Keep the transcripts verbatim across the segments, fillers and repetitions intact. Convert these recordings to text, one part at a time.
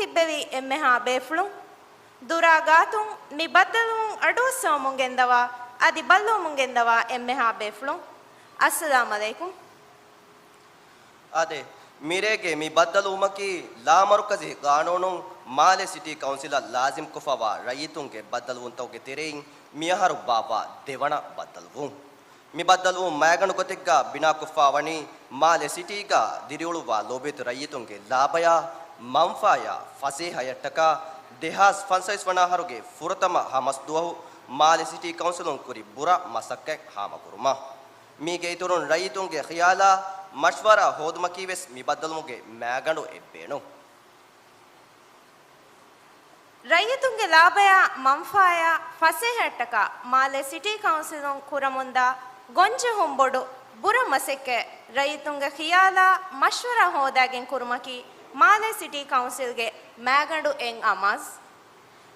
ތިއްބެވި އެންމެހާ ބޭފުޅުން، ދުރާ ގާތުން މި ބައްދަލުވުން އަޑުއައްސަވަމުން ގެންދަވާ އަދި ބައްލަވަމުން ގެންދަވާ އެންމެހާ ބޭފުޅުން، އައްސަލާމްއަލައިކުމް. އާދެ، މިރޭގެ މި ބައްދަލުވުމަކީ ލާމަރުކަޒީ ގާނޫނުން މާލެ ސިޓީ ކައުންސިލަށް ލާޒިމްކޮށްފަވާ ރައްޔިތުންގެ ބައްދަލުވުންތަކުގެ ތެރެއިން މިއަހަރު ބާއްވާ ދެވަނަ ބައްދަލުވުން. މި ބައްދަލުވުން މައިގަނޑު ގޮތެއްގަ ބިނާކޮށްފާވަނީ މާލެ ސިޓީގަ ދިރިއުޅުއްވާ ލޯބިވެތި ރައްޔިތުންގެ ލާބަޔާ، މަންފާޔާ ފަސޭހަޔަށްޓަކާ ދެހާސް ފަންސަވީސް ވަނަ އަހަރުގެ ފުރަތަމަ ހަމަސްދުވަހު މާލެ ސިޓީ ކައުންސިލުން ކުރި ބުރަ މަސައްކަތް ހާމަކުރުމަށް. މީގެ އިތުރުން ރައްޔިތުންގެ ޚިޔާލާ މަޝްވަރާ ހޯދުމަކީވެސް މި ބައްދަލުވުމުގެ މައިގަނޑު އެއްބޭނުން. ރައްޔިތުންގެ ލާބަޔާ މަންފާޔާ ފަސޭހައަށްޓަކާ މާލެ ސިޓީ ކައުންސިލުން ކުރަމުންދާ ގޮންޖެހުން ބޮޑު ބުރަ މަސައްކަތް ރައްޔިތުންގެ ޚިޔާލާ މަޝްވަރާ ހޯދާގެން ކުރުމަކީ މާލެ ސިޓީ ކައުންސިލްގެ މައިގަނޑު އެއް އަމާޒް.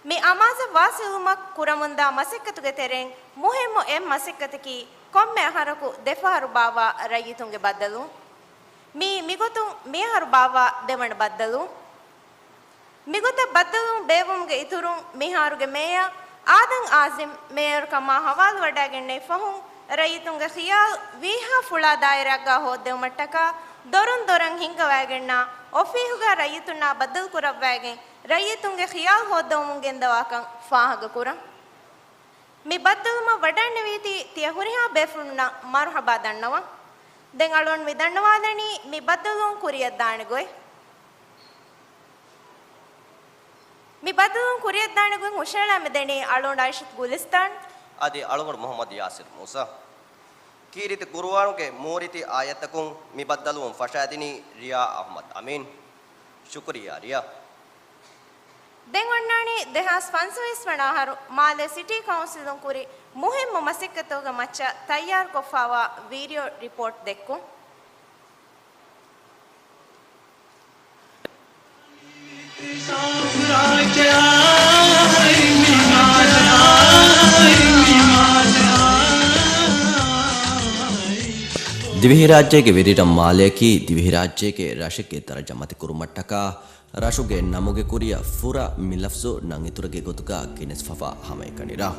މި އަމާޒަށް ވާސިލުވުމަށް ކުރަމުންދާ މަސައްކަތުގެ ތެރެއިން މުހިއްމު އެއް މަސައްކަތަކީ ކޮންމެ އަހަރަކު ދެފަހަރު ބާއްވާ ރައްޔިތުންގެ ބައްދަލުވުން. މީ މިގޮތުން މިއަހަރު ބާއްވާ ދެވަނަ ބައްދަލުވުން. މިގޮތަށް ބައްދަލުވުން ބޭއްވުމުގެ އިތުރުން މިހާރުގެ މޭޔަރ އާދަމް އާޒިމް މޭޔަރު ކަމާ ހަވާލުވަޑައިގެންނެވި ފަހުން ރައްޔިތުންގެ ޚިޔާލް ވީހާ ފުޅާ ދާއިރާއެއްގަ ހޯއްދެވުމަށްޓަކާ ދޮރުން ދޮރަށް ހިންގަވައިގެންނާ އޮފީހުގަ ރައްޔިތުންނާ ބައްދަލުކުރައްވައިގެން ރައްޔިތުންގެ ޚިޔާލް ހޯއްދަވަމުން ގެންދަވާކަން ފާހަގަކުރަން. މި ބައްދަލުވުމަށް ވަޑައިންނެވީތީ ތިޔަ ހުރިހާ ބޭފުޅުންނަށް މަރުޙަބާ ދަންނަވަން. ދެން އަޅުގަނޑު މި ދަންނަވާލަނީ މި ބައްދަލުވުން ކުރިއަށްދާނެ ގޮތް. މި ބައްދަލުވުން ކުރިއަށްދާނެ ގޮތް ހުށަހަޅާ މިދެނީ އަޅުގަނޑު އައިޝަތު ގުލިސްތާން. އަދި އަޅުގަނޑު މުޙައްމަދު ޔާސިރު މޫސާ. ކީރިތި ޤުރުއާނުގެ މޫރިތި އާޔަތްތަކުން މި ބައްދަލުވުން ފަށާދިނީ ރިޔާ އަޙްމަދު އަމީން. ޝުކުރިއްޔާ ރިޔާ. ދެން އޮންނާނީ ދެހާސް ފަންސަވީސް ވަނަ އަހަރު މާލެ ސިޓީ ކައުންސިލުން ކުރި މުހިއްމު މަސައްކަތުގެ މައްޗަށް ތައްޔާރުކޮށްފާވާ ވީޑިއޯ ރިޕޯޓް ދެއްކުން. ދިވެހިރާއްޖޭގެ ވެރިރަށް މާލެއަކީ ދިވެހިރާއްޖޭގެ ރަށެއްގެ ދަރަޖަ މަތިކުރުމަށްޓަކާ ރަށުގެ ނަމުގެ ކުރިއަށް ފުރަ މި ލަފްޒު ނަން އިތުރެއްގެ ގޮތުގަ ގެނެސްފަވާ ހަމައެކަނި ރަށް.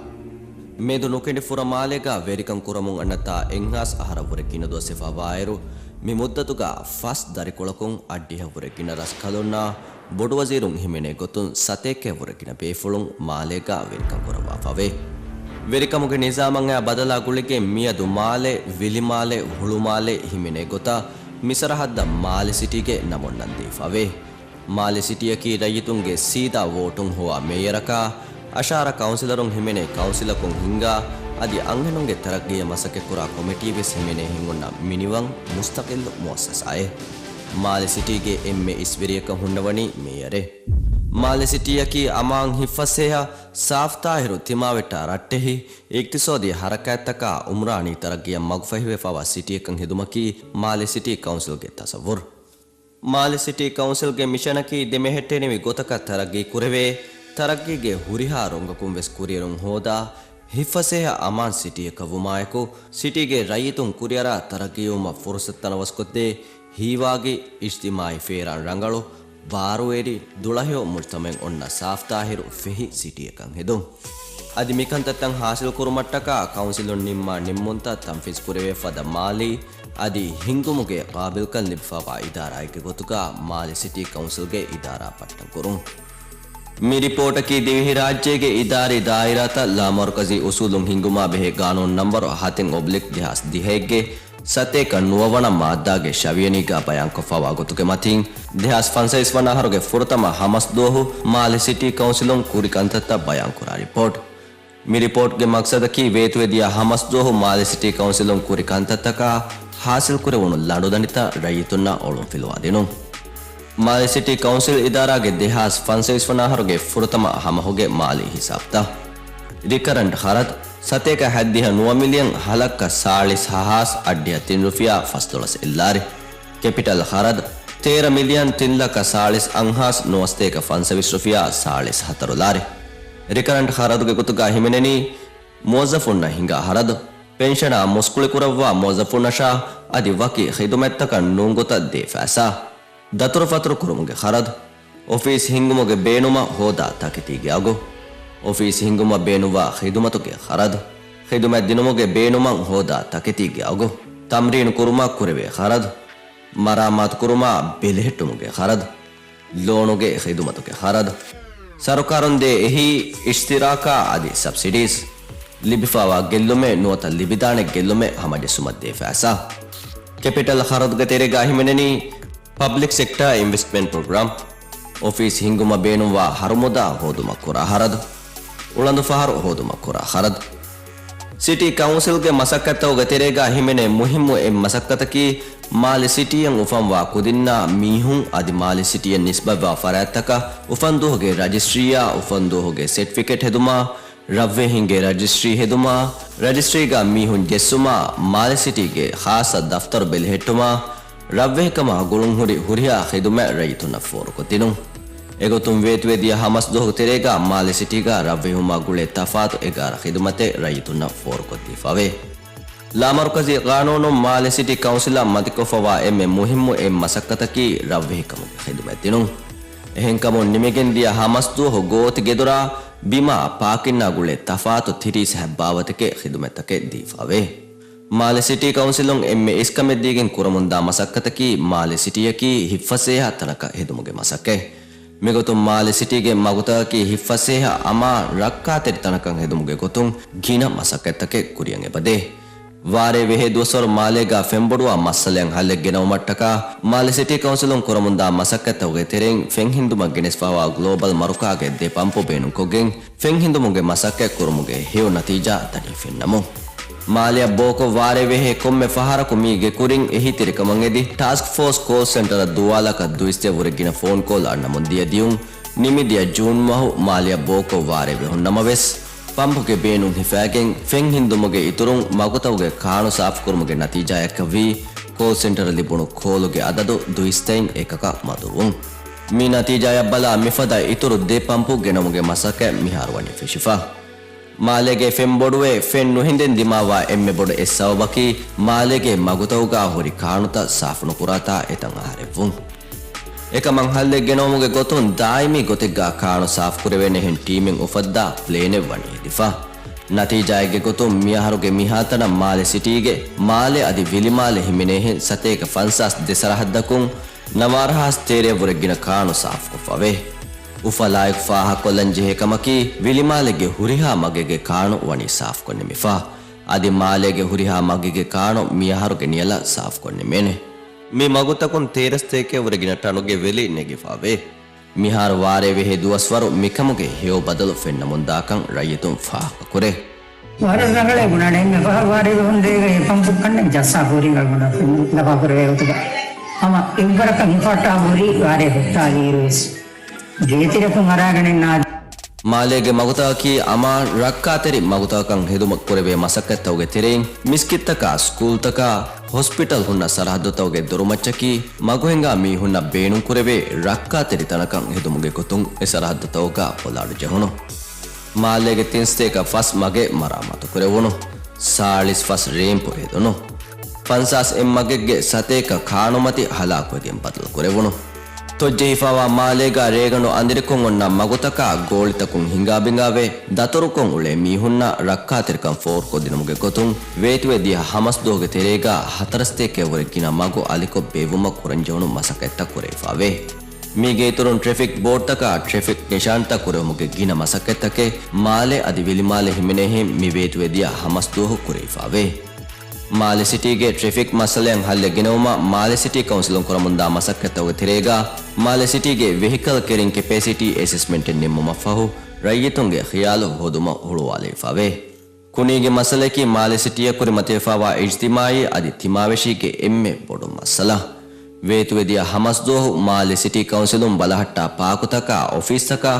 މެދު ނުކެނޑި ފުރަ މާލޭގަ ވެރިކަން ކުރަމުން އަންނަތާ އެއްހާސް އަހަރަށްވުރެ ގިނަ ދުވަސް ވެފަވާއިރު، މި މުއްދަތުގަ ފަސް ދަރިކޮޅަކުން އަށްޑިހަށްވުރެ ގިނަ ރަސްކަލުންނާ ބޮޑުވަޒީރުން ހިމެނޭ ގޮތުން ސަތޭކައަށްވުރެ ގިނަ ބޭފުޅުން މާލޭގަ ވެރިކަން ކުރައްވާފަވޭ. ވެރިކަމުގެ ނިޒާމަށް އައި ބަދަލާ ގުޅިގެން މިއަދު މާލެ، ވިލިމާލެ، ހުޅުމާލެ ހިމެނޭ ގޮތަށް މި ސަރަހައްދަށް މާލެ ސިޓީގެ ނަމުން ނަންދީފަވޭ. މާލެ ސިޓީއަކީ ރައްޔިތުންގެ ސީދާ ވޯޓުން ހޮވާ މޭޔަރަކާ، އަށާރަ ކައުންސިލަރުން ހިމެނޭ ކައުންސިލަކުން ހިންގާ، އަދި އަންހެނުންގެ ތަރައްގީއަށް މަސައްކަތްކުރާ ކޮމިޓީވެސް ހިމެނޭ ހިންގުންނަ މިނިވަން މުސްތަޤިއްލު މުއައްސަސާއެއް. މާލެ ސިޓީގެ އެންމެ އިސްވެރިޔަކަށް ހުންނަވަނީ މޭޔަރެއް. މާލެ ސިޓީއަކީ އަމާން ހިތްފަސޭހަ، ސާފްތާހިރު ތިމާވެއްޓާ ރައްޓެހި، އިޤްތިޞާދީ ޙަރަކާތްތަކާ ޢުމްރާނީ ތަރައްގީއަށް މަގުފަހިވެފަވާ ސިޓީއަކަށް ހެދުމަކީ މާލެ ސިޓީ ކައުންސިލްގެ ތަޞައްވުރު. މާލެ ސިޓީ ކައުންސިލްގެ މިޝަނަކީ ދެމެހެއްޓެނިވި ގޮތަކަށް ތަރައްގީ ކުރެވޭ، ތަރައްގީގެ ހުރިހާ ރޮނގަކުން ވެސް ކުރިއެރުން ހޯދާ، ހިތްފަސޭހަ އަމާން ސިޓީއަކަށް ވުމާއެކު، ސިޓީގެ ރައްޔިތުން ކުރިއަރާ ތަރައްގީވުމަށް ފުރުޞަތު ތަނަވަސްކޮށްދޭ، ހީވާގި، އިޖްތިމާޢީ ފޭރާން ރަނގަޅު، ބާރުވެރި، ދުޅަހެޔޮ މުޖްތަމަޢެއް އޮންނަ ސާފްތާހިރު ފެހި ސިޓީއަކަށް ހެދުން. އަދި މިކަންތައްތައް ޙާޞިލްކުރުމަށްޓަކާ ކައުންސިލުން ނިންމާ ނިންމުންތައް ތަންފީޒްކުރެވޭ ފަދަ މާލީ، އަދި ހިންގުމުގެ ޤާބިލްކަން ލިބިފަވާ އިދާރާއެއްގެ ގޮތުގަ މާލެ ސިޓީ ކައުންސިލްގެ އިދާރާ ޕައްޓަންކުރުން. މި ރިޕޯޓަކީ ދިވެހިރާއްޖޭގެ އިދާރީ ދާއިރާތައް ލާމަރުކަޒީ އުސޫލުން ހިންގުމާ ބެހޭ ގާނޫނު ނަންބަރު ހަތެއް އޮބްލިކް ދެހާސް ދިހައެއްގެ ސަތޭކަ ނުވަވަނަ މާއްދާގެ ޝަވިޔަނީގަ ބަޔާންކޮށްފަވާ ގޮތުގެ މަތީން، ދެހާސް ފަންސަވީސް ވަނަ އަހަރުގެ ފުރަތަމަ ހަމަސް ދުވަހު މާލެ ސިޓީ ކައުންސިލުން ކުރި ކަންތައްތައް ބަޔާންކުރާ ރިޕޯޓް. މި ރިޕޯޓްގެ މަޤްޞަދަކީ ވޭތުވެދިޔަ ހަމަސް ދުވަހު މާލެ ސިޓީ ކައުންސިލުން ކުރި ކަންތައްތަކާ ޙާޞިލްކުރެވުނު ލަނޑުދަނޑިތައް ރައްޔިތުންނަށް އޮޅުންފިލުވާދިނުން. މާލެ ސިޓީ ކައުންސިލް އިދާރާގެ ދެހާސް ފަންސަވީސް ވަނަ އަހަރުގެ ފުރަތަމަ ހަމަހުގެ މާލީ ހިސާބުތައް. ރިކަރަންޓް ޚަރަދު، ސަތޭކަ ހަތްދިހަ ނުވަ މިލިޔަން ހަލައްކަ ސާޅީސް ހަ ހާސް އަށްޑިހަ ތިން ރުފިޔާ ފަސްދޮޅަސް އެއްލާރި. ކެޕިޓަލް ޚަރަދު، ތޭރަ މިލިޔަން ތިން ލަކަ ސާޅީސް އަށް ހާސް ނުވަސަތޭކަ ފަންސަވީސް ރުފިޔާ ސާޅީސް ހަތަރު ލާރި. ރިކަރަންޓް ޚަރަދުގެ ގޮތުގަ ހިމެނެނީ، މުވައްޒަފުންނަށް ހިނގާ ޚަރަދު، ޕެންޝަނާ މުސްކުޅިކުރައްވާ މުވައްޒަފުންނަށާ އަދި ވަކި ޚިދުމަތްތަކަށް ނޫންގޮތަށް ދޭ ފައިސާ. ދަތުރުފަތުރު ކުރުމުގެ ޚަރަދު، އޮފީސް ހިންގުމުގެ ބޭނުމަށް ހޯދާ ތަކެތީގެ އަގު. އޮފީސް ހިންގުމަށް ބޭނުންވާ ޚިދުމަތުގެ ޚަރަދު. ޚިދުމަތް ދިނުމުގެ ބޭނުމަށް ހޯދާ ތަކެތީގެ އަގު. ތަމްރީނު ކުރުމަށް ކުރެވޭ ޚަރަދު. މަރާމާތު ކުރުމާ ބެލެހެއްޓުމުގެ ޚަރަދު. ލޯނުގެ ޚިދުމަތުގެ ޚަރަދު. ސަރުކާރުން ދޭ އެހީ އިޝްތިރާކާ އަދި ސަބްސިޑީސް. ލިބިފާވާ ގެއްލުމެއް ނުވަތަ ލިބިދާނެ ގެއްލުމެއް ހަމަޖެއްސުމަށް ދޭ ފައިސާ. ކެޕިޓަލް ޚަރަދުގެ ތެރޭގަ ހިމެނެނީ ޕަބްލިކް ސެކްޓާ އިންވެސްޓްމަންޓް ޕްރޮގްރާމް. އޮފީސް ހިންގުމަށް ބޭނުންވާ ހަރުމުދާ ހޯދުމަށް ކުރާ ޚަރަދު. އުޅަނދު ފަހަރު ހޯދުމަށް ކުރާ ޚަރަދު. ސިޓީ ކައުންސިލްގެ މަސައްކަތްތަކުގެ ތެރޭގަ ހިމެނޭ މުހިއްމު އެއް މަސައްކަތަކީ، މާލެ ސިޓީއަށް އުފަންވާ ކުދިންނާ މީހުން އަދި މާލެ ސިޓީއަށް ނިސްބަތްވާ ފަރާތްތަކަށް އުފަންދުވަހުގެ ރަޖިސްޓްރީއާ އުފަންދުވަހުގެ ސެޓްފިކެޓް ހެދުމާ، ރަށްވެހިންގެ ރަޖިސްޓްރީ ހެދުމާ، ރަޖިސްޓްރީގަ މީހުން ޖެއްސުމާ، މާލެ ސިޓީގެ ޚާއްޞަ ދަފްތަރު ބެލެހެއްޓުމާ، ރަށްވެހިކަމާ ގުޅުންހުރި ހުރިހާ ޚިދުމަތް ރައްޔިތުންނަށް ފޯރުކޮށް ދިނުން. އެގޮތުން ވޭތުވެދިޔަ ހަމަސްދުވަހު ތެރޭގަ މާލެ ސިޓީގަ ރަށްވެހުމާ ގުޅޭ ތަފާތު އެގާރަ ޚިދުމަތެއް ރައްޔިތުންނަށް ފޯރުކޮށްދީފަވޭ. ލާމަރުކަޒީ ޤާނޫނުން މާލެ ސިޓީ ކައުންސިލަށް މަތިކޮށްފަވާ އެންމެ މުހިއްމު އެއް މަސައްކަތަކީ ރަށްވެހިކަމުގެ ޚިދުމަތް ދިނުން. އެހެންކަމުން ނިމިގެން ދިޔަ ހަމަސްދުވަހު ގޯތި ގެދޮރާ ބިމާ ޕާކިންއާ ގުޅޭ ތަފާތު ތިރީސް ހަތް ބާވަތެކޭ ޚިދުމަތްތަކެއް ދީފަވޭ. މާލެ ސިޓީ ކައުންސިލުން އެންމެ އިސްކަމެއްދީގެން ކުރަމުންދާ މަސައްކަތަކީ މާލެ ސިޓީއަކީ ހިތްފަސޭހަ ތަނަކަށް ހެދުމުގެ މަސައްކަތް. މިގޮތުން މާލެ ސިޓީގެ މަގުތަކަކީ ހިތްފަސޭހަ އަމާ ރައްކާތެރި ތަނަކަށް ހެދުމުގެ ގޮތުން ގިނަ މަސައްކަތްތަކެއް ކުރިއަށް އެބަދޭ. ވާރޭ ވެހޭ ދުވަސްވަރު މާލޭގަ ފެންބޮޑުވާ މައްސަލައަށް ހައްލެއް ގެނައުމަށްޓަކާ، މާލެ ސިޓީ ކައުންސިލުން ކުރަމުންދާ މަސައްކަތްތަކުގެ ތެރެއިން ފެން ހިންދުމަށް ގެނެސްފަވާ ގްލޯބަލް މަރުކާގެ ދެ ޕަމްޕު ބޭނުންކޮށްގެން، ފެން ހިންދުމުގެ މަސައްކަތް ކުރުމުގެ ހެޔޮ ނަތީޖާ ތަނީ ފެންނަމުން. މާލެއަށް ބޯކޮށް ވާރޭ ވެހޭ ކޮންމެ ފަހަރަކު މީގެ ކުރިން އެހީތެރިކަމަށް އެދި، ޓާސްކް ފޯސް ކޯލް ސެންޓަރަށް ދުވާލަކަށް ދުއިސައްތަ ވުރެ ގިނަ ފޯން ކޯލް އަންނަމުން ދިޔަ ދިޔުން، ނިމިދިޔަ ޖޫން މަހު މާލެއަށް ބޯކޮށް ވާރޭ ވެހުން ނަމަވެސް، ޕަމްޕުގެ ބޭނުން ހިފާގެން ފެން ހިންދުމުގެ އިތުރުން މަގުތަކުގެ ކާނު ސާފުކުރުމުގެ ނަތީޖާއަކަށްވީ، ކޯލް ސެންޓަރަށް ލިބުނު ކޯލުގެ އަދަދު ދުއިސައްތައިން އެކަކަށް މަދުވުން. މި ނަތީޖާއަށް ބަލާ މިފަދަ އިތުރު ދެ ޕަމްޕު ގެނަމުގެ މަސައްކަތް މިހާރު ވަނީ ފެށިފަ. މާލޭގެ ފެން ބޮޑުވެ، ފެން ނުހިނދެން ދިމާވާ އެންމެ ބޮޑު އެއް ސަބަބަކީ، މާލޭގެ މަގުތަކުގަ ހުރި ކާނުތައް ސާފުނުކުރާތާ އެތަން އަހަރެއްވުން. އެކަމަށް ހައްލެއް ގެނައުމުގެ ގޮތުން ދާއިމީ ގޮތެއްގަ ކާނު ސާފުކުރެވޭނެހެން ޓީމެއް އުފައްދާ ޕްލޭނެއް ވަނީ ހެދިފަ. ނަތީޖާއެއްގެ ގޮތުން މިއަހަރުގެ މިހާތަނަށް މާލެ ސިޓީގެ މާލެ އަދި ވިލިމާލެ ހިމެނޭހެން ސަތޭކަ ފަންސާސް ދެ ސަރަހައްދަކުން ނަވާރަ ހާސް ތޭރަ ވުރެ ގިނަ ކާނު ސާފުކޮށްފަވޭ. އުފަލާއެކު ފާހަގަކޮށްލަން ޖެހޭ ކަމަކީ، ވިލިމާލެގެ ހުރިހާ މަގެއްގެ ކާނު ވަނީ ސާފުކޮށްނިމިފަ. އަދި މާލޭގެ ހުރިހާ މަގެއްގެ ކާނު މިއަހަރުގެ ނިޔަލަށް ސާފުކޮށްނިމޭނެ. މި މަގުތަކުން ތޭރަ ސަތޭކަ ވުރެ ގިނަ ޓަނުގެ ވެލި ނެގިފަވޭ. މިހާރު ވާރޭ ވެހޭ ދުވަސްވަރު މިކަމުގެ ހެޔޮ ބަދަލު ފެންނަމުންދާކަން ރައްޔިތުން ފާހަގަކުރޭ. ވަރަށް ރަނގަޅޭ ބުނާނެ. އެންމެ ފަހަރު ވާރޭ ވެހުން ދޭގަ އެ ޕަމްޕު ކަންނެން ޖައްސާ ހުރިން އަޅުގަނޑަށް ލަފާކުރެވޭ ގޮތުގަ ހަމަ އެއްވަރަކަށް ހިފަހައްޓާ ހުރި ވާރޭ ހުއްޓާލިއިރުވެސް ގޭތެރެކުން އަރާގަނެންނާ. މާލޭގެ މަގުތަކަކީ އަމާން ރައްކާތެރި މަގުތަކަކަށް ހެދުމަށް ކުރެވޭ މަސައްކަތްތަކުގެ ތެރެއިން، މިސްކިތްތަކާ، ސްކޫލްތަކާ، ހޮސްޕިޓަލް ހުންނަ ސަރަހައްދުތަކުގެ ދޮރުމައްޗަކީ، މަގުހިނގާ މީހުންނަށް ބޭނުންކުރެވޭ ރައްކާތެރި ތަނަކަށް ހެދުމުގެ ގޮތުން އެ ސަރަހައްދުތަކުގަ ޕޮލާނޑު ޖެހުނު. މާލޭގެ ތިން ސަތޭކަ ފަސް މަގެއް މަރާމާތު ކުރެވުނު. ސާޅީސް ފަސް ރޭމްޕު ހެދުނު. ފަންސާސް އެއް މަގެއްގެ ސަތޭކަ ކާނުމަތި ހަލާކުވެގެން ބަދަލުކުރެވުނު. ތޮއްޖެހިފަވާ މާލޭގަ ރޭގަނޑު އަނދިރިކޮށް އޮންނަ މަގުތަކާ ގޯޅިތަކުން ހިނގާބިނގާވެ، ދަތުރުކޮށް އުޅޭ މީހުންނަށް ރައްކާތެރިކަން ފޯރުކޮށްދިނުމުގެ ގޮތުން، ވޭތުވެ ދިޔަ ހަމަސްދުވަހުގެ ތެރޭގަ ހަތަރު ސަތޭކައެއް ވުރެ ގިނަ މަގު އަލިކޮށް ބޭއްވުމަށް ކުރަންޖެހުނު މަސައްކަތްތައް ކުރެވިފަވޭ. މީގެ އިތުރުން ޓްރެފިކް ބޯޑްތަކާ ޓްރެފިކް ނިޝާންތައް ކުރެވުމުގެ ގިނަ މަސައްކަތްތަކެއް މާލެ އަދި ވިލިމާލެ ހިމެނޭހެން މި ވޭތުވެ ދިޔަ ހަމަސްދުވަހު ކުރެވިފަވޭ. މާލެ ސިޓީގެ ޓްރެފިކް މައްސަލައަށް ހައްލެއް ގެނައުމަށް މާލެ ސިޓީ ކައުންސިލުން ކުރަމުންދާ މަސައްކަތްތަކުގެ ތެރޭގަ، މާލެ ސިޓީގެ ވެހިކަލް ކެރިން ކެޕޭސިޓީ އެސެސްމަންޓެއް ނިންމުމަށްފަހު، ރައްޔިތުންގެ ޚިޔާލު ހޯދުމަށް ހުޅުވާލެވިފަވޭ. ކުނީގެ މައްސަލައަކީ މާލެ ސިޓީއަށް ކުރިމަތިވެފަވާ އިޖްތިމާއީ އަދި ތިމާވެށީގެ އެންމެ ބޮޑު މައްސަލަ. ވޭތުވެދިޔަ ހަމަސްދުވަހު މާލެ ސިޓީ ކައުންސިލުން ބަލަހައްޓާ ޕާކުތަކާ، އޮފީސްތަކާ،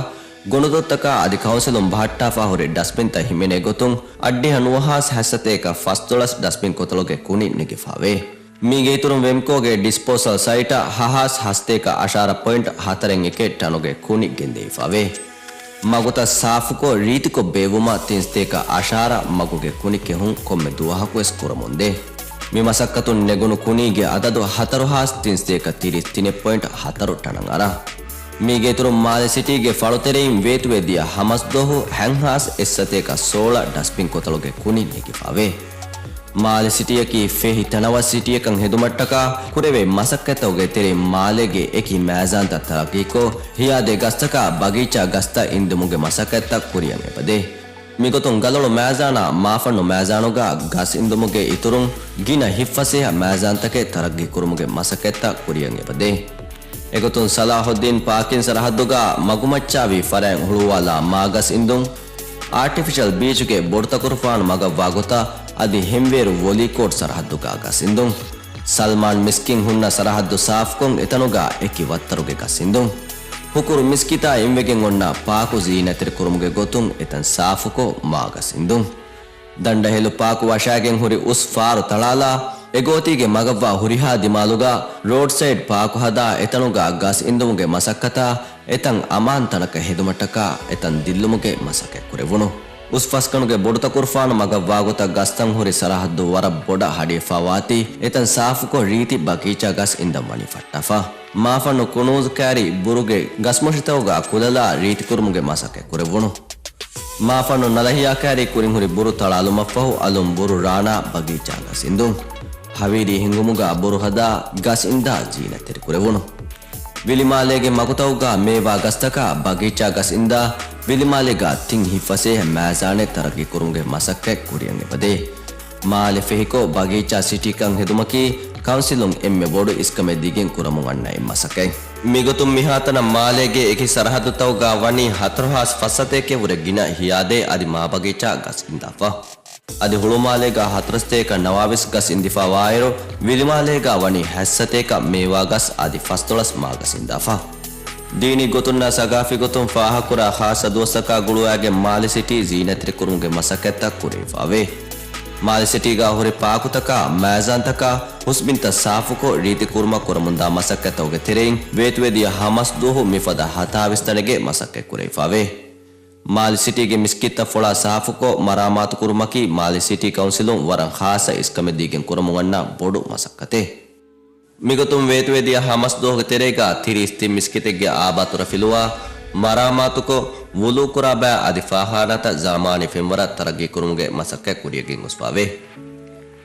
ގޮނޑުދޮށްތަކާ އަދި ކައުންސިލުން ބަހައްޓާފާ ހުރި ޑަސްބިންތައް ހިމެނޭ ގޮތުން، އަށްޑިހަ ނުވަހާސް ހަތްސަތޭކަ ފަސްދޮޅަސް ޑަސްބިން ކޮތަޅުގެ ކުނި ނެގިފަވޭ. މީގެ އިތުރުން ވެމްކޯގެ ޑިސްޕޯސަލް ސައިޓަށް ހަހާސް ހަސަތޭކަ އަށާރަ ޕޮއިންޓް ހަތަރެއް އެކެއް ޓަނުގެ ކުނި ގެންދެވިފަވޭ. މަގުތައް ސާފުކޮށް ރީތިކޮށް ބޭއްވުމަށް ތިންސަތޭކަ އަށާރަ މަގުގެ ކުނި ކެހުން ކޮންމެ ދުވަހަކުވެސް ކުރަމުންދޭ. މި މަސައްކަތުން ނެގުނު ކުނީގެ އަދަދު ހަތަރު ހާސް ތިންސަތޭކަ ތިރީސް ތިނެއް ޕޮއިންޓް ހަތަރު ޓަނަށް އަރާ. މީގެ އިތުރުން މާލެ ސިޓީގެ ފަޅުތެރެއިން ވޭތުވެ ދިޔަ ހަމަސްދުވަހު ހަތްހާސް އެއްސަތޭކަ ސޯޅަ ޑަސްބިން ކޮތަޅުގެ ކުނި ނެގިފައިވޭ. މާލެ ސިޓީއަކީ ފެހި ތަނަވަސް ސިޓީއަކަށް ހެދުމަށްޓަކާ ކުރެވޭ މަސައްކަތްތަކުގެ ތެރެއިން މާލޭގެ އެކި މައިޒާންތައް ތަރައްގީކޮށް، ހިޔާދޭ ގަސްތަކާ ބަގީޗާ ގަސްތައް އިންދެމުގެ މަސައްކަތްތައް ކުރިއަށް އެބަދޭ. މިގޮތުން ގަލޮޅު މައިޒާނާ މާފަންނު މައިޒާނުގަ ގަސް އިންދުމުގެ އިތުރުން ގިނަ ހިތްފަސޭހަ މައިޒާންތަކެއް ތަރައްގީ ކުރުމުގެ މަސައްކަތްތައް ކުރިއަށް އެބަދޭ. އެގޮތުން ސަލާހުއްދީން ޕާކިން ސަރަހައްދުގަ މަގުމައްޗާވީ ފަރާތް ހުޅުވާލާ މާގަސް އިންދުން، އާޓިފިޝަލް ބީޗުގެ ބޮޑުތަކުރުފާނު މަގަށްވާ ގޮތަށް އަދި ހެންވޭރު ވޮލީކޯޓް ސަރަހައްދުގަ ގަސް އިންދުން، ސަލްމާން މިސްކިތް ހުންނަ ސަރަހައްދު ސާފުކޮށް އެތަނުގަ އެކި ވައްތަރުގެ ގަސް އިންދުން، ހުކުރު މިސްކިތާ އިންވެގެން އޮންނަ ޕާކު ޒީނަތްތެރިކުރުމުގެ ގޮތުން އެތަން ސާފުކޮށް މާގަސް އިންދުން. ދަނޑަހެލު ޕާކު ވަށާގެން ހުރި އުސް ފާރު ތަޅާލާ، އެގޯތީގެ މަގަށްވާ ހުރިހާ ދިމާލުގަ ރޯޑްސައިޑް ޕާކު ހަދާ، އެތަނުގަ ގަސް އިންދުމުގެ މަސައްކަތާ، އެތަން އަމާން ތަނަކަށް ހެދުމަށްޓަކާ، އެތަން ދިއްލުމުގެ މަސައްކަތް ކުރެވުނު. އުސް ފަސްގަނޑުގެ ބޮޑުތަކުރުފާނު މަގަށްވާގޮތަށް ގަސްތައް ހުރި ސަރަހައްދު ވަރަށް ބޮޑަށް ހަޑިއެފާވާތީ، އެތަން ސާފުކޮށް ރީތި ބަގީޗާ ގަސް އިންދަން ވަނީ ފައްޓާފަ. މާފަންނު ކުނޫޒު ކާރި ބުރުގެ ގަސްމޮށިތަކުގަ ކުލަލާ ރީތިކުރުމުގެ މަސައްކަތް ކުރެވުނު. މާފަންނު ނަލަހިޔާ ކާރި ކުރިން ހުރި ބުރު ތަޅާލުމަށްފަހު އަލުން ބުރު ރާނާ ބަގީޗާ ގަސް އިންދުން. ހަވީރީ ހިނގުމުގަ ބުރު ހަދާ ގަސް އިންދާ ޒީނަތްތެރިކުރެވުނު. ވިލިމާލޭގެ މަގުތަކުގަ މޭވާ ގަސްތަކާ ބަގީޗާ ގަސް އިންދާ، ވިލިމާލޭގަ ތިން ހިތްފަސޭހަ މައިޒާނެއް ތަރައްގީ ކުރުމުގެ މަސައްކަތް ކުރިއަށް އެބަދޭ. މާލެ ފެހިކޮށް، ބަގީޗާ ސިޓީކަން ހެދުމަކީ، ކައުންސިލުން އެންމެ ބޮޑު އިސްކަމެއް ދީގެން ކުރަމުން އަންނަ އެއް މަސައްކަތް. މިގޮތުން މިހާތަނަށް މާލޭގެ އެކި ސަރަހައްދުތަކުގަ ވަނީ ހަތަރު ހާސް ފަސްސަތޭކައަށްވުރެ ގިނަ ހިޔާދޭ އަދި މާބަގީޗާ ގަސް އިންދާފަ. އަދި ހުޅުމާލޭގަ ހަތަރުސަތޭކަ ނަވާވީސް ގަސް އިންދިފައިވާއިރު، ވިލިމާލޭގަ ވަނީ ހަތްސަތޭކަ މޭވާ ގަސް އަދި ފަސްދޮޅަސް މާގަސް އިންދާފަ. ދީނީ ގޮތުންނާ ސަގާފީ ގޮތުން ފާހަގަކުރާ ޚާއްޞަ ދުވަސްތަކާ ގުޅުވާގެން މާލެ ސިޓީ ޒީނަތްތެރިކުރުމުގެ މަސައްކަތްތައް ކުރެވިފައިވޭ. މާލެ ސިޓީގަ ހުރި ޕާކުތަކާ، މައިޒާންތަކާ، ހުސްބިންތައް ސާފުކޮށް، ރީތިކުރުމަށް ކުރަމުންދާ މަސައްކަތްތަކުގެ ތެރެއިން ވޭތުވެދިޔަ ހަމަސްދުވަހު މިފަދަ ހަތާވީސް ތަނެއްގެ މަސައްކަތް ކުރެވިފައިވޭ. މާލެ ސިޓީގެ މިސްކިތްތައް ފޮޅާ ސާފުކޮށް، މަރާމާތުކުރުމަކީ މާލެ ސިޓީ ކައުންސިލުން ވަރަށް ޚާއްޞަ އިސްކަމެއް ދީގެން ކުރަމުން އަންނަ ބޮޑު މަސައްކަތެއް. މިގޮތުން ވޭތުވެދިޔަ ހަމަސްދުވަހުގެ ތެރޭގަ ތިރީސް ތިން މިސްކިތެއްގެ އާބާތުރަ ފިލުވާ، މަރާމާތުކޮށް، ވުޟޫ ކުރާ ބައި އަދި ފާޚާނާތައް ޒަމާނީ ފެންވަރަށް ތަރައްގީ ކުރުމުގެ މަސައްކަތް ކުރިއަށް ގެންގޮސްފައިވޭ.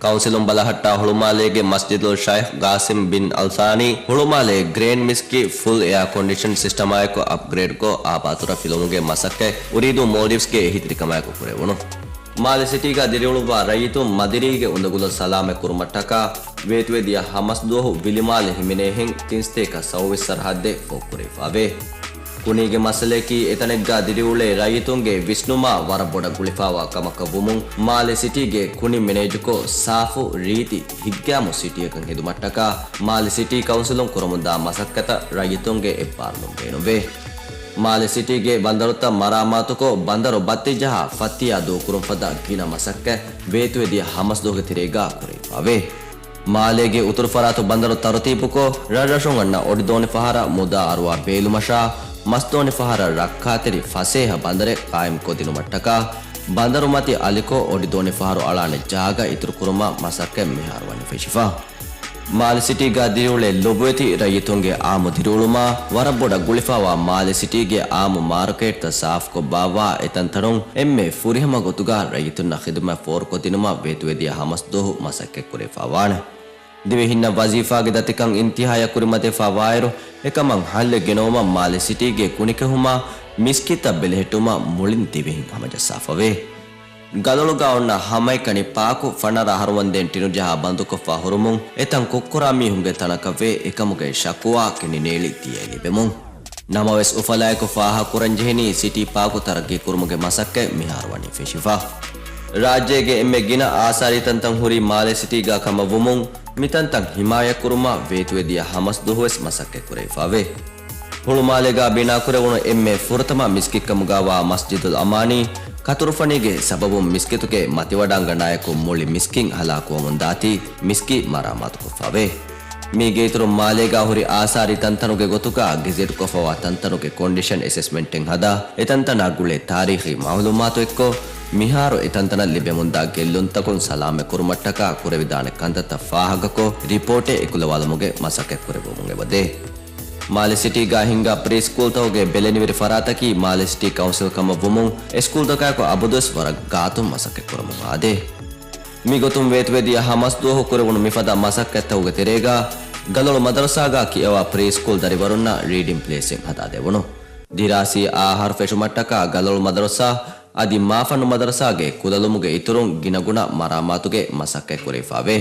ކައުންސިލުން ބަލަހައްޓާ ހުޅުމާލޭގެ މަސްޖިދުލް ޝައިޚް ގާސިމް ބިން އަލް ސާނީ، ހުޅުމާލޭ ގްރޭންޑް މިސްކިތް ފުލް އެއާ ކޮންޑިޝަން ސިސްޓަމާއެކު އަޕްގްރޭޑްކޮށް އާބާތުރަ ފިލުވުމުގެ މަސައްކަތް އުރީދޫ މޯލްޑިވްސްގެ އެހީތެރިކަމާއެކު ކުރެވުނު. މާލެ ސިޓީގަ ދިރިއުޅުއްވާ ރައްޔިތުން މަދިރީގެ އުނދަގުލުން ސަލާމަތް ކުރުމަށްޓަކާ ވޭތުވެދިޔަ ހަމަސްދުވަހު ވިލިމާލެ ހިމެނޭހެން ތިން ސަތޭކަ ސައުވީސް ސަރަހައްދެއް ފޯރުކުރެވިފައިވޭ. ކުނީގެ މައްސަލަޔަކީ އެތަނެއްގަ ދިރިއުޅޭ ރައްޔިތުންގެ ވިސްނުމާ ވަރަށް ބޮޑަށް ގުޅިފައިވާ ކަމަކަށް ވުމުން، މާލެ ސިޓީގެ ކުނި މެނޭޖުކޮށް، ސާފު، ރީތި، ހިތްގައިމު ސިޓީއަކަށް ހެދުމަށްޓަކާ މާލެ ސިޓީ ކައުންސިލުން ކުރަމުންދާ މަސައްކަތަށް ރައްޔިތުންގެ އެއްބާރުލުން ބޭނުންވޭ. މާލެ ސިޓީގެ ބަނދަރުތައް މަރާމާތުކޮށް، ބަނދަރު ބައްތި ޖަހާ ފައްތިޔާ ދޫކުރުން ފަދަ ގިނަ މަސައްކަތް ވޭތުވެދިޔަ ހަމަސްދުވަހުގެ ތެރޭގަ ކުރެވިފައިވޭ. މާލޭގެ އުތުރު ފަރާތު ބަނދަރު ތަރުތީބުކޮށް، ރަށްރަށުން އަންނަ އޮޑިދޯނި ފަހަރަށް މުދާ އަރުވާ ބޭލުމަށާ، މަސްދޯނި ފަހަރަށް ރައްކާތެރި ފަސޭހަ ބަނދަރެއް ޤާއިމްކޮށްދިނުމަށްޓަކާ، ބަނދަރު މަތި އަލިކޮށް، އޮޑިދޯނި ފަހަރު އަޅާނެ ޖާގަ އިތުރުކުރުމަށް މަސައްކަތް މިހާރު ވަނީ ފެށިފަ. މާލެ ސިޓީގަ ދިރިއުޅޭ ލޮބުވެތި ރައްޔިތުންގެ އާއްމު ދިރިއުޅުމާ، ވަރަށް ބޮޑަށް ގުޅިފައިވާ މާލެ ސިޓީގެ އާއްމު މާރުކޭޓްތައް ސާފުކޮށް ބާއްވާ އެތަންތަނުން އެންމެ ފުރިހަމަ ގޮތުގަ ރައްޔިތުންނަށް ޚިދުމަތް ފޯރުކޮށްދިނުމަށް ވޭތުވެދިޔަ ހަމަސްދުވަހު މަސައްކަތް ކުރެވިފައިވާނެ. ދިވެހިންނަށް ވަޒީފާގެ ދަތިކަން އިންތިހާޔަށް ކުރިމަތިވެފައިވާއިރު، އެކަމަށް ހައްލެއް ގެނައުމަށް މާލެ ސިޓީގެ ކުނިކެހުމާ މިސްކިތްތައް ބެލެހެއްޓުމަށް މުޅިން ދިވެހިން ހަމަޖައްސާފަވޭ. ގަލޮޅުގަ އޮންނަ ހަމައެކަނި ޕާކު ފަނަރަ އަހަރުވަންދެން ޓިނުޖަހާ ބަންދުކޮށްފަ ހުރުމުން، އެތަން ކުށްކުރާ މީހުންގެ ތަނަކަށްވޭ އެކަމުގެ ޝަކުވާ ކިނިނޭޅި ދިޔައެޅި ލިބެމުން. ނަމަވެސް، އުފަލާއެކު ފާހަގަކުރަންޖެހެނީ ސިޓީ ޕާކު ތަރައްގީ ކުރުމުގެ މަސައްކަތް މިހާރު ވަނީ ފެށިފަ. ރާއްޖޭގެ އެންމެ ގިނަ އާސާރީ ތަންތަން ހުރީ މާލެ ސިޓީގަ ކަމަށް ވުމުން، މިތަންތަން ހިމާޔަތްކުރުމަށް ވޭތުވެދިޔަ ހަމަސްދުވަހުވެސް މަސައްކަތް ކުރެވިފައިވޭ. ހުޅުމާލޭގަ ބިނާކުރެވުނު އެންމެ ފުރަތަމަ މިސްކިތްކަމުގަވާ މަސްޖިދުލް އަމާނީ، ކަތުރުފަނީގެ ސަބަބުން މިސްކިތުގެ މަތިވަޑައިގަނޑާއެކު މުޅި މިސްކިތް ހަލާކުވަމުންދާތީ، މިސްކިތް މަރާމާތުކޮށްފަވޭ. މީގެ އިތުރުން މާލޭގަ ހުރި އާސާރީ ތަންތަނުގެ ގޮތުގަ ގެޒެޓްކޮށްފަވާ ތަންތަނުގެ ކޮންޑިޝަން އެސެސްމެންޓެއް ހަދާ، އެތަންތަނާ ގުޅޭ ތާރީޚީ މައުލޫމާތު އެއްކޮށް، މިހާރު އެތަންތަނަށް ލިބެމުންދާ ގެއްލުންތަކުން ސަލާމަތް ކުރުމަށްޓަކާ ކުރެވިދާނެ ކަންތައްތައް ފާހަގަކޮށް، ރިޕޯޓެއް އެކުލަވާލުމުގެ މަސައްކަތް ކުރެއްވަމުން އެބަދޭ. މާލެ ސިޓީގަ ހިންގާ ޕްރީ ސްކޫލްތަކުގެ ބެލެނިވެރި ފަރާތަކީ މާލެ ސިޓީ ކައުންސިލް ކަމަށް ވުމުން، އެ ސްކޫލްތަކާއެކު އަބަދުވެސް ވަރަށް ގާތުން މަސައްކަތް ކުރަމުން އާދޭ. މިގޮތުން ވޭތުވެދިޔަ ހަ މަސްދުވަހު ކުރެވުނު މިފަދަ މަސައްކަތްތަކުގެ ތެރޭގަ، ގަލޮޅު މަދަރުސާގަ ކިޔަވާ ޕްރީ ސްކޫލް ދަރިވަރުންނަށް ރީޑިން ޕްލޭސްއެއް ހަދާދެވުނު. ދިރާސީ އަހަރު ފެށުމަށްޓަކާ ގަލޮޅު މަދަރުސާ އަދި މާފަންނު މަދަރުސާގެ ކުލަލުމުގެ އިތުރުން ގިނަގުނަ މަރާމާތުގެ މަސައްކަތް ކުރެވިފަވޭ.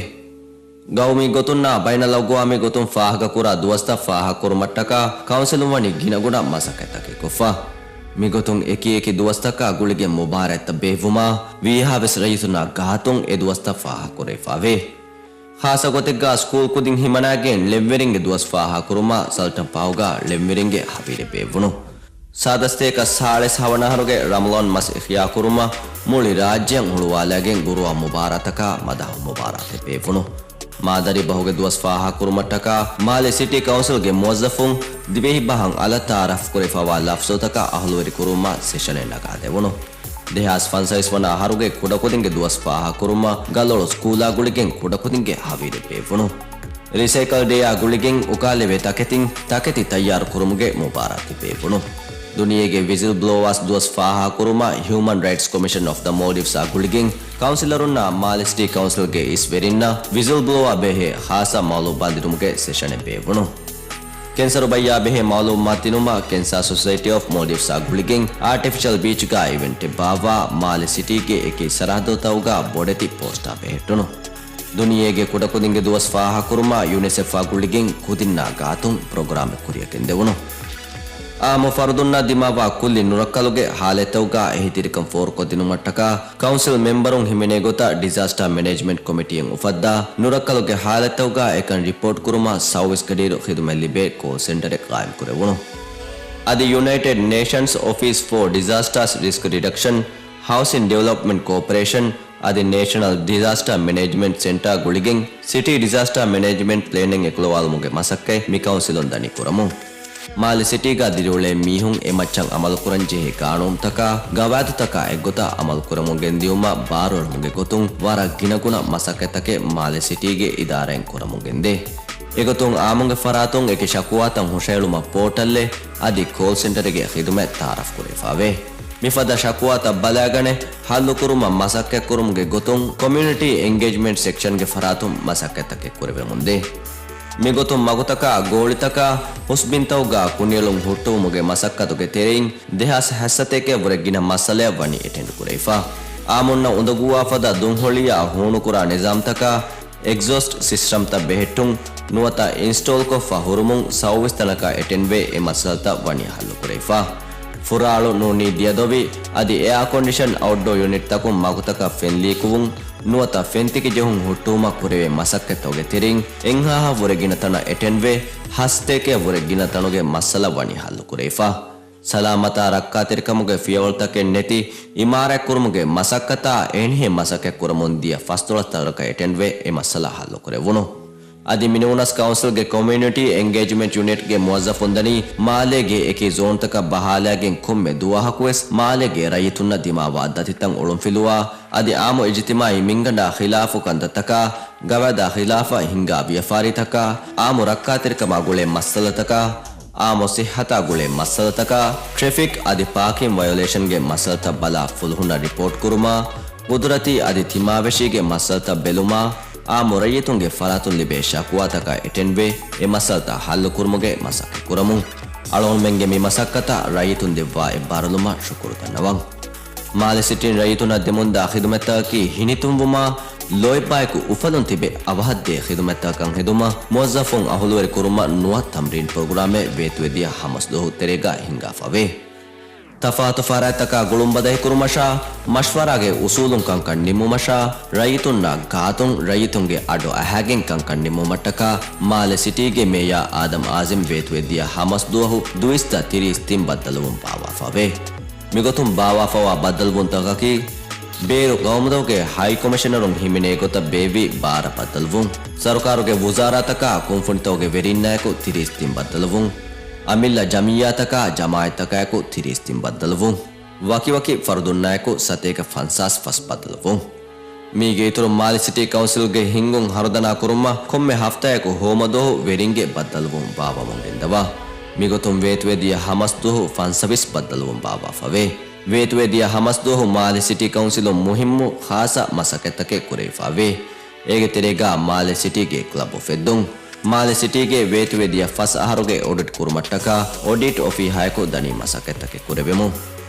ގައުމީ ގޮތުންނާ ބައިނަލްއަގުވާމީ ގޮތުން ފާހަގަކުރާ ދުވަސްތައް ފާހަގަކުރުމަށްޓަކާ ކައުންސިލުން ވަނީ ގިނަގުނަ މަސައްކަތްތަކެއް ކޮށްފަ. މިގޮތުން އެކި އެކި ދުވަސްތަކާ ގުޅިގެން މުބާރާތްތައް ބޭއްވުމާ، ވީހާވެސް ރައްޔިތުންނާ ގާތުން އެ ދުވަސްތައް ފާހަގަކުރެވިފަވޭ. ޚާއްޞަ ގޮތެއްގާ ސްކޫލް ކުދިން ހިމަނާގެން ޅެންވެރިންގެ ދުވަސް ފާހަގަކުރުމާ، ސަލްޓަން ފަހުގާ ޅެންވެރިންގެ ހަވީރެއް ބޭއްވުނު. ސާދަ ސަތޭކަ ސާޅީސް ހަވަނަ އަހަރުގެ ރަމަޟާން މަސް އިޙްޔާކުރުމަށް މުޅި ރާއްޖެއަށް ހުޅުވާލައިގެން ގުރުއާ މުބާރާތަކާ މަދަހު މުބާރާތެއް ބޭއްވުނު. މާދަރީ ބަހުގެ ދުވަސް ފާހަގަކުރުމަށްޓަކާ މާލެ ސިޓީ ކައުންސިލްގެ މުވައްޒަފުން ދިވެހި ބަހަށް އަލަށް ތައާރަފް ކުރެވިފަވާ ލަފްޒުތަކާ އަހުލުވެރި ކުރުވުމަށް ސެޝަނެއް ނަގާދެވުނު. ދެހާސް ފަންސަވީސް ވަނަ އަހަރުގެ ކުޑަކުދިންގެ ދުވަސް ފާހަގަކުރުމަށް ގަލޮޅު ސްކޫލާ ގުޅިގެން ކުޑަކުދިންގެ ހަވީރެއް ބޭއްވުނު. ރިސައިކަލް ޑޭއާ ގުޅިގެން އުކާލެވޭ ތަކެތިން ތަކެތި ތައްޔާރު ކުރުމުގެ މުބާރާތެއް ބޭއްވުނު. ދުނިޔޭގެ ވިޒިލް ބްލޯވާސް ދުވަސް ފާހަގަކުރުމަށް ހިއުމަން ރައިޓްސް ކޮމިޝަން އޮފް ދަ މޯލްޑިވްސްއާ ގުޅިގެން ކައުންސިލަރުންނާ މާލެ ސިޓީ ކައުންސިލްގެ އިސް ވެރިންނަށް ވިޒިލް ބްލޯއާ ބެހޭ ޚާއްޞަ މައުލޫމް ބަނދިނުމުގެ ސެޝަނެއް ބޭއްވުނު. ކެންސަރު ބައްޔާ ބެހޭ މައުލޫމާތު ދިނުމަށް ކެންސާ ސޮސައިޓީ އޮފް މޯލްޑިވްސްއާ ގުޅިގެން އާޓިފިޝަލް ބީޗްގާ އިވެންޓެއް ބާއްވާ މާލެ ސިޓީގެ އެކި ސަރަހައްދުތަކުގާ ބޮޑެތި ޕޯސްޓާ ބެހެއްޓުނު. ދުނިޔޭގެ ކުޑަކުދިންގެ ދުވަސް ފާހަގަކުރުމަށް ޔުނިސެފްއާ ގުޅިގެން ކުދިންނާ ގާތުން ޕްރޮގްރާމެއް ކުރިއަށް ގެންދެވުނު. އާއްމު ފަރުދުންނާ ދިމާވާ ކުއްލި ނުރައްކަލުގެ ހާލަތްތަކުގާ އެހީތެރިކަން ފޯރުކޮށްދިނުމަށްޓަކާ ކައުންސިލް މެމްބަރުން ހިމެނޭ ގޮތަށް ޑިޒާސްޓާ މެނޭޖްމަންޓް ކޮމިޓީއެއް އުފައްދާ، ނުރައްކަލުގެ ހާލަތްތަކުގާ އެކަން ރިޕޯޓް ކުރުމަށް ސައުވީސް ގަޑިއިރު ޚިދުމަތް ލިބޭ ކޯލް ސެންޓަރެއް ޤާއިމްކުރެވުނު. އަދި ޔުނައިޓެޑް ނޭޝަންސް އޮފީސް ފޯ ޑިޒާސްޓާސް ރިސްކް ރިޑަކްޝަން، ހައުސިން ޑިވެލޮޕްމަންޓް ކޯޕަރޭޝަން އަދި ނޭޝަނަލް ޑިޒާސްޓާ މެނޭޖްމަންޓް ސެންޓާ ގުޅިގެން ސިޓީ ޑިޒާސްޓާ މެނޭޖްމަންޓް ޕްލޭނެއް އެކުލަވާލުމުގެ މަސައްކަތް މި ކައުންސިލުން ދަނީ ކުރަމުން. މާލެ ސިޓީގާ ދިރިއުޅޭ މީހުން އެމައްޗަށް އަމަލުކުރަންޖެހޭ ގާނޫނުތަކާ، ގަވާއިދުތަކާ އެއްގޮތަށް އަމަލުކުރަމުން ގެންދިއުމަށް ބާރުއެޅުމުގެ ގޮތުން ވަރަށް ގިނަގުނަ މަސައްކަތްތަކެއް މާލެ ސިޓީގެ އިދާރާއިން ކުރަމުން ގެންދޭ. އެގޮތުން އާއްމުންގެ ފަރާތުން އެކި ޝަކުވާތައް ހުށަހެޅުމަށް ޕޯޓަލްއެއް އަދި ކޯލް ސެންޓަރެއްގެ ޚިދުމަތް ތައާރަފް ކުރެވިފަވޭ. މިފަދަ ޝަކުވާތައް ބަލާގަނެ، ހައްލުކުރުމަށް މަސައްކަތްކުރުމުގެ ގޮތުން ކޮމިއުނިޓީ އެންގޭޖްމަންޓް ސެކްޝަންގެ ފަރާތުން މަސައްކަތްތަކެއް ކުރެވެމުންދޭ. މިގޮތުން މަގުތަކާ، ގޯޅިތަކާ، ހުސްބިންތަކުގާ ކުނިއެޅުން ހުއްޓުވުމުގެ މަސައްކަތުގެ ތެރެއިން ދެހާސް ހައްސަތޭކައަށްވުރެ ގިނަ މައްސަލައަށް ވަނީ އެޓެންޑް ކުރެވިފަ. އާއްމުންނަށް އުނދަގޫވާ ފަދަ ދުންހޮޅިއާ ހޫނުކުރާ ނިޒާމްތަކާ، އެގްޒޯސްޓް ސިސްޓަމްތައް ބެހެއްޓުން، ނުވަތަ އިންސްޓޯލްކޮށްފަ ހުރުމުން ސައުވީސް ތަނަކަށް އެޓެންޑްވެ އެ މައްސަލަތައް ވަނީ ހައްލުކުރެވިފަ. ފުރާޅު ނޫނީ ދިޔަދޮވި އަދި އެއާކޮންޑިޝަން އައުޓްޑޯ ޔުނިޓްތަކުން މަގުތަކަށް ފެން ލީކުވުން، ނުވަތަ ފެންތިކި ޖެހުން ހުއްޓުވުމަށް ކުރެވޭ މަސައްކަތްތަކުގެ ތެރެއިން އެއްހާހަށްވުރެ ގިނަ ތަނަށް އެޓެންޑްވެ، ހަސަތޭކައަށްވުރެ ގިނަ ތަނުގެ މައްސަލަ ވަނީ ހައްލުކުރެވިފަ. ސަލާމަތާ ރައްކާތެރިކަމުގެ ފިޔަވަޅުތަކެއް ނެތި އިމާރާތްކުރުމުގެ މަސައްކަތާ އެހެނިހެން މަސައްކަތްކުރަމުންދިޔަ ފަސްދޮޅަސް ތަނަކަށް އެޓެންޑްވެ އެ މައްސަލަ ހައްލުކުރެވުނު. އަދި މިނޫނަސް ކައުންސިލްގެ ކޮމިއުނިޓީ އެންގޭޖްމަންޓް ޔުނިޓްގެ މުވައްޒަފުން ދަނީ މާލޭގެ އެކި ޒޯންތަކަށް ބަހާލައިގެން ކޮންމެ ދުވަހަކުވެސް މާލޭގެ ރައްޔިތުންނަށް ދިމާވާ ދަތިތައް އުޅުންފިލުވާ، އަދި އާއްމު އިޖްތިމާއީ މިންގަނޑާ ޚިލާފު ކަންތައްތަކާ، ގަވާއިދާ ޚިލާފަށް ހިންގާ ވިޔަފާރިތަކާ، އާއްމު ރައްކާތެރިކަމާ ގުޅޭ މައްސަލަތަކާ، އާއްމު ޞިއްޙަތާ ގުޅޭ މައްސަލަތަކާ، ޓްރެފިކް އަދި ޕާކިން ވަޔޮލޭޝަންގެ މައްސަލަތައް ބަލާ ފުލުހުންނަށް ރިޕޯޓް ކުރުމާ، ގުދުރަތީ އަދި ތިމާވެށީގެ މައްސަލަތައް ބެލުމާ، އާއްމު ރައްޔިތުންގެ ފަރާތުން ލިބޭ ޝަކުވާތަކަށް އެޓެންޑްވެ، އެ މައްސަލަތައް ހައްލުކުރުމުގެ މަސައްކަތް ކުރަމުން. އަޅުގަނޑުމެންގެ މި މަސައްކަތަށް ރައްޔިތުން ދެއްވާ އެއްބާރުލުމަށް ޝުކުރު ދަންނަވަން. މާލެ ސިޓީން ރައްޔިތުންނަށް ދެމުންދާ ޚިދުމަތްތަކަކީ ހިނިތުންވުމާ، ލޯތްބާއެކު އުފަލުން ތިބެ އަވަހަށްދޭ ޚިދުމަތްތަކަށް ހެދުމަށް މުވައްޒަފުން އަހުލުވެރި ކުރުމަށް ނުވަތަ ތަމްރީން ޕްރޮގްރާމެއް ވޭތުވެދިޔަ ހަ މަސްދުވަހު ތެރޭގަ ހިންގާފަވޭ. ތަފާތު ފަރާތްތަކާ ގުޅުން ބަދަހިކުރުމަށާ، މަޝްވަރާގެ އުސޫލުން ކަންކަން ނިންމުމަށާ، ރައްޔިތުންނާ ގާތުން ރައްޔިތުންގެ އަޑު އަހާގެން ކަންކަން ނިންމުމަށްޓަކާ، މާލެ ސިޓީގެ މޭޔާ އާދަމް އާޒިމް ވޭތުވެދިޔަ ހަ މަސްދުވަހު ދުއިސައްތަ ތިރީސް ތިން ބައްދަލުވުން ބާއްވާފަވޭ. މިގޮތުން ބާއްވާފަވާ ބައްދަލުވުންތަކަކީ، ބޭރު ގައުމުތަކުގެ ހައި ކޮމިޝަނަރުން ހިމެނޭ ގޮތަށް ބޭއްވި ބާރަ ބައްދަލުވުން، ސަރުކާރުގެ ވުޒާރާތަކާ ކުންފުނިތަކުގެ ވެރިންނާއެކު ތިރީސް ތިން ބައްދަލުވުން، އަމިއްލަ ޖަމިއްޔާތަކާ ޖަމާއަތްތަކާއެކު ތިރީސް ތިން ބައްދަލުވުން، ވަކިވަކި ފަރުދުންނާއެކު ސަތޭކަ ފަންސާސް ފަސް ބައްދަލުވުން. މީގެ އިތުރުން މާލެ ސިޓީ ކައުންސިލްގެ ހިންގުން ހަރުދަނާ ކުރުމަށް ކޮންމެ ހަފްތާއަކު ހޯމަދުވަހު ވެރިންގެ ބައްދަލުވުން ބާއްވަމުން ގެންދަވާ. މިގޮތުން ވޭތުވެދިޔަ ހަމަސްދުވަހު ފަންސަވީސް ބައްދަލުވުން ބާއްވާފަވޭ. ވޭތުވެދިޔަ ހަމަސްދުވަހު މާލެ ސިޓީ ކައުންސިލުން މުހިއްމު ޚާއްޞަ މަސައްކަތްތަކެއް ކުރެވިފަވޭ. އޭގެ ތެރޭގަ މާލެ ސިޓީގެ ކްލަބް އުފެއްދުން. މާލެ ސިޓީގެ ވޭތުވެދިޔަ ފަސް އަހަރުގެ އޮޑިޓް ކުރުމަށްޓަކާ އޮޑިޓް އޮފީހާއެކު ދަނީ މަސައްކަތްތަކެއް ކުރެވެމުން.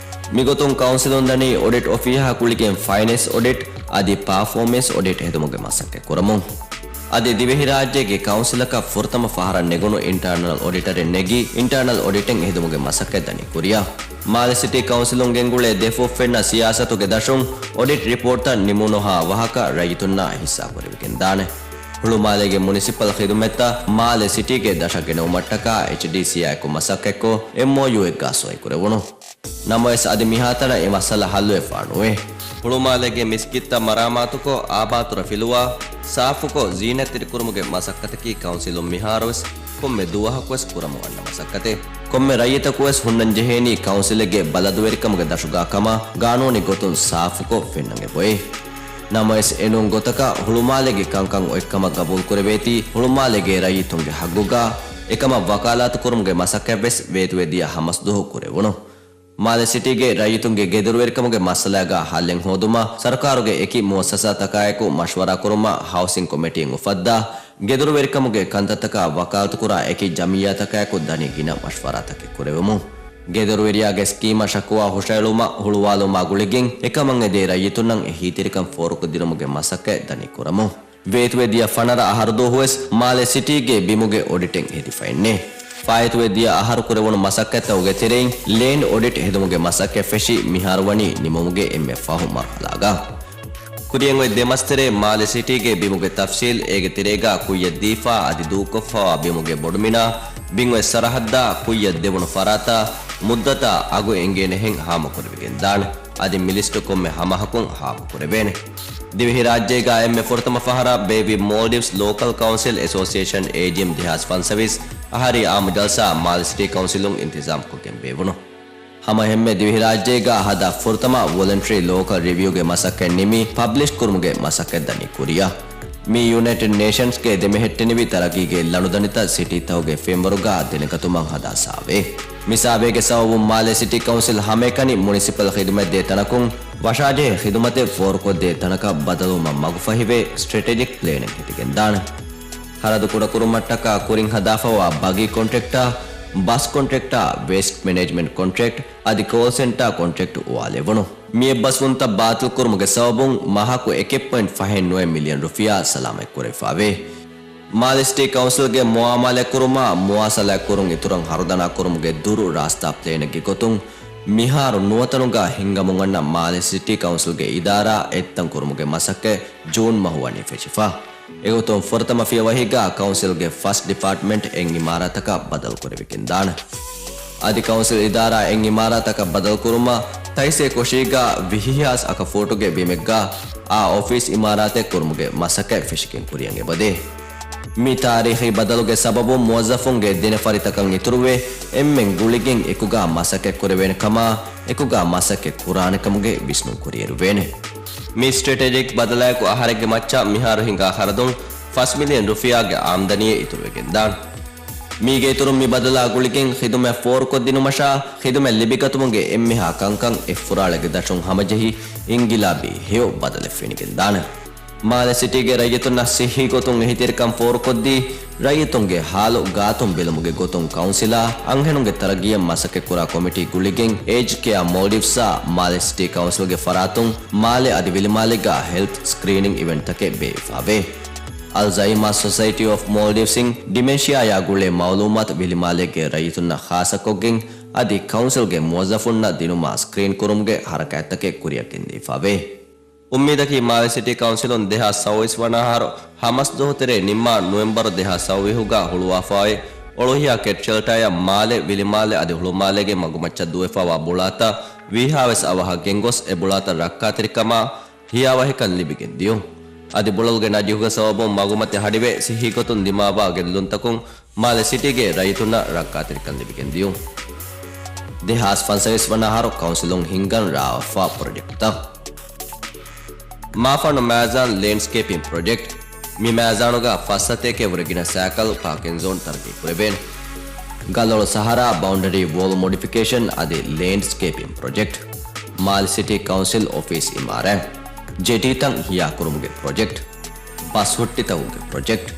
މިގޮތުން ކައުންސިލުން ދަނީ އޮޑިޓް އޮފީހާ ގުޅިގެން ފައިނޭންސް އޮޑިޓް އަދި ޕާފޯމެންސް އޮޑިޓް ހެދުމުގެ މަސައްކަތް ކުރަމުން. އަދި ދިވެހިރާއްޖޭގެ ކައުންސިލަކަށް ފުރަތަމަ ފަހަރަށް ނެގުނު އިންޓާނަލް އޮޑިޓަރެއް ނެގި އިންޓާނަލް އޮޑިޓެއް ހެދުމުގެ މަސައްކަތް ދަނީ ކުރިއަށް. މާލެ ސިޓީ ކައުންސިލުން ގެންގުޅޭ ދެފުށްފެންނަ ސިޔާސަތުގެ ދަށުން އޮޑިޓް ރިޕޯޓްތައް ނިމުނުހާ ވާހަކަ ރައްޔިތުންނާ ހިއްސާކުރެވިގެންދާނެ. ހުޅުމާލޭގެ މުނިސިޕަލް ޚިދުމަތްތައް މާލެ ސިޓީގެ ދަށަށް ގެނައުމަށްޓަކާ އެޗްޑީސީއާއެކު މަސައްކަތްކޮށް، އެމްއޯޔޫއެއްގާ ސޮއިކުރެވުނު. ނަމަވެސް، އަދި މިހާތަނަށް އެ މައްސަލަ ހައްލުވެފާނުވޭ. ހުޅުމާލޭގެ މިސްކިތްތައް މަރާމާތުކޮށް، އާބާތުރަ ފިލުވާ، ސާފުކޮށް، ޒީނަތްތެރިކުރުމުގެ މަސައްކަތަކީ ކައުންސިލުން މިހާރުވެސް ކޮންމެ ދުވަހަކުވެސް ކުރަމުން އަންނަ މަސައްކަތެއް. ކޮންމެ ރައްޔިތަކުވެސް ހުންނަންޖެހޭނީ ކައުންސިލެއްގެ ބަލަދުވެރިކަމުގެ ދަށުގާ ކަމަށް ގާނޫނީ ގޮތުން ސާފުކޮށް ފެންނަން އެބައޮތް. ނަމަވެސް، އެނޫން ގޮތަކަށް ހުޅުމާލޭގެ ކަންކަން އޮތްކަމަށް ގަބޫލުކުރެވޭތީ، ހުޅުމާލޭގެ ރައްޔިތުންގެ ހައްގުގާ އެކަމަށް ވަކާލާތުކުރުމުގެ މަސައްކަތްވެސް ވޭތުވެދިޔަ ހަމަސްދުވަހު ކުރެވުނު. މާލެ ސިޓީގެ ރައްޔިތުންގެ ގެދޮރުވެރިކަމުގެ މައްސަލާގާ ހައްލެއް ހޯދުމަށް ސަރުކާރުގެ އެކި މުއައްސަސާތަކާއެކު މަޝްވަރާކުރުމަށް ހައުސިން ކޮމިޓީން އުފައްދާ، ގެދޮރުވެރިކަމުގެ ކަންތައްތަކާ ވަކާލަތުކުރާ އެކި ޖަމިއްޔާތަކާއެކު ދަނީ ގިނަ މަޝްވަރާތަކެއް ކުރެވެމުން. ގެދޮރުވެރިޔާގެ ސްކީމަށް ޝަކުވާ ހުށައެޅުމަށް ހުޅުވާލުމާ ގުޅިގެން އެކަމަށް އެދޭ ރައްޔިތުންނަށް އެހީތެރިކަން ފޯރުކޮށްދިނުމުގެ މަސައްކަތް ދަނީ ކުރަމުން. ވޭތުވެދިޔަ ފަނަރަ އަހަރު ދުވަހުވެސް މާލެ ސިޓީގެ ބިމުގެ އޮޑިޓެއް ހެދިފައެއްނެއް. ފާއިތުވެދިޔަ އަހަރު ކުރެވުނު މަސައްކަތްތަކުގެ ތެރެއިން ލޭންޑް އޮޑިޓް ހެދުމުގެ މަސައްކަތް ފެށި މިހާރު ވަނީ ނިމުމުގެ އެންމެ ފަހު މަރުހަލާގަ. ކުރިއަށް އޮތް ދެ މަސްތެރޭ މާލެ ސިޓީގެ ބިމުގެ ތަފްސީލް، އޭގެ ތެރޭގަ ކުއްޔަށް ދީފާ އަދި ދޫކޮށްފަވާ ބިމުގެ ބޮޑުމިނާ، ބިން އޮތް ސަރަހައްދާ، ކުއްޔަށް ދެވުނު ފަރާތާ، މުއްދަތާ އަގު އެނގޭނެހެން ހާމަކުރެވިގެންދާނެ. އަދި މި ލިސްޓު ކޮންމެ ހަމަހަކުން ހާމަކުރެވޭނެ. ދިވެހިރާއްޖޭގަ އެންމެ ފުރަތަމަ ފަހަރަށް ބޭއްވި މޯލްޑިވްސް ލޯކަލް ކައުންސިލް އެސޯސިއޭޝަން، އޭޖީއެމް، ދެހާސް ފަންސަވީސް އަހަރީ އާއްމު ޖަލްސާ މާލެ ސިޓީ ކައުންސިލުން އިންތިޒާމްކޮށްގެން ބޭއްވުނު. ހަމައެހެންމެ ދިވެހިރާއްޖޭގަ ހަދާ ފުރަތަމަ ވޮލަންޓަރީ ލޯކަލް ރިވިއުގެ މަސައްކަތް ނިމި ޕަބްލިޝް ކުރުމުގެ މަސައްކަތް ދަނީ ކުރިއަށް. މީ ޔުނައިޓެޑް ނޭޝަންސްގެ ދެމެހެއްޓެނިވި ތަރައްގީގެ ލަނޑުދަނޑިތައް ސިޓީތަކުގެ ފެންވަރުގަ ދެނެގަތުމަށް ހަދާ ސާވޭ. މި ސާވޭގެ ސަބަބުން މާލެ ސިޓީ ކައުންސިލް ހަމައެކަނި މުނިސިޕަލް ޚިދުމަތް ދޭ ތަނަކުން ވަށާޖެހޭ ޚިދުމަތެއް ފޯރުކޮށްދޭ ތަނަކަށް ބަދަލުވުމަށް މަގުފަހިވެ ސްޓްރެޓެޖިކް ޕްލޭނެއް ހެދިގެންދާނެ. ޚަރަދު ކުޑަކުރުމަށްޓަކާ ކުރިން ހަދާފަވާ ބަގީ ކޮންޓްރެކްޓާ، ބަސް ކޮންޓްރެކްޓާ، ވޭސްޓް މެނޭޖްމަންޓް ކޮންޓްރެކްޓް އަދި ކޯލް ސެންޓާ ކޮންޓްރެކްޓް އުވާލެވުނު. މި އެއްބަސްވުންތައް ބާތިލްކުރުމުގެ ސަބަބުން މަހަކު އެކެއް ޕޮއިންޓް ފަހެއް ނުވަ މިލިއަން ރުފިޔާ ސަލާމަތްކުރެވިފަވޭ. މާލެ ސިޓީ ކައުންސިލްގެ މުއާމަލާތްކުރުމާ، މުވާސަލާތްކުރުން އިތުރަށް ހަރުދަނާކުރުމުގެ ދުރު ރާސްތާ ޕްލޭނެއްގެ ގޮތުން، މިހާރު ނުވަތަނުގަ ހިންގަމުން އަންނަ މާލެ ސިޓީ ކައުންސިލްގެ އިދާރާ އެއްތަން ކުރުމުގެ މަސައްކަތް ޖޫން މަހު ވަނީ ފެށިފަ. އެގޮތުން ފުރަތަމަ ފިޔަވަހީގަ ކައުންސިލްގެ ފަސް ޑިޕާޓްމަންޓް އެއް އިމާރާތަކަށް ބަދަލުކުރެވިގެންދާނެ. އަދި ކައުންސިލް އިދާރާ އެއް އިމާރާތަކަށް ބަދަލުކުރުމަށް ތައިސޭކޮށީގަ ވިހި ހާސް އަކަ ފޫޓުގެ ބިމެއްގަ އާ އޮފީސް އިމާރާތެއް ކުރުމުގެ މަސައްކަތް ފެށިގެން ކުރިއަށް އެބަދޭ. މި ތާރީޚީ ބަދަލުގެ ސަބަބުން މުވައްޒަފުންގެ ދެނެފަރިތަކަށް އިތުރުވެ، އެންމެން ގުޅިގެން އެކުގަ މަސައްކަތް ކުރެވޭނެ ކަމާ، އެކުގަ މަސައްކަތް ކުރާނެ ކަމުގެ ވިސްނުން ކުރިއެރުވޭނެ. މި ސްޓްރެޓެޖިކް ބަދަލާއެކު އަހަރެއްގެ މައްޗަށް މިހާރު ހިނގާ ޚަރަދުން ފަސް މިލިއަން ރުފިޔާގެ އާމްދަނީއެއް އިތުރުވެގެންދާނެ. މީގެ އިތުރުން މި ބަދަލާ ގުޅިގެން ޚިދުމަތް ފޯރުކޮށްދިނުމަށާ، ޚިދުމަތް ލިބިގަތުމުގެ އެންމެހާ ކަންކަން އެއްފުރާޅެއްގެ ދަށުން ހަމަޖެހި އިންގިލާބީ ހެޔޮ ބަދަލެއް ފެނިގެންދާނެ. މާލެ ސިޓީގެ ރައްޔިތުންނަށް ސިއްހީ ގޮތުން އެހީތެރިކަން ފޯރުކޮށްދީ، ރައްޔިތުންގެ ހާލު ގާތުން ބެލުމުގެ ގޮތުން ކައުންސިލާ، އަންހެނުންގެ ތަރައްގީއަށް މަސައްކަތްކުރާ ކޮމިޓީ ގުޅިގެން އޭޖް ކެއާ މޯލްޑިވްސްއާ މާލެ ސިޓީ ކައުންސިލްގެ ފަރާތުން މާލެ އަދި ވިލިމާލޭގަ ހެލްތް ސްކްރީނިން އިވެންޓްތަކެއް ބޭއްވިފަވޭ. އަލްޒައިމާ ސޮސައިޓީ އޮފް މޯލްޑިވްސްއިން ޑިމެންޝިއާޔާ ގުޅޭ މައުލޫމާތު ވިލިމާލޭގެ ރައްޔިތުންނަށް ޚާއްޞަކޮށްގެން އަދި ކައުންސިލްގެ މުވައްޒަފުންނަށް ދިނުމާ ސްކްރީން ކުރުމުގެ ހަރަކާތްތަކެއް ކުރިއަށް ގެންދެވިފަވޭ. އުއްމީދަކީ މާލެ ސިޓީ ކައުންސިލުން ދެހާސް ސައުވީސް ވަނަ އަހަރު ހަމަސް ދުވަހު ތެރޭ ނިންމާ ނޮވެމްބަރު ދެހާސް ސައުވީހުގަ ހުޅުވާފައި އޮޅުހިޔާ ކެޓް ޝެލްޓާޔަށް މާލެ، ވިލިމާލެ އަދި ހުޅުމާލޭގެ މަގުމައްޗަށް ދުވެފަވާ ބުޅާތައް ވީހާވެސް އަވަހަށް ގެންގޮސް އެ ބުޅާތައް ރައްކާތެރިކަމާ ހިޔާވަހިކަން ލިބިގެން ދިޔުން. އަދި ބުޅަލުގެ ނަޖީހުގެ ސަބަބުން މަގުމަތި ހަޑިވެ ސިއްހީ ގޮތުން ދިމާވާ ގެދުލުންތަކުން މާލެ ސިޓީގެ ރައްޔިތުންނަށް ރައްކާތެރިކަން ލިބިގެން ދިޔުން. ދެހާސް ފަންސަވީސް ވަނަ އަހަރު ކައުންސިލުން ހިންގަން ރާވާފާ ޕްރޮޖެކްޓްތައް. މާފަންނު މައިޒާން ލޭންޑްސްކޭޕިން ޕްރޮޖެކްޓް. މި މައިޒާނުގަ ފައްސަތޭކަ ވުރެ ގިނަ ސައިކަލް ޕާކިން ޒޯން ތަރައްގީ ކުރެވޭނެ. ގަލޮޅު ސަހަރާ ބައުންޑަރީ ވޯލް މޮޑިފިކޭޝަން އަދި ލޭންޑްސްކޭޕިން ޕްރޮޖެކްޓް، މާލެ ސިޓީ ކައުންސިލް އޮފީސް އިމާރާތް، ޖެޓީތައް ހިޔާކުރުމުގެ ޕްރޮޖެކްޓް، ބަސް ހުއްޓިތަކުގެ ޕްރޮޖެކްޓް،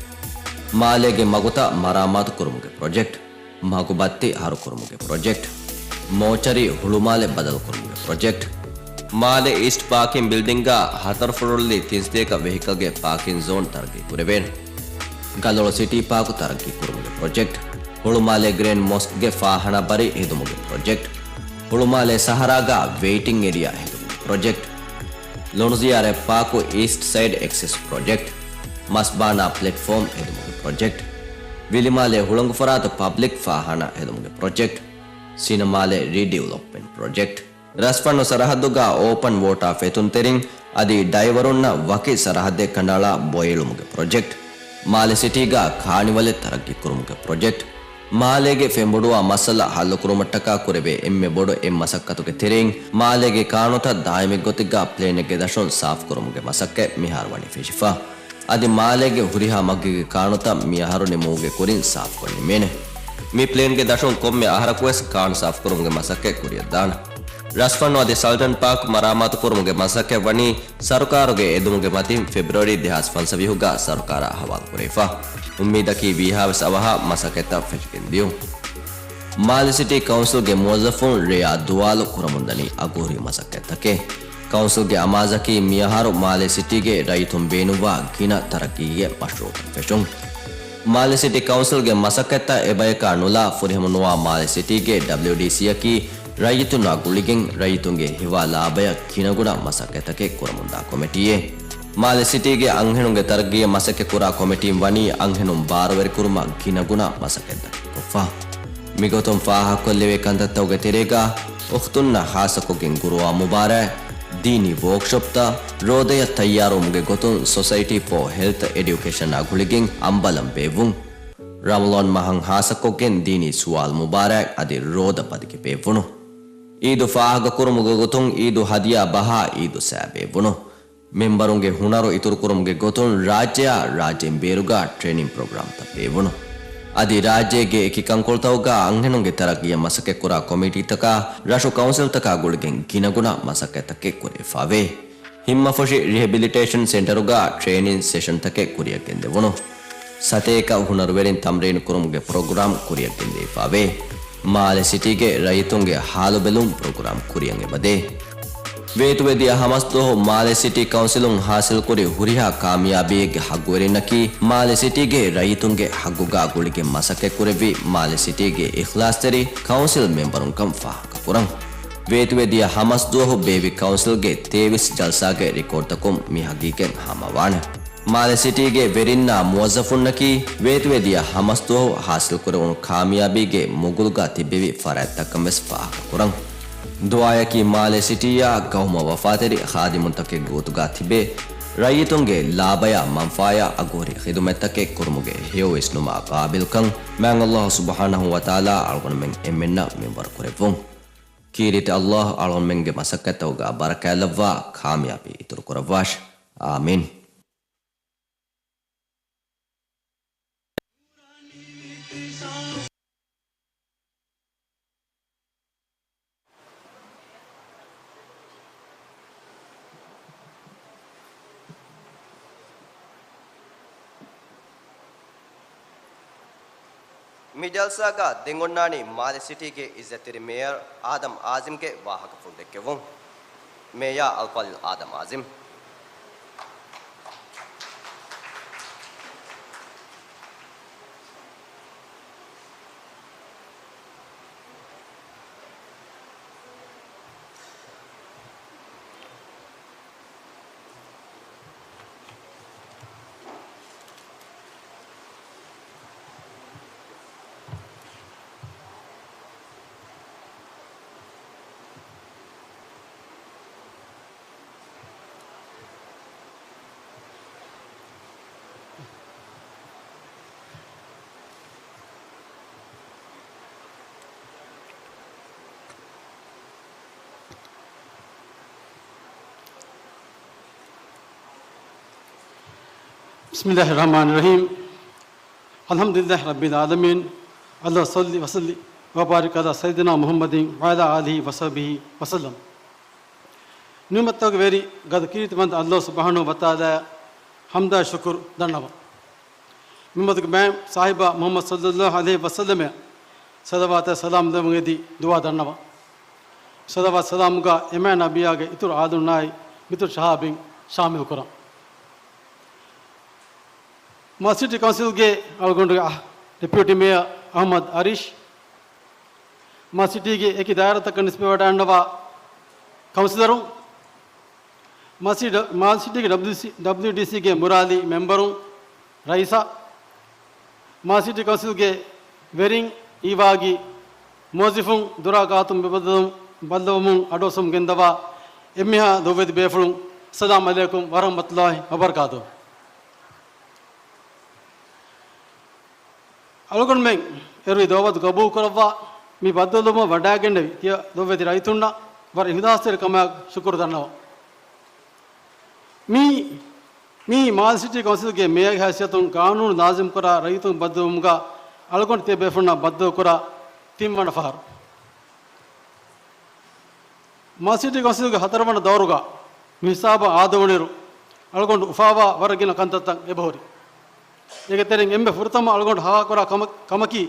މާލޭގެ މަގުތައް މަރާމާތުކުރުމުގެ ޕްރޮޖެކްޓް، މަގުބައްތި ހަރުކުރުމުގެ ޕްރޮޖެކްޓް، މޯޗަރީ ހުޅުމާލެ ބަދަލުކުރުމުގެ ޕްރޮޖެކްޓް، މާލެ އީސްޓް ޕާކިން ބިލްޑިންގ ހަތަރު ފުރޮޅުލި ތިން ސަތޭކަ ވެހިކަލްގެ ޕާކިން ޒޯން ތަރައްގީ ކުރެވޭނެ. ގަލޮޅު ސިޓީ ޕާކު ތަރައްގީ ކުރުމުގެ ޕްރޮޖެކްޓް، ހުޅުމާލެ ގްރޭންޑް މޮސްކްގެ ފާހަނަ ބަރި ހެދުމުގެ ޕްރޮޖެކްޓް، ހުޅުމާލެ ސަހަރާގަ ވެއިޓިން އޭރިއާ ހެދުމުގެ ޕްރޮޖެކްޓް، ލޮނުޒިޔާރަތް ޕާކު އީސްޓް ސައިޑް އެކްސެސް ޕްރޮޖެކްޓް، މަސްބާނާ ޕްލެޓްފޯމް ހެދުމުގެ ޕްރޮޖެކްޓް، ވިލިމާލެ ހުޅަނގުފަރާތު ޕަބްލިކް ފާހަނަ ހެދުމުގެ ޕްރޮޖެކްޓް، ސިނަމާލެ ރީޑިވެލޮޕްމަންޓް ޕްރޮޖެކްޓް، ރަސްފަންނު ސަރަހައްދުގަ އޯޕަން ވޯޓާ ފެތުންތެރިން އަދި ޑައިވަރުންނަށް ވަކި ސަރަހައްދެއް ކަނޑައަޅާ ބޮއެޅުމުގެ ޕްރޮޖެކްޓް، މާލެ ސިޓީގަ ކާނިވަލެއް ތަރައްގީ ކުރުމުގެ ޕްރޮޖެކްޓް، މާލޭގެ ފެންބޮޑުވާ މައްސަލަ ހައްލުކުރުމަށްޓަކާ ކުރެވޭ އެންމެ ބޮޑު އެއް މަސައްކަތުގެ ތެރެއިން، މާލޭގެ ކާނުތައް ދާއިމީ ގޮތެއްގަ ޕްލޭނެއްގެ ދަށުން ސާފުކުރުމުގެ މަސައްކަތް މިހާރު ވަނީ ފެށިފަ. އަދި މާލޭގެ ހުރިހާ މަގުގެ ކާނުތައް މި އަހަރު ނިމުމުގެ ކުރިން ސާފުކޮށް ނިމޭނެ. މި ޕްލޭންގެ ދަށުން ކޮންމެ އަހަރަކުވެސް ކާނު ސާފުކުރުމުގެ މަސައްކަތް ކުރިއަށްދާނެ. ރަސްފަންނު އަދި ސަލްޓަން ޕާކް މަރާމާތުކުރުމުގެ މަސައްކަތް ވަނީ ސަރުކާރުގެ އެދުމުގެ މަތިން ފެބްރުއަރީ ދެހާސް ފަންސަވީހުގަ ސަރުކާރަށް ހަވާލުކުރެވިފަ. އުއްމީދަކީ ވީހާވެސް އަވަހަށް މަސައްކަތްތައް ފެށިގެންދިޔުން. މާލެ ސިޓީ ކައުންސިލްގެ މުވައްޒަފުން ރެޔާ ދުވާލު ކުރަމުންދަނީ އަގުހުރި މަސައްކަތްތަކެއް. ކައުންސިލްގެ އަމާޒަކީ މިއަހަރު މާލެ ސިޓީގެ ރައްޔިތުން ބޭނުންވާ ގިނަ ތަރައްގީގެ މަޝްރޫއުތައް ފެށުން. މާލެ ސިޓީ ކައުންސިލްގެ މަސައްކަތްތައް އެބަޔަކާ ނުލާ ފުރިހަމަނުވާ މާލެ ސިޓީގެ ޑަބްލިއުޑީސީއަކީ ރައްޔިތުންނާ ގުޅިގެން ރައްޔިތުންގެ ހިވާ ލާބަޔަށް ގިނަގުނަ މަސައްކަތްތަކެއް ކުރަމުންދާ ކޮމިޓީއެއް. މާލެ ސިޓީގެ އަންހެނުންގެ ތަރައްގީއަށް މަސައްކަތްކުރާ ކޮމިޓީން ވަނީ އަންހެނުން ބާރުވެރިކުރުމަށް ގިނަގުނަ މަސައްކަތްތަކެއް ކޮށްފަ. މިގޮތުން ފާހަގަކޮށްލެވޭ ކަންތައްތަކުގެ ތެރޭގަ އުޚްތުންނަށް ޚާއްޞަކޮށްގެން ގުރުއާން މުބާރާތް، ދީނީ ވޯކްޝޮޕްތައް، ރޯދަޔަށް ތައްޔާރުވުމުގެ ގޮތުން ސޮސައިޓީ ފޯ ހެލްތް އެޑިއުކޭޝަނާ ގުޅިގެން އަނބަލަން ބޭއްވުން. ރަމަޟާން މަހަށް ޚާއްޞަކޮށްގެން ދީނީ ސުވާލު މުބާރާތް އަދި ރޯދަ ބަދިގެ ބޭއްވުނު. އީދު ފާހަގަކުރުމުގެ ގޮތުން އީދު ހަދިޔާ ބަހާ އީދު ސައި ބޭއްވުނު. މެމްބަރުންގެ ހުނަރު އިތުރުކުރުމުގެ ގޮތުން ރާއްޖެއާ ރާއްޖޭން ބޭރުގަ ޓްރޭނިން ޕްރޮގްރާމްތައް ބޭއްވުނު. އަދި ރާއްޖޭގެ އެކި ކަންކޮޅުތަކުގަ އަންހެނުންގެ ތަރައްގީއަށް މަސައްކަތްކުރާ ކޮމިޓީތަކާ ރަށު ކައުންސިލްތަކާ ގުޅިގެން ގިނަގުނަ މަސައްކަތްތަކެއް ކުރެވިފައވޭ. ހިންމަފުށި ރިހެބިލިޓޭޝަން ސެންޓަރުގަ ޓްރޭނިން ސެޝަންތަކެއް ކުރިއަށް ގެންދެވުނު. ސަތޭކަ ހުނަރުވެރިން ތަމްރީނު ކުރުމުގެ ޕްރޮގްރާމް ކުރިއަށް ގެންދެވިފައވޭ. މާލެ ސިޓީގެ ރައްޔިތުންގެ ހާލުބެލުން ޕްރޮގްރާމް ކުރިއަށް އެބަދޭ. ވޭތުވެދިޔަ ހަމަސްދުވަހު މާލެ ސިޓީ ކައުންސިލުން ހާސިލްކުރި ހުރިހާ ކާމިޔާބީއެއްގެ ހައްގުވެރިންނަކީ މާލެ ސިޓީގެ ރައްޔިތުންގެ ހައްގުގާ ގުޅިގެން މަސައްކަތްކުރެއްވި މާލެ ސިޓީގެ އިޚްލާޞްތެރި ކައުންސިލް މެމްބަރުންކަން ފާހަގަ ކުރަން. ވޭތުވެދިޔަ ހަމަސްދުވަހު ބޭއްވި ކައުންސިލްގެ ތޭވީސް ޖަލްސާގެ ރެކޯޑްތަކުން މި ހަގީގަތް ހާމަވާނެ. މާލެ ސިޓީގެ ވެރިންނާ މުވައްޒަފުންނަކީ ވޭތުވެދިޔަ ހަމަސްދުވަހު ހާސިލްކުރެވުނު ކާމިޔާބީގެ މުގުލުގަ ތިއްބެވި ފަރާތްތައްކަން ވެސް ފާހަގަކުރަން. ދުޢާޔަކީ މާލެ ސިޓީއާ ގައުމަށް ވަފާތެރި ޚާދިމުންތަކެއް ގޯތުގަ ތިބޭ، ރައްޔިތުންގެ ލާބަޔާ މަންފާޔާ އަގުހުރި ޚިދުމަތްތަކެއް ކުރުމުގެ ހެޔޮވިސްނުމާ ޤާބިލްކަން މާތް ﷲ ސުބްޙާނަހޫ ވަތަޢާލާ އަޅުގަނޑުމެން އެންމެންނަށް މިންވަރު ކުރެއްވުން. ކީރިތި ﷲ އަޅުގަނޑުމެންގެ މަސައްކަތްތަކުގަ ބަރަކާތްލައްވާ ކާމިޔާބީ އިތުރުކުރައްވާށި. އާމީން. މި ޖަލްސާގަ ދެން އޮންނާނީ މާލެ ސިޓީގެ އިއްޒަތްތެރި މޭޔަރ އާދަމް އާޒިމްގެ ވާހަކަފުޅު ދެއްކެވުން. މޭޔާ އަލްފާޟިލް އާދަމް އާޒިމް. بسم الله الرحمن الرحيم. الحمد لله رب العالمين. اللهم صل وسلم وبارك على سيدنا محمد وعلى آله وصحبه وسلم. ނިޢުމަތްތަކުގެ ވެރި ގަދަ ކީރިތިވަންތަ ﷲ ސުބްޙާނަހޫ ވަތަޢާލާއަށް ޙަމްދާ ޝުކުރު ދަންނަވަން. މިމަދުގެ މާތް ސާހިބާ މުޙައްމަދު ޞައްލައްލާހު ޢަލައިހި ވަސައްލަމަށް ޞަލަވާތާ ސަލާމް ލެއްވުން އެދި ދުޢާ ދަންނަވަން. ޞަލަވާތު ސަލާމްގަ އެމާ ނަބިއްޔާގެ އިތުރު އާލުންނާއި މިތުރު ޞަޙާބީން ޝާމިލް ކުރަން. މާލެ ސިޓީ ކައުންސިލްގެ އަޅުގަނޑުގެ އަ، ޑެޕިއުޓީ މޭޔަރ އަޙްމަދު އަރީޝް، މާލެ ސިޓީގެ އެކި ދާއިރާތަކަށް ނިސްބަތްވެވަޑައިގަންނަވާ ކައުންސިލަރުން، މާލެ ސި، މާލެ ސިޓީގެ ޑަބްލިއުޑީސީ، ޑަބްލިއުޑީސީގެ މުރާލީ މެމްބަރުން، ރައީސާ، މާލެ ސިޓީ ކައުންސިލްގެ ވެރިން، އީވާގެ މުވައްޒިފުން، ދުރާ ގާތުން ބައްދަލުވުމުން އަޑުއައްސަމުން ގެންދަވާ އެންމެހާ ދޮވެތި ބޭފުޅުން، އައްސަލާމު ޢަލައިކުމް ވަރަޙްމަތުﷲ ވަބަރަކާތުހު. އަޅުގަނޑުމެން އެރުވި ދަޢުވަތު ގަބޫލުކުރައްވާ މި ބައްދަލުވުމަށް ވަޑައިގެންނެވި ތިޔަ ދޮވެތި ރައްޔިތުންނަށް ވަރަށް އިޚްލާޞްތެރިކަމާއެކު ޝުކުރު ދަންނަވަން. މި، މި މާލެ ސިޓީ ކައުންސިލްގެ މޭޔަރގެ ހައިސިއްޔަތުން ގާނޫނު ނާޒިމްކުރާ ރައްޔިތުން ބައްދަލުވުމުގަ އަޅުގަނޑު ތިޔަ ބޭފުޅުންނާ ބައްދަލުކުރާ ތިންވަނަ ފަހަރު. މާލެ ސިޓީ ކައުންސިލްގެ ހަތަރުވަނަ ދައުރުގަ މި ހިސާބަށް އާދެވުނުއިރު، އަޅުގަނޑު އުފާވާ ވަރަށް ގިނަ ކަންތައްތައް އެބަހުރި. އޭގެ ތެރެއިން އެންމެ ފުރަތަމަ އަޅުގަނޑު ހަވާކުރާ ކަމަ، ކަމަކީ،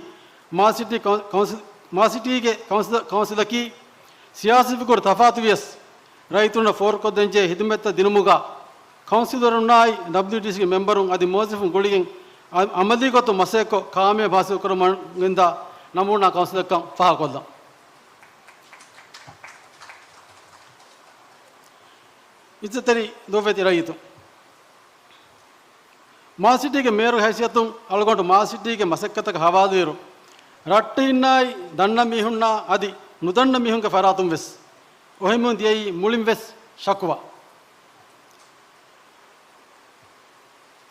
މާލެ ސިޓީ ކައު، ކައުންސިލް، މާލެ ސިޓީގެ ކައުންސިލް، ކައުންސިލަކީ ސިޔާސީ ފިކުރު ތަފާތުވިޔަސް، ރައްޔިތުންނަށް ފޯރުކޮށްދޭންޖެހޭ ހިދުމަތްތައް ދިނުމުގަ، ކައުންސިލަރުންނާއި ޑަބްލިއުޑީސީގެ މެމްބަރުން އަދި މުވައްޒިފުން ގުޅިގެން އަ، ޢަމަލީ ގޮތުން މަސައްކަތްކޮށް ކާމިޔާބު ހާސިލް ކުރަމުން ގެންދާ ނަމޫނާ ކައުންސިލަކަށް ފާހަގަކޮށްލަން. އިއްޒަތްތެރި ދޮވެތި ރައްޔިތުން، މާލެ ސިޓީގެ މޭޔަރުގެ ހައިސިއްޔަތުން އަޅުގަނޑު މާލެ ސިޓީގެ މަސައްކަތަކަށް ހަވާލުވިއިރު، ރައްޓެހިންނާއި ދަންނަ މީހުންނާ އަދި ނުދަންނަ މީހުންގެ ފަރާތުން ވެސް އޮހެމުން ދިޔައީ މުޅިން ވެސް ޝަކުވާ.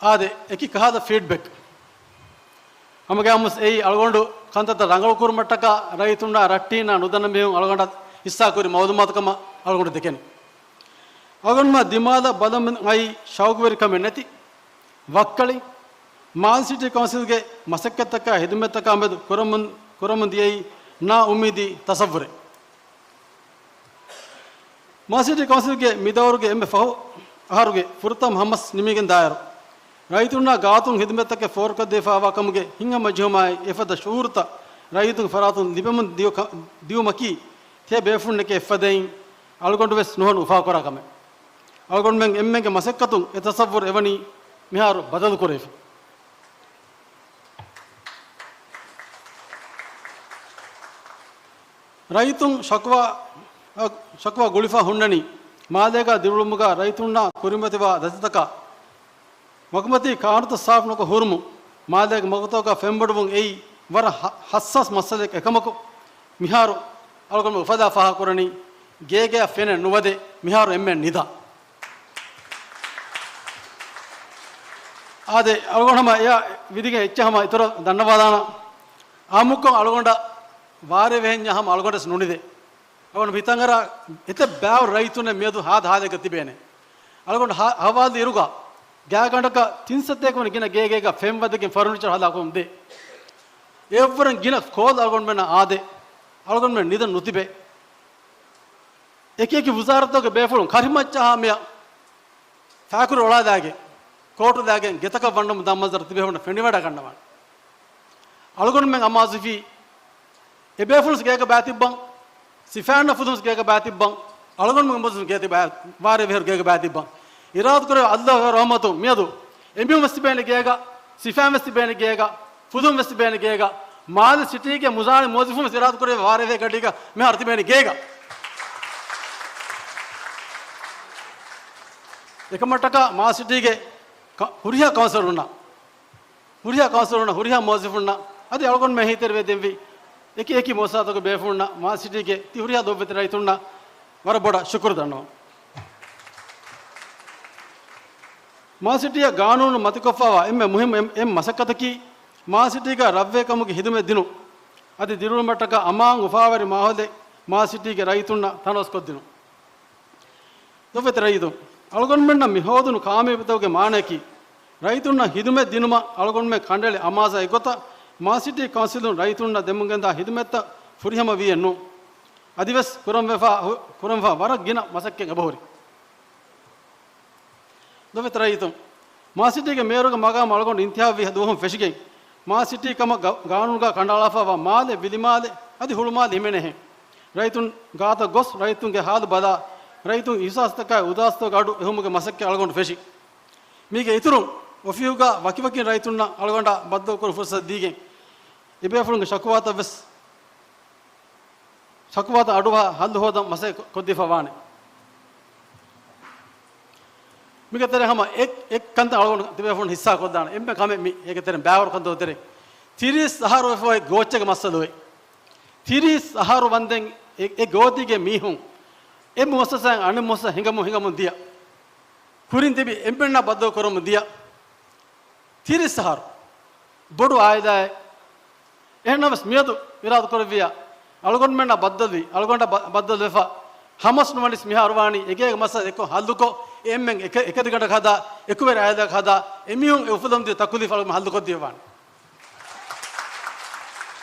އާދެ، އެކި ކަހަލަ ފީޑްބެކް. ހަމަގައިމުވެސް އެއީ އަޅުގަނޑު ކަންތައްތައް ރަނގަޅު ކުރުމަށްޓަކާ ރައްޔިތުންނާ ރައްޓެހިންނާ ނުދަންނަ މީހުން އަޅުގަނޑަށް ހިއްސާ ކުރި މައުލޫމާތު ކަމަށް އަޅުގަނޑު ދެކެނީ. އަޅުގަނޑުމެން ދިމާލަށް ބަލަމުން އައީ ޝައުގުވެރިކަމެއް ނެތި، ވައްކަޅި، މާލެ ސިޓީ ކައުންސިލްގެ މަސައްކަތްތަކާ ހިދުމަތްތަކާ މެދު ކުރަމުން، ކުރަމުން ދިޔައީ ނާ އުއްމީދީ ތަސައްވުރެއް. މާލެ ސިޓީ ކައުންސިލްގެ މި ދައުރުގެ އެންމެ ފަހު އަހަރުގެ ފުރަތަމަ ހަމަސް ނިމިގެން ދާއިރު، ރައްޔިތުންނާ ގާތުން ހިދުމަތްތަކެއް ފޯރުކޮށްދީފާވާ ކަމުގެ ހިތްހަމަޖެހުމާއި، އެފަދަ ޝުޢޫރުތައް ރައްޔިތުންގެ ފަރާތުން ލިބެމުން ދިޔު ކަ، ދިޔުމަކީ، ތިޔަ ބޭފުޅުންނެކޭ އެއްފަދައިން އަޅުގަނޑު ވެސް ނުހަނު އުފާކުރާ ކަމެއް. އަޅުގަނޑުމެން އެންމެންގެ މަސައްކަތުން އެ ތަސައްވުރު އެވަނީ މިހާރު ބަދަލުކުރެވިފަ. ރައްޔިތުން ޝަކުވާ، ޝަކުވާ ގުޅިފަ ހުންނަނީ، މާލޭގަ ދިރިއުޅުމުގަ ރައްޔިތުންނާ ކުރިމަތިވާ ދަތިތަކާ ވަކުމަތީ ކާނުތައް ސާފު ނުކޮށް ހުރުމުން، މާލޭގެ މަގުތަކުގަ ފެންބޮޑުވުން އެއީ ވަރަށް ހަ، ހައްސާސް މައްސަލައެއް. އެކަމަކު، މިހާރު އަޅުގަނޑު އުފަލާ ފާހަގަކުރަނީ، ގޭގެއަށް ފެނެއް ނުވަދެ، މިހާރު އެންމެން ނިދާ. އާދެ، އަޅުގަނޑު ހަމަ އެއާ ވިދިގެން އެއްޗެއް ހަމަ އިތުރަށް ދަންނަވާލާނަން. އާއްމުކޮށް އަޅުގަނޑަށް ވާރޭ ވެހެންޏާ ހަމަ އަޅުގަނޑަސް ނުނިދޭ. އަޅުގަނޑު ހިތަށްއަރާ އެތައް ބާވަރު ރައްޔިތުންނެއް މިއަދު ހާދަ ހާލެއްގަ ތިބޭނެ. އަޅުގަނޑު ހަ، ހަވާލު އިރުގަ ގާތްގަނޑަކަށް ތިން ސަތޭކަ ވަނަ ގިނަ ގޭގޭގަ ފެން ވަދެގެން ފަރުނިޗަރ ހަލާކުރަމުން ދޭ. އެއަށްވުރެން ގިނަ ކޯލް އަޅުގަނޑުމެންނަށް އާދޭ. އަޅުގަނޑުމެން ނިދަން ނުތިބޭ. އެކި އެކި ވުޒާރަތުގެ ބޭފުޅުން ކަރިމައްޗަށް ހާމިޔަށް ފާކުރި އޮޅާލާގެން، ކޯޓުލާގެން، ގެތަކަށް ވަންނަމުން ދާ މަންޒަރު ތިބޭފުޅުންނަށް ފެނިވަޑައިގަންނަވާނެ. އަޅުގަނޑުމެން އަމާޒުވީ، އެބޭފުޅުން ގޭގަ ބައިތިއްބަން، ސިފައިންނަށް ފުދުން ގޭގަ ބައިތިއްބަން، އަޅުގަނޑުމެން މުވައްޒަފުން ގޭތި ބައި، ވާރޭ ވެހިރު ގޭގަ ބައިތިއްބަން. އިރާދަކުރެ ﷲ ރަޙްމަތުން މިއަދު އެމީހުން ވެސް ތިބޭނެ ގޭގަ، ސިފައިން ވެސް ތިބޭނެ ގޭގަ، ފުދުން ވެސް ތިބޭނެ ގޭގަ، މާލެ ސިޓީގެ މުޒާނި މުވައްޒަފުން ވެސް އިރާދަކުރެ ވާރޭ ވެހި ގަޑީގަ މިހާރު ތިބޭނެ ގޭގަ. އެކަމަށްޓަކާ މާލެ ސިޓީގެ ކަ، ހުރިހާ ކައުންސިލަރުންނަށް، ހުރިހާ ކައުންސިލަރުންނަށް، ހުރިހާ މުވައްޒަފުންނަށް، އަދި އަޅުގަނޑުމެން ހިތެރިވެ ދެއްވި އެކި އެކި މުއައްސަސާތުގެ ބޭފުޅުންނަށް މާލެ ސިޓީގެ ތި ހުރިހާ ދޮށްވެތި ރައްޔިތުންނަށް ވަރަށް ބޮޑަށް ޝުކުރު ދަންނަވަން. މާލެ ސިޓީއަށް ގާނޫނު މަތިކޮށްފައިވާ އެންމެ މުހިއްމު އެއް، އެއް މަސައްކަތަކީ، މާލެ ސިޓީގަ ރަށްވެރިކަމުގެ ހިދުމަތް ދިނުން، އަދި ދިރިއުޅުމަށްޓަކާ އަމާން އުފާވެރި މާހައުލެއް މާލެ ސިޓީގެ ރައްޔިތުންނަށް ތަނަވަސްކޮށްދިނުން. ދޮށްވެތި ރައްޔިތުން، އަޅުގަނޑުމެންނަށް މި ހޯދުނު ކާމިޔަބީތަކުގެ މާނައަކީ، ރައްޔިތުންނަށް ހިދުމަތް ދިނުމަށް އަޅުގަނޑުމެން ކަނޑައެޅި އަމާޒާ އެއްގޮތަށް މާސިޓީ ކައުންސިލުން ރައްޔިތުންނަށް ދެމުންގެންދާ ހިދުމަތްތައް ފުރިހަމަވީއެއްނޫން. އަދިވެސް ކުރަންވެފާ، ކުރަންވެފާ ވަރަށް ގިނަ މަސައްކަތް އެބަހުރި. ލޮބުވެތި ރައްޔިތުން، މާސިޓީގެ މޭޔަރުގެ މަގާމަށް އަޅުގަނޑު އިންތިހާބުވި ދުވަހުން ފެށިގެން، މާސިޓީ ކަމަށް ގަ-، ގާނޫނުގަ ކަނޑައަޅާފައިވާ މާލެ، ވިލިމާލެ އަދި ހުޅުމާލެ ހިމެނޭހެން. ރައްޔިތުން ގާތަށް ގޮސް، ރައްޔިތުންގެ ހާލު ބަލާ، ރައްޔިތުން އިހުސާސްތަކާއި އުދާސްތަކުގެ އަޑު އެހުމުގެ މަސައްކަތް އަޅުގަނޑު ފެށި. މީގެ އިތުރުން، އޮފީހުގަ ވަކިވަކިން ރައްޔިތުންނަށް އަޅުގަނޑަށް ބައްދަލުކުރުން ފުރުސަތު ދީގެން، އެބޭފުޅުންގެ ޝަކުވާތައް ވެސް ޝަކުވާތައް އަޑުއަހާ ހައްލު ހޯދަން މަސައްކަތް ކޮ-، ކޮށްދީފަ ވާނެ. މީގެ ތެރޭ ހަމަ އެއް، އެއް ކަންތައް އަޅުގަނޑު ތިބޭފުޅުން ހިއްސާ ކޮށްދާނެ. އެންމެ ކަމެއް މި އޭގެ ތެރެ ބާވަރު ކަންތައް ތެރޭ. ތިރީސް އަހަރު ވެފަ އޮތް ގޯއްޗެއްގެ މައްސަލަ އޮތް. ތިރީސް އަހަރު ވަންދެން އެ، އެ ގޯތީގެ މީހުން އެ މުއައްސަސާއިން އަނެއް މުއައްސަސާ ހިނގަމުން ހިނގަމުން ދިޔަ. ކުރިން ތިބި އެންމެންނާ ބައްދަލު ކުރަމުން ދިޔަ. ތިރީސް އަހަރު. ބޮޑު އާއިލާއެއް. އެހެންނަމަވެސް މިއަދު އިރާދަ ކުރެއްވިޔާ، އަޅުގަނޑުމެންނާ ބައްދަލުވި، އަޅުގަނޑަށް ބަ-، ބައްދަލުވެފަ، ހަމަސް ނުވަނީސް މިހާރު ވާނީ އެގޭގެ މައްސަލަ އެއްކޮށް ހައްލުކޮށް، އެ އެންމެން އެކެ-، އެކަލިގަނޑަކަށް ހަދާ، އެކުވެރި އާއިލާއަކަށް ހަދާ، އެމީހުން އެ އުފުލަމުން ދިޔަ ތަކުލީފް އަޅުގަނޑު ހައްލުކޮށްދިޔަ ވާނެ.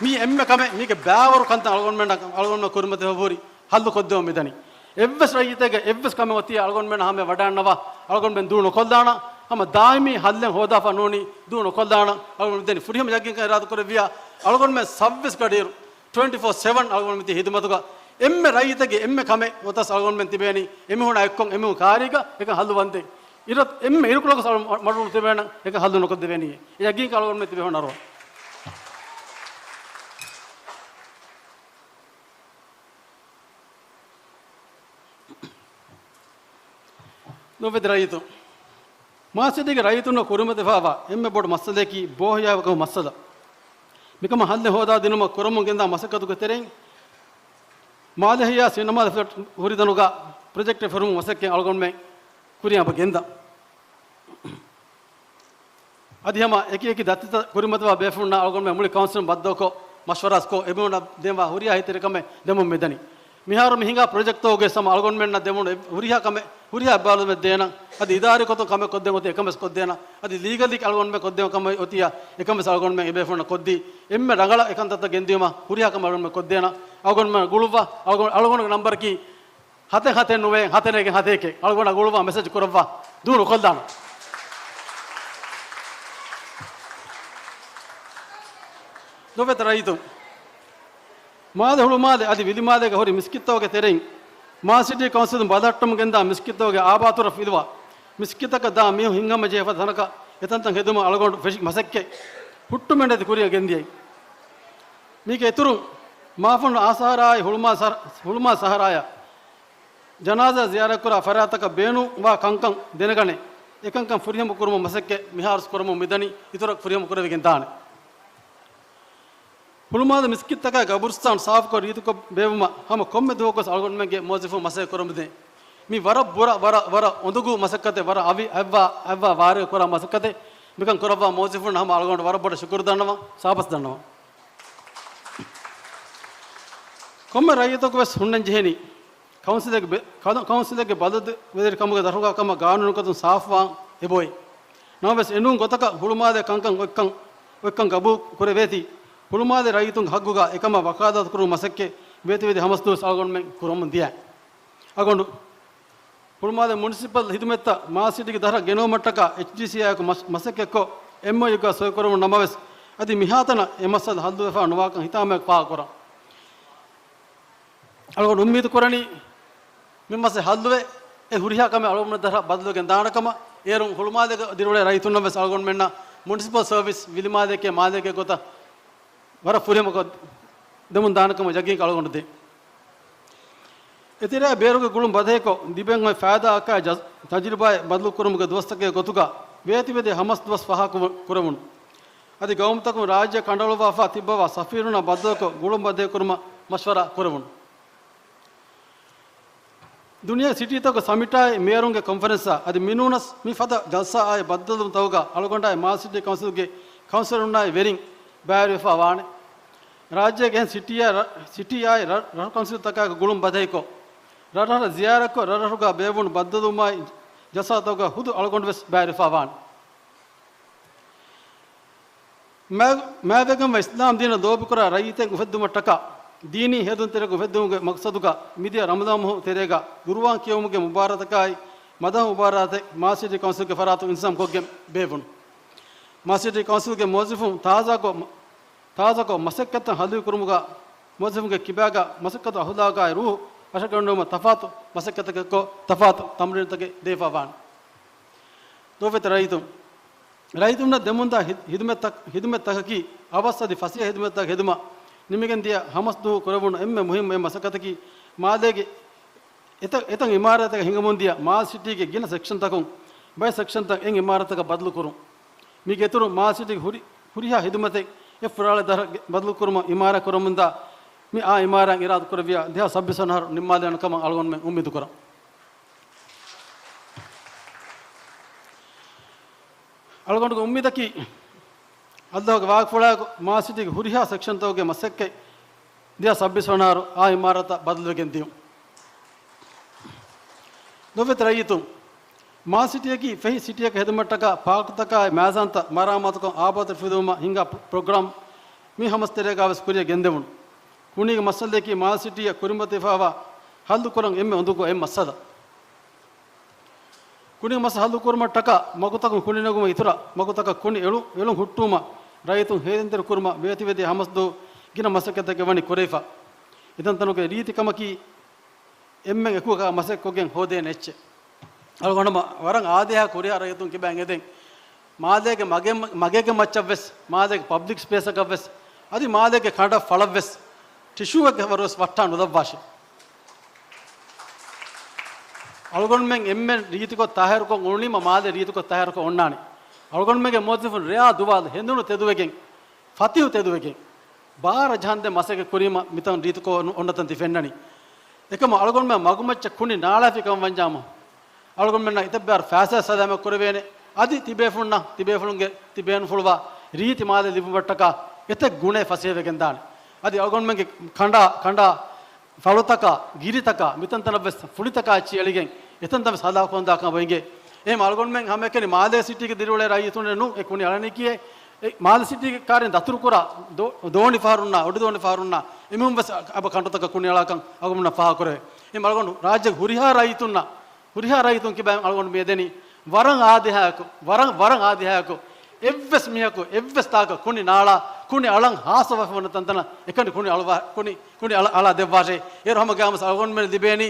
މީ އެންމެ ކަމެއް، މީގެ ބާވަރު ކަންތައް އަޅުގަނޑުމެންނަށް، އަޅުގަނޑުމެން ކުރިމަތިވެފަ ހުރި ހައްލު ކޮށްދެމުން މިދަނީ. އެއްވެސް ރައްޔިތެއްގެ އެއްވެސް ކަމެއް އޮތިއްޔާ އަޅުގަނޑުމެން ހަމަޔަށް ވަޑައިގަންނަވާ، އަޅުގަނޑުމެން ދޫ ނުކޮށްލާނަން. ހަމަ ދާއިމީ ހައްލެއް ހޯދާފަ ނޫނީ ދޫ ނުކޮށްލާނަން. އަޅުގަނޑު މިދަނީ ފުރިހަމަ ޔަގީންކަން އިރާދަ ކުރެއްވިޔާ، އަޅުގަނޑުމެން ސައުވީސް ގަޑިއިރު ޓްވެންޓީ ފޯ ސެވަން އަޅުގަނޑު މިދިޔަ ހިދުމަތުގަ އެންމެ ރައްޔިތެއްގެ އެންމެ ކަމެއް އޮތަސް އަޅުގަނޑުމެން ތިބޭނީ އެމީހުނާ އެއްކޮށް އެމީހުން ކާރީގަ އެކަން ހައްލު ވަންދެން. އިރަށް އެންމެ އިރުކޮޅަކު މަޑުނު ތިބޭނަން އެކަން ހައްލު ނުކޮށްދެވޭނީ. އެ ޔަގީންކަން އަޅުގަނޑުމެން ތިބޭ ހޮނަރުވަ. ލޮބުވެތި ރައްޔިތުން، މާސިޓީގެ ރައްޔިތުންނަށް ކުރިމަތިވެފައިވާ އެންމެ ބޮޑު މައްސަލަޔަކީ ބޯހިޔާވަކަމު މައްސަލަ. މިކަމަށް ހައްލެއް ހޯދާދިނުމަށް ކުރަމުން ގެންދާ މަސައްކަތުގެ ތެރެއިން، މާލެހިޔާ ސިނަމާލެ ފްލެޓް ހުރި ތަނުގަ ޕްރޮޖެކްޓެއް ފެށުމުގެ މަސައްކަތް އަޅުގަނޑުމެން ކުރިއަށް އެބަ ގެންދާ. އަދި ހަމަ އެކި އެކި ދަތިތައް ކުރިމަތިވާ ބޭފުޅުންނާ އަޅުގަނޑުމެން މުޅި ކައުންސިލުން ބައްދަލުކޮށް، މަޝްވަރާކޮށް، އެމީހުންނަށް ދޭންވާ ހުރިހާ އެހީތެރިކަމެއް ދެމުން މިދަނީ. މިހާރު މި ހިނގާ ޕްރޮޖެކްޓްތަކުގެ ހަމަ އަޅުގަނޑުމެންނަށް ދެމުން އެ ހުރިހާ ކަމެއް، ހުރިހާ އެއްބާރުލުމެއް ދޭނަން. އަދި އިދާރީ ގޮތުން ކަމެއް ކޮށްދޭން އޮތީ އެކަން ވެސް ކޮށްދޭނަން. އަދި ލީގަލީ އަޅުގަނޑުމެން ކޮށްދޭން ކަމެއް އޮތިއްޔާ އެކަން ވެސް އަޅުގަނޑުމެން އެބޭފުޅުންނަށް ކޮށްދީ، އެންމެ ރަނގަޅަށް އެކަންތައްތައް ގެންދިޔުމަށް ހުރިހާ ކަމެއް އަޅުގަނޑުމެން ކޮށްދޭނަން. އަޅުގަނޑުމެން ގުޅުއްވާ، އަޅުގަނޑު، އަޅުގަނޑުގެ ނަންބަރަކީ ހަތެއް ހަތެއް ނުވައެއް ހަތެއް ނައެއް ހަތެއް. އަޅުގަނޑަށް ގުޅުއްވާ މެސެޖް ކުރައްވާ. ދޫ ނުކޮށްލާނަން. ލޮބުވެތި ރައްޔިތުން، މާލެ ހުޅުމާލެ އަދި ވިލިމާލޭގަ ހުރި މިސްކިތްތަކުގެ ތެރެއިން މާސިޓީ ކައުންސިލުން ބަލަހައްޓަމުން ގެންދާ މިސްކިތްތަކުގެ އާބާތުރަށް ފިލުވާ، މިސްކިތަކަށް ދާ މީހުން ހިތްހަމަޖެހިފަ ތަނަކަށް އެތަންތަން ހެދުމަށް އަޅުގަނޑު ފެށި މަސައްކަތް ހުއްޓުމެއް ނެތި ކުރިއަށް ގެންދިޔައީ. މީގެ އިތުރުން، މާފަންނު އާ ސަހަރާއާއި ހުޅުމާ ސަރ-، ހުޅުމާ ސަހަރާއާ ޖަނާޒާ ޒިޔާރަތްކުރާ ފަރާތްތަކަށް ބޭނުންވާ ކަންކަން ދެނެގަނެ، އެކަންކަން ފުރިހަމަ ކުރުމަށް މަސައްކަތް މިހާރުވެސް ކުރަމުން މިދަނީ، އިތުރަށް ފުރިހަމަ ކުރެވިގެން ދާނެ. ހުޅުމާލެ މިސްކިތްތަކާއި ގަބުރުސްތާން ސާފުކޮށް ރީތިކޮށް ބޭއްވުމަށް ހަމަ ކޮންމެ ދުވަހަކުވެސް އަޅުގަނޑުމެންގެ މުވައްޒަފުން މަސައްކަތް ކުރަމުންދޭ. މީ ވަރަށް ބުރަ، ވަރަށް، ވަރަށް އުނދަގޫ މަސައްކަތެއް، ވަރަށް އަވި، އައްވާ، އައްވާ ވާރޭ ކުރާ މަސައްކަތެއް. މިކަން ކުރައްވާ މުވައްޒަފުން ހަމަ އަޅުގަނޑު ވަރަށް ބޮޑަށް ޝުކުރު ދަންނަވަން، ސާބަސް ދަންނަވަން. ކޮންމެ ރައްޔިތަކު ވެސް ހުންނަން ޖެހެނީ، ކައުންސިލެއްގެ ބެ-، ކައު-، ކައުންސިލެއްގެ ބަލަދުވެރިކަމުގެ ދަށުގަ ކަމަށް ގާނޫނުގޮތުން ސާފުވާން އެބައޮތް. ނަމަވެސް އެނޫން ގޮތަކަށް ހުޅުމާލެ ކަންކަން އޮތްކަން، އޮތްކަން ގަބޫލު ކުރެވޭތީ، ހުޅުމާލެ ރައްޔިތުންގެ ހައްގުގަ އެކަމަށް ވަކާލާތު ކުރުމުގެ މަސައްކަތް ވޭތުވެދިޔަ ހަމަސް ދުވަސް އަޅުގަނޑުމެން ކުރަމުން ދިޔަ. އަޅުގަނޑު ހުޅުމާލެ މުނިސިޕަލް ހިދުމަތްތައް މާސިޓީގެ ދަށަށް ގެނައުމަށްޓަކާ އެޗްޑީސީއާއެކު މަސް-، މަސައްކަތްކޮށް، އެމްއޯޔޫއެއްގަ ސޮއިކުރަމުން ނަމަވެސް، އަދި މިހާތަނަށް އެ މައްސަލަ ހައްލުވެފަ ނުވާކަން ހިތާމައަކު ފާހަގަކުރަން. އަޅުގަނޑު އުއްމީދު ކުރަނީ، މި މައްސަލަ ހައްލުވެ، އެ ހުރިހާ ކަމެއް އަޅުގަނޑު ދަށަށް ބަދަލުވެގެން ދާނެ ކަމަށް. އޭރުން ހުޅުމާލޭގަ ދިރިއުޅޭ ރައްޔިތުންނަށް ވެސް އަޅުގަނޑުމެންނަށް މުނިސިޕަލް ސަރވިސް ވިލިމާލެއެކޭ މާލެއެކޭ ގޮތަށް ވަރަށް ފުރިހަމަކޮށް ދެމުން ދާނެ ކަމަށް ޔަގީންކަން އަޅުގަނޑު ދޭ. އެތެރެއާ ބޭރުގެ ގުޅުން ބަދަހިކޮށް، ލިބެން އޮތް ފައިދާއަކާ ޖަޒް-، ތަޖުރިބާއެއް ބަދަލުކުރުމުގެ ދުވަސްތަކެއް ގޮތުގަ ވޭތުވެދިޔަ ހަމަސް ދުވަސް ފާހަގަ ކުރެވުނު. އަދި ގައުމުތަކުން ރާއްޖެ ކަނޑައަޅުއްވާފަ ތިއްބަވާ ސަފީރުންނާ ބައްދަލުކޮށް ގުޅުން ބަދަހިކުރުމަށް މަޝްވަރާ ކުރެވުނު. ދުނިޔޭގެ ސިޓީތަކުގެ ސަމިޓާއި މޭޔަރުންގެ ކޮންފަރެންސާ އަދި މިނޫނަސް މި ފަދަ ޖަލްސާއާއި ބައްދަލުވުންތަކުގަ އަޅުގަނޑާއި މާލެ ސިޓީ ކައުންސިލްގެ ކައުންސިލަރުންނާއި ވެރިން ބައިވެރިވެފަ ވާނެ. ރާއްޖޭގެ އެހެން ސިޓީއާއި ރަށް-، ސިޓީއާއި ރަށް-، ރަށު ކައުންސިލްތަކާއެކު ގުޅުން ބަދަހިކޮށް، ރަށްރަށަށް ޒިޔާރަތްކޮށް، ރަށްރަށުގަ ބޭއްވުނު ބައްދަލުވުމާއި ޖަލްސާތަކުގަ ހުދު އަޅުގަނޑު ވެސް ބައިވެރިވެފަ ވާނެ. މާ-، މާތްވެގެންވާ އިސްލާމް ދީނަށް ލޯބިކުރާ ރައްޔިތެއް އުފެއްދުމަށްޓަކާ، ދީނީ ހެޔޮދުންތެރިއަކު އުފެއްދުމުގެ މަޤްޞަދުގަ މިދިޔަ ރަމަޟާން މަހު ތެރޭގަ ޤުރުއާން ކިޔެވުމުގެ މުބާރާތަކާއި، މަދަހު މުބާރާތެއް މާލެ ސިޓީ ކައުންސިލްގެ ފަރާތުން އިންތިޒާމް ކޮށްގެން ބޭއްވުނު. މާލެ ސިޓީ ކައުންސިލްގެ މުވައްޒަފުން ތާޒާކޮށް، ތާޒާކޮށް މަސައްކަތްތައް ހައްލުކުރުމުގަ މުވައްޒަފުންގެ ކިބާގަ މަސައްކަތު އަޚުލާޤާއި ރޫޙު ވަށަކަނޑުވުމަށް ތަފާތު މަސައްކަތަކަށް ތަފާތު ތަމްރީނުތަކެއް ދެވިފަ ވާނެ. ލޯބިވެތި ރައްޔިތުން، ރައްޔިތުންނަށް ދެމުންދާ ހި-، ހިދުމަތްތައް-، ހިދުމަތްތަކަކީ އަވަސް އަދި ފަސޭހަ ހިދުމަތްތައް ހެދުމަށް ނިމިގެންދިޔަ ހަމަސްދުވަހު ކުރެވުނު އެންމެ މުހިއްމު އެއް މަސައްކަތަކީ، މާލޭގެ އެތައް، އެތައް އިމާރާތަކަށް ހިނގަމުންދިޔަ މާލެ ސިޓީގެ ގިނަ ސެކްޝަންތަކުން ބައެއް ސެކްޝަންތައް އެއް އިމާރާތަކަށް ބަދަލުކުރުން. މީގެ އިތުރުން މާލެ ސިޓީގެ ހުރި-، ހުރިހާ ހިދުމަތެއް އެއް ފުރާޅެ ދަށަށް ބަދަލުކުރުމަށް އިމާރާތް ކުރަމުންދާ މި އާ އިމާރާތް އިރާދަކުރެއްވިޔާ ދެހާސް ސައްބީސް ވަނަ އަހަރު ނިންމާލެވޭނެ ކަމަށް އަޅުގަނޑުމެން އުއްމީދުކުރަން. އަޅުގަނޑުގެ އުއްމީދަކީ، އައްލާހުގެ ވާގިފުޅާއެކު މާލެ ސިޓީގެ ހުރިހާ ސެކްޝަންތަކުގެ މަސައްކަތް ދެހާސް ސައްބީސް ވަނަ އަހަރު އާ އިމާރާތަށް ބަދަލުވެގެން ދިޔުން. ލޯބިވެތި ރައްޔިތުން، މާލެ ސިޓީއަކީ ފެހި ސިޓީއަކަށް ހެދުމަށްޓަކާ ޕާކުތަކާއި މައިޒާންތައް މަރާމާތުކޮށް އާބާދުތައް ފެތުވުމަށް ހިންގާ ޕްރޮ-، ޕްރޮގްރާމް މި ހަމަސް ތެރޭގަވެސް ކުރިއަށް ގެންދެވުނު. ކުނިގެ މައްސަލައަކީ މާލެ ސިޓީއަށް ކުރިމަތިވެފައިވާ ހައްލުކުރަން އެންމެ އުނދަގޫ އެއް މައްސަލަ. ކުނި މައްސަލަ ހައްލުކުރުމަށްޓަކާ މަގުތަކުން ކުނި ނެގުމަށް އިތުރަށް މަގުތަކަށް ކުނި އެޅު-، އެޅުން ހުއްޓުވުމަށް ރައްޔިތުން ހޭދަންތެރި ކުރުމަށް ވޭތުވެދިޔަ ހަމަސްދުވަހު ގިނަ މަސައްކަތްތަކެއް ވަނީ ކުރެވިފަ. އެތަންތަނުގެ ރީތިކަމަކީ އެންމެން އެކުގަ މަސައްކަތްކޮށްގެން ހޯދޭނެ އެއްޗެއް. އަޅުގަނޑުމެން ވަރަށް އާދޭހާ ކުރިހާ ރައްޔިތުން ކިބައިން އެދެން. މާލޭގެ މަގެއް-، މަގެއްގެ މައްޗަށްވެސް، މާލޭގެ ޕަބްލިކް ސްޕޭސަކަށްވެސް، އަދި މާލޭގެ ކަނޑަށް ފަޅަށްވެސް ޓިޝޫއެއްގެ ވަރުވެސް ވައްޓާ ނުލައްވާށޭ. އަޅުގަނޑުމެން އެންމެން ރީތިކޮށް ތާހިރުކޮށް އުޅުނީމަ މާލެ ރީތިކޮށް ތާހިރުކޮށް އޮންނާނެ. އަޅުގަނޑުމެންގެ މުވައްޒަފުން ރެޔާ ދުވާލު ހެނދުނު ތެދުވެގެން، ފަތިހު ތެދުވެގެން، ބާރަ ޖަހަންދެން މަސައްކަތް ކުރީމަ މިތަން ރީތިކޮށް އޮން-، އޮންނަތަން ތި ފެންނަނީ. އެކަމަ އަޅުގަނޑުމެން މަގުމައްޗަށް ކުނި ނާޅާފި ކަމަށް ވަންޏާމު، އަޅުގަނޑުމެންނަށް އެތައް ބައިވަރު ފައިސާ ސަލާމަތް ކުރެވޭނެ. އަދި ތިބޭފުޅުންނަށް، ތިބޭފުޅުންގެ، ތި ބޭނުންފުޅުވާ ރީތި މާލެ ލިބުމަށްޓަކާ އެތައް ގުނައެއް ފަސޭހަވެގެން ދާނެ. އަދި އަޅުގަނޑުމެންގެ ކަނޑާ، ކަނޑާ ފަޅުތަކާ، ގިރިތަކާ، މިތަންތަނަށްވެސް ފުޅިތަކާ އެއްޗިހި އެޅިގެން އެތަންތަންވެސް ހަލާކުކޮށްދާކަމަށް އެނގޭ. އެހެން އަޅުގަނޑުމެން ހަމައެކަނި މާލޭ ސިޓީގެ ދިރިއުޅޭ ރައްޔިތުންނެއް ނޫން އެ ކުނި އަޅަނީކީއޭ. އެ މާލޭ ސިޓީގެ ކާރިން ދަތުރުކުރާ ދޯ-، ދޯނި ފަހަރުންނާ، އޮޑިދޯނި ފަހަރުންނާ، އެމީހުންވެސް އަ-، އަބަ ކަނޑުތަކަށް ކުނި އަޅާކަން އަޅުގަނޑުމެންނަށް ފާހަގަކުރެވޭ. އެހެން އަޅުގަނޑު ރާއްޖޭގެ ހުރިހާ ރައްޔިތުންނަށް، ހުރިހާ ރައްޔިތުން ކިބައިން އަޅުގަނޑު މި އެދެނީ ވަރަށް އާދޭހާއެކު، ވަރަށް، ވަރަށް އާދޭހާއެކު އެއްވެސް މީހަކު، އެއްވެސް ތާކަށް ކުނި ނާޅާ، ކުނި އަޅަން ހާސްވެފަ ވަންނަ ތަންތަނަށް އެކަނި ކުނި އަޅުވާ-، ކުނި، ކުނި އަޅަ-، އަޅާ ދެއްވާށޭ. އޭރު ހަމަ ގާމަސް އަޅުގަނޑުމެން ލިބޭނީ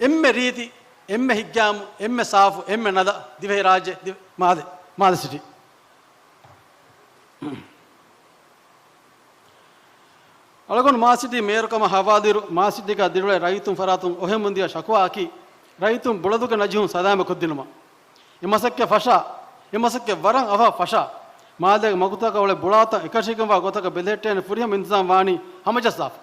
އެންމެ ރީތި، އެންމެ ހިތްގައިމު، އެންމެ ސާފު، އެންމެ ނަލަ ދިވެހިރާއްޖެ ދި-، މާލެ، މާލެ ސިޓީ. އަޅުގަނޑު މާލެ ސިޓީ މޭޔަރުކަމަށް ހަވާލުއިރު، މާލެ ސިޓީގަ ދިރިއުޅޭ ރައްޔިތުން ފަރާތުން އޮހެމުންދިޔަ ޝަކުވާއަކީ، ރައްޔިތުން ބުޅަދުގެ ނަޖިހުން ސަލާމަތްކޮށްދިނުމަށް. އެ މަސައްކަތް ފަށާ، އެ މަސައްކަތް ވަރަށް އަވަހަށް ފަށާ، މާލޭގެ މަގުތަކަށް އުޅޭ ބުޅާތައް އެކަށީގެންވާ ގޮތަކަށް ބެލެހެއްޓޭނެ ފުރިހަމަ އިންތިޒާމް ވާނީ ހަމަޖައްސާފަ.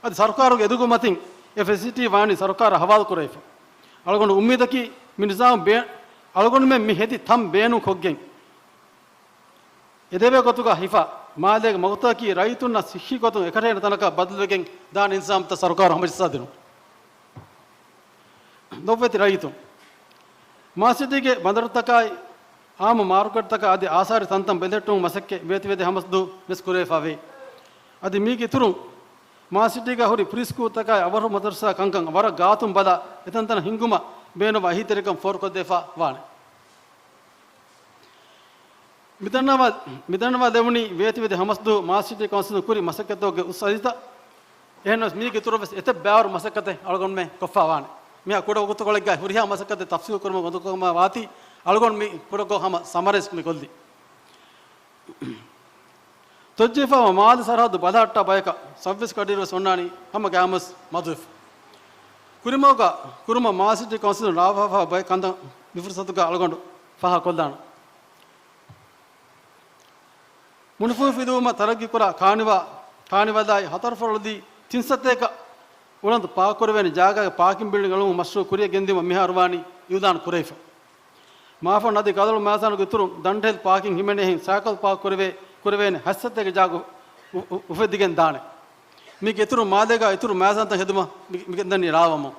އަދި ސަރުކާރުގެ އެދުގުމަތިން އެ ފެސިލިޓީ ވާނީ ސަރުކާރަށް ހަވާލު ކުރެވިފަ. އަޅުގަނޑު އުއްމީދަކީ މި ނިޒާމް ބޭ-، އަޅުގަނޑުމެން މި ހެދި ތަން ބޭނުން ކޮށްގެން، އެދެވޭ ގޮތުގަ ހިފާ، މާލޭގެ މަގުތަކަކީ ރައްޔިތުންނަށް ސިއްހީ ގޮތުން އެކަށޭނެ ތަނަކަށް ބަދަލުވެގެން ދާނެ އިންތިޒާމްތައް ސަރުކާރުން ހަމަޖައްސާދިނުން. ލޮބުވެތި ރައްޔިތުން، މާލެ ސިޓީގެ ބަނދަރުތަކާއި، އާއްމު މާރުކެޓްތަކާ އަދި އާސާރީ ތަންތަން ބެލެހެއްޓުމަށް މަސައްކަތް ވޭތުވެދިޔަ ހަމަސްދުވަހު ވެސް ކުރެވިފައިވޭ. އަދި މީގެ އިތުރުން، މާލެ ސިޓީގަ ހުރި ޕްރީސްކޫލްތަކާއި އަވަހަށް މަދަރުސާ ކަންކަން ވަރަށް ގާތުން ބަލާ، އެތަންތަނަށް ހިންގުމަށް ބޭނުންވާ އެހީތެރިކަން ފޯރުކޮށްދެވިފަ ވާނެ. މިދަންނަވާ، މިދަންނަވާ ލެވުނީ ވޭތުވެދިޔަ ހަމަސްދުވަހު މާލެ ސިޓީ ކައުންސިލުން ކުރި މަސައްކަތުގެ އުސްއަދިތައް. އެހެންނަމަވެސް މީގެ އިތުރަށް ވެސް އެތައް ބައިވަރު މަސައްކަތެއް އަޅުގަނޑުމެން ކޮށްފަ ވާނެ. މިހާ ކުޑަ ވަގުތުކޮޅެއްގައި ހުރިހާ މަސައްކަތެއް ތަފްސީލު ކުރުމަށް އުނދަގޫކަމަށް ވާތީ، އަޅުގަނޑު މި ކުޑަކޮށް ހަމަ ސަމަރައިޒް މި ކޮށްލީ. ތޮއްޖެހިފައިވާ މާލެ ސަރަހައްދު ބަލަހައްޓާ ބަޔަކަށް ސައުވީސް ކަޑިއިރު ވެސް އޮންނާނީ ހަމަ ގައިމުވެސް މަދުވެފަ. ކުރިމަގުގަ ކުރުމަށް މާލެ ސިޓީ ކައުންސިލުން ރާވާފައިވާ ބައެއް ކަންތައް މި ފުރުސަތުގަ އަޅުގަނޑު ފާހަގަކޮށްލާނަން. މުނިފޫހި ފިލުވުމަށް ތަރައްގީކުރާ ކާނިވާ، ކާނިވަލާއި ހަތަރު ފަރުދީ ތިން ސަތޭކަ އުޅަނދު ޕާކުކުރެވޭނެ ޖާގާގެ ޕާކިން ބިލްޑިން އެޅުމުގެ މަޝްރޫއު ކުރިއަށް ގެންދިއުމަށް މިހާރު ވާނީ އިއުލާން ކުރެވިފަ. މާފަން އަދި ކަލަޅު މައިޒާނުގެ އިތުރުން ދަނޑެހިލް ޕާކިން ހިމެނޭހެން ސައިކަލް ޕާކް ކުރެވޭ، ކުރެވޭނެ ހަތް ސަތޭކަ ޖާގަ އު-، އު-، އުފެއްދިގެން ދާނެ. މީގެ އިތުރުން މާލޭގަ އިތުރު މައިޒާންތައް ހެދުމަށް މި-، މިގެންދަނީ ރާވަމުން.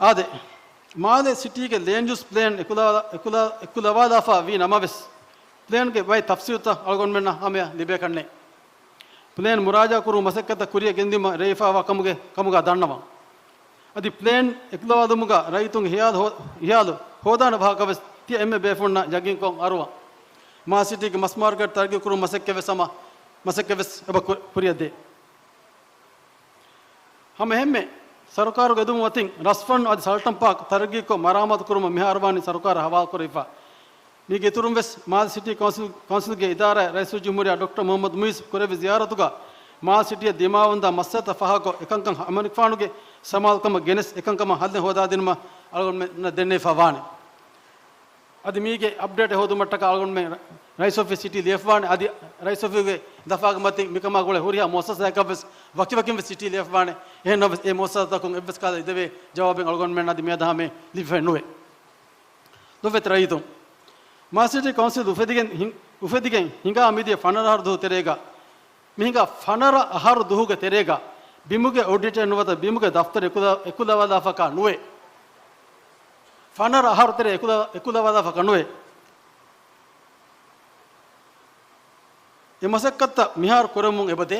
އާދެ، މާލެ ސިޓީގެ ލޭންޑް ޔޫސް ޕްލޭން އެކުލަ-، އެކުލަ-، އެކުލަވާލާފަ ވީ ނަމަވެސް، ޕްލޭންގެ ބައެއް ތަފްސީލުތައް އަޅުގަނޑުމެންނަށް ހަމަޔަށް ލިބޭކަށްނެތް. ޕްލޭން މުރާޖާކުރުމު މަސައްކަތަށް ކުރިއަށް ގެންދިއުމަށް ރޭވިފައިވާ ކަމުގެ، ކަމުގަ ދަންނަވަން. އަދި ޕްލޭން އެކުލަވާލުމުގަ ރައްޔިތުންގެ ހިޔާލު ހޯ-، ހިޔާލު ހޯދާނެ ވާހަކަވެސް ތިޔަ އެންމެ ބޭފުޅުންނަށް ޔަގީންކޮށް އަރުވަން. މާލެ ސިޓީގެ މަސް މާކެޓް ތަރައްގީކުރުމުގެ މަސައްކަތްވެސް ހަމަ، މަސައްކަތްވެސް އެބަ ކު-، ކުރިއަށްދޭ. ހަމަ އެހެންމެ ސަރުކާރުގެ އެދުމުން އޮތީ ރަސްފަން އަދި ސަލްޓަން ޕާކް ތަރައްގީކޮށް މަރާމާތު ކުރުމަށް މިހާރު ވާނީ ސަރުކާރަށް ހަވާލު ކުރެވިފަ. މީގެ އިތުރުން ވެސް މާލެ ސިޓީ ކައުންސިލް، ކައުންސިލްގެ އިދާރާއަށް ރައީސުލްޖުމްހޫރިއްޔާ ޑޮކްޓަރ މުހައްމަދު މުއިއްޒު ކުރެއްވި ޒިޔާރަތުގަ މާލެ ސިޓީއަށް ދިމާވަންދާ މައްސަލަތައް ފާހަގަކޮށް އެކަންކަން އަމިއްލަފާނުގެ ސަމާލުކަމަށް ގެނެސް އެކަންކަމަށް ހައްލެއް ހޯދާދިނުމަށް އަޅުގަނޑުމެންނަށް ދެންނެވިފަ ވާނެ. އަދި މީގެ އަޕްޑޭޓެއް ހޯދުމަށްޓަކާ އަޅުގަނޑުމެން ރައީސް އޮފީސް ސިޓީ ލިޔެފަވާނެ. އަދި ރައީސް އޮފީސްގެ ލަފާގެ މަތިން މިކަމާ ގުޅޭ ހުރިހާ މުއައްސަސާއަކަށްވެސް ވަކިވަކިންވެސް ސިޓީ ލިޔެފަވާނެ. އެހެންނަމަވެސް އެ މުއައްސަސާތަކުން އެއްވެސް ކަހަލަ އިދެވޭ ޖަވާބެއް އަޅުގަނޑުމެން އަދި މިއަދާ ހަމަޔަށް ލިބިފައެއް ނުވޭ. ލޮބުވެތި ރައްޔިތުން، މާލެ ސިޓީ ކައުންސިލް އުފެދިގެން ހިން-، އުފެދިގެން ހިނގާ މިދިޔަ ފަނަރަ އަހަރު ދުވަހު ތެރޭގަ، މިހިނގާ ފަނަރަ އަހަރު ދުވަހުގެ ތެރޭގަ ބިމުގެ އޮޑިޓެއް ނުވަތަ ބިމުގެ ދަފްތަރެއް އެކުލަ-، އެކުލަވާލާފަކާ ނުވޭ. ފަނަރަ އަހަރު ތެރޭ އެކުލަ-، އެކުލަވާލާފަކާ ނުވޭ. އެ މަސައްކަތްތައް މިހާރު ކުރަމުން އެބަދޭ.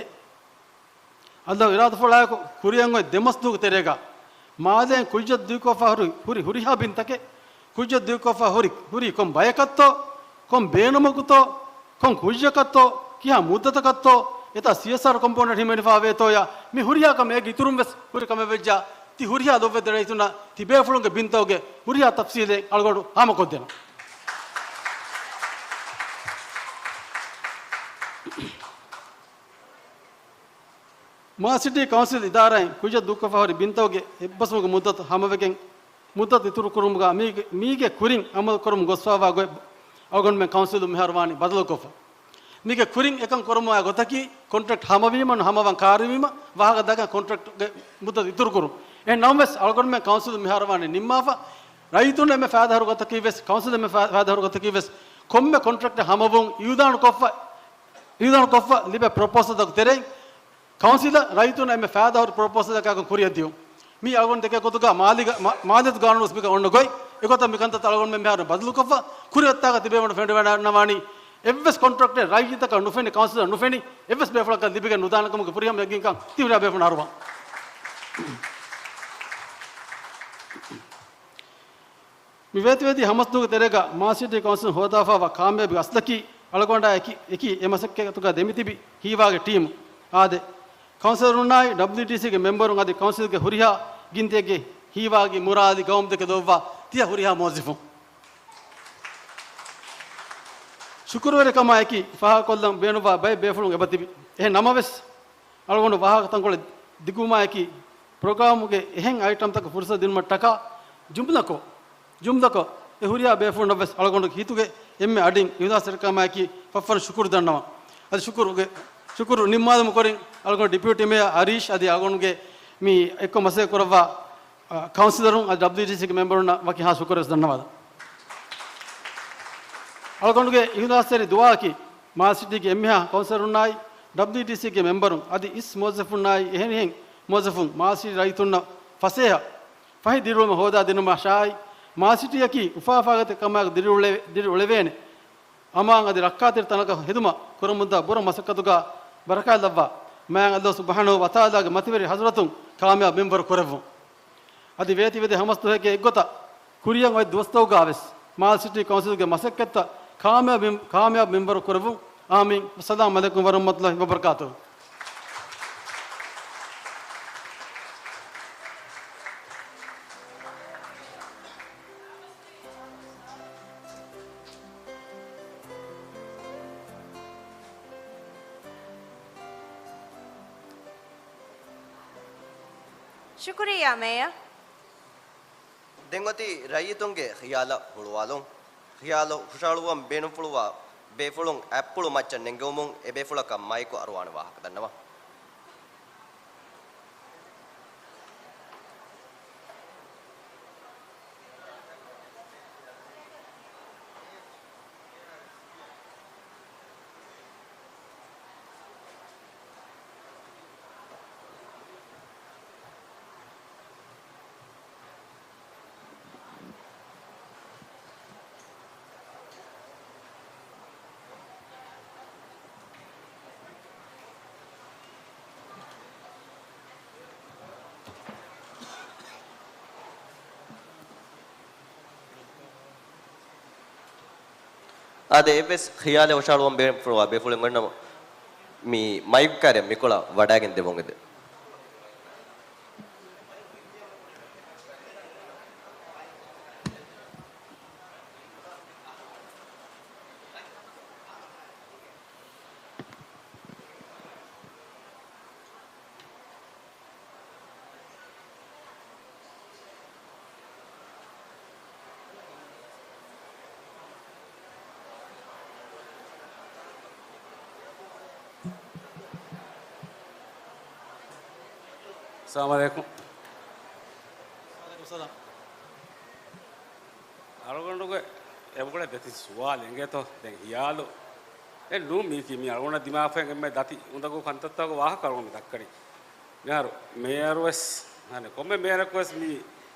އައްލާހު އިރާދަފުޅާއެކު ކުރިއަށް އޮތް ދެ މަސް ދުވަހުގެ ތެރޭގަ މާލޭން ކުއްޖަށް ދޫކޮށްފަ ހުރި، ހުރި ހުރިހާ ބިންތަކެއް، ކުއްޖަށް ދޫކޮށްފަ ހުރި، ހުރީ ކޮން ބަޔަކަށްތޯ، ކޮން ބޭނުމަކުތޯ، ކޮން ކުއްޖަކަށްތޯ، ކިހާ މުއްދަތަކަށްތޯ، އެތާ ސީއެސްއާރް ކޮމްޕޯނެންޓް ހިމެނިފަ ވޭތޯޔާ، މި ހުރިހާ ކަމެއްގެ އިތުރުން ވެސް ކުރި ކަމެއް ވެއްޖާ، ތި ހުރިހާ ލޮބުވެތި ރައްޔިތުންނަށް ތި ބޭފުޅުންގެ ބިންތަކުގެ ހުރިހާ ތަފްސީލެއް އަޅުގަނޑު ހާމަކޮށްދޭނަން. މާލެ ސިޓީ ކައުންސިލް އިދާރާއިން ކުއްޖަށް ދޫކޮށްފަ ހުރި ބިންތަކުގެ އެއްބަސްވުމުގެ މުއްދަތު ހަމަވެގެން، މުއްދަތު އިތުރުކުރުމުގަ މީގެ، މީގެ ކުރިން އަމަލު ކުރަމުން ގޮސްފައިވާ ގޮތް އަޅުގަނޑުމެން ކައުންސިލުން މިހާރު ވާނީ ބަދަލުކޮށްފަ. މީގެ ކުރިން އެކަން ކުރަމުން އައި ގޮތަކީ، ކޮންޓްރެކްޓް ހަމަވީމަ ނުހަމަވާން ކާރިވީމަ، ވާހަކަ ދައްކަން ކޮންޓްރެކްޓްގެ މުއްދަތު އިތުރުކުރުން. އެހެން ނަމަވެސް، އަޅުގަނޑުމެން ކައުންސިލުން މިހާރު ވާނީ ނިންމާފަ. ރައްޔިތުންނަށް އެންމެ ފައިދާހުރި ގޮތަކީ ވެސް، ކައުންސިލަށް އެންމެ ފަ-، ފައިދާހުރި ގޮތަކީ ވެސް، ކޮންމެ ކޮންޓްރެކްޓެއް ހަމަވުން އިއުލާނުކޮށްފަ، އިއުލާނުކޮށްފަ ލިބޭ ޕްރޮޕޯސަލްތަކުގެ ތެރެއިން، ކައުންސިލަށް ރައްޔިތުންނަށް އެންމެ ފައިދާހުރި ޕްރޮޕޯސަލްތަކާކުން ކުރިއަށް ދިޔުން. މީ އަޅުގަނޑު ދެކޭ ގޮތުގަ މާލީގަ-، މާ-، މާލިޔަތު ގާނޫނުވެސް މިކަން އޮންނަ ގޮތް. އެގޮތަށް މިކަންތައްތައް އަޅުގަނޑުމެން މިހާރު ބަދަލުކޮށްފަ، ކުރިއަށް އޮތާކަށް ތިބޭފުޅުން ފެނިވަޑައިގަންނަވާނީ. އެއްވެސް ކޮންޓްރެކްޓެއް ރައްޔިތަކަށް ނުފެނި، ކައުންސިލަށް ނުފެނި، އެއްވެސް ބޭފުޅަކަށް ލިބިގެން ނުދާނެ ކަމުގެ ފުރިހަމަ ޔަގީންކަން ތި ހުރިހާ ބޭފުޅުން އަރުވަން. މި ވޭތުވެދިޔަ ހަމަސްދުވަހުގެ ތެރޭގަ މާލެ ސިޓީ ކައުންސިލުން ހޯދާފައިވާ ކާމިޔާބީ އަސްލަކީ، އަޅުގަނޑާ އެކި، އެކީ އެ މަސައްކަތުގަ ދެމިތިބި ހީވާގި ޓީމު. އާދެ، ކައުންސިލަރުންނާއި، ޑަބްލިއުޑީސީގެ މެމްބަރުން އަދި ކައުންސިލްގެ ހުރިހާ ގިންތިއެއްގެ ހީވާގި މުރާލި ގައުމުދެކެ ލޯބިވާ ތިޔަ ހުރިހާ މުވައްޒަފުން. ޝުކުރުވެރިކަމާ އެކީ ފާހަގަކޮށްލަން ބޭނުންވާ ބައެއް ބޭފުޅުން އެބަތިބި. އެހެން ނަމަވެސް، އަޅުގަނޑު ވާހަކަ ތަންކޮޅެއް ދިގުވުމާއެކީ، ޕްރޮގްރާމުގެ އެހެން އައިޓަމްތަކަށް ފުރުސަތު ދިނުމަށްޓަކާ ޖުމްލަކޮށް، ޖުމްލަކޮށް، އެ ހުރިހާ ބޭފުޅުންނަށްވެސް އަޅުގަނޑުގެ ހިތުގެ އެންމެ އަޑިން އިހުލާސްތެރިކަމާއެކީ ފަށްފަށުން ޝުކުރު ދަންނަވަން. އަދި ޝުކުރުގެ، ޝުކުރު ނިންމާލުމުގެ ކުރިން އަޅުގަނޑު ޑެޕިއުޓީ މޭޔަރ އަރީޝް އަދި އަޅުގަނޑުގެ މި އެއްކޮށް މަސައްކަތް ކުރައްވާ އަ، ކައުންސިލަރުން އަދި ޑަބްލިއުޑީސީގެ މެމްބަރުންނަށް ވަކި ހާ ޝުކުރެއް ދަންނަވާލަން. އަޅުގަނޑުގެ އިހުލާސްތެރި ދުޢާއަކީ، މާލެ ސިޓީގެ އެންމެހާ ކައުންސިލަރުންނާއި، ޑަބްލިއުޑީސީގެ މެމްބަރުން އަދި އިސް މުވައްޒަފުންނާއި، އެހެނިހެން މުވައްޒަފުން މާލެ ސިޓީ ރައްޔިތުންނަށް ފަސޭހަ ފަހި ދިރިއުޅުމެއް ހޯދާ ދިނުމަށާއި، މާލެ ސިޓީއަކީ އުފާވެފާގަތެއް ކަމާއެކު ދިރިއުޅެ-، ދިރިއުޅެވޭނެ އަމާން އަދި ރައްކާތެރި ތަނަކަށް ހެދުމަށް ކުރަމުންދާ ބުރަ މަސައްކަތުގަ ބަރަކާތް ލައްވާ، މާތް ﷲ ސުބްޙާނަހޫ ވަތަޢާލާގެ މަތިވެރި ޙަޟްރަތުން ކާމިޔާބު މިންވަރު ކުރެއްވުން. އަދި ވޭތިވެދިޔަ ހަމަސްދުވަހެއްގެ އެއްގޮތަށް ކުރިއަށް އޮތް ދުވަސްތަކުގަ ވެސް މާލެ ސިޓީ ކައުންސިލްގެ މަސައްކަތްތައް ކާމިޔާބު މިން-، ކާމިޔާބު މިންވަރު ކުރެއްވުން. އާމީން. އައްސަލާމު ޢަލައިކުމް ވަރަޙްމަތުﷲ ވަބަރަކާތުހު. ޝުކުރިއްޔާ މޭޔަރ. ދެން އޮތީ ރައްޔިތުންގެ ޚިޔާލަށް ހުޅުވާލުން. ޚިޔާލު ހުށަހަޅުއްވަން ބޭނުންފުޅުވާ ބޭފުޅުން އަތްޕުޅު މައްޗަށް ނެންގެވުމުން އެ ބޭފުޅަކަށް މައިކު އަރުވާނެ ވާހަކަ ދަންނަވަން. އާދެ، އެއްވެސް ޚިޔާލެއް ހުށަހަޅުވަން ބޭނުންފުޅުވާ ބޭފުޅެއް އޮންނަމަ، މި މައިކް ކާރިއަށް މިކޮޅަށް ވަޑައިގެން ދެވުން އެދެ. އައްސަލާމު ޢަލައިކުމް. އަޅުގަނޑުގެ އެބަގުޅޭ ދެތިން ސުވާލެއް އިނގޭތޯ. ދެން ހިޔާލު އެއް ނޫން މީކީ މި އަޅުގަނޑަށް ދިމާވެފައި އެންމެ ދަތި އުނދަގޫ ކަންތައްތަކުގެ ވާހަކަ އަޅުގަނޑު ދައްކަނީ. މިހާރު މޭޔަރުވެސް، އަނެއް ކޮންމެ މޭޔަރަކުވެސް މި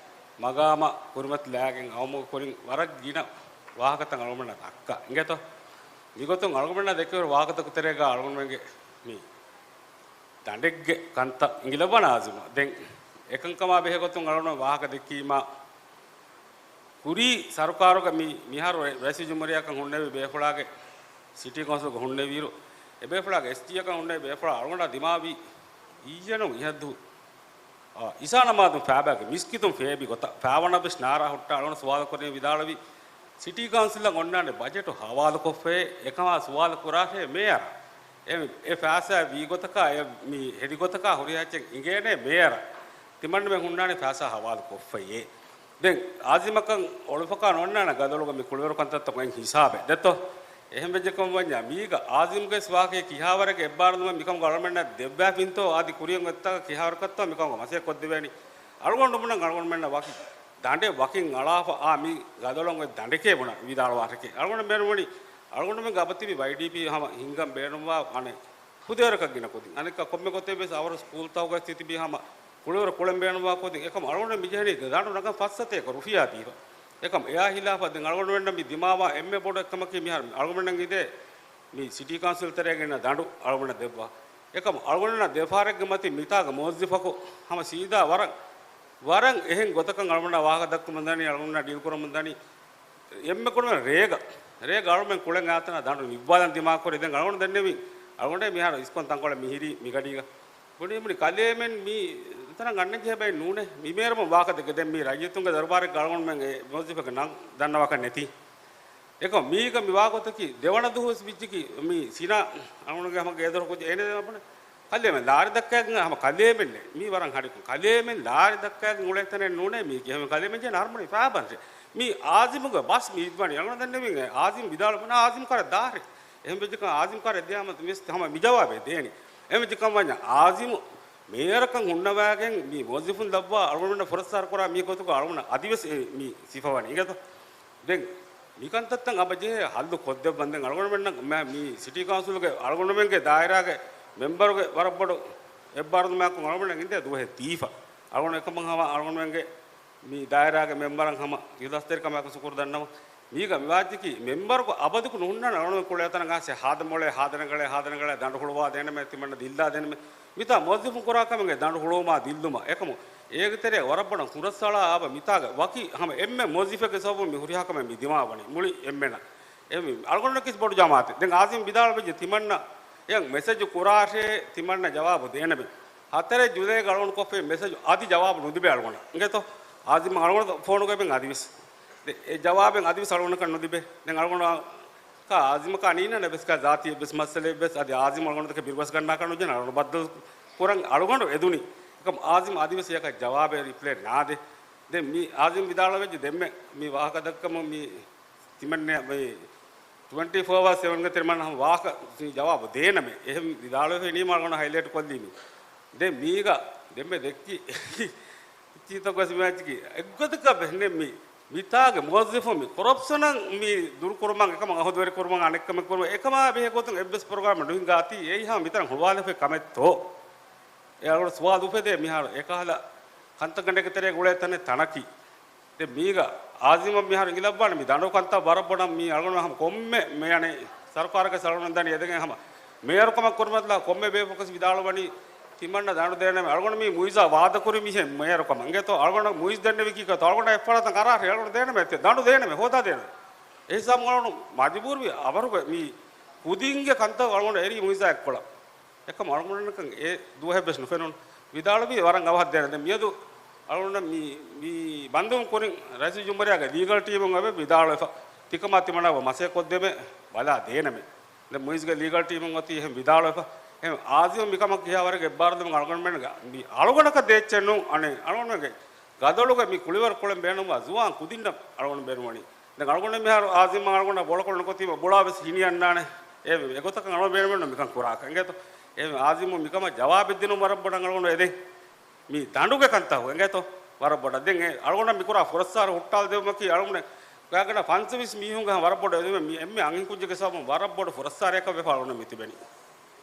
މަގާމަށް ކުރިމަތިލާގެން އައުމުގެ ކުރިން ވަރަށް ގިނަ ވާހަކަތައް އަޅުގަނޑަށް ދައްކާ އިނގޭތޯ. މިގޮތުން އަޅުގަނޑަށް ދެކެވޭ ވާހަކަތަކުގެ ތެރޭގަ އަޅުގަނޑުމެންގެ މި ދަނޑެއްގެ ކަންތައް އިނގިލައްވާނެ އާޒިމަށް. ދެން އެކަންކަމާ ބެހޭ ގޮތުން އަޅުގަނޑު ވާހަކަ ދެއްކީމާ، ކުރީ ސަރުކާރުގެ މި، މިހާރު ރަ-، ރައީސުލްޖުމްހޫރިއްޔާކަން ހުންނެވި ބޭފުޅާގެ، ސިޓީ ކައުންސިލްގެ ހުންނެވިއިރު، އެ ބޭފުޅާގެ އެސްޓީއަކަށް ހުންނެވި ބޭފުޅާ އަޅުގަނޑާ ދިމާވީ އިއްޔެ ނޫން އިހަށްދު، އާ، އިސާ ނަމާދުން ފާބާގެ މިސްކިތުން ފޭބި ގޮތަށް ފާވަނަ ވެސް ނާރާ ހުއްޓާ އަޅުގަނޑު ސުވާލު ކުރިން ވިދާޅުވީ، ސިޓީ ކައުންސިލަށް އޮންނާނެ ބަޖެޓު ހަވާލުކޮށްފައޭ، އެކަމާ ސުވާލު ކުރާށޭ މޭޔަރަށް. އެ، އެ ފައިސާ ވީ ގޮތަކާ، އެ މި ހެދި ގޮތަކާ ހުރިހާ އެއްޗެއް އިނގޭނޭ މޭޔަރަށް. ތިމަންނަމެން ހުންނާނެ ފައިސާ ހަވާލު ކޮށްފައޭ. ދެން އާޒިމަކަށް އޮޅުފަކާ ނޯންނާނެ ގަދަޅުގަ މި ކުޅިވަރު ކަންތައްތަކުން އެން ހިސާބެއް ދެއްތޯ؟ އެހެން ވެއްޖެކަމަށް ވަންޏާ މީގަ އާޒިމްގެ ވާހަކައެއް ކިހާވަރެއްގެ އެއްބާރުލުމެއް މިކަމުގަ އަޅުމެންނަށް ދެއްވާފިންތޯ އަދި ކުރިއަށް އޮތްތާ ކިހާވަރަކަށްތޯ މިކަމުގަ މަސައްކަތް ކޮށްދެވޭނީ. އަޅުގަނޑު ބުނަން އަޅުގަނޑުމެންނަށް ވަކި ދަނޑެއް ވަކިން އަޅާފަ އާ މި ގަދަޅުން އޮތް ދަނޑެކޭ ބުނަން ވިދާޅުވާށެކޭ. އަޅުގަނޑު ބޭނުންވަނީ އަޅުގަނޑުމެންގެ އަބަދު ތިބި ވައިޑީޕީ ހަމަ ހިންގަން ބޭނުންވާ އަނެއް ކުދޭވަރަކަށް ގިނަ ކުދިން. އަނެއްކާ ކޮންމެ ގޮތެއް ވެސް އަވަރު ސްކޫލްތަކުގައި ތިބި ހަމަ ކުޅިވަރު ކުޅެން ބޭނުންވާ ކުދިން. އެކަމަ އަޅުގަނޑު މިޖެހެނީ ދަނޑު ނަގަން ފަސް ސަތޭކަ ރުފިޔާ ދީފަ. އެކަމަ އެއާ ހިލާފަށް ދެން އަޅުގަނޑުމެންނަށް މި ދިމާވާ އެންމެ ބޮޑު އެއްކަމަކީ މިހާރު އަޅުގަނޑަށް އިނދޭ މި ސިޓީ ކައުންސިލް ތެރޭގަ އިންނަ ދަނޑު އަޅުގަނޑަށް ދެއްވާ. އެކަމަ އަޅުގަނޑަށް ދެފަހަރެއްގެ މަތިން މިތާގަ މުވައްޒިފަކު ހަމަ ސީދާ ވަރަށް، ވަރަށް އެހެން ގޮތަކަށް އަޅުގަނޑަށް ވާހަކަ ދައްކަމުން ދަނީ، އަޅުގަނޑަށް ޑީލް ކުރަމުން ދަނީ. އެންމެ ކުރިން ރޭގަ، ރޭގަ އަޅުމެން ކުޅެން އާތަނަށް ދަނޑު ނިއްވާލަން ދިމާކުރި. ދެން އަޅުގަނޑު ދެންނެވި، އަޅުގަނޑޭ މިހާރު އިސްކޮން ތަންކޮޅެއް މިހިރީ މިގަޑީގަ. ބުނީ ބުނީ ކަލޭމެން މީ ތަނަށް ގަންނަން ޖެހޭ ބައެއް ނޫނޭ. މި މޭރުމުން ވާހަކަ ދެއްކޭ. ދެން މީ ރައްޔިތުންގެ ދަރުބާރެއްގަ އަޅުގަނޑުމެން އެ މުވައްޒިފެއްގެ ނަން ދަންނަވާކަށް ނެތީ. އެކަމަ މީގަ މި ވާގޮތަކީ ދެވަނަ ދުވަހު ވެސް ވިއްޖިކީ މި ސިނާ އަޅުގަނޑުގެ ހަމަ ގޭދޮރު ކުއްޖެއް އޭނަ ބުނެ ކަލޭމެން ލާރި ދައްކައިގެން ހަމަ ކަލޭމެންނެއް މީ ވަރަށް ހަޑިކޮށް. ކަލޭމެން ލާރި ދައްކައިގެން އުޅޭ ތަނެއް ނޫނޭ މީ. އެހެން ކަލޭމެން ޖެހޭ ނަރުމުނި ފާބަންށެ. މީ އާޒިމުގެ ބަސް މީ އިދްވަނީ. އަޅުގަނޑު ދެންނެވިން އާޒިމް ވިދާޅު ބުނާ އާޒިމް ކާރަށް ދާށޭ. އެހެން ވެއްޖެކަމަށް އާޒިމް ކާރަށް ދިޔާމަ ވެސް ހަމަ މި ޖަވާބެއް ދޭނީ. އެހެން ވެއްޖެކަމަށް ވަންޏާ އާޒިމު މޭޔަރަކަށް ހުންނަވައިގެން މި މުވައްޒިފުން ލައްވާ އަޅުގަނޑުމެންނަށް ފުރައްސާރަ ކުރާ މީ ގޮތުގަ އަޅުގަނޑަށް އަދިވެސް އެ މި ސިފަވަނީ. އިނގޭތޯ؟ ދެން މިކަންތައްތައް އަބަ ޖެހޭ ހައްލު ކޮށްދެއްވަން. ދެން އަޅުގަނޑުމެންނަށް މަ-، މި ސިޓީ ކައުންސިލުގެ އަޅުގަނޑުމެންގެ ދާއިރާގެ މެމްބަރުގެ ވަރަށް ބޮޑު އެއްބާރުލުމާއެކު އަޅުގަނޑުމެން އިނދޭ ދުވަހެއް ދީފަ. އަޅުގަނޑު އެކަމަށް ހަމަ އަޅުގަނޑުމެންގެ މި ދާއިރާގެ މެމްބަރަށް ހަމަ އިހުލާސްތެރިކަމާއެކު ޝުކުރު ދަންނަވަން. މީގަ މިވާތިކީ މެމްބަރުގެ އަބަދުކު ނުހުންނާނެ އަޅުގަނޑު ކުޅޭ ތަނަށް އާސެ ހާދަ މޮޅޭ، ހާދަ ރަނގަޅޭ، ހާދަ ރަނގަޅޭ ދަނޑު ހުޅުވާ ދޭނަމޭ، ތިމަންނަ ދިއްލާ ދޭނަމޭ. މިތާ މުވައްޒިފުން ކުރާ ކަމެއްގެ ދަނޑު ހުޅުވުމާ ދިއްލުމާ އެކަމު އޭގެ ތެރޭ ވަރަށް ބޮޑަށް ހުރަސްއަޅާ އާބަ މިތާގަ ވަކި ހަމަ އެންމެ މުވައްޒިފެއްގެ ސަބަބުން މި ހުރިހާ ކަމެއް މި ދިމާވަނީ މުޅި އެންމެނަށް. އެ މި އަޅުގަނޑަކީސް ބޮޑު ޖަމާއަތެއް. ދެން އާޒިމް ވިދާޅުވެއްޖެ ތިމަންނަ އެ މެސެޖު ކުރާށޭ ތިމަންނަ ޖަވާބު ދޭނަމޭ. ހަތަރެއް ޖުލައިގަ އަޅުގަނޑު ކޮށްފައި މެސެޖު އަދި ޖަވާބު ނުދިބޭ އަޅުގަނޑަށް. އިނގޭތޯ؟ އާޒިމް އަޅުގަނޑު ފޯނުގައި އަދިވެސް ދެ-، އެ ޖަވާބެއް އަދިވެސް އަޅުގަނޑަކަށް ނުދިބޭ. ދެން އަޅުގަނޑަށް އާޒިމަކާ ނީނަން އެއްވެސް ކާ ޒާތީ އެއްވެސް މައްސަލައެއްވެސް އަދި އާޒިމް އަޅުގަނޑު ދެކެ ބިރުވެސް ގަންނާކަށް ނުޖެހޭ. އަޅުގަނޑު ބައްދަލު ކުރަން އަޅުގަނޑު އެދުނީ. އެކަމް އާޒިމް އަދިވެސް އެޔަކަށް ޖަވާބެއް ރިޕްލައެއް ނާދޭ. ދެން މި އާޒިމް ވިދާޅުވެއްޖެ ދެންމެ މި ވާހަކަ ދައްކަމުން މި ތިމަންނަ މި ޓްވެންޓީ ފޯ އަވާސް ސެވަންގެ ތެރެ މަން ހަމަ ވާހަކަ ޖަވާބު ދޭނަމޭ. އެހެން ވިދާޅުވެފައި ނީމަ އަޅުގަނޑު ހައިލައިޓް ކޮށްލީމީ. ދެން މީގަ ދެންމެ ދެއްކި އެއްޗިތަކު ވެސް މި މިތާގެ މުވައްޒިފުން މި ކޮރަޕްޝަނަށް މި ދުރުކުރުމަށް އެކަމަށް އަހުދުވެރި ކުރުމަށް އަނެއްކަމެއް ކުރުމަށް އެކަމާ ބެހޭ ގޮތުން އެއްވެސް ޕްރޮގްރާމެއް ނުހިނގާތީ އެއީ ހަމަ މިތަނަށް ހުޅުވާލެފައި ކަމެއްތޯ؟ އެ އަޅުގަނޑު ސުވާލު އުފެދޭ މިހާރު އެކަހަލަ ކަންތައްގަނޑެއްގެ ތެރޭގަ އުޅޭ ތަނެއް ތަނަކީ. ދެން މީގަ އާޒިމަށް މިހާރު އިނގިލައްވާނެ މި ދަނޑު ކަންތައް ވަރަށް ބޮޑަށް މި އަޅުގަނޑު ހަމަ ކޮންމެ މި އަނެއް ސަރުކާރަކަށް އަޅުގަނޑު ދަނީ އެދެގެން ހަމަ މޭޔަރުކަމަށް ކުރިމަތިލާ ކޮންމެ ބޭފުޅަކަސް ވިދާޅުވަނީ ތިމަންނަ ދަނޑު ދޭނަމޭ. އަޅުގަނޑު މީ މުއިޒާ ވާދަކުރި މީހެއް މޭޔަރުކަމަށް. އިނގޭތޯ އަޅުގަނޑަށް މުއިޒް ދެންނެވި ކީކޭތޯ؟ އަޅުގަނޑަށް އެއްފަރާތަށް އަރާށޭ. އަޅުގަނޑު ދޭނަމޭ އެއްޗެއް. ދަނޑު ދޭނަމޭ. ހޯދާ ދޭނަމޭ. އެހިސާބުން އަޅުގަނޑު މަޖުބޫރުވި އަވަރުގެ މި ކުދިންގެ ކަންތައް އަޅުގަނޑު އެރީ މުއިޒާ އެއްކޮޅަށް. އެކަމް އަޅުގަނޑަކަށް އެ ދުވަހެއްވެސް ނުފެނުނު. ވިދާޅުވީ ވަރަށް އަވަހަށް ދޭނެ. ދެން މިއަދު އަޅުގަނޑަށް މި، މި ބަންދުވުން ކުރިން ރައީސުލްޖުމްހޫރިއްޔާގެ ލީގަލް ޓީމުން އެބަ ވިދާޅުވެފަ. ތިކަމާ ތިމަނާ އެބަ މަސައްކަތް ކޮށްދޭމެ ބަލާ ދޭނަމޭ. ދެން މުއިޒްގެ ލީގަލް ޓީމުން އޮތީ އެހެން ވިދާޅުވެފަ. އެހެން އާޒިމު މިކަމަށް ކިހާވަރެއްގެ އެއްބާރުލުމެއް އަޅުގަނޑުމެންގެ މި އަޅުގަނޑަކަށް ދޭއްޗެއް ނޫން. އަނެއް އަޅުގަނޑުމެންގެ ގަދަޅުގެ މި ކުޅިވަރު ކުޅެން ބޭނުންވާ ޒުވާން ކުދިންނަށް އަޅުގަނޑު ބޭނުންވަނީ. ދެން އަޅުގަނޑު މިހާރު އާޒިމާ އަޅުގަނޑަށް ބޮޅަކޮޅު ނުކޮތީމަ ބުޅާ ވެސް ހިނިއަންނާނެ. އެ އެގޮތަކަށް އަޅުގަނޑު ބޭނުމެއް ނޫން މިކަން ކުރާކަށް. އިނގޭތޯ؟ އެ އާޒިމު މިކަމަށް ޖަވާބެއް ދިނުން ވަރަށް ބޮޑަށް އަޅުގަނޑު އެދެން. މި ދަނޑުގެ ކަންތައް އިނގޭތޯ؟ ވަރަށް ބޮޑަށް. ދެން އެ އަޅުގަނޑަށް މިކުރާ ފުރައްސާރަ ހުއްޓާލަދެވުމަކީ އަޅުގަނޑު ގާގަނޑަށް ފަންސަވީސް މީހުންގެ ވަރަށް ބޮޑު އެދުމެއް. މި އެންމެ އަންހެން ކުއްޖެއްގެ ސަބަބުން ވަރަށް ބޮޑު ފުރައްސާރައަކަށް ވެފަ އަޅުގަނޑަށް މި ތިބެނީ.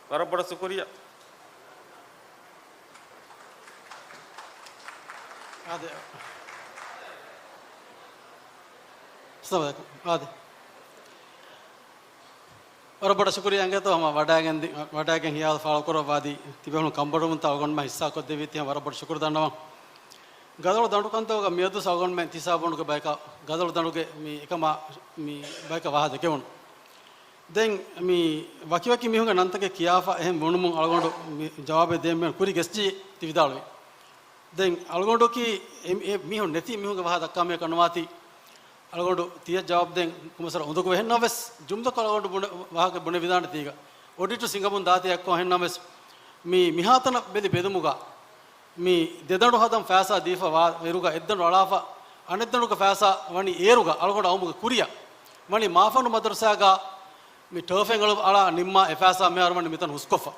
ވަރަށް ބޮޑަށް ޝުކުރިއްޔާ. އާދެ. އައްސަލާމު އަލައިކުމް. އާދެ. ވަރަށް ބޮޑަށް ޝުކުރިއްޔާ އިނގޭތޯ ހަމަ ވަޑައިގެން ދި-، ވަޑައިގެން ހިޔާލު ފާޅުކުރައްވާދީ ތިބޭފުޅުން ކަންބޮޑުވުންތައް އަޅުގަނޑުމެން ހިއްސާކޮށްދެއްވީތީ ހަމަ ވަރަށް ބޮޑަށް ޝުކުރު ދަންނަވަން. ގަދަޅު ދަނޑު ކަންތައްގަ މިއަދު އަޅުގަނޑުމެން ތި ސާބޫނުގެ ބަޔަކަށް ގަދަޅު ދަނޑުގެ މި އެކަމާ މި ބަޔަކަށް ވާހަކަ ދެކެވުނު. ދެން މި ވަކިވަކި މީހުންގެ ނަންތަކެއް ކިޔާފަ އެހެން ވުނުމުން އަޅުގަނޑު މި ޖަވާބެއް ދޭން ކުރި ގެސްޖީ ތި ވިދާޅުވި. ދެން އަޅުގަނޑަކީ އެ، އެ މީހުން ނެތި މީހުންގެ ވާހަކަ ދައްކާ މީހަކަށް ނުވާތީ، އަޅުގަނޑު ތިޔަ ޖަވާބު ދޭން ކުމަސަރ އުނދަގޫ އެހެންނަމަވެސް، ޖުމްލަކޮށް އަޅުގަނޑު ބުނެ، ވާހަކަ ބުނެ ވިދާނެ ތީގަ. އޮޑިޓު ސިނގަމުން ދާތީ އެއްކޮށް އެހެންނަމަވެސް، މި މިހާތަނަށް ބެލި ބެލުމުގަ، މި ދެދަނޑު ހަދަން ފައިސާ ދީފަ ވާ އިރުގަ އެއްދަނޑު އަޅާފަ، އަނެއްދަނޑުގެ ފައިސާ ވަނީ އޭރުގަ އަޅުގަނޑު އައުމުގެ ކުރިއަށް. ވަނީ މާފަންނު މަދަރުސާގަ މި ޓަރފެއް އަޅު އަޅާ ނިންމާ އެ ފައިސާ މިހާރު ވަނީ މިތަން ހުސްކޮށްފަ.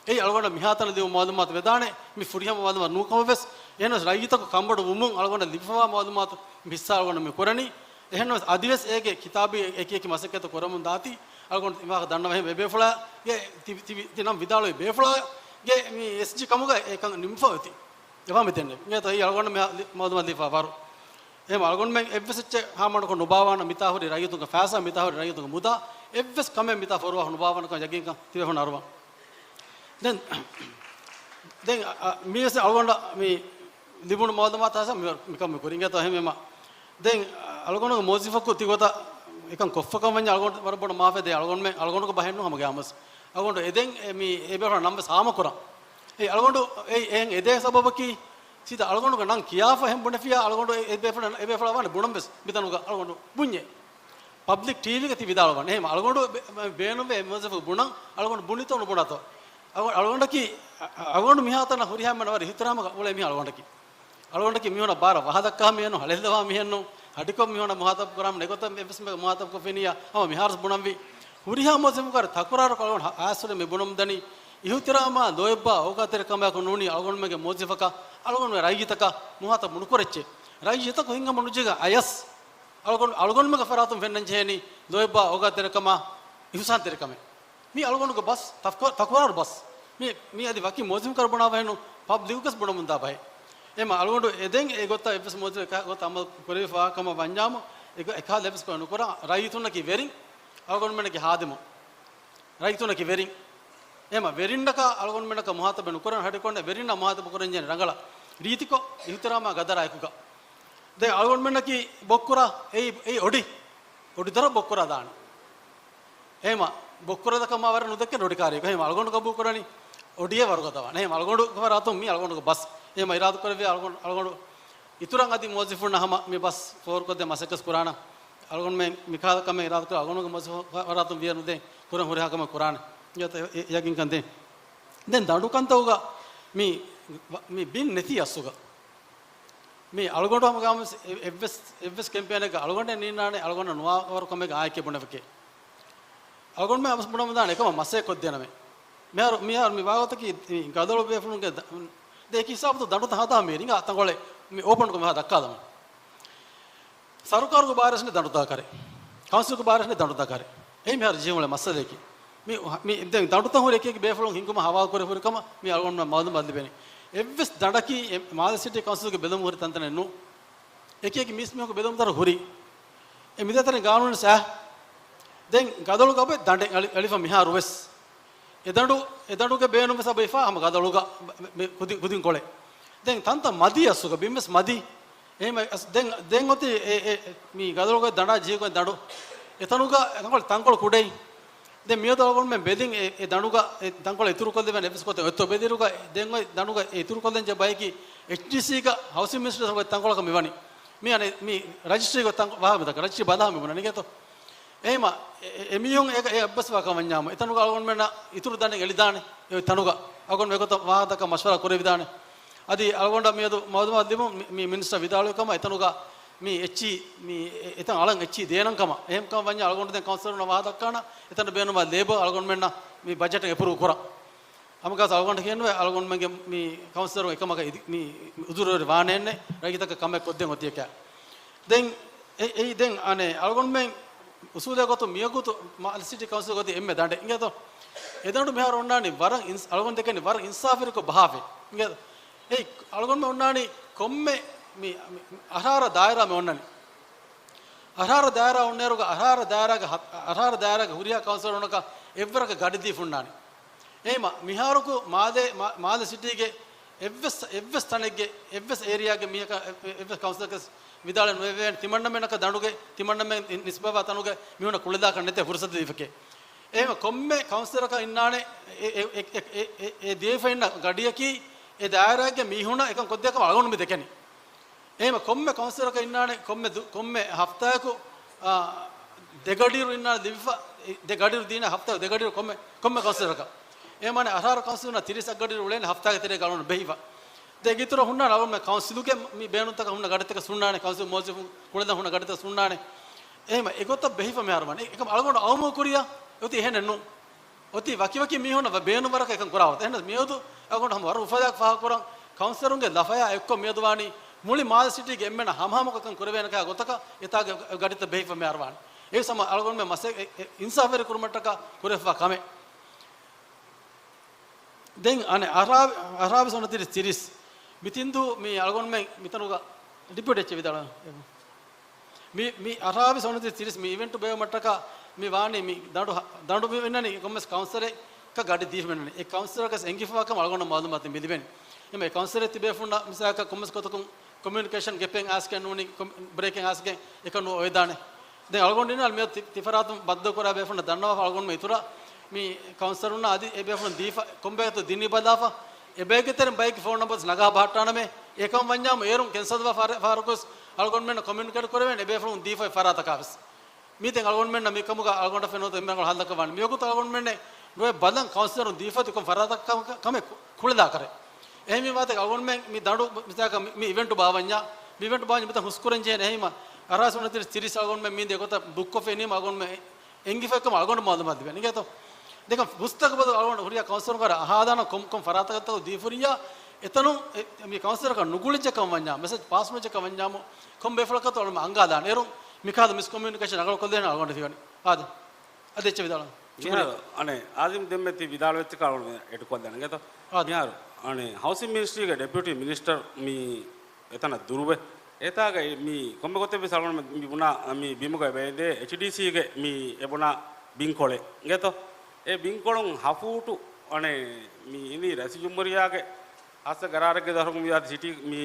އެއީ އަޅުގަނޑަށް މިހާތަނަށް ލިބު މައުލޫމާތު ވެދާނެ، މި ފުރިހަމަ މައުލޫމާތު ނޫންކަމަށް ވެސް، އެހެނަސް ރައްޔިތަކު ކަންބޮޑު ވުމުން އަޅުގަނޑަށް ލިބިފަވާ މައުލޫމާތު މި ހިއްސާ އަޅުގަނޑު މި ކުރަނީ. އެހެންނަމަވެސް އަދިވެސް އޭގެ ކިތާބީ އެކި އެކި މަސައްކަތްތައް ކުރަމުން ދާތީ، އަޅުގަނޑު ތި ވާހަކަ ދަންނަވަހެން އެބޭފުޅާގެ ތި، ތި، ތި ނަން ވިދާޅުވި ބޭފުޅާގެ މި އެސްޖީ ކަމުގަ އެކަން ނިމިފަ އޮތީ. އެފާ މި ދެންނެވި. އިނގޭތޯ އެއީ އަޅުގަނޑު މި މައުލޫމާތު ލިބިފަ ވަރު. އެހެން އަޅުގަނޑުމެން އެއްވެސް އެއްޗެއް ހާމަނަކޮށް ނުބާވާނަ މިތާ ހުރި ރައްޔިތުންގެ ފައިސާ، މިތާ ހުރި ރައްޔިތުންގެ މުދާ، އެއްވެސް ކަމެއް މިތާ ފޮރުވާ ނުބާވާނަކަން ޔަގީންކަން ތިބޭފުޅުން އަރުވަން. ދެން، ދެން، އަ، މީވެސް އަޅުގަނޑަށް މި ލިބުނު މައުލޫމާތު ހާސް މި، މިކަން މި ކުރިނގޭތޯ އެހެންވީމަ. ދެން، އަ، އަޅުގަނޑުގެ މުވައްޒަފަކު ތިގޮތަށް އެކަން ކޮށްފަކަން ވަންޏާ އަޅުގަނޑު ވަރަށް ބޮޑަށް މާފެދޭ. އަޅުގަނޑުމެ، އަޅުގަނޑުގެ ބަހެއްނު ހަމަ ގާމަސް. އަޅުގަނޑު އެދެން އެ މި އެބޭފުޅާ ނަން ވެސް ހާމަކުރަން. އެ އަޅުގަނޑު އެ އެހެން އެދޭ ސަބަބަކީ ސީދާ އަޅުގަނޑުގެ ނަން ކިޔާފަ އެހެން ބުނެފިޔާ އަޅުގަނޑު އެ، އެ ބޭފުޅާ، އެ ބޭފުޅާ ވާނެ ބުނަން ވެސް މިތަނުގަ އަޅުގަނޑު ބުންޏޭ. ޕަބްލިކް ޓީވީގަ ތި ވިދާޅުވަން. އެހެން އަޅުގަނޑު ބޭ، ބޭނުންވޭ އެ މުވައްޒަފަކު ބުނަން، އަޅުގަނޑު ބުނިތޯ ނުބުނާތޯ. އަޅު، އަޅުގަނޑަކީ، އަ، އަ، އަޅުގަނޑު މިހާތަނަށް ހުރިހާ މެން ވަރަށް އިހުތިރާމަކަށް އުޅޭ މީހާ އަޅުގަނޑަކީ. އަޅުގަނޑަކީ މީހުންނަށް ބާރަށް ވަހަދައްކާ މީހެއްނު، ހަޅޭލަވާ މީހެއްނު، ހަޑިކޮށް މީހުންނަށް މުހާތަބް ކުރާ މީހެއް ނެގޮތަށް އެއްވެސް މުހާތަބް ކޮށްފިނިޔާ ހަމަ މިހާރުސް ބުނަންވީ. ހުރިހާ މުވައްޒަފަކު ވަރަށް ތަކުރާރުކޮށް އަޅުގަނޑު ހަ، އާސުރެ މި ބުނަމުން ދަނީ، އިހުތިރާމާ ލޯތްބާ އޯގާތެރިކަމާއެކު ނޫނީ އަޅުގަނޑުމެންގެ މުވައްޒަފަކަށް، އަޅުގަނޑުމެން ރައްޔިތަކަށް މުހާތަބް ނުކުރެއްޗޭ. ރައްޔިތަކު ހިތްހަމަ ނުޖެހިގެން އަޔަސް އަޅުގަނޑު، އަޅުގަނޑުމެންގެ ފަރާތުން ފެންނަން ޖެހޭނީ ލޯތްބާ އޯގާތެރިކަމާ އިހުސާންތެރިކަމެއް. މީ އަޅުގަނޑުގެ ބަސް، ތަފް، ތަކުރާރު ބަސް. މީ، މީ އަދި ވަކި މުވައްޒަފުން ކަރު ބުނާ ބަހެއްނު، ޕަބްލިކުގަސް ބުނަމުންދާ ބަހެއް. އެހެން އަޅުގަނޑު އެދެން އެ ގޮތަށް އެއްވެސް މުވައްޒަފެއް އެކާ ގޮތަށް އަމަލު ކުރެވިފަ ކަމަށް ވަންޏާމު، އެ ގޮ، އެކަހަލަ އެއްވެސް ކަމެއް ނުކުރާ، ރައްޔިތުންނަކީ ވެރިން، އަޅުގަނޑުމެންނަކީ ހާދިމުން. ރައްޔިތުންނަކީ ވެރިން. އެހެން ވެރިންނަކާ އަޅުގަނޑުމެންނަކަށް މުހާތަބެއް ނުކުރަން ހަޑިކޮށްނެ، ވެރިންނާ މުހާތަބު ކުރަންޖެހޭނެ ރަނގަޅަށް ރީތިކޮށް، އިހުތިރާމާ ގަދަރާ އެކުގަ. ދެން އަޅުގަނޑުމެންނަކީ ބޮއްކުރާ، އެއީ، އެއީ އޮޑި. އޮޑި ދަރަ ބޮއްކުރާ ދާނެ. އެހެމަ ބޮއްކުރެދަކަމާ ވަރަށް ނުދެކެން ރޮޑިކާރިއެއް. އެހެމަ އަޅުގަނޑު ގަބޫލު ކުރަނީ އޮޑިއެއް ވަރުގަދަވާނެ. އެހެމަ އަޅުގަނޑު ފަރާތުން މީ އަޅުގަނޑުގެ ބަސް. އެހެމަ އިރާދަ ކުރެއްވި އަޅުގަނޑު، އަޅުގަނޑު އިތުރަށް އަދި މުވައްޒަފުންނަށް ހަމަ މި ބަސް ފޯރުކޮށްދޭ މަސައްކަތް ކުރާނަ. އަޅުގަނޑުމެން މިކަހަލަ ކަމެއް އިރާދަ ކުރާ އަޅުގަނޑުގެ މުވައްޒަފު ފަރާތުން ވިޔަ ނުދޭ ކުރަން ހުރިހާ ކަމެއް ކުރާނެ. އެ، އެ، އެ ޔަގީންކަން ދޭ. ދެން ދަނޑުކަންތައުގަ މި، މި ބިން ނެތި އަސްލުގަ. މި އަޅުގަނޑު ހަމަ ގާމުސް އެ، އެއްވެސް، އެއްވެސް ކެމްޕޭނެއްގަ އަޅުގަނޑެއް ނީންނާނެ އަޅުގަނޑަށް ނުވާވަރު ކަމެއްގަ އާއެކޭ ބުނެވެކޭ. އަޅުގަނޑުމެން އަވަސް ބުނަމުންދާނެ އެކަމަށް މަސައްކަތް ކޮށްދޭނަމޭ. މިހާރު، މިހާރު މި ވާގޮތަކީ ގަދަޅު ބޭފުޅުންގެ ދަ، ދެ އެކި ހިސާބުތައް ދަނޑުތައް ހަދާ މި ރިނގާ ތަންކޮޅެއް މި އޯޕަންކޮށް މިހާ ދައްކާލަމުން. ސަރުކާރުގެ ބާރަށް ދަނޑުތަކާ ކަރެ. ކައުންސިލްގެ ބާރަށް ދަނޑުތަކާ ކަރެ. އެއީ މިހާރު ޖެހިފަ އުޅޭ މައްސަލައަކީ. މި، މި ދެން ދަނޑުތައް ހުރި އެކި އެކި ބޭފުޅުން ހިންގުމަށް ހަވާލު ކުރެ ހުރި ކަމަށް މި އަޅުގަނޑުމެން މައުލޫމާތު ލިބެނީ. އެއްވެސް ދަނޑަކީ އެ މާލެ ސިޓީ ކައުންސިލްގެ ބެލުމުން ހުރި ތަންތަނެއް ނޫން. އެކި އެކި މީސް މީހަކު ބެލުމުން ދަރު ހުރި. އެ މިދޭތަނެއް ގާނޫނު ސާ. ދެން ގަދަޅު ގަބެ ދަނޑެއް އަޅި، އަޅިފަ މިހާރު ވެސް. އެ ދަނޑު، އެ ދަނޑުގެ ބޭނުން ވެސް އަބަ އިފާ ހަމަ ގަދަޅުގަ މެ، މެ ކުދި، ކުދިން ކޮޅެއް. ދެން ތަންތަން މަދީ އަސްލުގަ ބިން ވެސް މަދީ. އެހެމަ އަސް، ދެން، ދެން އޮތީ އެ، އެ، މި ގަދަޅުގެ ދަނޑާ ޖީގޮ ދަނޑު. އެތަނުގަ ތަންކޮޅު، ތަންކޮޅު ކުޑައިން. ދެން މިއަދު އަޅުގަނޑުމެން ބެލިން އެ، އެ ދަނޑުގަ އެ ތަންކޮޅު އިތުރުކޮށްލެވޭނެ އެއްވެސް ގޮތެއް އޮތްތޯ ބެލިއިރުގަ، ދެން އޮތް ދަނޑުގަ އެ އިތުރުކޮށްލަންޖެހޭ ބަޔަކީ އެޗްޑީސީގަ ހައުސިން މިނިސްޓްރީ ގޮތް ތަންކޮޅަކަށް މިވަނީ. މި އަނެއް މި ރަޖިސްޓްރީ ގޮތް ތަން ވާހަކަ މިދައްކާ، ރަޖިސްޓްރީ ބަލާ މިބުނަނީ އިނގޭތޯ. އެހެމަ އެ، އެ، އެމީހުން އޭގަ އެ އެއްބަސްވާ ކަމަށް ވަންޏާމު، އެތަނުގަ އަޅުގަނޑުމެންނަށް އިތުރު ދަނޑެއް އެޅިދާނެ. އެ ތަނުގަ އަޅުގަނޑު އެގޮތަށް ވާހަކަ މަޝްވަރާ ކުރެވިދާނެ. އަދި އަޅުގަނޑަށް މިއަދު މައުލޫމާތު ލިބުނު މި، މި މިނިސްޓަރ ވިދާޅުވި ކަމަށް އެތަނުގަ މި އެއްޗި، މި އެ، އެތަން އަޅަން އެއްޗި ދޭނަން ކަމަށް. އެހެން ކަމަށް ވަންޏާ އަޅުގަނޑު ދެން ކައުންސިލަރުންނަށް ވާހަކަ ދައްކާނަ، އެތަނަށް ބޭނުންވާ ލޭބަރ އަޅުގަނޑުމެންނަށް މި ބަޖެޓަށް އެޕްރޫވް ކުރަން. ހަމަކާސް އަޅުގަނޑަކީ ނުވެ އަޅުގަނޑުމެންގެ މި ކައުންސިލަރުން އެކަމަކަށް އިދި، މި އުދުރުވެރި ވާނެއެއްނެ، ރައްޔިތަކަށް ކަމެއް ކޮށްދޭން އޮތިއެކާ. ދެން އެ، އެއީ ދެން އަނެއް އަޅުގަނޑުމެން އުސޫލެއް ގޮތުން މިވަގުތު މާލެ ސިޓީ ކައުންސިލް ގޮތީ އެންމެ ދަނޑެއް އިނގޭތޯ. އެ ދަނޑު މިހާރު އޮންނާނީ ވަރަށް އިންސް، އަޅުގަނޑު ދެކެނީ ވަރަށް އިންސާފުވެރިކޮށް ބަހާފަ. އިނގޭތޯ. އެއީ އަޅުގަނޑުމެން އޮންނާނީ ކޮންމެ މި، މި އަށާރަ ދާއިރާ މި އޮންނަނީ. އަށާރަ ދާއިރާ އޮންނައިރުގަ އަށާރަ ދާއިރާގަ ހަ-، އަށާރަ ދާއިރާގެ ހުރިހާ ކައުންސިލަރުންނަކަށް އެއްވަރަކަށް ގަޑި ދީފަ ހުންނާނެ. އެހެމަ މިހާރުކު މާލޭ، މާ-، މާލެ ސިޓީގެ އެއްވެސް، އެއްވެސް ތަނެއްގެ، އެއްވެސް އޭރިއާގެ މީހަކަށް، އެ-، އެއްވެސް ކައުންސިލަކަސް ވިދާޅެއް ނުވެވޭނެ ތިމަންނަމެންނަކަށް ދަނޑުގެ، ތިމަންނަމެން ނިސްބަތްވާ ތަނުގެ މީހުންނަށް ކުޅެލާކަށް ނެތޭ ފުރުސަތު ދީފަކޭ. އެހެމަ ކޮންމެ ކައުންސިލަކަށް އިންނާނެ އެ، އެ، އެ، އެ، އެ، އެ ދީފަ އިންނަ ގަޑިއަކީ އެ ދާއިރާގެ މީހުންނަށް އެކަން ކޮށްދޭ ކަމަށް އަޅުގަނޑު މި ދެކެނީ. އެހެމަ ކޮންމެ ކައުންސިލަކަށް އިންނާނެ ކޮންމެ ދު-، ކޮންމެ ހަފްތާއަކު، އާ، ދެ ގަޑިއިރު އިންނާނެ ލިބިފަ، ދެ ގަޑިއިރު ދީނަ ހަފްތާ ދެ ގަޑިއިރު ކޮންމެ، ކޮންމެ ކައުންސިލަކަށް. އެހެމަ އަށާރަ ކައުންސިލުންނަށް ތިރީސް އަށް ގަޑިއިރު އުޅޭނެ ހަފްތާގެ ތެރޭގަ އަޅުގަނޑު ބެހިފަ. ދެން އިތުރަށް ހުންނާނެ އަޅުގަނޑުމެން ކައުންސިލުގެ މި ބޭނުންތަކަށް ހުންނަ ގަޑިތަކެއް ހުންނާނެ، ކައުންސިލް މުވައްޒަފުން ކުޅެލަން ހުންނަ ގަޑިތައް ހުންނާނެ. އެހެމަ އެގޮތަށް ބެހިފަ މިހާރު ވަނީ. އެކަމަ އަޅުގަނޑު އައުމު ކުރިޔަށް އޮތީ އެހެނެއް ނޫން. އޮތީ ވަކިވަކި މީހުންނަށް ބޭނުންވަރަކަށް އެކަން ކުރާ އޮތީ. އެހެނަސް މިއަދު އަޅުގަނޑު ހަމަ ވަރަށް އުފަލާއެކު ފާހަގަކުރަން، ކައުންސިލަރުންގެ ލަފަޔާ އެއްކޮށް މިއަދު ވާނީ މުޅި މާލެ ސިޓީގެ އެންމެނަށް ހަމަހަމަކޮށް އެކަން ކުރެވޭނެކަހަލަ ގޮތަކަށް އެތާގެ ގަޑިތައް ބެހިފަ މިހާރު ވާނީ. އެވެސް ހަމަ އަޅުގަނޑުމެން މަސައް-، އެ-، އެ-، އިންސާފުވެރި ކުރުމަށްޓަކާ ކުރެފައިވާ ކަމެއް. ދެން އަނެއް އަށާވީސް، އަށާވީސް އޮނަތިރީސް ތިރީސް. މި ތިން ދުވަހު މި އަޅުގަނޑުމެން މިތަނުގަ ޑިޕިއުޓީ އެޗް އޭ ވިދާޅުވި. މި، މި އަށާވީސް އޮނަތިރީސް ތިރީސް މި އިވެންޓު ބޭއްވުމަށްޓަކާ މި ވާނީ މި ދަނޑު ހަ-، ދަނޑު މި އިންނަނީ ކޮންމެސް ކައުންސިލަރެއް ގަޑި ދީފަ މިއިންނަނީ. އެ ކައުންސިލަރަކަސް އެނގިފައިވާ ކަމަށް އަޅުގަނޑަށް މައުލޫމާތު މި ލިބެނީ. އެހެން އެ ކައުންސިލަރެއް ތިބޭފުންނަށް މިސާލަކަށް ކޮންމެސް ގޮތަކުން ކޮމިއުނިކޭޝަން ގެޕެއް އައިސްގެން ނޫނީ، ކޮމް-، ބްރޭކެއް އައިސްގެން އެކަން ނު އޮވެދާނެ. ދެން އަޅުގަނޑު އިންނާނީ މިއަދު ތި-، ތިފަރާތުން ބައްދަލުކުރާ ބޭފުންނަށް ދަންނަވާފަ އަޅުގަނޑުމެން އިތުރަށް މި ކައުންސިލަރުންނަށް އަދި އެ ބޭފުން ދީފަ ކޮންބައިތޯ ދިނީ ބަލާފަ، އެ ބައެއްގެ ތެރެއިން ބައެއްގެ ފޯން ނަމްބަރު ނަގާ ބަހައްޓާނަމޭ. އެކަން ވަންޏާމު އޭރުން ކެންސަލްވާ ފަހަރަ-، ފަހަރަކުވެސް އަޅުގަނޑުމެންނަށް ކޮމިއުނިކޭޓް ކުރެވޭނެ އެ ބޭފުޅުން ދީފައި ފަރާތަކާވެސް. މީ ދެން އަޅުގަނޑުމެންނަށް މިކަމުގަ އަޅުގަނޑަށް ފެންނަ ގޮތަށް އެންމެ ރަނގަޅު ހައްލަކަށް ވާނެ. މިވަގުތު އަޅުގަނޑުމެންނެއް ނުވެ ބަލަން ކައުންސިލަރުން ދީފަތި ކޮން ފަރާތަކަށް ކަމެއް ކު-، ކުޅެލާކަށް. އެހެންވީމާ އަޅުގަނޑުމެން މި ދަނޑު މިސާލަކަށް މި، މި އިވެންޓު ބާވަންޏާ، މި އިވެންޓު ބާވަންޏާ މިތަން ހުސްކުރަން ޖެހޭނެ. އެހެންވީމާ އަށާވީސް އޮނަތިރީސް ތިރީސް އަޅުގަނޑުމެން މީ ދެ ގޮތަށް ބުކްކޮށްފަ އިނީމަ އަޅުގަނޑުމެން އެނގިފައި ކަމަށް އަޅުގަނޑު މައުލޫމާތު ލިބޭނެ. އިނގޭތޯ؟ ދެން ހުސްތަކަބަލު އަޅުގަނޑު ހުރިހާ ކައުންސިލަރުން ހަދާނަން ކޮން، ކޮން ފަރާތަކަށްތޯ ދީފަ ހުރިޔާ އެތަނުން އެ، މި ކައުންސިލަރަކަށް ނުގުޅިއްޖެ ކަމަށް ވަންޏާ، މެސެޖް ޕާސް ނުވެއްޖެ ކަމަށް ވަންޏާމު، ކޮން ބޭފުޅަކަށްތޯ އަޅުގަނޑު އަންގާލާނެ. އޭރުން މިކަހަލަ މިސްކޮމިއުނިކޭޝަން ރަނގަޅުކޮށްދޭނެ އަޅުގަނޑަށް ހީވަނީ. އާދެ. އަދި އެއްޗެއް ވިދާޅުވަން. މިހާރު އަނެއް އާޒިމް ދެންމެ ތި ވިދާޅުވެއްޖެކަން އަޅުގަނޑު އެޑް ކޮށްލަން އިނގޭތޯ. އާދެ. މިހާރު އަނެއް ހައުސިން މިނިސްޓްރީގެ ޑެޕިއުޓީ މިނިސްޓަރ މި އެތަނަށް ދުރުވެ. އެތާގައި މި ކޮންމެ ގޮތެއްވެސް އަޅުގަނޑު މި ބުނާ މި ބިމުގައި ވައިދޭ އެޗްޑީސީގެ މި އެ ބުނާ ބިންކޮޅެއް އިނގޭތޯ. އެ ބިންކޮޅުން ހަ ފޫޓު އަނެއް މި އިނީ ރައީސުލްޖުމްހޫރިއްޔާގެ ހާއްސަ ގަރާރެއްގެ ދަށުން މި އަދި ސިޓީ މި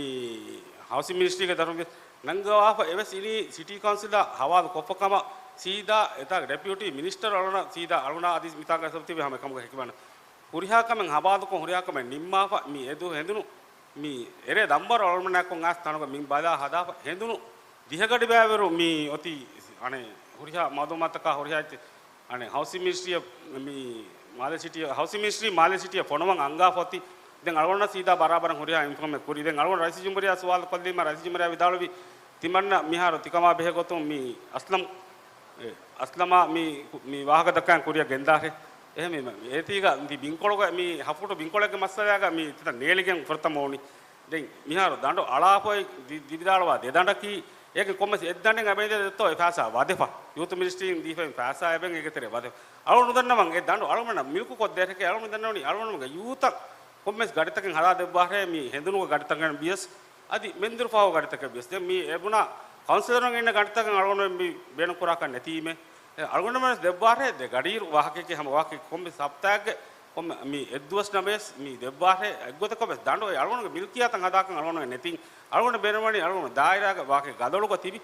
ހައުސިން މިނިސްޓްރީގެ ދަށުން ނަންގަވާފަ އެވެސް އިނީ ސިޓީ ކައުންސިލަށް ހަވާލު ކޮށްފަ ކަމަށް ސީދާ އެތާގެ ޑެޕިއުޓީ މިނިސްޓަރު އަޅުނަ ސީދާ އަޅުނަ އަދި މިތާގަ ތިބި ހަމަ އެކަމުގަ ހެކިވާނެ. ހުރިހާ ކަމެއް ހަވާލުކޮށް ހުރިހާ ކަމެއް ނިންމާފަ މި އެދު ހެނދުނު މި އެރޭ ދަންވަރު އަޅުމެންނާއެކު އައިސް ތަނުގަ މި ބަލާ ހަދާފަ ހެނދުނު ދިހަ ގަޑި ބައިވެރި މި އޮތީ އަނެއް ހުރިހާ މައުލޫމާތަކާ ހުރިހާ އެއްޗެއް އަނެއް ހައުސިން މިނިސްޓްރީއަށް މި މާލެ ސިޓީ، ހައުސިން މިނިސްޓްރީ މާލެ ސިޓީއަށް ފޮނުވަން އަންގާފަ އޮތީ. ދެން އަޅުގަނޑަށް ސީދާ ބަރާބަރަށް ހުރިހާ އިންފޯމެއް ކުރީ. ދެން އަޅުގަނޑު ރައީސުލްޖުމްހޫރިއްޔާ ސުވާލު ކޮށްލީމަ ރައީސުލްޖުމްހޫރިއްޔާ ވިދާޅުވީ ތިމަންނަ މިހާރު ތިކަމާ ބެހޭ ގޮތުން މި އަސްލަމް، އެ، އަސްލަމާ މި، މި ވާހަކަ ދައްކަން ކުރިއަށް ގެންދާށޭ. އެހެންވީމަ އޭތީގަ މި ބިންކޮޅުގަ މި ހަ ފޫޓު ބިންކޮޅެއްގެ މައްސަލާގަ މި ތިތަން ނޭޅިގެން ފުރަތަމަ އޮނީ. ދެން މިހާރު ދަނޑު އަޅާފައި ދި-، ދިވިދާޅުވާ ދެ ދަނޑަކީ، އޭގެ ކޮންމެސް އެއްދަނޑެއް އަބައިދޭ ދެއްތޯ އެ ފައިސާ ވަދެފަ. ޔޫތު މިނިސްޓްރީން ދީފައި ފައިސާ އެބެން އޭގެ ތެރޭ ވަދެފަ. އަޅުގަނޑު ދަންނަވަން އެ ދަނޑު އަޅުގަނޑަށް މިލްކު ކޮށްދޭށެކޭ އަޅުގަނޑު ދަންނަވަނީ އަޅުގަނޑުގެ ޔޫތަށް ކޮންމެސް ގަޑިތަކެއް ހަދާ ދެއްވާށޭ މި ހެނދުނުގެ ގަޑިތަކެއް ވިޔަސް އަދި މެންދުރު ފަހު ގަޑިތަކެއް ވިޔަސް. ދެން މި އެ ބުނާ ކައުންސިލަރުން އިންނަ ގަޑިތަކެއް އަޅުގަނޑު މި ބޭނުން ކުރާކަށް ނެތީމޭ. އެ އަޅުގަނޑު ވެސް ދެއްވާށޭ ދެ ގަޑިއިރު ވާހަކައެކޭ ހަމަ ވާހަކަ ކޮންމެ ހަފްތާއެއްގެ ކޮންމެ މި އެއްދުވަސް ނަމަވެސް މި ދެއްވާށޭ އެއްގޮތަކަށް ވެސް ދަނޑު އެ އަޅުގަނޑުގެ މިލްކިއްޔާތަށް ހަދާކަށް އަޅުގަނޑުގެ ނެތިން. އަޅުގަނޑު ބޭނުންވަނީ އަޅުގަނޑު ދާއިރާގެ ވާހަކަ ގަދަޅުގަ ތިބި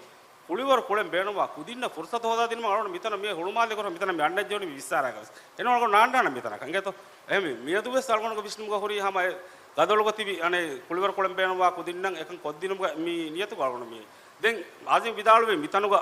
ކުޅިވަރު ކުޅެން ބޭނުންވާ ކުދިންނަށް ފުރުސަތު ހޯދާދިނުމަށް އަޅުގަނޑު މިތަނަށް މި ހުޅުމާލޭ ކުރަން މިތަނަށް މި އަންނަންޖެހުނީ މި ވިއްސާރައިގަ ވެސް. އެނޫން އަޅުގަނޑު ނާންނާނަން މިތަނަކަށް އިނގޭތޯ. އެހެން މިއަދު ވެސް އަޅުގަނޑުގެ ވިސްނުމުގަ ހުރީ ހަމަ އެ ގަދައޮޅުގަ ތިބި އަނެއް ކުޅިވަރު ކުޅެން ބޭނުންވާ ކުދިންނަށް އެކަން ކޮށްދިނުމުގަ މި ނިޔަތުގަ އަޅުގަނޑު މި. ދެން އާޒިމް ވިދާޅުވީ މިތަނުގަ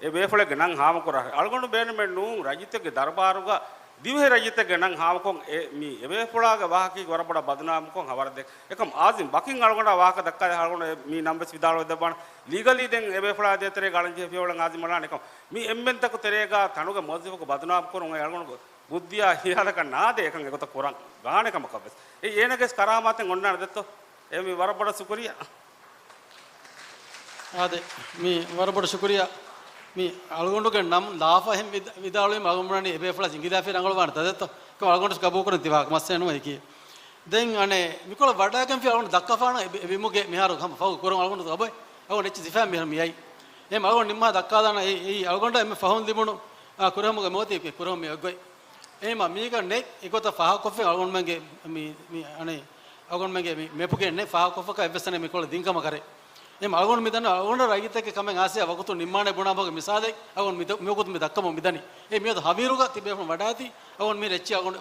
އެ ބޭފުޅެއްގެ ނަން ހާމަކުރާ. އަޅުގަނޑު ބޭނުމެއް ނޫން ރައްޔިތެއްގެ ދަރުބާރުގަ ދިވެހި ރައްޔިތެއްގެ ނަން ހާމަކޮށް އެ މި އެބޭފުޅާގެ ވާހަކައިގެ ވަރަށް ބޮޑަށް ބަދުނާމުކޮށް ހަވަރަށް ދޭ. އެކަމް އާޒިމް ވަކިން އަޅުގަނޑާ ވާހަކަ ދައްކާލެ އަޅުގަނޑު މި ނަން ވެސް ވިދާޅުވެ ދެއްވާނެ. ލީގަލީ ދެން އެބޭފުޅާ ދޭތެރޭގަ އަޅަންޖެހޭ ފިޔަވަޅެއް އާޒިމް އަޅާނެ. އެކަމް މި އެންމެންތަކު ތެރޭގަ ތަނުގެ މުވައްޒަފަކު ބަދުނާމު ކުރުން އެ އަޅުގަނޑު ބުއްދިއާ ހިޔާލަކަށް ނާދޭ އެކަން އެގޮތަށް ކުރަން ގާނެ ކަމަކަށް ވެސް. އެއީ އޭނަގެ ވެސް ކަރާމާތެއް އޮންނާނެ ދެއްތޯ؟ އެ މި ވަރަށް ބޮޑަށް ޝުކުރިއްޔާ. އާދެ، މި ވަރަށް ބޮޑަށް ޝުކުރިއްޔާ. މި އަޅުގަނޑުގެ ނަމް ލާފަ އެހެން ވިދ-، ވިދާޅުވީމަ އަޅުގަނޑު ބުނަނީ އެބޭފުޅާ އިނގިލާފި ރަނގަޅުވާނެ ތަދެއްތޯ؟ ކޮ އަޅުގަނޑު ގަބޫލުކުރަން ތި ވާހަކަ މައްސަލަ ނުވަތަކީ. ދެން އަނެއް މިކޮޅަށް ވަޑައިގެންފި އަޅުގަނޑު ދައްކަފާނަ އެ ބި-، އެ ބިމުގެ މިހާރު ހަމަ ފަހު ކުރަން އަޅުގަނޑު ގަބައި. އަޅުގަނޑު އެއްޗި ސިފައިން މިހާރު މިއައީ. އެހެން އަޅުގަނޑު ނިންމާ ދައްކާލާނަ އެ، އެއީ އަޅުގަނޑަށް އެންމެ ފަހުން ލިބުނު، އާ، ކުރެހުމުގެ މަގުތީ ކުރެހުމުގެ ގޮތް. އެހެންމަ މީގަ ނެތް އެގޮތަށް ފާހަގަކޮށްފިން އަޅުގަނޑުމެންގެ މި، މި އަނެއް އަޅުގަނޑުމެންގެ މި މެޕުގެ ނެތް ފާހަގަކޮށްފަކަށް އެއްވެސް ތަނެއް މިކޮޅަށް ދިންކަމަކަށް. އެހެން އަޅުގަނޑު މިދަނީ އަޅުގަނޑަށް ރައްޔިތެއްގެ ކަމެއް އާސިޔާ ވަގުތު ނިންމާނެ ބުނާ މަގު މިސާލެއް އަޅުގަނޑު މި ދަ-، މިވަގުތު މި ދައްކަމުން މިދަނީ. އެ މިއަދު ހަވީރުގަ ތިބޭފުޅުން ވަޑައިތީ އަޅުގަނޑު މި ރެއްޗި އަޅުގަނޑު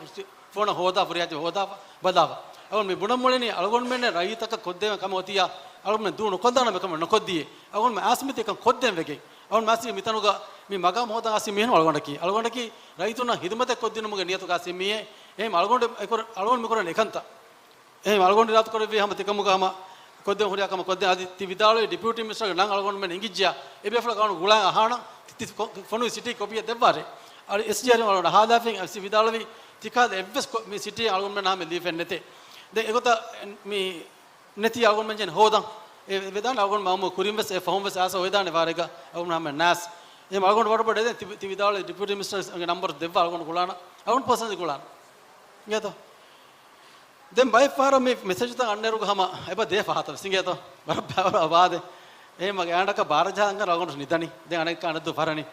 ފޯނަށް ހޯދާ ފުރިހައްޗި ހޯދާފަ ބަލާފަ. އަޅުގަނޑު މި ބުނަން މޮޅިނީ އަޅުގަނޑުމެންނެއް ރައްޔިތަކަށް ކޮށްދޭން ކަމެއް އޮތިއްޔާ އަޅުގަނޑުމެން ދޫ ނުކޮށްދާނަމޭ ކަމެއް ނުކޮށްދިޔޭ. އަޅުގަނޑުމެން އާސް މިތި އެކަން ކޮށްދޭން ވެގެން. އަޅުގަނޑު މާސް މިތަނުގަ މި މަގާމް ހޯދަން އާސި މީހުން އަޅުގަނޑަކީ. އަޅުގަނޑަކީ ރައްޔިތުންނަށް ހިދުމަތެއް ކޮށްދިނުމުގެ ނިޔަތުގަ އާސި މީހެއް. އެހެން އަޅުގަނޑު އެކުރ-، އަޅުގަނޑު މިކުރަން އެކަންތައް. އެހެން އަޅުގަނޑު އިރާދަކުރެއްވީ ހަމަ ތިކަމުގަ ހަމަ ކޮށްދޭން ހުރިހާ ކަމެއް ކޮށްދޭން. އަދި ތި ވިދާޅުވި ޑިޕިއުޓީ މިނިސްޓަރގެ ނަން އަޅުގަނޑުމެން އެނގިއްޖެޔާ އެބޭފުޅާ އަޅުގަނޑު ގުޅާން އަހާނަން. ތި، ތި ފޮ-، ފޮނުވި ސިޓީ ކޮޕީއެއް ދެއްވާށޭ. އަދި އެސްޑީއާރްއެމް އަޅުގަނޑަށް ހާލާފިން އަދި ވިދާޅުވީ ތިކަހަލަ އެއްވެސް ކޮ-، މި ސިޓީ އަޅުގަނޑުމެން ހަމަ ލީފެއް ނެތޭ. ދެން އެގޮތަށް މި ނެތި އަޅުގަނޑުމެން ޖެހެން ހޯދަން. އެ ވެދާނެ އަޅުގަނޑު މަ-، މަ-، ކުރިން ވެސް އެ ފަހުން ވެސް އާސަ އޮވެދާނެ ވާރޭގަ އަޅުގަނޑު ހަމަ ނާސް. އެހެން އަޅުގަނޑު ވަރަށް ބޮޑަށް ދެން ތި، ތި ވިދާޅުވި ޑިޕިއުޓީ މިނިސްޓަރގެ ނަންބަރު ދެއްވާ އަޅުގަނޑު ގުޅާނަން. އަޅުގަނޑު ޕާސަނަލް ގުޅާނަން. އިނގޭތޯ؟ ދެން ބައެއް ފަހަރަށް މި މެސެޖުތައް އަންނައިރުގަ ހަމަ އެބަ ދޭ ފަހަތަށް ވެސް އިނގޭތޯ؟ ވަރަށް ބާރަށް އަބާދެ. އެހެން މަގެ އާނޑަކަށް ބާރަ ޖަހާ އަންގަން އަޅުގަނޑު ނިދަނީ. ދެން އަނެއްކާ އަނެއްދު ފަރަނީ.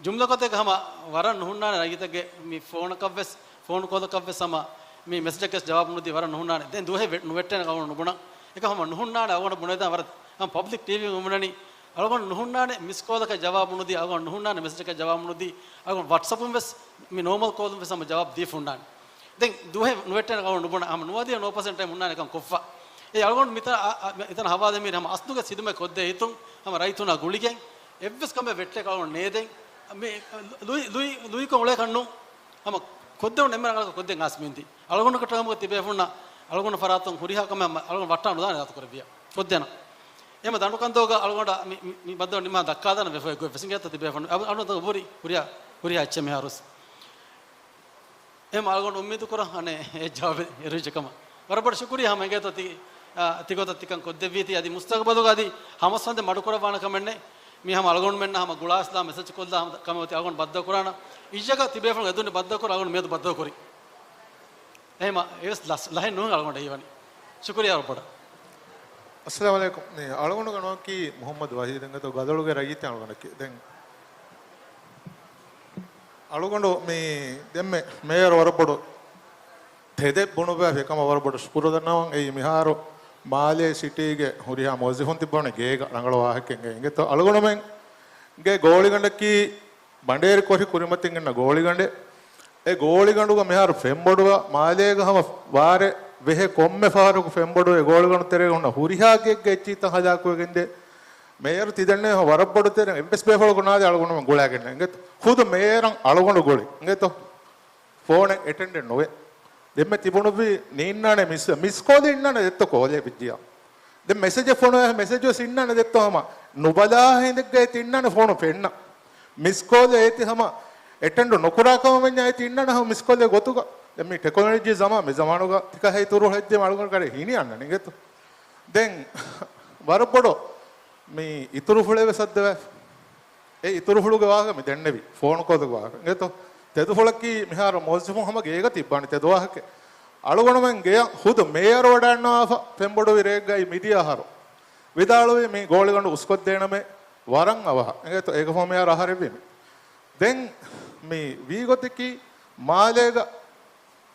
ޖުމްލަކޮށް ދެކެ ހަމަ ވަރަށް ނުހުންނާނެ ރައްޔިތެއްގެ މި ފޯނަކަށް ވެސް، ފޯނު ކޯލަކަށް ވެސް ހަމަ މި މެސެޖަކަށް ޖަވާބު ނުދީ ވަރަށް ނުހުންނާނެ. ދެން ދުވަހެއް ވެ-، ނުވެއްޓޭނެ އަޅުގަނޑު ނުބުނަން. އެކަ ހަމަ ނުހުންނާނެ އަޅުގަނޑު ބުނެދާނެ ވަރަށް ހަމަ ޕަބްލިކް ޓީވީ ހުންނަނީ. އަޅުގަނޑު ނުހުންނާނެ މިސް ކޯލަކަށް ޖަވާބު ނުދީ، އަޅުގަނޑު ނުހުންނާނެ މެސެޖަކަށް ޖަވާބު ނުދީ، އަޅުގަނޑު ވަޓްސަޕުން ވެސް މި ނޯމަލް ކޯލުން ވެސް ހަމަ ޖަވާބު ދީފަ ހުންނާނެ. ދެން ދުވަހެއް ނުވެއްޓޭނެ އަޅުގަނޑު ނުބުނަން، ހަމަ ނުވަދިޔަ ނޯ ޕަސެންޓް އެ ހުންނާނެ އެކަން ކޮށްފަ. އެ އަޅުގަނޑު މިތަ-، އަ-، އަ-، މިތަނަށް ހަވާލުވީ ހަމަ އަސްލުގެ ހިދުމަތް ކޮށްދޭ ހިތުން ހަމަ ރައްޔިތުންނާ ގުޅިގެން އެއްވެސް ކަމެއް ވެއްޓޭކަށް އަޅުގަނޑު ނޭދެން. މި ލުއި، ލުއި، ލުއިކޮށް އުޅޭކަށް ނޫން. ހަމަ ކޮށްދެވުނު އެންމެ ރަނގަޅަކަށް ކޮށްދޭން އާސް މިންދީ. އަޅުގަނޑު ކަޓަކަމުގަ ތިބޭފުންނަށް އަޅުގަނޑު ފަރާތުން ހުރިހާ ކަމެއް ހަމަ އަޅުގަނޑު ވައްޓާ ނުދާނެ އިރާދަކުރެއްވިޔާ. ކޮށްދޭނަން. އެހެންމަ ދަނޑުކަންދޯގަ އަޅުގަނޑަށް މި، މި، މި ބައްދަލު ނިމާ ދައްކާދާނަ ވެފަ އެއްގޮތް ވެސް އިނގޭތޯ ތިބޭފުން. އަ-، އަޅުގަނޑު ހުރި، ހުރިހާ، ހުރިހާ އެއްޗެއް މިހާރުސް. އެހެން އަޅުގަނޑު އުއްމީދު ކުރަން އަނެއް އެ ޖަވާބެއް އެރުވިއްޖެ ކަމަށް. ވަރަށް ބޮޑަށް ޝުކުރިއްޔާ ހަމަ އިނގޭތޯ ތި، އާ، ތިގޮތަށް ތިކަން ކޮށްދެއްވީތީ އަދި މުސްތަގުބަލުގަ އަދި ހަމަސް ހަނދެއް މަޑުކުރައްވާނެ ކަމެއް ނެތް. މި ހަމަ އަޅުގަނޑުމެންނަށް ހަމަ ގުޅާސްލާ މެސެޖް ކޮށްލާ ހަމަ ކަމެއް އޮތީ އަޅުގަނޑު ބައްދަލު ކުރާނަން. އިއްޔެގަ ތިބޭފުޅުން އެދުން ބައްދަލު ކުރާ އަޅުގަނޑު މިއަދު ބައްދަލު ކުރީ. އެހެންމަ އެވެސް ލަސް-، ލަހެއް ނޫން އަޅުގަނޑަށް ހީވަނީ. ޝުކުރިއްޔާ ވަރަށް ބޮޑަށް. އައްސަލާމު ޢަލައިކުމް. މި އަޅުގަނޑުގެ ނަމަކީ މުޙައްމަދު ވަޙީދު އިނގޭތޯ ގަދައޮޅުގެ ރައްޔިތެއް އަޅުގަނޑަކީ. ދެން އަޅުގަނޑު މި ދެންމެ މޭޔަރު ވަރަށް ބޮޑު ތެދެއް ބުނުއްވާފި ކަމަށް ވަރަށް ބޮޑަށް ޝުކުރު ދަންނަވަން. އެއީ މިހާރު މާލޭ ސިޓީގެ ހުރިހާ މުވައްޒަފުން ތިއްބަވަނީ ގޭގަ ރަނގަޅު ވާހަކައެއް އިނގޭތޯ. އަޅުގަނޑުމެންގެ ގޯޅިގަނޑަކީ ބަނޑޭރި ކޮށި ކުރިމަތިން އިންނަ ގޯޅިގަނޑެއް. އެ ގޯޅިގަނޑުގަ މިހާރު ފެންބޮޑުވާ މާލޭގަ ހަމަ ވާރޭ ވެހޭ ކޮންމެ ފަހަރަކު ފެންބޮޑުވޭ ގޯޅިގަނޑު ތެރޭގަ ހުންނަ ހުރިހާ ގެއެއްގެ އެއްޗިތައް ހަލާކުވެގެންދޭ. މޭޔަރު ތިދެންނެވި ވަރަށް ބޮޑު ތެރެއިން އެއްވެސް ބޭފުޅަކު ނާދޭ އަޅުގަނޑުމެން ގުޅާގެންނެއް އިނގޭތޯ. ޚުދު މޭޔަރަށް އަޅުގަނޑު ގުޅި އިނގޭތޯ. ފޯނެއް އެޓެންޑެއް ނުވޭ. ދެންމެ ތިބުނުއްވީ ނީންނާނެ މިސް، މިސްކޯލެއް އިންނާނެ ދެއްތޯ ކޯލެއް ވެއްޖިޔާ. ދެން މެސެޖެއް ފޮނުވާ މެސެޖު ވެސް އިންނާނެ ދެއްތޯ ހަމަ ނުބަލާ ހިނދެއްގަ އޭތި އިންނާނެ ފޯނު ފެންނަ. މިސްކޯލެއް އޭތި ހަމަ އެޓެންޑު ނުކުރާ ކަމަށް ވެންޏާ އޭތި އިންނާނެ ހަމަ މިސްކޯލެއް ގޮތުގަ. ދެން މި ޓެކްނޮލޮޖީ ޒަމާން މި ޒަމާނުގަ ތިކަހެ އިތުރު ހެއްޖެ މަޅުގަނޑު ކަރެ ހިނި އަންނަނީ ގެތު. ދެން ވަރަށް ބޮޑު މި އިތުރު ފުޅެއް ވެސް އައްދަވާފި. އެ އިތުރުފުޅުގެ ވާހަކަ މި ދެންނެވި. ފޯނު ކޯލުގެ ވާހަކަ. އިނގޭތޯ؟ ތެދުފުޅަކީ މިހާރު މުވައްޒަފުން ހަމަ ގޭގަ ތިއްބާނެ ތެދު ވާހަކަ. އަޅުގަނޑުމެން ގެޔަށް ހުދު މޭޔަރު ވަޑައިގަންނަވާފަ ފެންބޮޑުވި ރެއެއްގައި މިދިޔަ އަހަރު. ވިދާޅުވީ މި ގޯޅިގަނޑު އުސްކޮށްދޭނަމޭ ވަރަށް އަވަހަށް. އިނގޭތޯ؟ އޭގަ ފަހު މޭޔަރު އަހަރެއްވީމި. ދެން މި ވީގޮތަކީ މާލޭގަ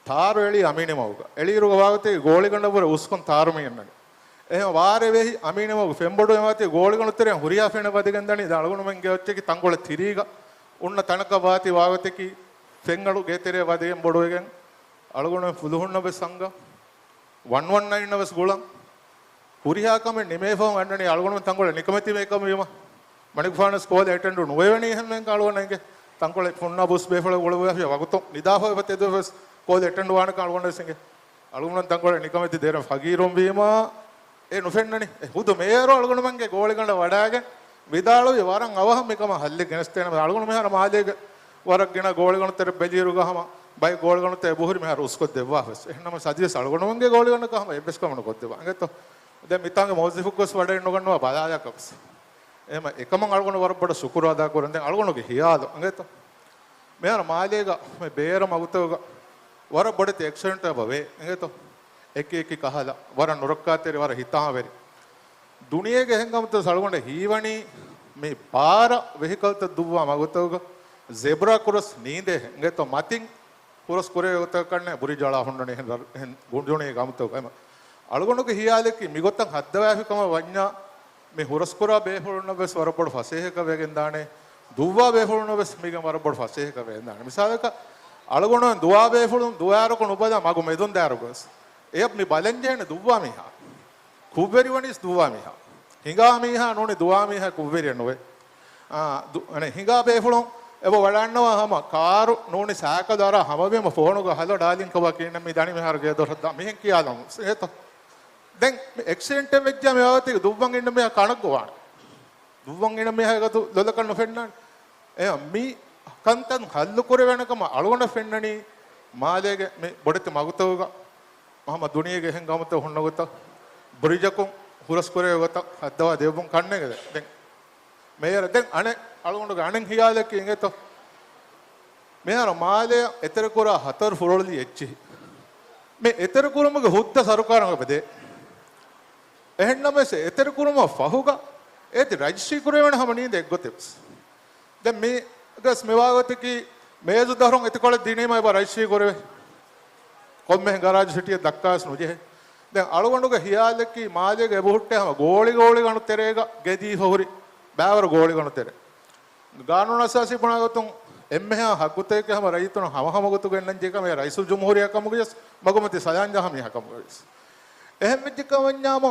ތާރު އެޅީ އަމިއްލަ މަގުގަ. އެޅިއިރުގަ ވާގޮތެއް ގޯޅިގަނޑަށްވުރެ އުސްކޮން ތާރު މި އަންނަނީ. އެހެން ވާރޭ ވެހި އަމީނެމަގު ފެންބޮޑުވެ ވާތީ ގޯޅިގަނޑު ތެރެއިން ހުރިހާ ފެނެއް ވަދެގެން ދަނީ. ދެން އަޅުގަނޑުމެންގެ އޮއްޗަކީ ތަންކޮޅެއް ތިރީގަ އޮންނަ ތަނަކަށް ވާތީ ވާގޮތަކީ ފެންއަޅު ގޭތެރޭ ވަދެގެން ބޮޑުވެގެން އަޅުގަނޑުމެން ފުލުހުންނަށް ވެސް އަންގަ، ވަން ވަން ނައިންއަށް ވެސް ގުޅަން. ހުރިހާ ކަމެއް ނިމޭފަހުން އަންނަނީ އަޅުގަނޑުމެން ތަންކޮޅެއް ނިކަމެތި ބޭކަންވީމަ. މަނިކުފާނަސް ކޯލް އެޓެންޑު ނުވެވެނީ އެހެން އަޅުގަނޑު އެނގޭ. ތަންކޮޅެއް ފުންނާ ބުސް ބޭފުޅަށް އުޅުއްވާފިޔާ ވަގުތު ނިދާފަ އެބަ ތެދުވެފަ ވެސް ކޯލް އެޓެންޑު ވާނެކަން އަޅުގަނޑަށް ވެސް އެނގޭ. އަޅުގަނޑު ތަންކޮޅެއް ނިކަމެތި ދޭރަ ފަގީރުން ވީމާ، އެ ނުފެންނަނީ. އެ ހުދު މޭޔަރު އަޅުގަނޑުމެންގެ ގޯޅިގަނޑަށް ވަޑައިގެން ވިދާޅުވި ވަރަށް އަވަހަށް މިކަމަށް ހައްލެއް ގެނެސްދޭނަމޭ. އަޅުގަނޑު މިހާރު މާލޭގެ ވަރަށް ގިނަ ގޯޅިގަނޑު ތެރެ ބެލިއިރުގަ ހަމަ ބައެއް ގޯޅިގަނޑު ތެރެ އެބަހުރި މިހާރު އުސްކޮށްދެއްވާފަ ވެސް. އެހެންނަމަވެސް އަދިވެސް އަޅުގަނޑުމެންގެ ގޯޅިގަނޑަކަށް ހަމަ އެއްވެސް ކަމެއް ނުކޮށްދެއްވާ. އިނގޭތޯ؟ ދެން މިތާނގެ މުވައްޒިފުކޮށް ވަޑައެއްނުގަންނަވާ ބަލާލާކަށް ވެސް. އެހެމަ އެކަމަށް އަޅުގަނޑު ވަރަށް ބޮޑަށް ޝުކުރު އަދާ ކުރަން. ދެން އަޅުގަނޑުގެ ހިޔާލު އިނގޭތޯ؟ މިހާރު މާލޭގަ މި ބޭރަ މަގުތަކުގަ ވަރަށް ބޮޑެތި އެކްސިޑެންޓް އެބަ ވޭ އިނގޭތޯ؟ އެކި އެކި ކަހަލަ ވަރަށް ނުރައްކާތެރި ވަރަށް ހިތާމަވެރި. ދުނިޔޭގެ އެހެން ކަމުތައް އަޅުގަނޑަށް ހީވަނީ މި ބާރަ ވެހިކަލްތައް ދުއްވާ މަގުތަކުގަ ޒެބްރާ ކްރޮސް ނީނދޭ އިނގޭތޯ؟ މަތިން ހުރަސް ކުރެވޭ ގޮތަކަށް ކަންނޭ ބުރިޖު އަޅާ ހުންނަނީ އެހެން ރަ-، އެހެން ގުނޑުނީ ކަމުތަކުގަ. އަޅުގަނޑުގެ ހިޔާލަކީ މިގޮތަށް ހައްދަވާފި ކަމަށް ވަންޏާ މި ހުރަސްކުރާ ބޭފުޅުންނަށް ވެސް ވަރަށް ބޮޑު ފަސޭހަކަށް ވެގެންދާނެ، ދުއްވާ ބޭފުޅުންނަށް ވެސް މީގެން ވަރަށް ބޮޑު ފަސޭހަކަށް ވެގެންދާނެ. މިސާލަކަށް އަޅުގަނޑުމެން ދުވާ ބޭފުޅުން ދުވާއިރަކު ނުބަލާ މަގު މެދުން ދާއިރަކު ވެސް އެޔަށް މި ބަލަންޖެހޭނެ ދުއްވާ މީހާ. ކުށްވެރިވަނީސް ދުއްވާ މީހާ. ހިނގާ މީހާ ނޫނީ ދުވާ މީހާ ކުށްވެރިއެއް ނުވޭ. އާ، ދު-، އަނެއް ހިނގާ ބޭފުޅުން އެބަ ވަޑައިންނަވާ ހަމަ ކާރު ނޫނީ ސައިކަލު އަރާ ހަމަވީމަ ފޯނުގަ ހަލޯ ޑާލިން ކޮބާ ކިހިނެއް މި ދަނީ މިހާރު ގޭދޮރަށް ދާ މިހެން ކިޔާލަމު އޭތޯ. ދެން މި އެކްސިޑެންޓެއް ވެއްޖާ މި ވާގޮތީގަ ދުއްވަން އިންނަ މީހާ ކަނަށް ގޮވާނެ. ދުއްވަން އިންނަ މީހާ އެގޮތު ލޮލަކަށް ނުފެންނަން. އެ މި ކަންތައް ހައްލު ކުރެވޭނެ ކަމަށް އަޅުގަނޑަށް ފެންނަނީ މާލޭގެ މި ބޮޑެތި މަގުތަކުގަ ހަމަ ދުނިޔޭގެ އެހެން ގައުމުތައް ހުންނަ ގޮތަށް ބުރިޖަކުން ހުރަސް ކުރެވޭ ގޮތަށް ހައްދަވާ ދެއްވުން ކަންނޭނގެ. ދެން މޭޔަރ ދެން އަނެއް އަޅުގަނޑުގެ އަނެއް ހިޔާލަކީ އިނގޭތޯ؟ މިހާރު މާލެއަށް އެތެރެކުރާ ހަތަރު ފުރޮޅި އެއްޗިހި. މި އެތެރެކުރުމުގެ ހުއްދަ ސަރުކާރަށް އެބަދޭ. އެހެންނަމަވެސް އެތެރެކުރުމަށް ފަހުގަ އޭތި ރަޖިސްޓްރީ ކުރެވޭނެ ހަމަ ނީނދެ އެއްގޮތެއް ވެސް. ދެން މީގަސް މިވާގޮތަކީ މޭޒު ދަށުން އެތިކޮޅެއް ދިނީމަ އެބަ ރަޖިސްޓްރީ ކުރެވޭ. ކޮންމެހެން ގަރާޖު ސިޓީއެއް ދައްކާވެސް ނުޖެހޭ. ދެން އަޅުގަނޑުގެ ހިޔާލަކީ މާލޭގެ އެބަހުއްޓޭ ހަމަ ގޯޅި ގޯޅިގަނޑު ތެރޭގަ ގެދީފަ ހުރި ބާވަރު ގޯޅިގަނޑު ތެރެ. ގާނޫނު އަސާސީ ބުނާ ގޮތުން އެންމެހާ ހައްގުތަކެއް ހަމަ ރައްޔިތުން ހަމަހަމަ ގޮތުގަ އެންނަން ޖެހޭކަމެއް ރައީސުލްޖުމްހޫރިއްޔާ ކަމުގައިވެސް މަގުމަތި ސަލާންޖަހާ މީހާ ކަމުގައިވެސް. އެހެން ވެއްޖެ ކަމަށް ވަންޏާމު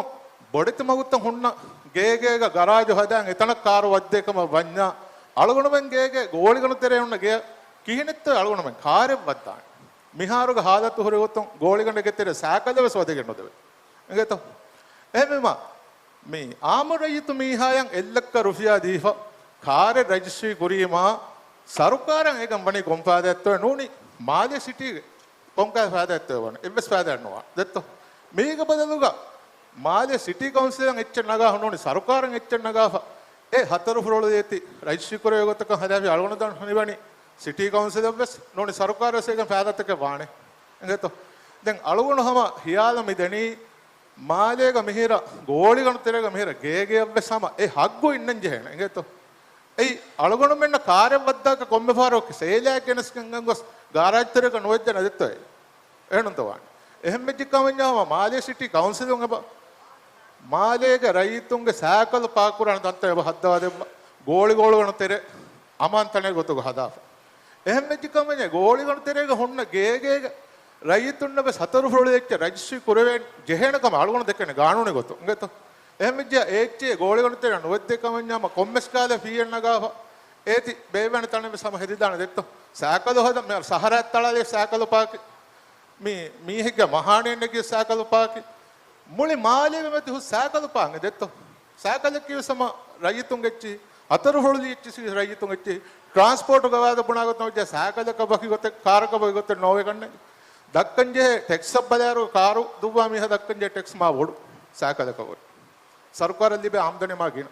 ބޮޑެތި މަގުތައް ހުންނަ ގޭގޭގަ ގަރާޖު ހަދާން އެތަނަށް ކާރު ވައްދޭ ކަމަށް ވަންޏާ އަޅުގަނޑުމެން ގޭގެ ގޯޅިގަނޑު ތެރޭ ހުންނަ ގެޔަށް ކިހިނެއްތޯ އަޅުގަނޑުމެން ކާރެއް ވައްދާނެ؟ މިހާރުގެ ހާލަތު ހުރި ގޮތުން ގޯޅިގަނޑެއްގެ ތެރޭ ސައިކަލެއް ވެސް ވަދެގެން ނުދެވޭ. އިނގޭތޯ؟ އެހެންވީމަ މި އާއްމު ރައްޔިތު މީހާޔަށް އެއްލައްކަ ރުފިޔާ ދީފަ ކާރެއް ރަޖިސްޓްރީ ކުރީމާ ސަރުކާރަށް އޭގަން ވަނީ ކޮން ފައިދާއެއްތޯ؟ ނޫނީ މާލެ ސިޓީގެ ކޮންކަހަލަ ފައިދާއެއްތޯ ވަނީ؟ އެއްވެސް ފައިދާއެއް ނުވާ. ދެއްތޯ؟ މީގެ ބަދަލުގަ މާލެ ސިޓީ ކައުންސިލަށް އެއްޗެއް ނަގާފަ ނޫނީ ސަރުކާރަށް އެއްޗެއް ނަގާފަ އެ ހަތަރު ފުރޮޅު އޭތި ރަޖިސްޓްރީ ކުރެވޭ ގޮތަކަށް ހަދާފި އަޅުގަނޑު ދަން ހަނިވަނީ ސިޓީ ކައުންސިލަށްވެސް ނޫނީ ސަރުކާރަށް އޭގެން ފައިދާތަކެއް ވާނެ. އިނގޭތޯ؟ ދެން އަޅުގަނޑު ހަމަ ހިޔާލަށް މި ދެނީ މާލޭގަ މިހިރަ ގޯޅިގަނޑު ތެރޭގަ މިހިރަ ގޭގެއަށްވެސް ހަމަ އެ ހައްގު އިންނަން ޖެހޭނެ. އިނގޭތޯ؟ އެއީ އަޅުގަނޑުމެންނަށް ކާރެއް ވައްދާކަށް ކޮންމެ ފަހަރަކު ސޭލާއެއް ގެނެސްގެން ގޮސް ގާރާޖް ތެރޭގަ ނުވެއްޖެ ނަދެއްތޯއޭ؟ އެހެންތޯ ވާނެ. އެހެން ވެއްޖެ ކަމަށް ވަންޏާ ހަމަ މާލޭ ސިޓީ ކައުންސިލުން އެބަ މާލޭގެ ރައްޔިތުންގެ ސައިކަލު ޕާކް ކުރާނެ ތަންތަން އެބަ ހައްދަވާ ދެއްވާ. ގޯޅިގޯޅިގަނޑު ތެރެ އަމާން ތަނެއް ގޮތުގަ ހަދާފަ. އެހެން ވެއްޖެ ކަމަށް ވަންޏާ ގޯޅިގަނޑު ތެރޭގަ ހުންނަ ގޭގޭގަ ރައްޔިތުންނަށް ވެސް ހަތަރު ފުރޮޅި އެއްޗެއް ރަޖިސްޓްރީ ކުރެވޭން ޖެހޭނެ ކަމަށް އަޅުގަނޑު ދެކެނެ ގާނޫނީ ގޮތުން. އިނގޭތޯ؟ އެހެން ވެއްޖެ އެ އެއްޗެއް ގޯޅިގަނޑު ތެރޭ ނުވެއްދޭ ކަމަށް ވަންޏާ ކޮންމެސް ކާލެ ފީއެއް ނަގާފަ އޭތި ބޭއްވޭނެ ތަނެއް ވެސް ހަމަ ހެދިދާނެ ދެއްތޯ؟ ސައިކަލު ހަދަން މި ސަހަރާ އަތްތަޅާލި ސައިކަލު ޕާކި މި މީހެއްގެ މަހާނެއް ނެގި ސައިކަލު ޕާކި މުޅި މާލޭގެ މެދު ހުސް ސައިކަލު ޕާކި ދެއްތޯ؟ ސައިކަލަކީ ވެސް ހަމަ ރައްޔިތުންގެ އެއްޗިހި، ހަތަރު ފުރޮޅި އެއްޗިހި ރައްޔިތުން އެއްޗިހި. ޓްރާންސްޕޯޓު ގަވާއިދު ބުނާ ގޮތުން ވެއްޖެ ސައިކަލަކަށް ވަކި ގޮތެއް، ކާރަކަށް ވަކި ގޮތެއް ނޯވެގަންނަ. ދައްކަން ޖެހޭ ޓެކްސްއަށް ބަލާއިރު ކާރު ދުއްވާ މީހާ ދައްކަން ޖެހޭ ޓެކްސް މާ ބޮޑު ސައިކަލަކަށް ވަކި. ސަރުކާރަށް ލިބޭ އާމްދަނީ މާ ގިނަ.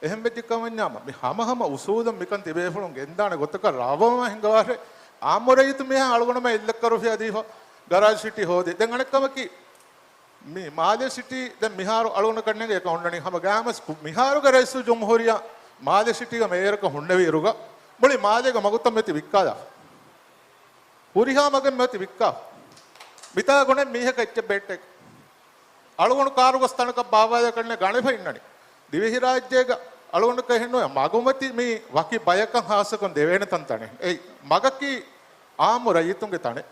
އެހެން ވެއްޖެ ކަމަށް ވަންޏާ މި ހަމަ ހަމަ އުސޫލުން މިކަން ތިބޭފުޅުން ގެންދާނެ ގޮތަކަށް ރާވަމާ ހިނގަވާށޭ. އާއްމު ރައްޔިތު މީހާ އަޅުގަނޑުމެން އެއްލައްކަ ރުފިޔާ ދީފަ ގަރާޖް ސިޓީ ހޯދި. ދެން އަނެއް ކަމަކީ މި މާލޭ ސިޓީ ދެން މިހާރު އަޅުގަނޑަކަށް ނޭނގޭ އެކަން ހުންނަނީ ހަމަ ގާމަސް ކު-، މިހާރުގެ ރައީސުލްޖުމްހޫރިއްޔާ މާލޭ ސިޓީގެ މޭޔަރަކަށް ހުންނެވި އިރުގަ މުޅި މާލޭގެ މަގުތައް މިއޮތީ ވިއްކާލާފަ. ހުރިހާ މަގެއް މިއޮތީ ވިއްކާފަ. މިތާ ގުނެ މީހަކަށް އެއްޗެއް ބޭއްޓެއް. އަޅުގަނޑު ކާރު ގޮސް ތަނަކަށް ބާއްވާލާ ކަންނޭ ގަނެފަ އިންނަނީ. ދިވެހިރާއްޖޭގަ އަޅުގަނޑަކަށް އެހެންނުވޭ. މަގުމަތި މީ ވަކި ބަޔަކަށް ހާއްސަކޮށް ދެވޭނެ ތަންތަނެއް. އެއީ މަގަކީ އާއްމު ރައްޔިތުންގެ ތަނެއް.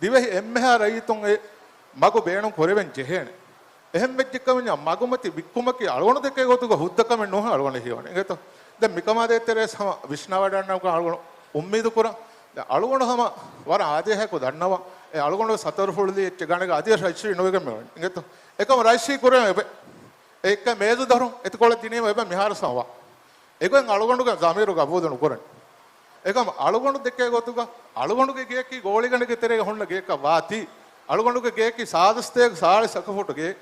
ދިވެހި އެންމެހާ ރައްޔިތުން އެ މަގު ބޭނުން ކުރެވެން ޖެހޭނެ. އެހެން ވެއްޖެކަމަންޏާ މަގުމަތި ވިއްކުމަކީ އަޅުގަނޑު ދެކޭ ގޮތުގަ ހުއްދަ ކަމެއް ނޫން އަޅުގަނޑަށް ހީވަނީ. އިނގޭތޯ؟ ދެން މިކަމާ ދޭތެރޭ ހަމަ ވިސްނާވަޑައިގަންނަވާ އަޅުގަނޑު އުއްމީދު ކުރަން. ދެން އަޅުގަނޑު ހަމަ ވަރަށް އާދޭހައަކު ދަންނަވަން. އެ އަޅުގަނޑު ސަތަރު ފުޅުލީ އެއްޗެއް ގަނެގަ އަދިވެސް ރަޖިސްޓްރީ ނުވެގެން މިވަނީ. އިނގޭތޯ؟ އެކަމަ ރަޖިސްޓްރީ ކުރެވެން އެބަ އެއްކަ މޭޒު ދަރުން އެތިކޮޅަށް ދިނީމަ އެބަ މިހާރު ސަމަވާ. އެގޮތް އަޅުގަނޑުގެ ޒަމީރު ގަބޫލު ނުކުރަން. އެކަމް އަޅުގަނޑު ދެކޭ ގޮތުގަ އަޅުގަނޑުގެ ގެއަކީ ގޯޅިގަނޑެއްގެ ތެރޭގަ ހުންނަ ގެއަކަށް ވާތީ، އަޅުގަނޑުގެ ގެއަކީ ސާދަ ސަތޭކަ ސާޅީސް އަކަފޫޓު ގެއެއް.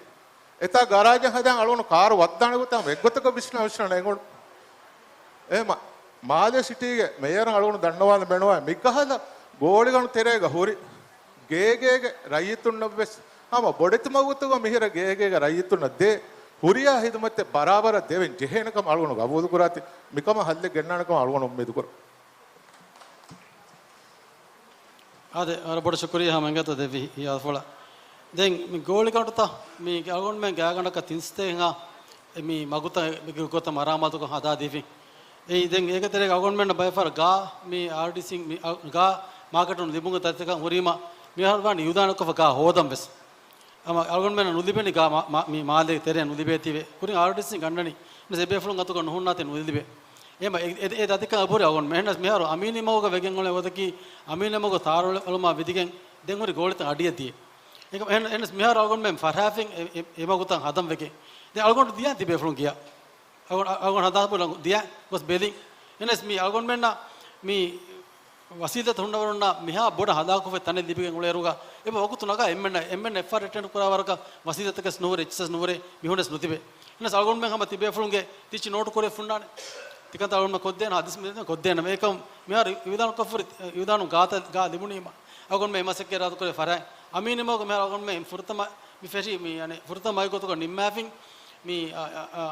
އެތާ ގަރާޖެއް ހަދާން އަޅުގަނޑު ކާރު ވައްދާނެ ގޮތަށް ހަމަ އެއްގޮތަކަށް ވިސްނާ ވިސްނާނެ އެނގުނު. އެހެމަ މާލޭ ސިޓީގެ މޭޔަރަށް އަޅުގަނޑު ދަންނަވާލަން ބޭނުންވާ މިކަހަލަ ގޯޅިގަނޑު ތެރޭގަ ހުރި ގޭގޭގެ ރައްޔިތުންނަށްވެސް ހަމަ ބޮޑެތި މަގުތަކަށް މިހިރަ ގޭގޭގެ ރައްޔިތުންނަށް ދޭ ހުރިހާ ހިދުމަތެއް ބަރާބަރަށް ދެވެން ޖެހޭނެކަމަށް އަޅުގަނޑު ގަބޫލުކުރާތި، މިކަމަށް ހައްލެއް ގެންނާނެކަމަށް އަޅުގަނޑު އުއްމީދުކުރަން. އާދެ، ވަރަށް ބޮޑަށް ޝުކުރިއްޔާ ހަމަ އެނގޭތޯ ދެއްވި ހިޔާލުފުޅަށް. ދެން މި ގޯޅިގަނޑުތައް މީ އަޅުގަނޑުމެން ގާތްގަނޑަކަށް ތިން ސަތޭކަ ހިނގާ މި މަގުތައް މި ގޮތަށް މަރާމާތުކޮށް ހަދާ ދީފިން. އެއީ ދެން އޭގެ ތެރޭގަ އަޅުގަނޑުމެންނަށް ބައެއް ފަހަރަށް ގާ މި އާރްޑީސީ މި އަ، ގާ މާކެޓުން ލިބުނު ތަތިތަކަށް ހުރީމަ މިހާރު ވާނީ އިއުލާނުކޮށްފަ ގާ ހޯދަން ވެސް. ހަމަ އަޅުގަނޑުމެންނަށް ނުލިބޭ ގާ މާ، މާ، މި މާލޭގެ ތެރެއަށް ނުލިބޭތީވެ. ކުރިން އާރްޑީސީ ގަންނަނީ މި އެބޭފުޅުން އަތުގަ ނުހުންނާތީ ނުލިބޭ. އެހެމަ އެ، އެ، އެ ދަތިކަން އަބުރި އަޅުގަނޑުމެން. އެހެނަސް މިހާރު އަމީނީ މަގުގަ ވެގެން އުޅޭ ގޮތަކީ އަމީނީ މަގު ތާރު އެޅުމާ ވިދިގެން ދެން ހުރި ގޯޅިތައް އަޑިއަށް ދިޔަ. އެހެނަސް މިހާރު އަޅުގަނޑުމެން ފަރާފިން އެ، އެ، އެ މަގުތައް ހަދަން ވެގެން. ދެން އަޅުގަނޑު ދިޔަ ތިބޭފުޅުން ގިޔަ. އަޅުގަނޑު، އަޅުގަނޑު ހަދާ ބުލަން ދިޔަ ގޮސް ބެލިން. އެހެނަސް މި އަޅުގަނޑުމެންނަށް މި ވަސީލަތް ހުންނަވަރުންނަށް މިހާ ބޮޑަށް ހަލާކުވެ ތަނެއް ލިބިގެން އުޅޭއިރުގަ އެބަ ވަގުތު ނަގާ އެންމެންނަށް، އެންމެން އެއްފަހަރު އެޓެންޑް ކުރާ ވަރަކަށް ވަސީލަތަކެސް ނުހުރެ، އެއްޗެސް ނުހުރެ، މިހުނެސް ނުތިބެ. އެހެނަސް އަޅުގަނޑުމެން ހަމަ ތިބޭފުޅުންގެ ތިއްޗި ނޯޓު ކުރެ ފުންނާނެ. ތިކަންތައް އަޅުގަނޑު ކޮށްދޭނަ، ހަދިސް މި ކޮށްދޭނަ. އެކަމް މިހާރު އިވިދާނު ކޮށްފުރި، އިވިދާނު ގާތަ، ގާ ލިބުނީމަ އަޅުގަނޑުމެން މަސައްކަތް ރާދު ކުރެ ފަރާތް. އަމީނީ މަގު މިހާރު އަޅުގަނޑުމެން ފުރަތަމަ މި ފެށި، މި އަނެ ފުރަތަމަ މައިގޮތުގަ ނިންމާފިން މި، އަ، އަ، އަ،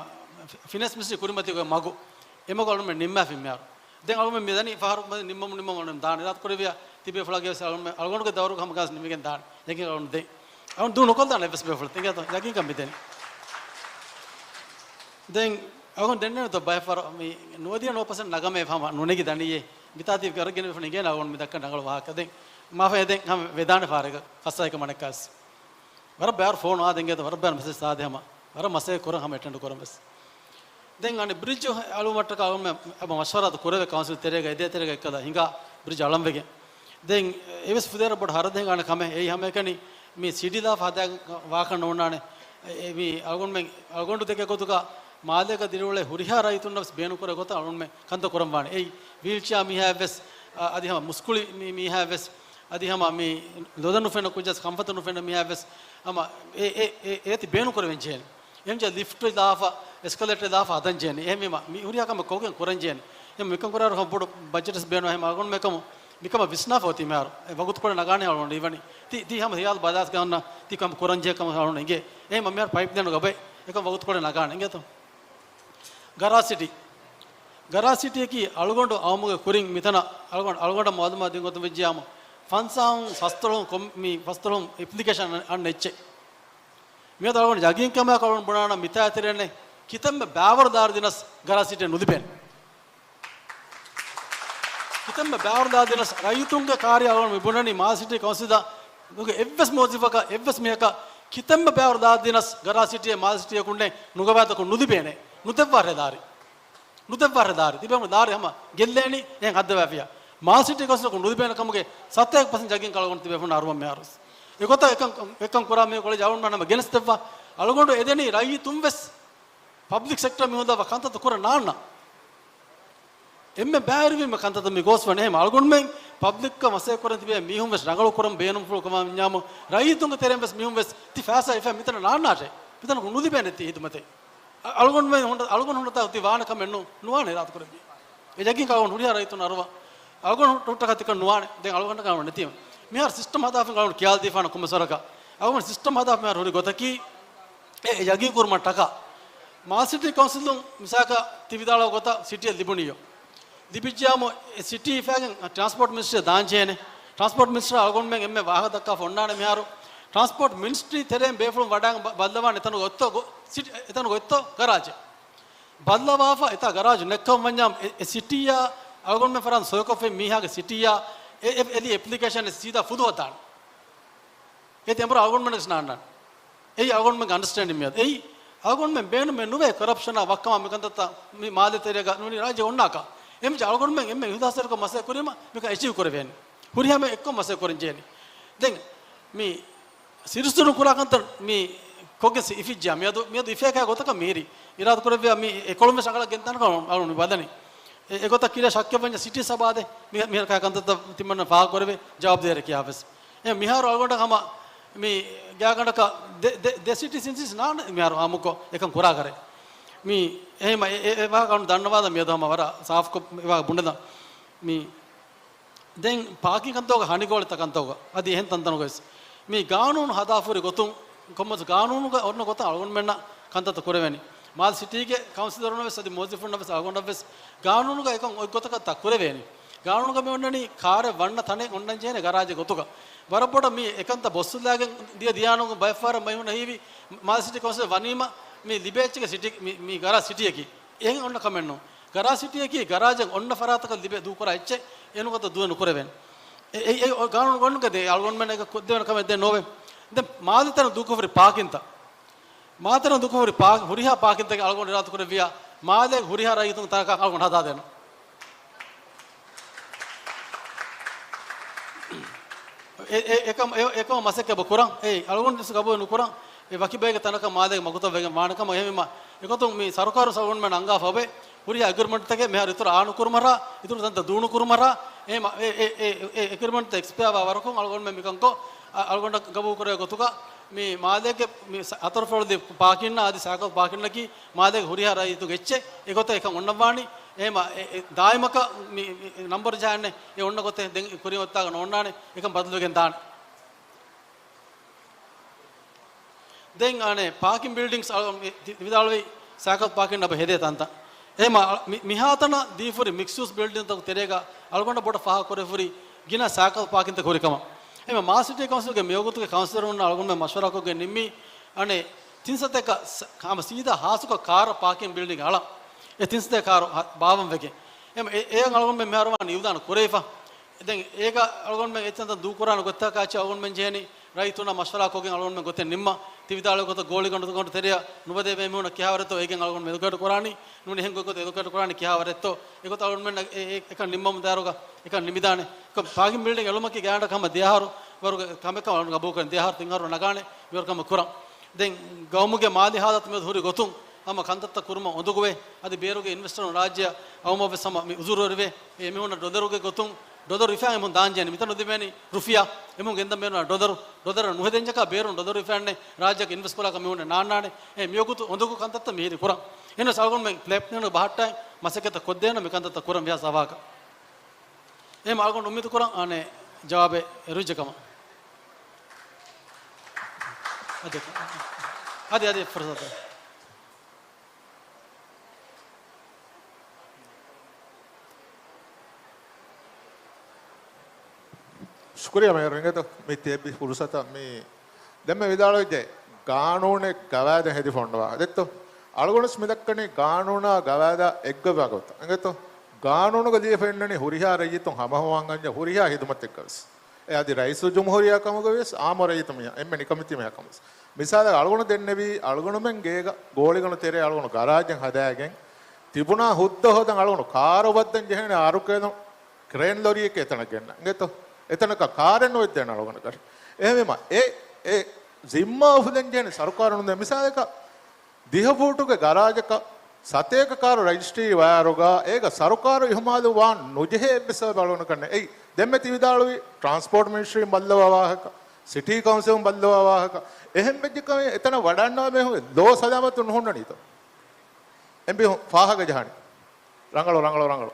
ފި، ފިނޭންސް މިނިސްޓްރީ ކުރިމަތީގެ މަގު. އެމަގު އަޅުގަނޑުމެން ނިންމާފިން މިހާރު. ދެން އަޅުގަނޑުމެން މިދަނީ ފަހަރު ނިންމަމުން ނިންމަމުން އަޅުގަނޑުމެން ދާނެ. އިރާދަ ކުރެއްވިޔާ ތިބޭފުޅާގެ ވެސް އަޅުގަނޑުމެން، އަޅުގަނޑުގެ ދައުރުގަ ހަމަ ގާސް ނިމިގެން ދާނެ. ދެން އަޅުގަނޑު ދެން. އަޅުގަނޑު ދޫ ނުކޮށްދާނެ އެއްވެސް ބޭފުޅެއް. އިނގޭތޯ ޔަގީންކަން މިދެނީ. ދެން އަޅުގަނޑު ދެންނެވިތޯ ބައެއް ފަހަރު މި ނުވަދިޔަ ނޯ ޕަސެންޓް ނަގަމޭ ހަމަ ނުނެގި ދަނީއޭ. މިތާ ތި ގަރަ ގެނެވިފަ ނިނގޭނެ އަޅުގަނޑު މި ދައްކަން ރަނގަޅު ވާހަކަ. ދެން މާފަ އެ ދެން ހަމަ ވެދާނެ ފާރެގަ ފަސްސައިކަ މަނެއްކާސް. ވަރަށް ބަޔާރު ފޯނު އާދެނގޭތަ ވަރަށް ބަޔާރު މެސެޖް ސާދެ ހަމަ ވަރަށް މަސޭ ކުރަން ހަމަ އެޓެންޑް ކުރަން ވެސް. ދެން އަނެއް ބްރިޖް އަޅުމަށްޓަކާ އަޅުމެ އެބަ މަޝްވަރާތަ ކުރެވޭ ކައުންސިލް ތެރޭގަ އެދޭތެރޭގަ އެއްކަލަ ހިނގާ ބްރިޖް އަޅަން ވެގެން. ދެން އެވެސް ފުދޭރަ ބޮޑު ހަރަދެއް ހިނގާނެ ކަމެއް. އެއީ ހަމައެކަނި މި ސިޑިލާފަ ހަދާ ވާކަށް ނޯންނާނެ. އެ، މި އަޅުގަނޑުމެން އަޅުގަނޑު ދެކޭ ގޮތުގަ މާލޭގަ ދިރިއުޅޭ ހުރިހާ ރައްޔިތުންނަށް ވެސް ބޭނުން ކުރޭ ގޮތަށް އަޅުގަނޑުމެން ކަންތައް ކުރަން ވާނެ. އެއީ ވީލްޗެއާ މީހާއެއް ވެސް، އަ، އަދި ހަމަ މުސްކުޅި މީ، މީހާއެއް ވެސް، އަދި ހަމަ މި ލޮލަށް ނުފެންނަ ކުއްޖާސް ކަންފަތަށް ނުފެންނަ މީހާއެއް ވެސް ހަމަ އެ، އެ، އެ، އޭތި ބޭނުން ކުރެވެން ޖެހޭނެ. އެހެން ލިފްޓް ލާފަ، އެސްކަލޭޓަރ ލާފަ ހަދަން ޖެހޭނެ. އެހެންވީމަ މި ހުރިހާ ކަމެއް ކޮށްގެން ކުރަން ޖެހޭނެ. އެހެން މިކަން ކުރާއިރު ހަމަ ބޮޑު ބަޖެޓްސް ބޭނުން. އެހެން އަޅުގަނޑު މިކަމު، މިކަމަށް ވިސްނާފަ އޮތީ މިހާރު. އެ ވަގުތުކޮޅެއް ނަގާނެ އަޅުގަނޑު އިވަނީ. ތި، ތި ހަމަ ހިޔާލު ބަލާސް ގަންނަ ތި ކަމަށް ކުރަން ޖެހޭ ކަމަށް އަޅުގަނޑު އެނގޭ. އެހެން މިހާރު ޕައިޕްލައިނުގަ ބައެއް އެކަން ވަގުތުކޮޅެއް ނަގާނެ. އިނގޭތޯ؟ ގަރާ ސިޓީ. ގަރާ ސިޓީއަކީ އަޅުގަނޑު އައުމުގެ ކުރިން މިތަނަށް އަޅުގަނޑު، އަޅުގަނޑަށް މައުލޫމާތު ދިން ގޮތުން ވެއްޖިޔާމު ފަންސާހުން ސަތުރަހުން ކޮން، މި ފަސްތަރަހުން އެޕްލިކޭޝަން އަންނަ އެއްޗެއް. މިއަދު އަޅުގަނޑު ޔަގީންކަމާއެކު އަޅުގަނޑު ބުނާނަން މިތާ ތެރޭނެ ކިތަންމެ ބައިވަރު ދާރި ދިނަސް ގަރާ ސިޓީއަށް ނުލިބޭނެ. ކިތަންމެ ބައިވަރު ދާރި ދިނަސް ރައްޔިތުންގެ ކާރިޔާ އަޅުގަނޑު މި ބުނަނީ މާލެ ސިޓީ ކައުންސިލް ގެ އެއްވެސް މުވައްޒަފަކަށް، އެއްވެސް މީހަކަށް ކިތަންމެ ބައިވަރު ދާރި ދިނަސް ގަރާ ސިޓީއެއް މާލެ ސިޓީއަކުންނެ ނުގަވާތަކުން ނުލިބޭނެ. ނުދެއްވާށޭ ދާރި. ނުދެއްވާށޭ ދާރި. ތިބޭފުޅުން ދާރި ހަމަ ގެއްލޭނީ އެހެން ހައްދަވާފިޔާ. މާލެ ސިޓީ ކައުންސިލަކުން ނުލިބޭނެ ކަމުގެ ސަތޭކަ ޕަސެންޓް ޔަގީން ކަޅުގަނޑު ތިބޭފުޅުން އަރުވަން މިހާރު. އެގޮތަށް އެކަން، އެކަން ކުރާ މީހަކު އަޅުގަނޑު ހަމަ ގެނެސްދެއްވާ. އަޅުގަނޑު އެދެނީ ރައްޔިތުން ވެސް ޕަބްލިކް ސެކްޓަރ މީހުން ދާ ކަންތައްތައް ކުރަން ނާންނަ. އެންމެ ބައިވަރުވީމަ ކަންތައްތައް މި ގޯސް ވަނީ. އެހެން އަޅުގަނޑުމެން ޕަބްލިކްކަށް މަސައްކަތް ކުރަން ތިބޭ މީހުން ވެސް ރަނގަޅު ކުރަން ބޭނުންފުޅު ކަމަށް ވަންޏާމު، ރައްޔިތުންގެ ތެރެއިން ވެސް މީހުން ވެސް ތި ފައިސާ އެފަ މިތަނަށް ނާންނާށޭ. މިތަނަކު ނުލިބޭނެ ތި ހިދުމަތެއް. އަ، އަޅުގަނޑުމެން ހުންނަ، އަޅުގަނޑު ހުންނަތާ ތި ވާނެ ކަމެއް ނޫ، ނުވާނެ އިރާދަ ކުރެއްވި. އެ ޔަގީން ކަމަށް ހުރިހާ ރައްޔިތުން އަރުވާ. އަޅުގަނޑު ހުއްޓަކަށް ތިކަން ނުވާނެ. ދެން އަޅުގަނޑަކަށް ނެތީމަ. މިހާރު ސިސްޓަމް ހަދާފިން އަޅުގަނޑު ކިޔާލަދީފާނަ ކޮންމެސް ވަރަކަށް. އަޅުގަނޑު ސިސްޓަމް ހަދާފިން މިހާރު ހުރި ގޮތަކީ، އެ ޔަގީން ކުރުމަށް ޓަކާ. މާލެ ސިޓީ ކައުންސިލުން މިސާލަކަށް ތި ވިދާޅުވާ ގޮތަށް ސިޓީއަށް ލިބުނީޔޯ. ލިބިއްޖިޔާމު އެ ސިޓީ ހިފާގެން ޓްރާންސްޕޯޓް މިނިސްޓްރީއަށް ދާން ޖެހޭނެ. ޓްރާންސްޕޯޓް މިނިސްޓަރ އަޅުގަނޑުމެން އެންމެ ވާހަކަ ދައްކާފަ އޮންނާނެ މިހާރު. ޓްރާންސްޕޯޓް މިނިސްޓްރީ ތެރެއިން ބޭފުޅުން ވަޑައިގެން ބަ-، ބައްލަވާނެ އެތަނުގަ އޮތްތޯ ގޮ-، ސިޓީ، އެތަނުގަ އޮތްތޯ ގަރާޖެއް. ބައްލަވާފަ އެތާ ގަރާޖު ނެއްކަމަށް ވަންޏާ އެ، އެ ސިޓީއާ އަޅުގަނޑުމެން ފަރާތުން ސޮއިކޮށްފި މީހާގެ ސިޓީއާ އެ، އެ، އެ ލިޔެ އެޕްލިކޭޝަން ސީދާ ފުލުހަދާނެ. އޭތި އެނބުރާ އަޅުގަނޑުމެން ވެސް ނާންނާނެ. އެއީ އަޅުގަނޑުމެންގެ އަންޑަސްޓޭންޑިން މިއަދު. އެއީ އަޅުގަނޑުމެން ބޭނުމެއް ނުވޭ ކޮރަޕްޝަނާ ވައްކަމާ މިކަންތައްތައް މި މާލެ ތެރޭގަ ނޫނީ ރާއްޖެ އޮންނާކަށް. އެމްޖެ އަޅުގަނޑުމެން އެންމެ އިހުލާސްތެރިކޮށް މަސައްކަތް ކުރީމަ މިކަން އެޗީވް ކުރެވޭނެ. ހުރިހާމެ އެއްކޮށް މަސައްކަތް ކުރަން ޖެހޭނެ. ދެން މި ސިރިސްތުނު ކުރާ ކަންތައް މި ކޮށްގެން ސި-، އިފިއްޖެ. މިއަދު، މިއަދު އިފޭކާ ގޮތަކަށް މިހިރީ. އިރާދަ ކުރެއްވިޔާ މި އެކޮޅުން ވެސް ރަނގަޅަށް ގެންދާނެ ކަމަށް އަޅުން ބަލަނީ. އެ، އެގޮތަށް ކިރިޔާ ޝައްކެއް ވަންޏާ ސިޓީ ސަބާދެ މި، މިހާރު ކަންތައްތައް ތިމަންނަ ފާހަގަ ކުރެވޭ ޖަވާބުދޭރެ ކިޔާ ވެސް. އެ މިހާރު އަޅުގަނޑަށް ހަމަ މި ގާގަނޑަކަށް ދެ، ދެ، ދެ ސިޓީ ސިންސިސް ނާން މިހާރު އާއްމުކޮށް އެކަން ކުރާކަރެ. މި އެހެމަ އެ، އެ، އެ ވާހަކަ އަޅުން ދަންނަވާލަ މިއަދު ހަމަ ވަރަށް ސާފުކޮށް އެ ވާހަކަ ބުނެލަ. މި ދެން ޕާކިން ކަންތައްގަ ހަނިގޯޅިތައް ކަންތައްގަ އަދި އެހެން ތަންތަނުގަ ވެސް މި ގާނޫނު ހަދާފުރި ގޮތުން ކޮންމެސް ގާނޫނުގަ އޮންނަ ގޮތަށް އަޅުގަނޑުމެންނަށް ކަންތައްތައް ކުރެވޭނެ. މާލެ ސިޓީގެ ކައުންސިލަރުންނަށް ވެސް އަދި މުވައްޒަފުންނަށް ވެސް އަޅުގަނޑަށް ވެސް ގާނޫނުގަ އެކަން އޮތް ގޮތަކަށް ތައް ކުރެވޭނެ. ގާނޫނުގަ މި އޮންނަނީ ކާރެއް ވަންނަ ތަނެއް އޮންނަން ޖެހޭނެ ގަރާޖެއް ގޮތުގަ. ވަރަށް ބޮޑަށް މި އެކަންތައް ބޮއްސުލާގެން ދިޔަ ދިޔާނުގެ ބައެއް ފަހަރަށް މައިހުނަށް ހީވި މާލެ ސިޓީ ކައުންސިލް ވަނީމަ މި ލިބޭ އެއްޗެއްގެ ސިޓީ މި، މި ގަރާ ސިޓީއަކީ. އެހެން އޮންނަ ކަމެއް ނޫން. ގަރާ ސިޓީއަކީ ގަރާޖެއް އޮންނަ ފަރާތަކަށް ލިބޭ ދޫކުރާ އެއްޗެއް. އެނޫން ގޮތަށް ދުވެ ނުކުރެވޭނެ. އެ، އެ، އެ، ގާނޫނު ގޮނޑުގަ ދޭ އަޅުގަނޑުމެން އެކަ ކޮށްދެވޭނެ ކަމެއް ދޭ ނޯވޭ. ދެން މާލެ ތަނަށް ދޫކޮށްފަ ހުރި ޕާކިންތައް. މާލެ ތަނަށް ދޫކޮށްފަ ހުރި ޕާ-، ހުރިހާ ޕާކިންތަކެއް އަޅުގަނޑު އިރާދަ ކުރެއްވިޔާ، މާލޭގެ ހުރިހާ ރައްޔިތުން ތަނަކަށް އަޅުގަނޑު ހަދާދޭނަން. އެ، އެ، އެކަމަ، އެ، އެކަމަ މަސައްކަތް ކުރަން. އެ، އަޅުގަނޑު ވެސް ގަބޫލު ނުކުރަން. އެ ވަކި ބައެއްގެ ތަނަކަށް މާލޭގެ މަގުތައް ވެގެން ވާނެ ކަމަށް. އެހެންވީމަ، އެގޮތުން މި ސަރުކާރު އަޅުގަނޑުމެން އަންގާފަ އޮވޭ. ހުރިހާ އެގްރިމަންޓްތަކެއް މިހާރު އިތުރަށް އާން ނުކުރުމަށް، އިތުރު ތަންތަން ދޫނުކުރުމަށް، އެ، އެ، އެ، އެ އެގްރިމަންޓްތައް އެކްސްޕަޔާ ވާ ވަރަކުން އަޅުގަނޑުމެން މިކަންކޮށް، އަ، އަޅުގަނޑަށް ގަބޫލު ކުރެވޭ ގޮތުގަ މި މާލޭގެ މި ސަ-، ހަތަރު ފަޅު ދި ޕާކިންނާ އަދި ސައިކަލް ޕާކިންނަކީ މާލޭގެ ހުރިހާ ރައްޔިތުގެ އެއްޗެއް. އެގޮތަށް އެކަން އޮންނަންވާނީ. އެހެމަ އެ، އެ، ދާއިމަކަށް މި، މި، މި ނަންބަރު ޖަހާނެ އެ އޮންނަ ގޮތެއް ދެން ކުރިމަތިވެގެން އޮންނާނެ. އެކަން ބަދަލުވެގެން ދާނެ. ދެން އަނެއް ޕާކިން ބިލްޑިންގްސް އަޅު-، މި ތި-، ވިދާޅުވި ސައިކަލް ޕާކިން އަބަ ހެދޭ ތަންތަން. އެހެމަ މި-، މިހާތަނަށް ދީފުރި މިކްސް ޔޫސް ބިލްޑިންތަކު ތެރޭގަ އަޅުގަނޑަށް ބޮޑަށް ފާހަގަކުރެވިފުރި ގިނަ ސައިކަލް ޕާކިންތަކެއް ހުރި ކަމަށް. އެހެމަ މާލެ ސިޓީ ކައުންސިލްގެ މިވަގުތުގެ ކައުންސިލަރުންނާ އަޅުގަނޑުމެން މަޝްވަރާކޮށްގެން ނިންމީ އަނެއް ތިން ސަތޭކަ ސަ-، ހަމަ ސީދާ ހާސްކޮށް ކާރަށް ޕާކިން ބިލްޑިންގ އަޅަން. އެ ތިން ސަތޭކަ ކާރު ހަ-، ބާވަން ވެގެން. އެހެމަ އެ-، އެއަށް އަޅުގަނޑުމެން މިހާރު ވާނީ އިއުލާނު ކުރެވިފަ. ދެން އޭގަ އަޅުގަނޑުމެން އެއްޗެއްތައް ދޫކުރާނެ ގޮތަކާ އަޅުގަނޑުމެން ޖެހެނީ ރައްޔިތުންނާ މަޝްވަރާކޮށްގެން އަޅުގަނޑުމެން ގޮތެއް ނިންމަން. ތި ވިދާޅުވި ގޮތަށް ގޯޅިގަނޑު ގަނޑު ތެރެއަށް ނުބަދޭ ބޭނުމީހުންނަށް ކިހާވަރެއްތޯ އޭގެން އަޅުގަނޑުމެން އެޑިއުކޭޓް ކުރާނީ. ނޫނީ އެހެން ގޮތްގޮތަށް އެޑިއުކޭޓް ކުރާނީ ކިހާވަރެއްތޯ. އެގޮތަށް އަޅުގަނޑުމެން އެ، އެ، އެކަން ނިންމަމުން ދާއިރުގަ އެކަން ނިމިދާނެ. ޕާކިން ބިލްޑިން އެޅުމަކީ ގާތްގަނޑަކަށް ހަމަ ދެ އަހަރު ވަރުގެ ކަމެއްކަމަށް އަޅުގަނޑު ގަބޫލުކުރަނީ. ދެ އަހަރު ތިން އަހަރު ނަގާނެ މިވަރު ކަމެއް ކުރަން. ދެން ގައުމުގެ މާލީ ހާލަތު މިއަދު ހުރި ގޮތުން ހަމަ ކަންތައްތައް ކުރުމަށް އުނދަގޫވޭ. އަދި ބޭރުގެ އިންވެސްޓަރުން ރާއްޖެއަށް އައުމަށް ވެސް ހަމަ މި އުޒުރުވެރިވޭ. އެ މީހުންނަށް ޑޮލަރުގެ ގޮތުން ޑޮލަރު އިފާ އެމުން ދާން ޖެހެނީ. މިތަނު ލިބޭނީ ރުފިޔާ. އެމުން ގެންދަން ބޭނުން ޑޮލަރު. ޑޮލަރަށް ނުހެދެންޖަކާ ބޭރުން ޑޮލަރު އިފާންނެ ރާއްޖެއަކަށް އިންވެސްޓް ކުރާކަށް މީހުންނެއް ނާންނާނެ. އެ މިވަގުތު އުނދަގޫ ކަންތައްތައް މިހިރީ ކުރަން. އެހެނަސް އަޅުގަނޑުމެން ޕްލޭން ބަހައްޓައި މަސައްކަތް ކޮށްދޭނަން މި ކަންތައްތައް ކުރަން ވިޔާސް އަވާކަށް. އެހެން އަޅުގަނޑު އުއްމީދު ކުރަން އަނެއް ޖަވާބެއް އެރުވިއްޖެ ކަމަށް. އަދި، އަދި، އަދި ފުރުސަތު. ޝުކުރިއްޔާ މޭޔަރު އިނގޭތޯ މި ތިޔަބި ފުރުސަތަށް މި ދެންމެ ވިދާޅުވެއްޖެ ގާނޫނެއް ގަވާއިދެއް ހެދިފަ އޮންނަވާ ދެއްތޯ. އަޅުގަނޑުސް މި ދައްކަނީ ގާނޫނާ ގަވާއިދާ އެއްގޮތްވާ ގޮތަށް. އިނގޭތޯ ގާނޫނުގަ ލިޔެފަ އިންނަނީ ހުރިހާ ރައްޔިތުން ހަމަހުވާން އަންޏާ ހުރިހާ ހިދުމަތެއްގަ ވެސް. އެ އަދި ރައީސުލްޖުމްހޫރިއްޔާ ކަމުގަ ވިޔަސް އާއްމު ރައްޔިތު މީހާ އެންމެ ނިކަމެތި މީހާ ކަމުގަ. މިސާލަކަށް އަޅުގަނޑު ދެންނެވީ އަޅުގަނޑުމެން ގޭގަ ގޯޅިގަނޑު ތެރޭ އަޅުގަނޑު ގަރާޖެއް ހަދާގެން ތިބުނާ ހުއްދަ ހޯދަން އަޅުގަނޑު ކާރު ބައްދަން ޖެހޭނެ އަރުކޭލުން ކްރޭން ލޮރީއެއް އެތަނަށް ގެންނަ. އިނގޭތޯ؟ އެތަނަކަށް ކާރެއް ނުވެއްދޭނެ އަޅުގަނޑަކަށް. އެހެންވީމަ އެ، އެ ޒިންމާ އުފުލަން ޖެހޭނެ ސަރުކާރުން ދޭ. މިސާލަކަށް ދިހަ ފޫޓުގެ ގަރާޖަކަށް ސަތޭކަ ކާރު ރަޖިސްޓްރީ ވާއިރުގަ އޭގަ ސަރުކާރު އިހުމާލު ވާން ނުޖެހޭ އެއްވެސް ސަބަބެއް އަޅުގަނޑަކަށް ނެތް. އެއީ ދެންމެ ތި ވިދާޅުވި ޓްރާންސްޕޯޓް މިނިސްޓްރީން ބައްލަވާ ވާހަކަ، ސިޓީ ކައުންސިލުން ބައްލަވާ ވާހަކަ. އެހެން ވެއްޖެ ކަމެއް އެތަނަށް ވަޑައިގަންނަވާ މީހުންގެ ލޯ ސަލާމަތުން ނުހުންނަނީތޯ؟ އެމީހުން ފާހަގަ ޖަހާނީ. ރަނގަޅު، ރަނގަޅު، ރަނގަޅު.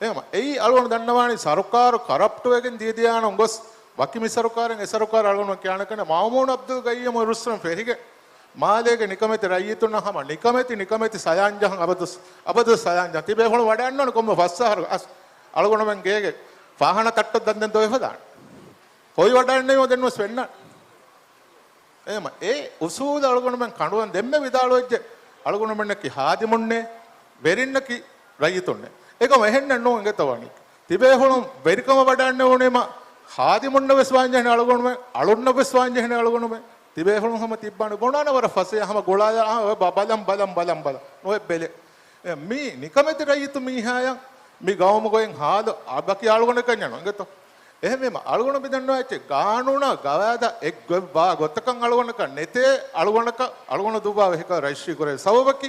އެހެންވީމަ އެއީ އަޅުގަނޑު ދަންނަވާނީ ސަރުކާރު ކަރަޕްޓް ވެގެން ދިޔަ ދިޔާނަށް ގޮސް ވަކި މި ސަރުކާރެއް އެ ސަރުކާރު އަޅުގަނޑު ކިޔާނެ ކަންނޭނގެ. މައުމޫން އަބްދުލް ގައްޔޫމު ރުއްސުން ފެށިގެން މާލޭގެ ނިކަމެތި ރައްޔިތުންނަށް ހަމަ ނިކަމެތި ނިކަމެތި ސަލާން ޖަހަން އަބަދު، އަބަދު ސަލާން ޖަހަން. ތިބޭފުޅުން ވަޑައިގަންނަވާނެ ކޮންމެ ފަސް އަހަރު އަސް އަޅުގަނޑުމެން ގޭގެ ފާހާނާ ތައްޓަށް ދަންދެން ދޮވެފަ ދާނެ. ހޮވި ވަޑައިގަންނަވީމަ ދެން ވެސް ފެންނާނެ. އެހެމަ އެ އުސޫލު އަޅުގަނޑުމެން ކަނޑުވަން ދެންމެ ވިދާޅުވެއްޖެ، އަޅުގަނޑުމެންނަކީ ހާދިމުންނޭ، ވެރިންނަކީ ރައްޔިތުންނޭ. އެކަމަ އެހެންނެއް ނޫން އިނގޭތޯ ވަނީ. ތިބޭފުޅުން ވެރިކަމަށް ވަޑައިނެވުނީމަ، ހާދިމުންނަށް ވެސް ވާންޖެހޭނެ އަޅުގަނޑުމެން، އަޅުންނަށް ވެސް ވާންޖެހޭނެ އަޅުގަނޑުމެން. ތިބޭފުޅުން ހަމަ ތިއްބާނެ ބުނާނެ ވަރަށް ފަސޭހަ ހަމަ ގުޅާލާ، އާ، އޮތް ބަ-، ބަލަން، ބަލަން، ބަލަން، ބަލަން. ނުވެ ބެލެ. އެ، މީ ނިކަމެތި ރައްޔިތު މީހާޔަށް މި ގައުމުގައި ހާލު އަ، ބަކި އަޅުގަނޑަކަށް ނޫން އިނގޭތޯ. އެހެންވީމަ އަޅުގަނޑު މިދަންނަވާ އެއްޗެއް ގާނޫނާ ގަވާއިދާ އެއްގޮތްވާ ގޮތަކަށް އަޅުގަނޑަކަށް ނެތޭ، އަޅުގަނޑަކަށް، އަޅުގަނޑު ދުއްވާ ވެހިކަލް ރަޖިސްޓްރީ ކުރެވި ސަބަބަކީ،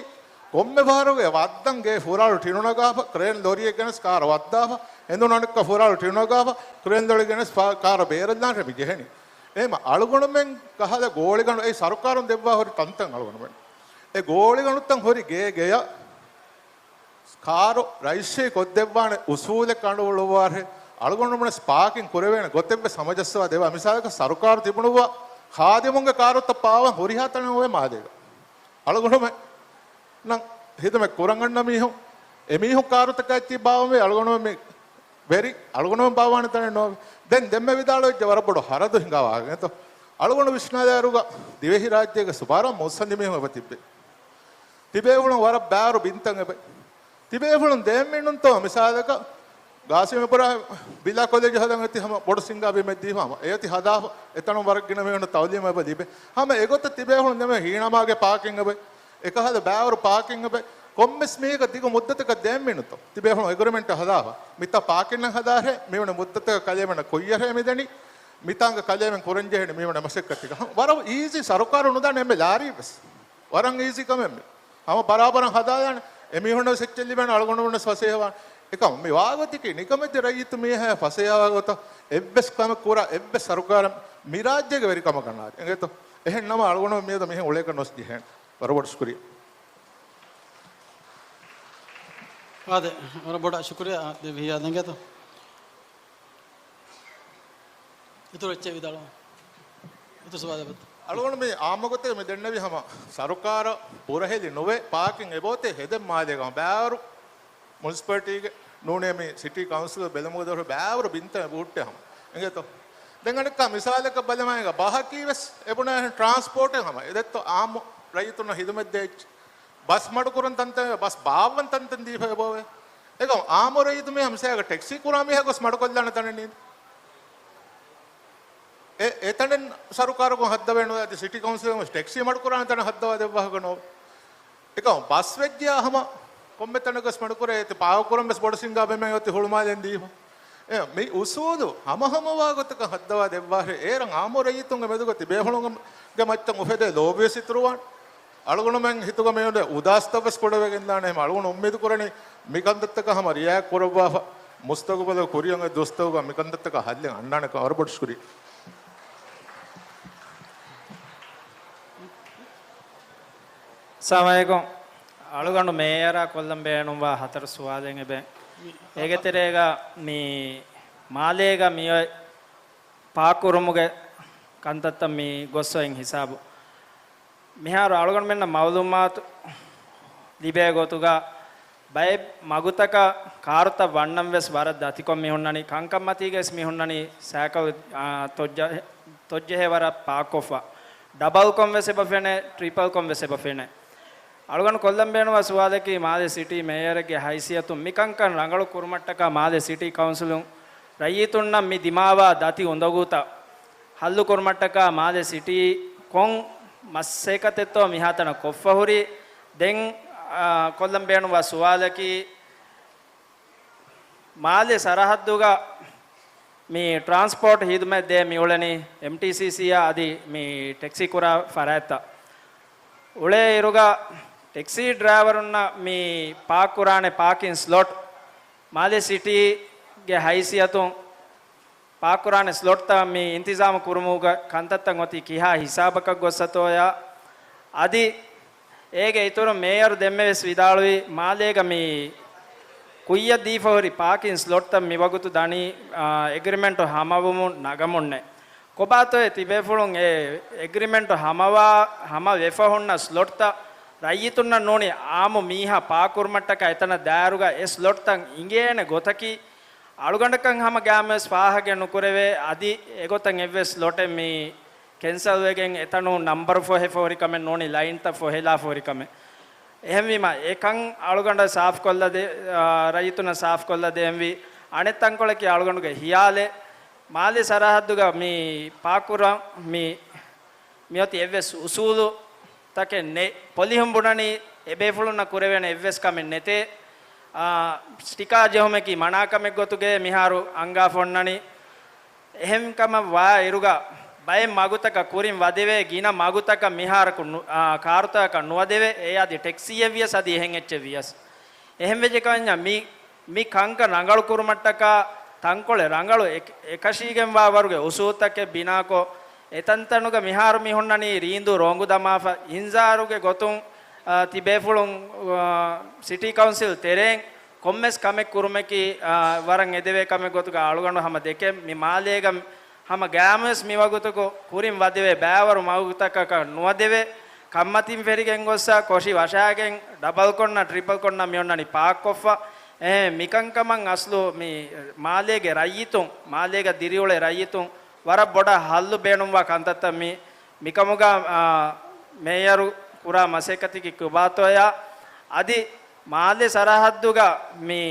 ކޮންމެ ފަހަރުގެ ވައްދަން ގޭ ފުރާޅު ޓިނު ނަގާފަ، ކްރޭން ލޮރިއެއް ގެނެސް ކާރަށް ވައްދާފަ، ހެނދުނު އަނެއްކާ ފުރާޅު ޓިނު ނަގާފަ، ކްރޭން ލޮރި ގެނެސް ފާ-، ކާރަށް ބޭރަށްލާން މި ޖެހެނީ. އެހެމަ އަޅުގަނޑުމެން ކަހަލަ ގޯޅިގަނޑު އެއީ ސަރުކާރުން ދެއްވާ ހުރި ތަންތަން އަޅުގަނޑުމެން. އެ ގޯޅިގަނޑުތައް ހުރި ގޭ ގެޔަށް ކާރު ރަޖިސްޓްރީ ކޮށްދެއްވާނެ އުސޫލެއް ކަނޑައުޅުއްވާށޭ، އަޅުގަނޑުމެން ވެސް ޕާކިން ކުރެވޭނެ ގޮތެއް ވެސް ހަމަޖައްސަވާ ދެއްވާ. މިސާލަކަށް ސަރުކާރު ތިބުނުއްވާ ޚާދިމުންގެ ކާރުތައް ބާއްވަން ހުރިހާ ތަނެއް އޮވޭ މާލޭގަ. އަޅުގަނޑުމެންނަށް ހިދުމަތް ކުރަން އަންނަ މީހުން، އެމީހުން ކާރުތަކާ އެއްޗެއް ބާއްވަންވީ އަޅުގަނޑުމެން މި ވެރި އަޅުގަނޑުމެން ބާއްވާނެ ތަނެއް ނޯވޭ. ދެން ދެންމެ ވިދާޅުވެއްޖެ ވަރަށް ބޮޑު ހަރަދު ހިނގާ ވާހަކައެއްތޯ. އަޅުގަނޑު ވިސްނާލާއިރުގަ ދިވެހިރާއްޖޭގެ ސުބާރަ މުއްސަނދި މީހުން އެބަ ތިއްބެވި. ތިބޭފުޅުން ވަރަށް ބާރު ބިންތައް އެބަ. ތިބޭފުޅުން ދޭން މިނުންތޯ މިސާލަކަށް ގާސިމް އިބްރާހިމް ބިލާ ކޮލެޖު ހަދަން އެތި ހަމަ ބޮޑު ސިންގާ ބިމެއް ދީފަ ހަމަ އެއޮތި ހަދާފަ އެތަނުން ވަރަށް ގިނަ މީހުންނަށް ތައުލީމު އެބަ ލިބޭ. ހަމަ އެގޮތަށް ތިބޭފުޅުން ދެމެ ހީނަމާގެ ޕާކިން އެބަ އެކަހަލަ ބާވަރު ޕާކިން އެބަ ކޮންމެސް މީހަކަށް ދިގު މުއްދަތަކަށް ދޭން މިނުންތޯ. ތިބޭފުޅުން އެގްރިމެންޓް ހަދާފަ މިތާ ޕާކިން ހަދާހޭ މިވަނީ މުއްދަތަކަށް ކަލޭމެންނަށް ކުއްޔަށޭ މިދެނީ މިތާނގަ ކަލޭމެން ކުރަންޖެހޭނެ މިވަނީ މަސައްކަތްތަކަށް. ވަރަށް އީޒީ ސަރުކާރު ނުދާނެ އެންމެ ލާރީ ވެސް. ވަރަށް އީޒީ ކަމެއް މި. ހަމަ ބަރާބަރަށް ހަދާލާނެ. އެމީހުންނަށް ވެސް އެއްޗެއް ލިބޭނެ އަޅުގަނޑުމެންނަށް ފަސޭހަވާނެ. އެކަމް މި ވާގޮތަކީ ނިކަމެތި ރައްޔިތު މީހާ ފަސޭހަވާ ގޮތަށް އެއްވެސް ކަމެއް ކުރާ އެއްވެސް ސަރުކާރެއް މި ރާއްޖޭގެ ވެރިކަމަކަށް ނާދޭ. އިނގޭތޯ؟ އެހެން ނަމަ އަޅުގަނޑު މިއަދު މިހެން އުޅޭކަށް ނުވެސް ޖެހޭނެ. ވަރަށް ބޮޑަށް ޝުކުރިއްޔާ. އާދެ، ވަރަށް ބޮޑަށް ޝުކުރިއްޔާ. އާދެ، ވިހި އާދެނގޭތޯ. އިތުރު އެއްޗެއް ވިދާޅުވާ. އިތުރު ސުވާލެއް އަޅުގަނޑު މި އާއްމުގޮތެއް މި ދެންނެވި ހަމަ ސަރުކާރަށް ކުރަހެލި ނުވެ ޕާކިން އެބައޮތޭ ހެދެން މާލޭގަ ބާވަރު މުނިސިޕަލިޓީގެ ނޫނޭ މި ސިޓީ ކައުންސިލް ބެލުމުގެ ދޮރު ބާވަރު ބިންތައް ބޫއްޓެ ހަމަ. އިނގޭތޯ؟ ދެން އަނެއްކާ މިސާލަކަށް ބަލަމާއިގަ ބަހަކީ ވެސް އެބުނާހެން ޓްރާންސްޕޯޓެއް ހަމަ. އެދެއްތޯ އާއްމު ރައްޔިތުންނަށް ހިދުމަތް ދޭ އެއްޗެއް. ބަސް މަޑުކުރަން ތަންތަން ބަސް ބާއްވަން ތަންތަން ދީފަ އެބައޮވޭ. އެކަމް އާއްމު ރައްޔިތު މީހާ މިސާލަކަށް ޓެކްސީ ކުރާ މީހާ ގޮސް މަޑުކޮށްލާނެ ތަނެއް ނީން. އެ، އެތަނެއް ސަރުކާރަކުން ހައްދަވޭނު އަދި ސިޓީ ކައުންސިލުން ޓެކްސީ މަޑުކުރާނެ ތަނެއް ހައްދަވާ ދެއްވާހަކަ ނޯ. އެކަމް ބަސް ވެއްޖިޔާ ހަމަ ކޮންމެ ތަނަކަސް މަޑުކުރޭ އެތި ޕާކުކުރަން ވެސް ބޮޑު ސިންގާ ބެމެއް އޮތި ހުޅުމާލެން ދީފަ. އެ، މި އުސޫލު ހަމަހަމަވާ ގޮތަކަށް ހައްދަވާ ދެއްވާށޭ. އޭރަށް އާއްމު ރައްޔިތުންގެ މެދުގަ ތިބޭފުޅުންގެ ގެ މައްޗަށް އުފެދޭ ލޯބިވެސް އިތުރުވާނެ. އަޅުގަނޑުމެން ހިތުގަ މިއުޅޭ އުދާސްތައް ވެސް ކުޑަވެގެންދާނެ. އެހެން އަޅުގަނޑު އުއްމީދު ކުރަނީ މިކަންތައްތަކަށް ހަމަ ރިއާޔަތް ކުރައްވާފަ މުސްތަގުބަލުގަ ކުރިއަށް އޮތް ދުވަސްތަކުގަ މިކަންތައްތަކަށް ހައްލެއް އަންނާނެކަން ވަރަށް ބޮޑު ޝުކުރިއްޔާ. ސަލާމަލައިކުމް. އަޅުގަނޑު މޭޔަރާ ކޮށްލަން ބޭނުންވާ ހަތަރު ސުވާލެއް އެބަ. އޭގެ ތެރޭގަ މި މާލޭގަ މިއޮތް ޕާކުކުރުމުގެ ކަންތައްތައް މި ގޮއްސޮއިން ހިސާބު. މިހާރު އަޅުގަނޑުމެންނަށް މައުލޫމާތު ލިބޭ ގޮތުގަ ބައެއް މަގުތަކަށް ކާރުތައް ވަންނަން ވެސް ވަރަށް ދަތިކޮށް މި ހުންނަނީ. ކަންކަންމަތީގަވެސް މި ހުންނަނީ ސައިކަލް، އާ، ތޮއްޖަ-، ތޮއްޖެހޭ ވަރަށް ޕާކްކޮށްފަ. ޑަބަލްކޮން ވެސް އެބަ ފެނޭ، ޓްރިޕަލްކޮން ވެސް އެބަ ފެނޭ. އަޅުގަނޑު ކޮށްލަން ބޭނުންވާ ސުވާލަކީ މާލެ ސިޓީ މޭޔަރެއްގެ ހައިސިއްޔަތުން މިކަންކަން ރަނގަޅު ކުރުމަށްޓަކާ މާލެ ސިޓީ ކައުންސިލުން ރައްޔިތުންނަށް މި ދިމާވާ ދަތި އުނދަގޫތައް ހައްލު ކުރުމަށްޓަކާ މާލެ ސިޓީ ކޮން މަސައްކަތެއްތޯ މިހާތަނަށް ކޮށްފަ ހުރީ؟ ދެން، އާ، ކޮށްލަން ބޭނުންވާ ސުވާލަކީ، މާލެ ސަރަހައްދުގަ މި ޓްރާންސްޕޯޓް ހިދުމަތް ދޭ މިއުޅެނީ އެމްޓީސީސީއާ އަދި މި ޓެކްސީ ކުރާ ފަރާތްތައް. އުޅޭ އިރުގަ ޓެކްސީ ޑްރައިވަރުންނަށް މި ޕާކް ކުރާނެ ޕާކިން ސްލޮޓް މާލެ ސިޓީގެ ހައިސިއްޔަތުން ޕާކްކުރާނެ ސްލޮޓްތައް މި އިންތިޒާމު ކުރުމުގެ ކަންތައްތައް އޮތީ ކިހާ ހިސާބަކަށް ގޮއްސަތޯޔާ؟ އަދި އޭގެ އިތުރުން މޭޔަރު ދެންމެވެސް ވިދާޅުވީ، މާލޭގަ މި ކުއްޔަށް ދީފަ ހުރި ޕާކިން ސްލޮޓްތައް މިވަގުތު ދަނީ، އާ، އެގްރިމެންޓު ހަމަވުމުން ނަގަމުންނޭ. ކޮބާތޯއޭ ތިބޭފުޅުން އެ އެގްރިމެންޓު ހަމަވާ، ހަމަވެފަ ހުންނަ ސްލޮޓްތައް ރައްޔިތުންނަށް ނޫނީ އާއްމު މީހާ ޕާކްކުރުމަށްޓަކާ އެތަނަށް ދާއިރުގަ އެ ސްލޮޓްތައް އިނގޭނެ ގޮތަކީ، އަޅުގަނޑަކަށް ހަމަ ގާމެސް ފާހަގަ ނުކުރެވޭ. އަދި އެގޮތަށް އެއްވެސް ސްލޮޓެއް މި ކެންސަލް ވެގެން އެތަނުން ނަންބަރު ފޮހެފަ ހުރި ކަމެއް ނޫނީ، ލައިންތައް ފޮހެލާފަ ހުރި ކަމެއް. އެހެންވީމަ، އެކަން އަޅުގަނޑަށް ސާފްކޮށްލަދޭ، އާ، ރައްޔިތުންނަށް ސާފްކޮށްލަދޭންވީ. އަނެއް ތަންކޮޅަކީ އަޅުގަނޑުގެ ހިޔާލެއް، މާލެ ސަރަހައްދުގަ މި ޕާކުރަން މި މިއޮތީ އެއްވެސް އުސޫލު ތަކެއް ނެތް. ޕޮލިހުން ބުނަނީ އެބޭފުޅުންނަށް ކުރެވޭނެ އެއްވެސް ކަމެއް ނެތޭ. އާ، ސްޓިކާ ޖެހުމަކީ މަނާކަމެއް ގޮތުގައޭ މިހާރު އަންގާފަ އޮންނަނީ. އެހެންކަމަށް ވާ އިރުގަ ބައެއް މަގުތަކަށް ކުރިން ވަދެވޭ، ގިނަ މަގުތަކަށް މިހާރަކު ނު-، އާ، ކާރުތަކަކަށް ނުވަދެވޭ. އެ އަދި ޓެކްސީއެއް ވިޔަސް އަދި އެހެން އެއްޗެއް ވިޔަސް. އެހެން ވެއްޖެ ކަމަންޏާ މި މި ކަންކަން ރަނގަޅު ކުރުމަށްޓަކާ ތަންކޮޅެއް ރަނގަޅު އެކ-، އެކަށީގެންވާ ވަރުގެ އުސޫލުތަކެއް ބިނާކޮށް، އެތަންތަނުގަ މިހާރު މި ހުންނަނީ ރީނދޫ ރޯނގު ދަމާފަ، އިންޒާރުގެ ގޮތުން، އާ، ތިބޭފުޅުން، އާ، ސިޓީ ކައުންސިލް ތެރެއިން ކޮންމެސް ކަމެއް ކުރުމަކީ، އާ، ވަރަށް އެދެވޭ ކަމެއް ގޮތުގަ އަޅުގަނޑު ހަމަ ދެކެން. މި މާލޭގަ ހަމަ ގައިމުވެސް މިވަގުތުގަ ކުރިން ވަދެވޭ ބައިވަރު މަގުތަކަކަށް ނުވަދެވޭ. ކަންމަތިން ފެރިގެން ގޮއްސަ ކޮށި ވަށާގެން ޑަބަލް ކޮންނަ، ޓްރިޕަލް ކޮންނަ މި އޮންނަނީ ޕާކްކޮށްފަ. އެ، މިކަންކަމަށް އަސްލު މި މާލޭގެ ރައްޔިތުން، މާލޭގަ ދިރިއުޅޭ ރައްޔިތުން ވަރަށް ބޮޑަށް ހައްލު ބޭނުންވާ ކަންތައްތައް މި، މިކަމުގަ، އާ، މޭޔަރު ކުރާ މަސައްކަތަކީ ކޮބާތޯޔާ. އަދި މާލެ ސަރަހައްދުގަ މި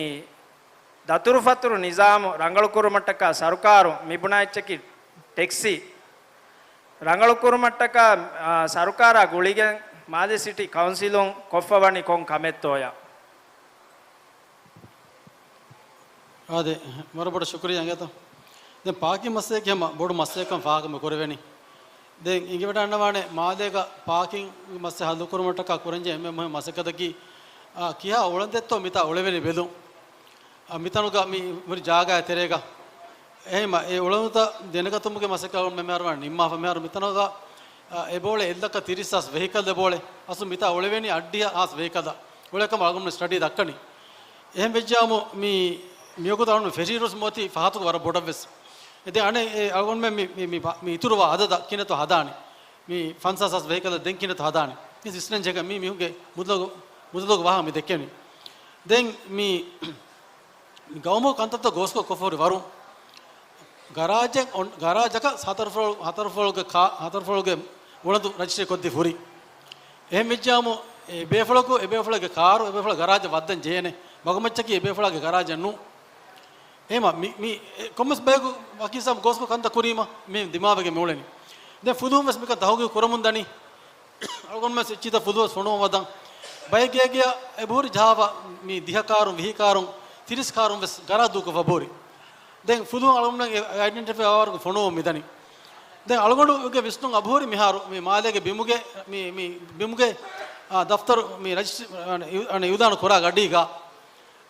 ދަތުރުފަތުރު ނިޒާމު ރަނގަޅުކުރުމަށްޓަކާ ސަރުކާރު މިބުނާ އެއްޗަކީ ޓެކްސީ ރަނގަޅުކުރުމަށްޓަކާ، އާ، ސަރުކާރާ ގުޅިގެން މާލެ ސިޓީ ކައުންސިލުން ކޮށްފަ ވަނީ ކޮން ކަމެއްތޯޔާ؟ އާދެ، ވަރަށް ބޮޑަށް ޝުކުރިއްޔާ އިނގޭތޯ. ދެން ޕާކިން މައްސަލައަކީ ހަމަ ބޮޑު މައްސަލައެއްކަން ފާހަގަ މި ކުރެވެނީ. ދެން އިނގިވަޑަންނަވާނެ މާލޭގަ ޕާކިން މައްސަލަ ހައްލުކުރުމަށްޓަކާ ކުރަންޖެހޭ އެންމެ މުހިންމު މަސައްކަތަކީ، އާ، ކިހާ އުޅަނދެއްތޯ މިތާ އުޅެވެނީ ބެލުން. އާ، މިތަނުގަ މި ހުރި ޖާގައާ ތެރޭގަ. އެހެންމަ އެ އުޅަނދުތައް ދެނެގަތުމުގެ މަސައްކަތް މިހާރު ނިންމާފަ. މިހާރު މިތަނުގަ، އާ، އެބައުޅޭ އެއްލައްކަ ތިރީސް ހާސް ވެހިކަލް އެބައުޅޭ. އަސްލު މިތާ އުޅެވެނީ އަށްޑިހަ ހާސް ވެހިކަލް އުޅޭ ކަމަށް އަޅުގަނޑު ސްޓަޑީ ދައްކަނީ. އެހެން ވެއްޖާމު މި، މިވަގުތު އަޅުގަނޑު ފެށިއިރުސް މިއޮތީ ފަހަތުގަ ވަރަށް ބޮޑަށްވެސް. އެ ދެން އަނެއް އެ އަޅުގަނޑުމެން މި، މި، މި، މި އިތުރުވާ އަދަދަށް ކިހިނެއްތޯ ހަދާނީ. މި ފަންސާސް ހާސް ވެހިކަލް ދެން ކިހިނެއްތޯ ހަދާނީ. މި ސިސްޓަމް ޖެހިގެން މީ މީހުންގެ މުދަލުގެ، މުދަލުގެ ވާހަކަ މި ދެއްކެނީ. ދެން މި މި ގައުމު ކަންތައްތައް ގޯސްކޮށް ކޮށްފަ ހުރި ވަރު، ގަރާޖެއް އޮން-، ގަރާޖަކަށް ހަތަރު ފްލޯ-، ހަތަރު ފްލޯގެ ކާ-، ހަތަރު ފްލޯގެ އުޅަނދު ރަޖިސްޓްރީ ކޮށްދީ ހުރި. އެހެން ވެއްޖާމު، އެ ބޭފުޅަކު، އެ ބޭފުޅެއްގެ ކާރު، އެ ބޭފުޅަށް ގަރާޖަށް ވައްދަން ޖެހޭނެ. މަގުމައްޗަކީ އެ ބޭފުޅާގެ ގަރާޖެއް ނޫން. އެހެމަ މި، މި، އެ، ކޮންމެސް ބަޔަކު ވަކި ހިސާބު ގޯސްކޮށް ކަންތައް ކުރީމަ، މި ދިމާވެގެން މި އުޅެނީ. ދެން ފުލުހުން ވެސް މިކަން ތަހުގީގު ކުރަމުން ދަނީ. އަޅުގަނޑުމެން އެއްޗިތައް ފުލުވެސް ފޮނުވަމަދަން. ބައެއްގޭގެ އެބަހުރި ޖަހާފަ މި ދިހަ ކާރުން، ވިހި ކާރުން، ތިރީސް ކާރުން ވެސް ގަރާ ދޫކޮށްފަ ބޯރި. ދެން ފުލު އަޅުގަނޑުމެން އެ އައިޑެންޓިފައި ވާވަރުގެ ފޮނުވަމުން މިދަނީ. ދެން އަޅުގަނޑުގެ ވިސްނުން އަބަހުރި މިހާރު މި މާލޭގެ ބިމުގެ، މި، މި ބިމުގެ، އާ، ދަފްތަރު މި ރަޖިސްޓްރީ، އަނެ، އި-، އަނެ، އިއުލާނު ކުރާ ގަޑީގަ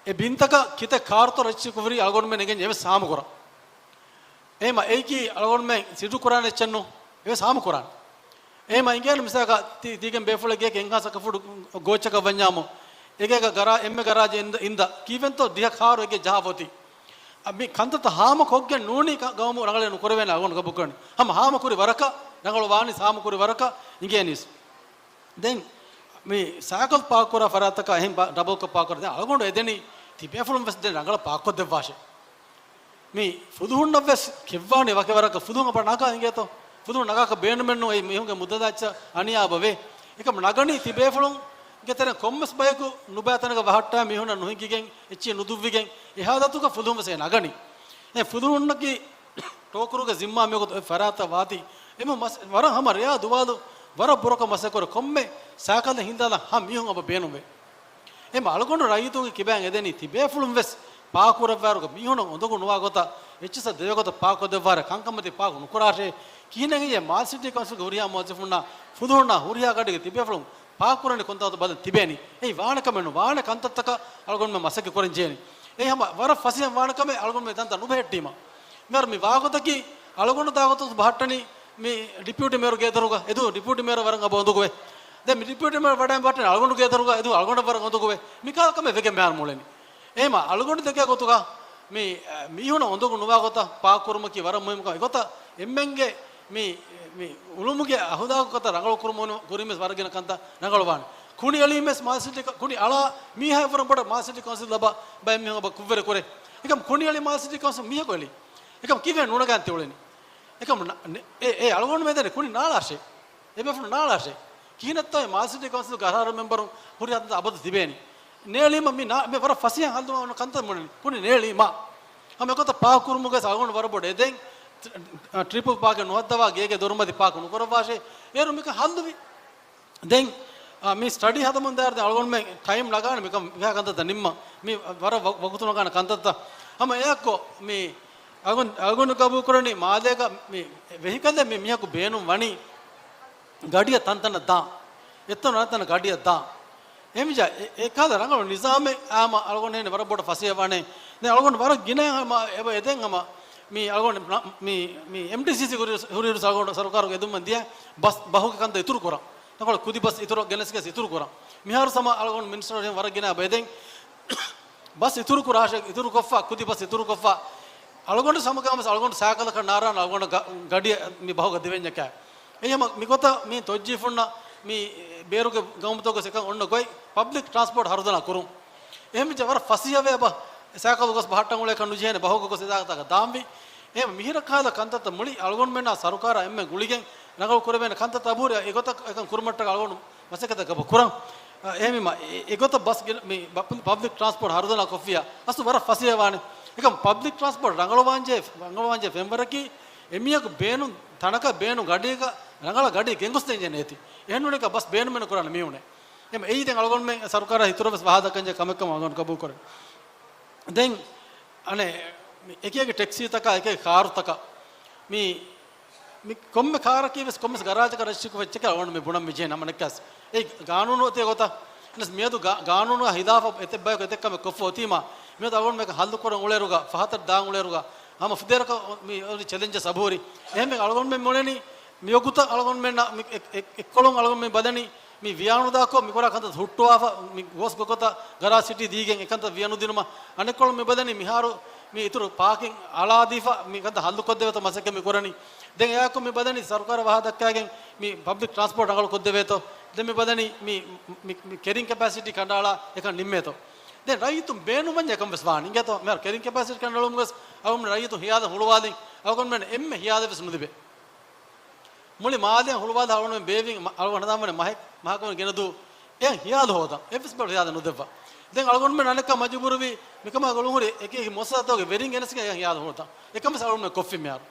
އެ ބިންތަކަށް ކިތައް ކާރުތޯ ރަޖިސްޓްރީ ކުރީ އަޅުގަނޑުމެން އެނގެން އެވެސް ހާމަކުރަން. އެހެމަ އެއީކީ އަޅުގަނޑުމެން ސިޑު ކުރާނެ އެއްޗެއްނު. އެވެސް ހާމަކުރާނެ. އެހެމަ އިނގޭނު މިސާލަކަށް ތި-، ތީގެން ބޭފުޅެއްގެ އެންހާސް އަކަފުޑު ގޯއްޗަކަށް ވަންޏާމު، އެގޭގަ ގަރާ-، އެންމެ ގަރާޖެއް އިންދަ-، އިންދަ ކީއްވެންތޯ ދިހަ ކާރު އެގޭ ޖަހާފަ އޮތީ. އަ، މި ކަންތައްތައް ހާމަ ކޮށްގެން ނޫނީ ކަ-، ގައުމު ރަނގަޅަށް ނުކުރެވޭނެ އަޅުގަނޑު ގަބޫލުކުރަނީ. ހަމަ ހާމަ ކުރި ވަރަކަށް ރަނގަޅު ވާނީސް، ހާމަ ކުރި ވަރަކަށް އިނގޭނީސް. ދެން މި ސައިކަލް ޕާކް ކުރާ ފަރާތަކާ އެހެން ބަ-، ޑަބަލްކޮށް ޕާކް ކުރާ. ދެން އަޅުގަނޑު އެދެނީ ތިބޭފުޅުން ވެސް ދެން ރަނގަޅަށް ޕާކް ކޮށްދެއްވާށޭ. މި ފުލުހުންނަށް ވެސް ކެއްވާނީ ވަކި ވަރަކަށް ފުލުހުން އަބަ ނަގާ އިނގޭތޯ؟ ފުލުހުން ނަގާކަށް ބޭނުމެއްނު. އެއީ މީހުންގެ މުދަލާ އެއްޗަށް އަނިޔާ އެބަވޭ. އެކަމް ނަގަނީ ތިބޭފުޅުންގެ ތެރެއިން ކޮންމެސް ބަޔަކު ނުބައި ތަނަކަށް ވަހައްޓާ މީހުންނަށް ނުހިނގިގެން، އެއްޗެއް ނުދުއްވިގެން، އެ ހާލަތުގަ ފުލުހުން ވެސް އެ ނަގަނީ. އެ ފުލުހުންނަކީ ޓޯކުރުގެ ޒިންމާ މިވަގުތު އޮތް ފަރާތަށް ވާތީ، އެމަ މަސް-، ވަރަށް ހަމަ ރެޔާ ދުވާލު ވަރަށް ބުރަކޮށް މަސައްކަތް ކުރޭ. ކޮންމެ ސައިކަލެއް ހިންދާލަން ހަ މީހުން އަބަ ބޭނުންވޭ. އެމަ އަޅުގަނޑު ރައްޔިތުންގެ ކިބައިން އެދެނީ ތިބޭފުޅުން ވެސް ޕާކުކުރައްވާއިރުގަ މީހުނަށް އުނދަގޫ ނުވާ ގޮތަށް އެއްޗިއްސަށް ދެވޭ ގޮތަށް ޕާކުކޮށްދެއްވާރެ. ކަންކަމަތި ޕާކު ނުކުރާށޭ. ކިހިނެއް އެ މާލެ ސިޓީ ކައުންސިލްގެ ހުރިހާ މުވައްޒަފުންނާ ފުލުހުންނާ ހުރިހާ ގަޑީގެ ތިބޭފުޅުން ޕާކުކުރަނީ ކޮންތާކުތަ ބަލަން ތިބޭނީ. އެއީ ވާނެ ކަމެއް ނޫން. ވާނެ ކަންތައްތަކަށް އަޅުގަނޑުމެން މަސައްކަތް ކުރަން ޖެހޭނީ. އެއީ ހަމަ ވަރަށް ފަސޭހަ ވާނެ ކަމެއް އަޅުގަނޑުމެން ދަންތަ ނުބެހެއްޓީމަ. މިހާރު މި ވާގޮތަކީ އަޅުގަނޑު ދާގޮތަށް ބަހައްޓަނީ މި ޑިޕިއުޓީ މޭޔަރު ގޭދޮރުގަ އެދު ޑިޕިއުޓީ މޭޔަރު ވަރަށް އަބަ އުނދަގޫވޭ. ދެން މި ޑިޕިއުޓީ މޭޔަރު ވަޑައިން ބަހައްޓަނީ އަޅުގަނޑު ގޭދޮރުގަ އެދު އަޅުގަނޑަށް ވަރަށް އުނދަގޫވޭ. މި ކާލަ ކަމެއް ވެގެން މިހާރު މިއުޅެނީ. އެހެމަ އަޅުގަނޑު ދެކޭ ގޮތުގަ މި، އެ، މީހުނަށް އުނދަގޫ ނުވާ ގޮތަށް ޕާކުކުރުމަކީ ވަރަށް މުހިންމު ކަމެއް. އެގޮތަށް އެންމެންގެ މި، މި އުޅުމުގެ އަހުލާގު ގޮތަށް ރަނގަޅު ކުރުމުން ކުރީމެސް ވަރަށް ގިނަ ކަންތައް ރަނގަޅުވާނެ. ކުނިއެޅީމެސް މާލެ ސިޓީ ކަ-، ކުނި އަޅާ މީހާ އެއްވަރު ބޮޑަށް މާލެ ސިޓީ ކައުންސިލް ލަބާ ބައެއް މީހުން އަބަ ކުށްވެރި ކުރޭ. އެކަމް ކުނިއެޅި މާލެ ސިޓީ ކައުންސިލް މީހަކު އެޅި. އެކަމް ކީއްވެ ނުނަގާން ތި އުޅެނީ؟ އެކަމު ނަ-، ނެ-، އެ، އެ އަޅުގަނޑު މެދެން ކުނި ނާޅާށޭ. އެ ބޭފުޅުން ނާޅާށޭ. ކިހިނެއްތޯ އެ މާލެ ސިޓީ ކައުންސިލުގެ ގަރާރު މެމްބަރުން ހުރި ހަދަން އަބަދު ތިބޭނީ. ނޭޅީމަ މި ނާ-، މި ވަރަށް ފަސޭހަ ހައްލުވާ ކަންތައް މުޅިން ކުނި ނޭޅީމަ. ހަމަ އެގޮތަށް ޕާކް ކުރުމުގަ އަޅުގަނޑު ވަރަށް ބޮޑަށް އެދެން. ޓްރިޕް ޕާކެއް ނުހައްދަވާ ގޭގެ ދޮރުމަތި ޕާކް ނުކުރައްވާށޭ. އޭރު މިކަން ހައްލުވި. ދެން، އާ، މި ސްޓަޑީ ހަދަމުން ދާއިރު ދެން އަޅުގަނޑުމެން ޓައިމް ނަގާނެ މިކަން މިހާ ކަންތައްތައް ނިންމަން. މި ވަރަށް ވަ-، ވަގުތު ނަގާނެ ކަންތައްތައް. ހަމަ އެއަށްކޮށް މި އަޅުގަނޑު، އަޅުގަނޑު ގަބޫލުކުރަނީ މާލޭގަ މި ވެހިކަލެއް މި މީހަކު ބޭނުން ވަނީ ގަޑިއަށް ތަންތަނަށް ދާން. އެއްތަނުން އަނެއްތަނަށް ގަޑިއަށް ދާން. އެހެންވެއްޖާ އެ-، އެކަހަލަ ރަނގަޅު ނިޒާމެއް އާމަ އަޅުގަނޑު ހޭނެ ވަރަށް ބޮޑަށް ފަސޭހަވާނެ. ދެން އަޅުގަނޑު ވަރަށް ގިނަ ހަމަ އެބަ އެދެން ހަމަ މި އަޅުގަނޑު މި، މި އެމްޑީސީސީ ހުރި، ހުރި ސަރުކާރުގެ އެދުމަށް ދިޔަ ބަސް ބަހުގެ ކަންތައް އިތުރު ކުރަން. ނަކޮޅަށް ކުދި ބަސް އިތުރަށް ގެނެސްގެން އިތުރު ކުރަން. މިހާރު ސަމާ އަޅުގަނޑު މިނިސްޓަރ ވަރަށް ގިނަ ބައިދެން ބަސް އިތުރު ކުރާށޭ، އިތުރު ކޮށްފަ، ކުދި ބަސް އިތުރު ކޮށްފަ. އަޅުގަނޑު ސަމަގާމަސް އަޅުގަނޑު ސައިކަލަކަށް ނާރާން އަޅުގަނޑު ގަ-، ގަޑިއަށް މި ބަހުގަ ދެވެންޏަކާ. އެހެން މިގޮތަށް މި ތޮއްޖީފުންނަށް މި ބޭރުގެ ގައުމުތަކުގަ އެކަން އޮންނަ ގޮތް ޕަބްލިކް ޓްރާންސްޕޯޓް ހަރުދަނާ ކުރުން. އެހެންވެއްޖެ ވަރަށް ފަސޭހަވެ އެބަ ސައިކަލު ގޮސް ބަހައްޓަން އުޅޭކަށް ނުޖެހޭނެ ބަހުގަ ގޮސް އެދާގަތާގަ ދާންވީ. އެހެން މިހިރަ ކަހަލަ ކަންތައްތައް މުޅި އަޅުގަނޑުމެންނާ ސަރުކާރާ އެންމެ ގުޅިގެން ރަނގަޅު ކުރެވޭނެ ކަންތައްތައް އަބުރި އެގޮތަށް އެކަން ކުރުމަށްޓަކައި އަޅުގަނޑު މަސައްކަތަށް ގަބޫ ކުރަން. އެހެންވީމަ އެ-، އެގޮތަށް ބަސް ގިނަ-، މި ބަ-، ޕަބްލިކް ޓްރާންސްޕޯޓް ހަރުދަނާ ކޮށްފިއްޔާ އަސްލު ވަރަށް ފަސޭހަވާނެ. އެކަމް ޕަބްލިކް ޓްރާންސްޕޯޓް ރަނގަޅުވާންޖެހޭ، ރަނގަޅުވާންޖެހޭ ފެންވަރަކީ އެމީހަކު ބޭނުން ތަނަކަށް ބޭނުން ގަޑީގަ ރަނގަޅަށް ގަޑި ގެންގޮސްދޭންޖެހޭ އޭތި. އެހެންނޫނީ ބަސް ބޭނުމެއް ނުކުރާނެ މީހުނެއް. އެހެން އެއީ ދެން އަޅުގަނޑުމެން ސަރުކާރާ އިތުރަށް ވެސް ވަހާލަކަން ކަމެއްކަމަށް އަޅުގަނޑު ގަބޫލުކުރޭ. ދެން އަނެއް މި އެކި އެކި ޓެކްސީތަކާ އެކި އެކި ކާރުތަކަށް މި، މި ކޮންމެ ކާރަކީ ވެސް ކޮންމެސް ގަރާޖަކަށް ރަޖިސްޓްރީ ކޮށްފަ އެއްޗެކޭ އަޅުގަނޑު މި ބުނަން މި ޖެހޭ ނަމަ ނެއްކާސް. އެ ގާނޫނު އޮތީ ގޮތަށް. އެނަސް މިއަދު ގާ-، ގާނޫނުއާ ހިލާފަށް އެތައް ބަޔަކު އެތެއް ކަމެއް ކޮށްފަ އޮތީމާ، މިއަދު އަޅުގަނޑު މިކަން ހައްލު ކުރަން އުޅޭރުގަ، ފަހަތަށް ދާން އުޅޭރުގަ، ހަމަ ފުދޭވަރަކަށް މި އޮތް ޗެލެންޖަސް އަބުހުރި. އެހެންވެ އަޅުގަނޑުމެން މި އުޅެނީ މިވަގުތަށް އަޅުގަނޑުމެންނަށް މި އެ-، އެ-، އެއްކޮޅުން އަޅުގަނޑު މި ބަލަނީ މި ވިޔާނުދާކޮށް މި ކުރާ ކަންތައް ހުއްޓުވާފަ، މި ގޯސް ގޮތަށް ގަރާޖް ސިޓީ ދީގެން އެކަންތައް ވިޔަ ނުދިނުމަށް. އަނެއްކޮޅުން މި ބަލަނީ މިހާރު މި އިތުރު ޕާކިން އަޅާދީފަ މި ކަންތައް ހައްލު ކޮށްދެވޭތޯ މަސައްކަތް މި ކުރަނީ. ދެން އެއާއެކު މި ބަލަނީ ސަރުކާރަށް ވަހާ ދައްކާގެން މި ޕަބްލިކް ޓްރާންސްޕޯޓް ރަނގަޅު ކޮށްދެވޭތޯ. ދެން މި ބަލަނީ މި، މި، މި ކެރިން ކެޕޭސިޓީ ކަނޑައަޅާ އެކަން ނިންމޭތޯ. ދެން ރައްޔިތުން ބޭނުންވަންޏާ އެކަން ވެސް ވާނީ. އިނގޭތޯ މިހާރު ކެރިން ކެޕޭސިޓީ ކަނޑައަޅުމުގަ ވެސް އަޅުގަނޑު ރައްޔިތުން ހިޔާލަށް ހުޅުވާލިން. އަޅުގަނޑުމެން އެންމެ ހިޔާލެއް ވެސް ނުލިބޭ. މުޅި މާލެއަށް ހުޅުވާލާ އަޅުގަނޑުމެން ބޭއްވިން މަ-، އަޅުގަނޑު ހަނދާންވަނީ މަހެއް، މަހަކު ގެނެދޫ އެ ހިޔާލު ހޯދަން. އެއްވެސް ބައި ހިޔާލެއް ނުދެއްވާ. ދެން އަޅުގަނޑުމެން އަނެއްކާ މަޖުބޫރުވީ މިކަމާ ގުޅުންހުރި އެކި އެކި މުއައްސަސާތަކުގެ ވެރިން ގެނެސްގެން އެ ހިޔާލު ހޯދަން. އެކަން ވެސް އަޅުގަނޑުމެން ކޮށްފި މިހާރު.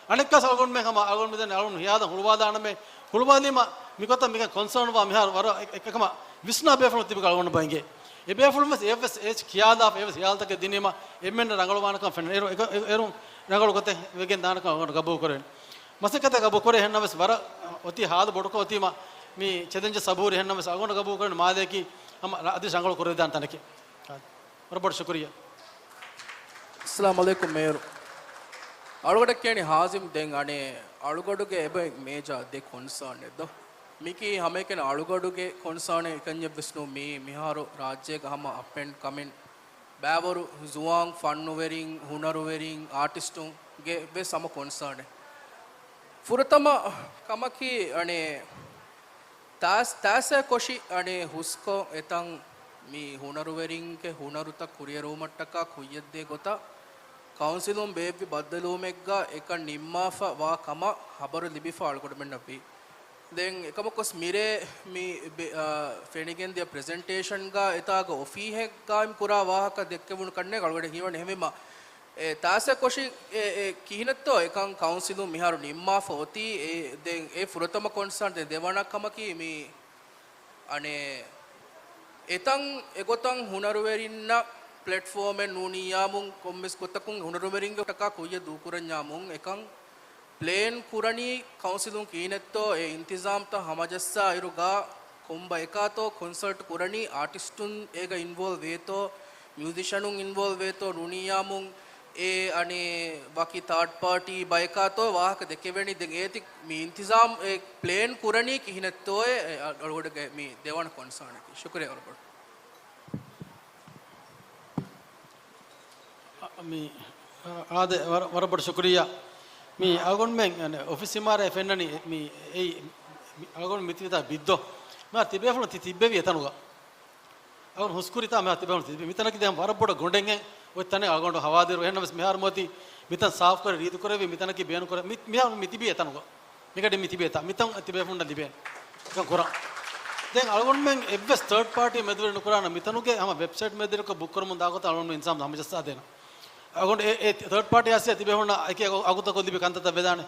އަނެއްކާސް އަޅުގަނޑުމެން ހަމަ އަޅުގަނޑު މިދަނީ އަޅުގަނޑު ހިޔާލަށް ހުޅުވާލާނަމޭ، ހުޅުވާލީމަ މިގޮތަށް މިކަން ކޮންސާން ވާ މިހާރު ވަރަށް އެ-، އެކަމަށް ވިސްނާ ބޭފުޅުން ތިބިކަން އަޅުގަނޑު ބައިނގޭ. އެ ބޭފުޅުން ވެސް އެއްވެސް އެއްޗެއް ކިޔާލާފަ އެއްވެސް ހިޔާލުތަކެއް ދިނީމަ އެންމެންނަށް ރަނގަޅުވާނެކަން ފެންނަ. އޭރު އެކަ-، އެ-، އޭރު ރަނގަޅު ގޮތެއް ވެގެން ދާނެކަން އަޅުގަނޑު ގަބޫލު ކުރެވެން. މަސައްކަތަށް ގަބޫ ކުރޭ. އެހެންނަމަވެސް ވަރަށް އޮތީ ހާލު ބޮޑުކޮށް އޮތީމަ މި ޗެލެންޖަސް އަބުހުރި. އެހެންނަމަވެސް އަޅުގަނޑު ގަބޫ ކުރަނީ މާލެއަކީ ހަމަ ރަ-، އަދި ރަނގަޅު ކުރެވިދާނެ ތަނެކޭ. ވަރަށް ބޮޑަށް ޝުކުރިއްޔާ. އައްސަލާމު ޢަލައިކުމް މޭޔަރު. އަޅުގަޑަށް ކިޔަނީ ހާޒިމް. ދެން އަނެއް އަޅުގަޑުގެ އެބަ މޭޖާ ދެ ކޮންސާނެއް ދޯ؟ މިކީ ހަމައެކަނި އަޅުގަޑުގެ ކޮންސާނެއް އެކަންޏެއް ވެސް ނޫން. މީ މިހާރު ރާއްޖޭގަ ހަމަ އަޕް އެންޑް ކަމިން ބައިވަރު ޒުވާން ފަންނުވެރިން، ހުނަރުވެރިން، އާޓިސްޓުންގެ ވެސް ހަމަ ކޮންސާނެއް. ފުރަތަމަ ކަމަކީ، އަނެއް، ތާސް-، ތާސް ކޮށި، އަނެއް، ހުސްކޮށް އެތަން މި ހުނަރުވެރިންގެ ހުނަރުތައް ކުރިއެރުވުމަށްޓަކާ ކުއްޔަށްދޭ ގޮތަށް ކައުންސިލުން ބޭއްވި ބައްދަލުވުމެއްގަ އެކަން ނިންމާފަ ވާ ކަމަށް ހަބަރު ލިބިފަ އަޅުގަނޑުމެންނަށް ވީ. ދެން އެކަމަކުވެސް މިރޭ މި ބެ-، އާ، ފެނިގެންދިޔަ ޕްރެޒެންޓޭޝަންގަ އެތާގަ އޮފީހެއް ގާއިމް ކުރާ ވާހަކަ ދެއްކެވުނު ކަންނޭނގެ އަޅުގަޑަށް ހީވަނީ. އެހެންވީމަ، އެ ތާސް ކޮށި އެ، އެ ކިހިނެއްތޯ އެކަން ކައުންސިލުން މިހާރު ނިންމާފަ އޮތީ. އެ ދެން އެ ފުރަތަމަ ކޮންސާން. ދެ-، ދެވަނަ ކަމަކީ މި އަނެއް، އެތަން އެގޮތަށް ހުނަރުވެރިންނަށް ޕްލެޓްފޯމެއް ނޫނިއްޔާމުން، ކޮންމެސް ގޮތަކުން ހުނަރުވެރިންގެ ޓަކާ ކުއްޔަށް ދޫކުރަންޏާމުން އެކަން ޕްލޭން ކުރަނީ ކައުންސިލުން ކިހިނެއްތޯ އެ އިންތިޒާމްތައް ހަމަޖައްސާ އިރުގަ ކޮން ބަޔަކާތޯ ކޮންސަލްޓް ކުރަނީ، އާޓިސްޓުން އޭގަ އިންވޯލްވް ވޭތޯ، މިއުޒިޝަނުން އިންވޯލްވް ވޭތޯ، ނޫނިއްޔާމުން އެ އަނެއް ވަކި ތާޑް ޕާޓީ ބަޔަކާތޯ ވާހަކަ ދެކެވެނީ. ދެން އޭތި މި އިންތިޒާމް އެ ޕްލޭން ކުރަނީ ކިހިނެއްތޯއޭ، އެ އަ-، އަޅުގަޑުގެ މި ދެވަނަ ކޮންސާނަކީ. ޝުކުރިއްޔާ ވަރަށް ބޮޑަށް. އަ، މި، އާދެ، ވަރަށް، ވަރަށް ބޮޑަށް ޝުކުރިއްޔާ. މި އަޅުގަނޑުމެން، އަނެއް، އޮފީސް އިމާރާތް ފެންނަނީ މި، އެއީ، މި އަޅުގަނޑު މިތިބިތާ ބިއްދޯ. މާ ތިބޭފުޅުން ތި ތިއްބެވި އެތަނުގަ. އަޅުގަނޑު ހުސްކުރިތާ މާ ތިބޭފުޅުން ތިބި. މިތަނަކީ ދެން ވަރަށް ބޮޑަށް ގޮނޑެއް އޮތް ތަނެއް އަޅުގަނޑު ހަވާލުވިއިރު، އެހެންނަމަވެސް މިހާރު މިއޮތީ މިތަން ސާފުކުރެ ރީތިކުރެވި މިތަނަކީ ބޭނުންކުރެ، މި-، މިހާރު މި ތިބީ އެތަނުގަ. މިގަޑި މި ތިބީ އެތާ. މިތަން ތިބޭފުންނަށް ލިބޭނެ. އެކަން ކުރަން. ދެން އަޅުގަނޑުމެން އެއްވެސް ތާޑް ޕާޓީ މެދުވެރި ނުކުރާނަ މިތަނުގެ ހަމަ ވެބްސައިޓް މެދުވެރިކޮށް ބުކް ކުރަމުން ދާ ގޮތަށް އަޅުގަނޑު އިންސާން ހަމަޖައްސާދޭނަ. އަޅުގަނޑު އެ، އެ ތާޑް ޕާޓީ އައިސް ތިބޭފުންނަށް އެކި އަގު-، އަގުތަކުން ލިބި ކަންތައްތައް ވެދާނެ.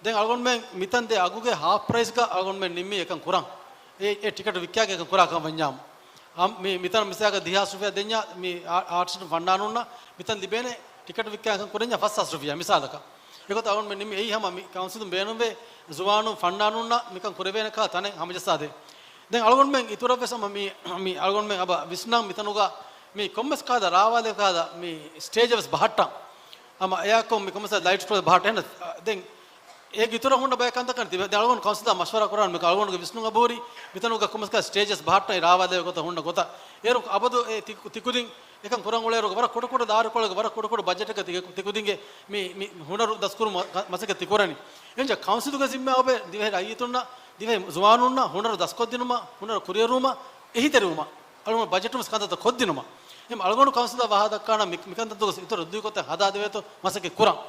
ދެން އަޅުގަނޑުމެން މިތަން ދޭ އަގުގެ ހާފް ޕްރައިސްގަ އަޅުގަނޑުމެން ނިންމީ އެކަން ކުރަން. އެ، އެ ޓިކެޓް ވިއްކާގެން އެކަން ކުރާ ކަމަށް ވަންޏާމު. އަ، މި، މިތަނަށް މިސާލަކަށް ދިހާސް ރުފިޔާ ދެންޏާ، މި އާ-، އާޓިސްޓުން ފަންނާނުންނަށް މިތަން ލިބޭނެ ޓިކެޓް ވިއްކާ ކަން ކުރަންޏާ ފަސް ހާސް ރުފިޔާ މިސާލަކަށް. އެގޮތަށް އަޅުގަނޑުމެން ނިންމި އެއީ ހަމަ މި ކައުންސިލުން ބޭނުންވޭ ޒުވާނުން ފަންނާނުންނަށް މިކަން ކުރެވޭނެ ކަހަލަ ތަނެއް ހަމަޖައްސާދޭ. ދެން އަޅުގަނޑުމެން އިތުރަށް ވެސް ހަމަ މި، މި އަޅުގަނޑުމެން އަބަ ވިސްނަން މިތަނުގަ މި ކޮންމެސް ކަހަލަ ރާވާލެއް ކަހަލަ މި ސްޓޭޖެއް ވެސް ބަހައްޓަން. ހަމަ އެއާކޮށް މި ކޮންމެސް ލައިޓް ފްލޯ ބަހައްޓަން. ދެން އޭގެ އިތުރަށް ހުންނަ ބައެއް ކަންތައް ކަން ތިބޭ. ދެން އަޅުގަނޑު ކައުންސިލާ މަޝްވަރާ ކުރާން މި އަޅުގަނޑުގެ ވިސްނުން އަބަހުރި މިތަނުގަ ކޮންމެސް ކަހަލަ ސްޓޭޖެސް ބަހައްޓަން ރާވާލެވޭ ގޮތަށް ހުންނަ ގޮތަށް. އޭރު އަބަދު އެ ތި-، ތިކުދިން އެކަން ކުރަން އުޅޭއިރު ވަރަށް ކުޑަކުޑަ ދާރިކޮޅެއްގަ ވަރަށް ކުޑަކުޑަ ބަޖެޓެއްގަ ތި-، ތިކުދިންގެ މި، މި ހުނަރު ދަސްކުރުމަށް މަ-، މަސައްކަތް ތިކުރަނީ. އެންޖާ ކައުންސިލުގެ ޒިންމާ އޮބެ ދިވެހި ރައްޔިތުންނަށް، ދިވެހި ޒުވާނުންނަށް ހުނަރު ދަސްކޮށްދިނުމަށް، ހުނަރު ކުރިއެރުވުމަށް، އެހީތެރިވުމަށް، އަޅުގަނޑު ބަޖެޓުން ވެސް ކަންތައްތައް ކޮށްދިނުމަށް. އެހެން އަޅުގަނޑު ކައުންސިލަށް ވާހަކަ ދައްކާނަން މި-، މިކަންތައްތަކުގެ އިތުރަށް ރުދުވިކޮށް ހަދާދެވޭތޯ މަސައްކަތް ކުރަން.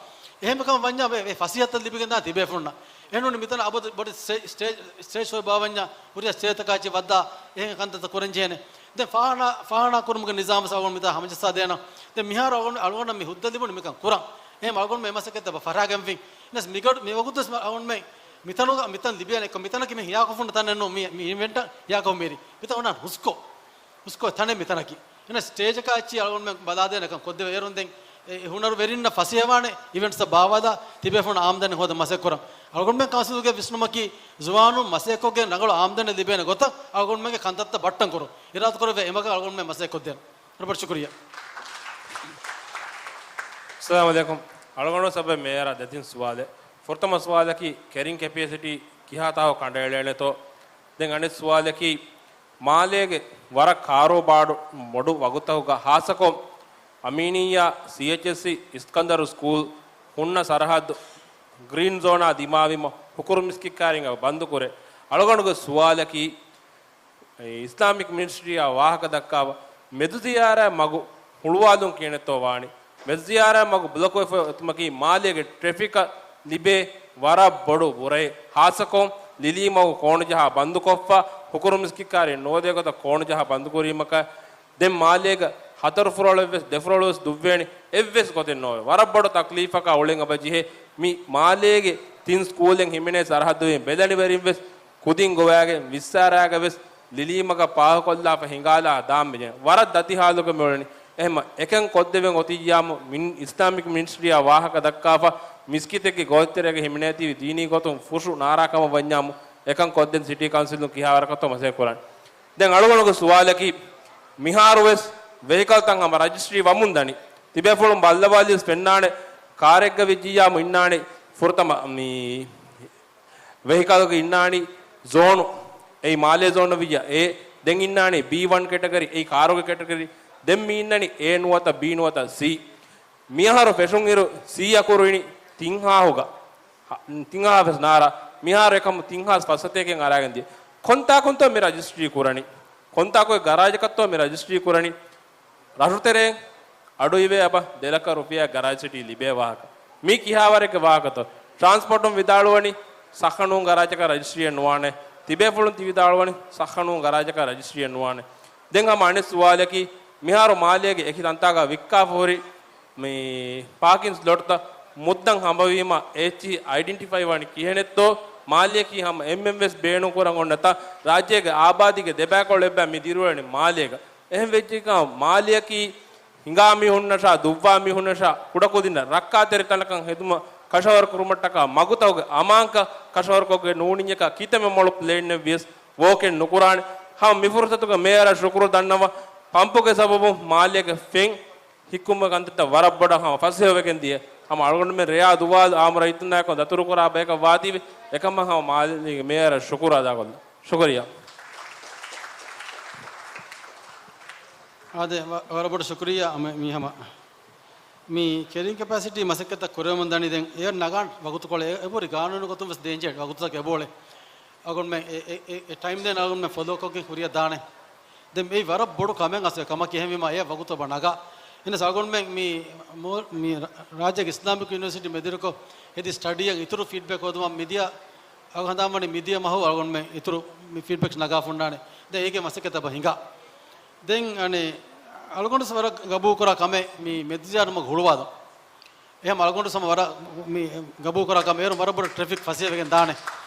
އެހެން ކަމަށް ވަންޏާ އެ، އެ ފަސޭހަތައް ލިބިގެންދާނެ ތިބޭފުޅުންނަށް. އެހެންނޫނީ މިތަނަށް އަބަދު ބޮޑެތި ސްޓޭ-، ސްޓޭޖް ހޯއް ބާވަންޏާ ހުރިހާ ސްޓޭޖްތަކާ އެއްޗެއް ވައްދާ އެހެން ކަންތައްތައް ކުރަން ޖެހޭނެ. ދެން ފާހާނާ، ފާހާނާ ކުރުމުގެ ނިޒާމް ވެސް އަޅުގަނޑު މިތާ ހަމަޖައްސާ ދޭނަން. ދެން މިހާރު އަޅުގަނޑު، އަޅުގަނޑަށް މި ހުއްދަ ލިބުނީ މިކަން ކުރަން. އެހެން އަޅުގަނޑު މި މަސައްކަތްތައް ފަށާގެންފިން. އެހެނަސް މިގޮ-، މިވަގުތު ވެސް އަޅުގަނޑުމެން މިތަނުގަ، މިތަން ލިބޭނެ، މިތަނަކީ މި ހިޔާކޮށްފުން ތަނެއް ނޫން، މި، މި އިވެންޓަށް ހިޔާކޮށް މިއިރީ. މިތަން އޮންނާނެ ހުސްކޮށް. ހުސްކޮށް ތަނެއް މިތަނަކީ. އެހެނަސް ސްޓޭޖަކާ އެއްޗެއް އަޅުގަނޑުމެން ބަލާދޭނެ ކަން ކޮށްދެވޭ. އޭރުން ދެން އެ ހުނަރުވެރިންނަށް ފަސޭހަވާނެ އިވެންޓްސްތައް ބާވާލާ ތިބޭފުޅުން އާމްދަނީ ހޯދަން މަސައްކަތް ކުރަން. އަޅުގަނޑުމެން ކައުންސިލުގެ ވިސްނުމަކީ ޒުވާނުން މަސައްކަތްކޮށްގެން ރަނގަޅު އާމްދަނީ ލިބޭނެ ގޮތަށް އަޅުގަނޑުމެންގެ ކަންތައްތައް ބައްޓަން ކުރުން. އިރާދަކުރެވޭ އެމަގަށް އަޅުގަނޑުމެން މަސައްކަތް ކޮށްދޭނަން. ވަރަށް ބޮޑަށް ޝުކުރިއްޔާ. އައްސަލާމު ޢަލައިކުމް. އަޅުގަނޑު ސަބަބެ މޭޔަރާ ދެތިން ސުވާލެއް. ފުރަތަމަ ސުވާލަކީ ކެރިން ކެޕޭސިޓީ ކިހާ ތާހު ކަނޑައެޅޭނެތޯ؟ ދެން އަނެއް ސުވާލަކީ މާލޭގެ ވަރަށް ކާރޫބާޑު ބޮޑު ވަގުތަކުގަ ހާއްސަކޮށް އަމީނިއްޔާ ސީއެޗްއެސްސީ އިސްކަންދަރު ސްކޫލް ހުންނަ ސަރަހައްދު ގްރީން ޒޯނާ ދިމާވީމަ ހުކުރު މިސްކިތްކާރިން އެބަ ބަންދުކުރޭ. އަޅުގަނޑުގެ ސުވާލަކީ، އިސްލާމިކް މިނިސްޓްރީއާ ވާހަކަ ދައްކާފަ މެދު ޒިޔާރާ މަގު ހުޅުވާލުން ކިޔަނެއްތޯ ވާނީ. މެދު ޒިޔާރާ މަގު ބްލޮކް ވެފަ އޮތުމަކީ މާލޭގެ ޓްރެފިކަށް ލިބޭ ވަރަށް ބޮޑު ބުރައެއް. ހާއްސަކޮށް ލިލީ މަގު ކޯނުޖަހާ ބަންދުކޮށްފަ ހުކުރު މިސްކިތްކާރި ނޯދޭ ގޮތަށް ކޯނުޖަހާ ބަންދުކުރީމަކަށް ދެން މާލޭގަ ހަތަރު ފުރޮޅެއް ވެސް ދެ ފުރޮޅު ވެސް ދުއްވޭނެ އެއްވެސް ގޮތެއް ނޯވޭ. ވަރަށް ބޮޑު ތަކްލީފަކާ އުޅެން އެބަ ޖެހޭ. މި މާލޭގެ ތިން ސްކޫލެއް ހިމެނޭ ސަރަހައްދުވި ބެލަނިވެރިން ވެސް ކުދިން ގޮވާގެން ވިއްސާރާގަ ވެސް ލިލީމަގަށް ޕާހަކޮށްލާފަ ހިނގާލާ ދާން މި ޖެހޭ. ވަރަށް ދަތި ހާލުގަ މި އުޅެނީ. އެހެންމަ އެކަން ކޮށްދެވެން އޮތިއްޔާމު މިން-، އިސްލާމިކް މިނިސްޓްރީއާ ވާހަކަ ދައްކާފަ މިސްކިތެއްގެ ގޯތިތެރޭގަ ހިމެނޭތީވި ދީނީ ގޮތުން ފުށު ނާރާ ކަމަށް ވަންޏާމު އެކަން ކޮށްދޭން ސިޓީ ކައުންސިލުން ކިހާވަރަކަށްތޯ މަސައްކަތް ކުރަން. ދެން އަޅުގަނޑުގެ ސުވާލަކީ، މިހާރު ވެސް ވެހިކަލްތައް ހަމަ ރަޖިސްޓްރީ ވަމުން ދަނީ. ތިބޭފުޅުން ބައްލަވާލިޔަސް ފެންނާނެ، ކާރެއްގަ ވެއްޖިއްޔާމު އިންނާނެ ފުރަތަމަ މި ވެހިކަލްގަ އިންނާނީ ޒޯނު، އެއީ މާލޭ ޒޯނަށް ވިއްޔަ އޭ، ދެން އިންނާނީ ބީ ވަން ކެޓަގަރީ، އެއީ ކާރުގެ ކެޓަގަރީ، ދެން މި އިންނަނީ އޭ ނުވަތަ ބީ ނުވަތަ ސީ. މިއަހަރު ފެށުން އިރު ސީ އަކުރު އިނީ ތިން ހާހުގަ. ހަ-، ތިން ހާހަ ވެސް ނާރާ، މިހާރު އެކަމު ތިން ހާސް ފަސް ސަތޭކައެއް އަރާގެން ދިޔަ. ކޮންތާކުންތޯ މި ރަޖިސްޓްރީ ކުރަނީ؟ ކޮންތާކު ގަރާޖަކަށްތޯ މި ރަޖިސްޓްރީ ކުރަނީ؟ ރަށުތެރޭ އަޑު އިވޭ އަބަ ދެ ލަކަ ރުފިޔާ ގަރާޖް ސިޓީ ލިބޭ ވާހަކަ. މީ ކިހާވަރެއްގެ ވާހަކަތޯ؟ ޓްރާންސްޕޯޓުން ވިދާޅުވަނީ ސައްހަ ނޫން ގަރާޖަކަށް ރަޖިސްޓްރީއެއް ނުވާނެ. ތިބޭފުޅުން ތި ވިދާޅުވަނީ ސައްހަ ނޫން ގަރާޖަކަށް ރަޖިސްޓްރީއެއް ނުވާނެ. ދެން ހަމަ އަނެއް ސުވާލަކީ، މިހާރު މާލޭގެ އެކި ތަންތާގަ ވިއްކާފަ ހުރި މި ޕާކިން ސްލޮޓްތައް މުއްދަން ހަމަވީމަ އެއްޗިހި އައިޑެންޓިފައި ވާނީ ކިހިނެއްތޯ؟ މާލެއަކީ ހަމަ އެންމެން ވެސް ބޭނުންކުރަން އޮންނަ ތަން. ރާއްޖޭގެ އާބާދީގެ ދެބައިކުޅަ އެއްބައި މި ދިރުވަނީ މާލޭގަ. އެހެން ވެއްޖެކަމަށް މާލެއަކީ ހިނގާ މީހުންނަށާ ދުއްވާ މީހުންނަށާ ކުޑަކުދިންނަށް ރައްކާތެރި ތަނަކަށް ހެދުމަށް ކަށަވަރު ކުރުމަށްޓަކާ މަގުތަކުގެ އަމާންކަން ކަށަވަރުކޮށްގެން ނޫނިއްޔަކާ ކިތަންމެ މޮޅު ޕްލޭނެއް ވިޔަސް ވޯކެއް ނުކުރާނެ. ހަމަ މި ފުރުސަތުގަ މޭޔަރަށް ޝުކުރު ދަންނަވަން. ޕަމްޕުގެ ސަބަބުން މާލޭގެ ފެން ހިއްކުމުގެ ކަންތައްތައް ވަރަށް ބޮޑަށް ހަމަ ފަސޭހަވެގެން ދިޔަ. ހަމަ އަޅުގަނޑުމެން ރެޔާ ދުވާލު އާއްމު ރައްޔިތުންނާއެކު ދަތުރުކުރާ ބަޔަކަށް ވާތީވެ. އެކަމަށް ހަމަ މާލޭގެ މޭޔަރަށް ޝުކުރު އަދާކޮށްލަން. ޝުކުރިއްޔާ. އާދެ، ވަ-، ވަރަށް ބޮޑަށް ޝުކުރިއްޔާ. މި-، މީ ހަމަ މި ކެރިން ކެޕޭސިޓީ މަސައްކަތްތައް ކުރެވެމުން ދަނީ ދެން އެއަށް ނަގާން ވަގުތުކޮޅެއް އެ-، އެބުރި ގާނޫނު ގޮތުން ވެސް ދޭންޖެހޭ ވަގުތުތަކެއް އެބައުޅޭ. އަޅުގަނޑުމެން އެ، އެ، އެ، އެ ޓައިމް ދޭން އަޅުގަނޑުމެން ފޮލޯކޮށްގެން ކުރިއަށް ދާނެ. ދެން އެއީ ވަރަށް ބޮޑު ކަމެއް އަސްލު ކަމަކީ އެހެންވީމަ އެއަށް ވަގުތު އެބަ ނަގާ. އެހެނަސް އަޅުގަނޑުމެން މި، މޯ-، މި ރާ-، ރާއްޖޭގެ އިސްލާމިކް ޔުނިވަރސިޓީ މެދުވެރިކޮށް ހެދި ސްޓަޑީއަށް އިތުރު ފީޑްބެކް ހޯދުމަށް މިދިޔަ އަގު ހަނދާންވަނީ މިދިޔަ މަހު އަޅުގަނޑުމެން އިތުރު މި ފީޑްބެކް ނަގާފަ ހުންނާނެ. ދެން އޭގެ މަސައްކަތް ތައް ހިނގާ. ދެން އަނެއް އަޅުގަނޑު ވަރަށް ގަބޫލުކުރާ ކަމެއް މި މެދުޒަހާރަމަގު ހުޅުވާލުން. އެހެން އަޅުގަނޑު ހަމަ ވަރަށް މި ގަބޫލުކުރާ ކަމެއް އޭރު ވަރަށް ބޮޑު ޓްރެފިކް ފަސޭހަވެގެން ދާނެ.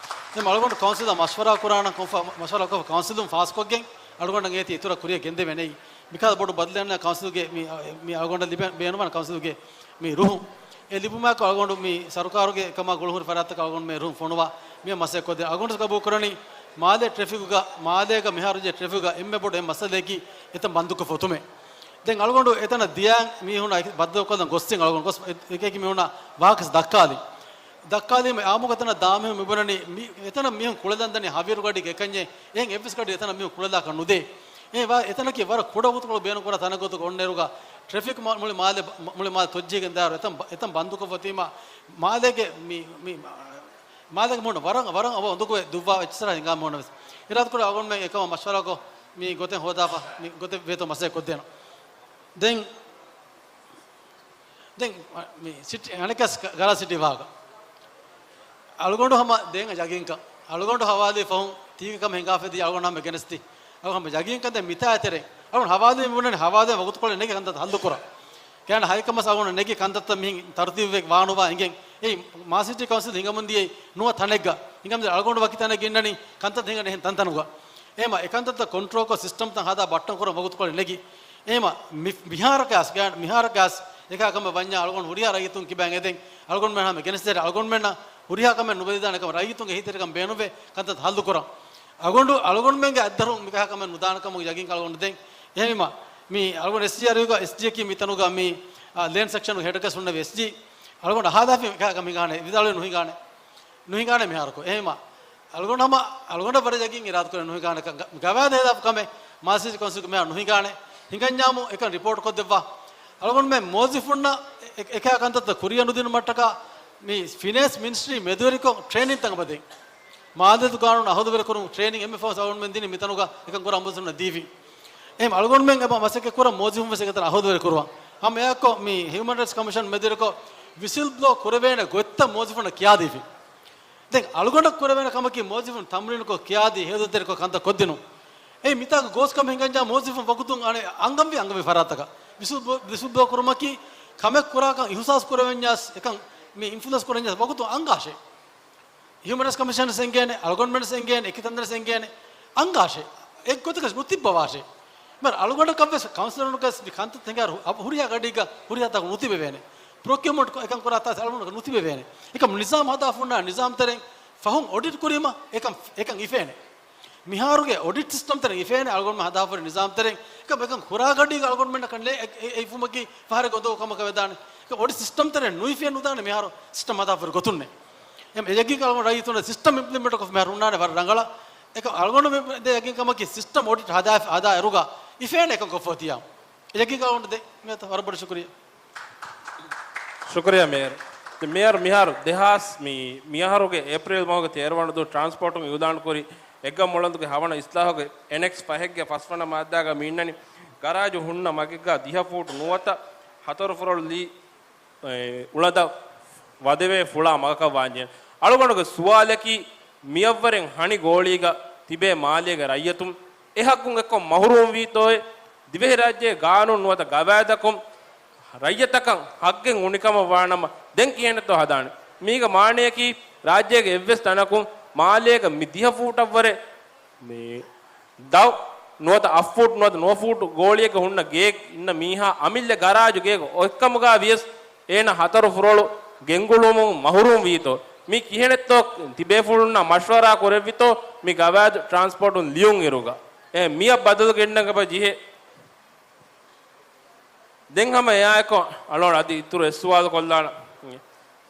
ދެން އަޅުގަނޑު ކައުންސިލަށް މަޝްވަރާ ކުރާނަން ކޮންފަ-، މަޝްވަރާކޮށް ކައުންސިލުން ފާސްކޮށްގެން އަޅުގަނޑަށް އޭތި އިތުރަށް ކުރިއަށް ގެންދެވޭނެ. މިކަހަލަ ބޮޑު ބަދަލެއް ކައުންސިލުގެ މި، މި އަޅުގަނޑަށް ލިބެ-، ބޭނުންވާނެ ކައުންސިލުގެ މި ރުހުން. އެ ލިބުމާއެކު އަޅުގަނޑު މި ސަރުކާރުގެ ކަމާ ގުޅުންހުރި ފަރާތްތަކަށް އަޅުގަނޑު މި ރުހުން ފޮނުވާ މި މަސައްކަތް ކޮށްދޭ. އަޅުގަނޑު ގަބޫލުކުރަނީ މާލޭ ޓްރެފިކުގަ މާލޭގަ މިހާރު ޖެ ޓްރެފިކުގަ އެންމެ ބޮޑު އެއް މައްސަލައަކީ އެތަން ބަންދުކޮށްފަ އޮތުމޭ. ދެން އަޅުގަނޑު އެތަނަށް ދިޔައިން މީހުންނާ ބައްދަލުކޮށްލަން ގޮއްސިން އަޅުގަނޑު ގޮސް އެ-، އެކިއެކި މީހުންނާ ވާހަކަ ދައްކާލި. ދައްކާލީމަ އާއްމުގެ ތަނަށް ދާ މީހުން މިބުނަނީ މި-، އެތަނަށް މީހުން ކުޅެލަން ދަނީ ހަވީރު ގަޑީގެ އެކަންޏޭ. އެހެން އެއްވެސް ގަޑި އެތަނަށް މީހުން ކުޅެލާކަށް ނުދޭ. އެ ވާ އެތަނަކީ ވަރަށް ކުޑަ ވަގުތުކޮޅު ބޭނުންކުރާ ތަނެއް ގޮތުގަ އޮންނައިރުގަ ޓްރެފިކް މާ-، މުޅި މާލެ ބަ-، މުޅި މާލެ ތޮއްޖެހިގެން ދާއިރު އެތަން ބަ-، އެތަން ބަންދުކޮށްފަ އޮތީމަ މާލޭގެ މި-، މި-، މާލޭގެ މޫނު ވަރަށް، ވަރަށް އަވަ އުނދަގޫވެ ދުއްވާ އެއްޗިސަރަ ހިނގާ މޫނަވެސް. އިރާދަކުރެ އަޅުގަނޑުމެން އެކަމަށް މަޝްވަރާކޮށް މި ގޮތެއް ހޯދާފަ، މި ގޮތެއް ވޭތޯ މަސައްކަތް ކޮށްދޭނަން. ދެން، ދެން މި ސިޓީ، އަނެއްކާސް ގަރާ ސިޓީ ވާހަކަ. އަޅުގަނޑު ހަމަ ދޭން ޔަގީންކަން. އަޅުގަނޑު ހަވާލީ ފަހުން ތީގެ ކަމެއް ހިނގާފަ ދިޔަ އަޅުގަނޑު ހަމަ ގެނެސްދީ. އަޅުގަނޑު ހަމަ ޔަގީންކަން ދޭން މިތާ އެތެރެ. އަޅުގަނޑު ހަވާލީ މިބުނަނީ ހަވާލީ ވަގުތުކޮޅެއް ނެގި ކަންތައް ހައްލުކުރަން. ކިޔާން ހައިކަމަސް އަޅުގަނޑު ނެގި ކަންތައްތައް މިހިން ތަރުތީބުވެ ވާނުވާ އިނގެން. އެއީ މާލެ ސިޓީ ކައުންސިލް ހިނގަމުން ދިޔައީ ނުވަ ތަނެއްގަ. ހިނގަމުން އަޅުގަނޑު ވަކި ތަނެއްގަ އިންނަނީ ކަންތައް ހިނގަން އެހެން ތަންތަނުގަ. އެހެމަ އެކަންތައްތައް ކޮންޓްރޯލްކޮށް ސިސްޓަމްތައް ހަދާ ބައްޓަން ކުރަން ވަގުތުކޮޅެއް ނެގި. އެހެމަ މި-، މިހާރަކަސް ގާ-، މިހާރަކަސް އެކާ ކަމެއް ވަންޏާ އަޅުގަނޑު ހުރިހާ ރައްޔިތުން ކިބައިން އެދެން އަޅުގަނޑުމެން ހަމަ ގެނެސްދޭ އަޅުގަނޑުމެންނަށް ހުރިހާ ކަމެއް ނުބެލިދާނެ ކަމަށް ރައްޔިތުންގެ އެހީތެރިކަން ބޭނުންވެ ކަންތައް ހައްލުކުރަން. އަޅުގަނޑު، އަޅުގަނޑުމެންގެ އަތްދަށުން މިކަހަ ކަމެއް ނުދާނެ ކަމުގެ ޔަގީން އަޅުގަނޑު ދެން. އެހެމަ މި އަޅުގަނޑު އެސްޖީއާރުގަ އެސްޖީއަކީ މި ތަނުގަ މި، އާ، ލޭންޑް ސެކްޝަނުގެ ހެޑަކަސް ހުންނެވި އެސްޖީ. އަޅުގަނޑު އަހާލާފި މިކަހަ ކަމެއް ހިނގާނެ، ވިދާޅުވެ ނުހިނގާނެ. ނުހިނގާނެ މިހާރަކު. އެހެމަ އަޅުގަނޑު ހަމަ، އަޅުގަނޑަށް ވަރަށް ޔަގީން އިރާދަކުރެ ނުހިނގާނެ ކަން. ގަ-، ގަވާއިދު ހޭލާފަ ކަމެއް މާލެ ސިޓީ ކައުންސިލްގެ މިހާރު ނުހިނގާނެ. ހިނގަންޏާމު އެކަން ރިޕޯޓް ކޮށްދެއްވާ. އަޅުގަނޑުމެން މުވައްޒިފުންނަށް އެ-، އެ-، އެކާ ކަންތައްތައް ކުރިއަށް ނުދިނުމަށްޓަކާ މި ފިނޭންސް މިނިސްޓްރީ މެދުވެރިކޮށް ޓްރޭނިންތައް އެބަދޭ. މާލޭދޫ ގާނޫނު އަހުލުވެރިކުރުން ޓްރޭނިން އެންއެފް އަޅުގަނޑުމެން ދިނީ މިތަނުގަ އެކަން ކުރާ އޮމްބުޑްސްމަނަށް ދީފި. އެހެން އަޅުގަނޑުމެން އެބަ މަސައްކަތް ކުރަން މުވައްޒިފުން ވެސް އެކަތަނަށް އަހުލުވެރި ކުރުވަން. ހަމަ އެއާއެކު މި ހިއުމަން ރައިޓްސް ކަމިޝަން މެދުވެރިކޮށް ވިސިލް ބްލޯ ކުރެވޭނެ ގޮތްތައް މުވައްޒިފުންނަށް ކިޔާދީފި. ދެން އަޅުގަނޑަށް ކުރެވޭނެ ކަމަކީ މުވައްޒިފުން ތަމްރީނުކޮށް ކިޔާދީ ހެޔޮދަތިތެރިކޮށް ކަންތައް ކޮށްދިނުން. އެއީ މިތާގަ ގޯސް ކަމެއް ހިނގަންޏާ މުވައްޒިފުން ވަގުތުން އަނެއް އަންގަންވީ އަންގަންވީ ފަރާތަކަށް. ވިސިލް ބްލޯ-، ވިސިލް ބްލޯ ކުރުމަކީ ކަމެއް ކުރާކަން އިހުސާސް ކުރެވެންޏާސް އެކަން މި އިންފުލުއެންސް ކުރެންޏާސް ވަގުތުން އަންގާށޭ. ހިއުމަން ރައިޓްސް ކަމިޝަނަށް އެނގޭނެ، އަޅުގަނޑުމެން އެނގޭނެ، އެކި ތަންތަނަށް އެނގޭނެ. އަންގާށޭ. އެއްގޮތަކަށް ނުތިއްބަވާށޭ. މަރ އަޅުގަނޑަކަށްވެސް ކައުންސިލަރުންގެ މި ކަންތައް ތެނގާ ހު-، ހުރިހާ ގަޑީގަ ހުރިހާ ތަކު ނުތިބެވޭނެ. ޕްރޮކިއުމަންޓް އެކަން ކުރާ ތާސް އަޅުގަނޑަކަށް ނުތިބެވޭނެ. އެކަމް ނިޒާމް ހަދާފަ ހުންނާ ނިޒާމް ތެރެއިން ފަހުން އޮޑިޓް ކުރީމަ އެކަން، އެކަން އިފޭނެ. މިހާރުގެ އޮޑިޓް ސިސްޓަމް ތެރެއިން އިފޭނެ އަޅުގަނޑުމެން ހަދާފަހުރި ނިޒާމް ތެރެއިން. އެކަމް އެކަން ކުރާ ގަޑީގަ އަޅުގަނޑުމެންނަކަށް ނޭ އެ-، އެ-، އެ އިފުމަކީ ފަހަރެއް ގޮންދޯ ކަމަކަށް ވެދާނެ. އެކަމް އޮޑިޓް ސިސްޓަމް ތެރެއިން ނުއިފޭ ނުދާނެ މިހާރު ސިސްޓަމް ހަދާފަހުރި ގޮތުންނޭ. އެހެން އެ ޔަގީން އަޅުގަނޑު ރައްޔިތުންނަށް ސިސްޓަމް އިމްޕްލިމެންޓް ކޮށްފަ މިހާރު ހުންނާނެ ވަރަށް ރަނގަޅަށް. އެކަމް އަޅުގަނޑު މި ދޭ ޔަގީން ކަމަކީ ސިސްޓަމް އޮޑިޓް ހަދާ، ހަދާ އިރުގަ އިފޭނެ އެކަން ކޮށްފަ އޮތިއްޔާ. އެ ޔަގީން އަޅުގަނޑު ދޭ މިއަދަށް ވަރަށް ބޮޑަށް ޝުކުރިއްޔާ. ޝުކުރިއްޔާ މޭޔަރ. މޭޔަރ މިހާރު ދެހާސް މި-، މިއަހަރުގެ އޭޕްރީލް މަހުގެ ތޭރަ ވަނަ ދުވަހު ޓްރާންސްޕޯޓުން އިއުލާން ކުރި އެއްގަމުޅަނދުގެ ހަވަނަ އިސްލާހުގެ އެނެކްސް ފަހެއްގެ ފަސްވަނަ މާއްދާގަ މި އިންނަނީ ގަރާޖު ހުންނަ މަގެއްގަ ދިހަ ފޫޓް ނުވަތަ ހަތަރު ފުރޮޅު ލީ، އެ، އުޅަނދަށް ވަދެވޭ ފުޅާ މަގަކަށް ވާންޖެހޭ. އަޅުގަނޑުގެ ސުވާލަކީ މިއަށްވުރެން ހަނި ގޯޅީގަ ތިބޭ މާލޭގެ ރައްޔިތުން އެ ހައްގުން އެއްކޮށް މަހުރޫމް ވީތޯއޭ؟ ދިވެހިރާއްޖޭގެ ގާނޫނު ނުވަތަ ގަވާއިދަކުން ރައްޔިތަކަށް ހައްގެއް އުނިކަމަށް ވާނަމަ، ދެން ކިހިނެއްތޯ ހަދާނެ؟ މީގެ މާނަޔަކީ، ރާއްޖޭގެ އެއްވެސް ތަނަކުން މާލޭގަ މި ދިހަ ފޫޓަށްވުރެ މި ދަށް ނުވަތަ އަށް ފޫޓް ނުވަތަ ނުވަ ފޫޓް ގޯޅިއެއްގަ ހުންނަ ގެއެއް އިންނަ މީހާ އަމިއްލަ ގަރާޖު ގެއެއް އޮތްކަމުގަ ވިޔަސް، އޭނަ ހަތަރު ފުރޮޅު ގެންގުޅުމުން މަހުރޫމް ވީތޯ؟ މީ ކިހިނެއްތޯ ތިބޭފުޅުންނާ މަޝްވަރާ ކުރެއްވިތޯ މި ގަވާއިދު ޓްރާންސްޕޯޓުން ލިޔުން އިރުގަ؟ އެ މިއަށް ބަދަލު ގެންނަން އެބަ ޖެހޭ. ދެން ހަމަ އެއާއެކު އަޅޯން އަދި އިތުރު އެއް ސުވާލު ކޮށްލާނަން.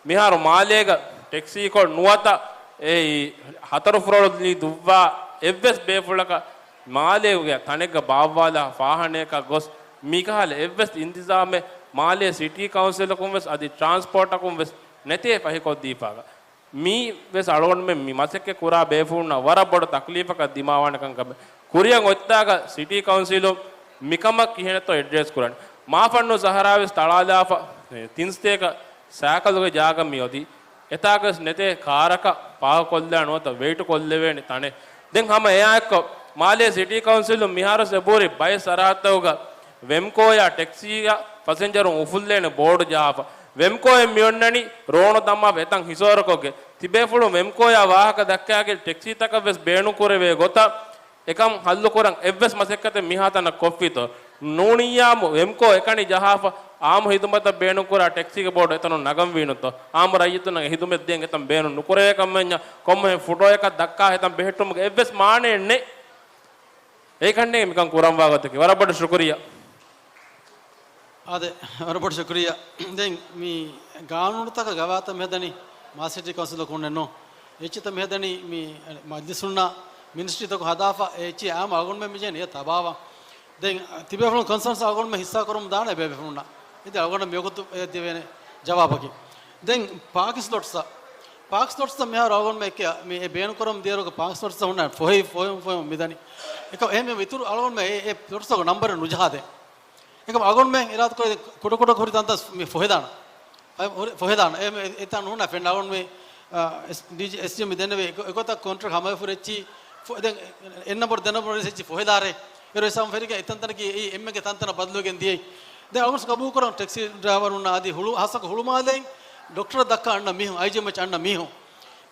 މިހާރު މާލޭގަ ޓެކްސީކޮށް ނުވަތަ އެއީ ހަތަރު ފުރޮޅު ލީ ދުއްވާ އެއްވެސް ބޭފުޅަކަށް މާލޭގެ ތަނެއްގަ ބާއްވާލާ ފާހަނަޔަކަށް ގޮސް މިކަހަލަ އެއްވެސް އިންތިޒާމެއް މާލޭ ސިޓީ ކައުންސިލަކުން ވެސް އަދި ޓްރާންސްޕޯޓަކުން ވެސް ނެތޭ ފަހިކޮށްދީފާގަ. މީ ވެސް އަޅުގަނޑުމެން މި މަސައްކަތް ކުރާ ބޭފުޅުންނަށް ވަރަށް ބޮޑު ތަކްލީފަކަށް ދިމާވާނެ ކަންކަމެއް. ކުރިއަށް އޮތްތާގަ ސިޓީ ކައުންސިލުން މިކަމަށް ކިހިނެއްތޯ އެޑްރެސް ކުރަނީ؟ މާފަންނު ޒަހަރާވެސް ތަޅާލާފަ، ތިން ސަތޭކަ ސައިކަލުގެ ޖާގަ މި އޮތީ. އެތާކަސް ނެތޭ ކާރަކަށް ޕާކުކޮށްލާ ނުވަތަ ވެއިޓު ކޮށްލެވޭނެ ތަނެއް. ދެން ހަމަ އެއާއެއްކޮށް، މާލޭ ސިޓީ ކައުންސިލުން މިހާރު އެބުރި ބައެއް ސަރަހައްދަކުގަ ވެމްކޯއާ ޓެކްސީއާ ފަސެންޖަރުން އުފުއްލޭނެ ބޯޑު ޖަހާފަ. ވެމްކޯއިން މިއޮންނަނީ ރޯނު ދަމާފަ އެތަން ހިސޯރަކޮށްގެ. ތިބޭފުޅުން ވެމްކޯއާ ވާހަކަ ދައްކާގެ ޓެކްސީތަކަށްވެސް ބޭނުންކުރެވޭ ގޮތަށް އެކަން ހައްލުކުރަން އެއްވެސް މަސައްކަތެއް މިހާތަނަށް ކޮށްފިތޯ؟ ނޫނިއްޔާމު ވެމްކޯ އެކަނި ޖަހާފަ، އާއްމު ހިދުމަތަށް ބޭނުންކުރާ ޓެކްސީގެ ބޯޑު އެތަނުން ނަގަންވީނުތޯ؟ އާއްމު ރައްޔިތުންނަށް އެ ހިދުމަތް ދޭން އެތަން ބޭނުން ނުކުރެވޭ ކަމަށްޏާ ކޮންމެހެން ފޮޓޯއަކަށް ދައްކާ އެތަން ބެހެއްޓުމުގެ އެއްވެސް މާނައެއް ނެތް. އެކަންނޭ މިކަން ކުރަންވާ ގޮތަކީ. ވަރަށް ބޮޑަށް ޝުކުރިއްޔާ. އާދެ، ވަރަށް ބޮޑަށް ޝުކުރިއްޔާ. ދެން މި ގާނޫނުތަކަށް ގަވާއިދު މިހަދަނީ މާލޭ ސިޓީ ކައުންސިލަކުންނެއްނު. އެއްޗިތައް މިހަދަނީ މި މަޖްލިސުންނާ މިނިސްޓްރީތަކު ހަދާފަ އެއްޗި އާއްމު އަޅުގަނޑުމެން މިޖެހެނީ އެ ތަބާވާ. ދެން ތިބޭފުޅުން ކޮންސަންސް އަޅުގަނޑުމެން ހިއްސާ ކުރަމުން ދާނެ ބޭބެފުޅުންނަށް. އިދި އަޅުގަނޑަށް މިވަގުތު އެ ދެވޭނެ ޖަވާބަކީ. ދެން ޕާކިން ސްލޮޓްސް، ޕާކިން ސްލޮޓްސް މިހާރު އަޅުގަނޑުމެން އެކެ މި އެ ބޭނުންކުރަމުން ދިޔައިރުގަ ޕާކިން ސްލޮޓްސް ހުންނަ ފޮހެ، ފޮހެ، ފޮހެ މިދަނީ. އެކަ އެހެން މި އިތުރު އަޅުގަނޑުމެން އެ، އެ ސްލޮޓްސް ނަމްބަރެއް ނުޖަހާދޭ. އެކަމް އަޅުގަނޑުމެން އިރާދަކުރެ ކުޑަކުޑަ ހުރި ތަންތަން މި ފޮހެދާނަ. އަ، ހުރި، ފޮހެދާނަ. އެ، އެ، އެތަން ނޫނާ ފެންނަ އަޅުގަނޑުމެން، އަ، އެސް، ޑީޖީ، އެސްޑީއެމް ދެންނެވި އެކޮ-، އެކޮތަށް ކޮންޓްރެކްޓް ހަމަވެފަ ހުރި އެއްޗި ފޮ-، ދެން އެއް ނަމްބަރު ދެ ނަމްބަރު ހުރި އެއްޗި ފޮހެދާރޭ. އޭރު އެސް ހަމަ ފެރިގެން އެތަންތަނަކީ އެއީ އެންމެގެ ތަންތަނަށް ބަދަލުވެގެން ދިޔައީ. ދެން އަޅުގަނޑު ގަބޫލުކުރަން ޓެކްސީ ޑްރައިވަރުންނާ އަދި ހުޅު، ހާއްސަކޮށް ހުޅުމާލޭން ޑޮކްޓަރަށް ދައްކަން އަންނަ މީހުން، އައިޖީއެމްއެޗް އަންނަ މީހުން.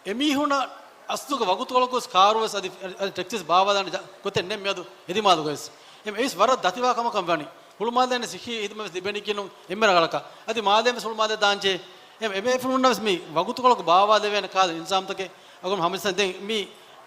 އެމީހުންނަށް އަސްލުގެ ވަގުތުކޮޅަކުވެސް ކާރުވެސް އަދި، އަދި ޓެކްސީސް ބާވާލާނެ ޖަ-، ގޮތެއް ނެތް މިއަދު އެދިމާލުގަވެސް. އެމް އެއީސް ވަރަށް ދަތިވާ ކަމަކަށް ވަނީ. ހުޅުމާލޭން ސިއްހީ ހިދުމަތް ލިބެނީކީނު އެންމެ ރަނގަޅަކަށް. އަދި މާލޭން ވެސް ހުޅުމާލެ ދާންޖެހޭ. އެމް އެބޭފުޅުންނަށް ވެސް މި ވަގުތުކޮޅަކު ބާވާލެވޭނެ ކަހަލަ އިންތިޒާމްތަކެއް އަޅުގަނޑު ހަމަޖައްސަން. ދެން މި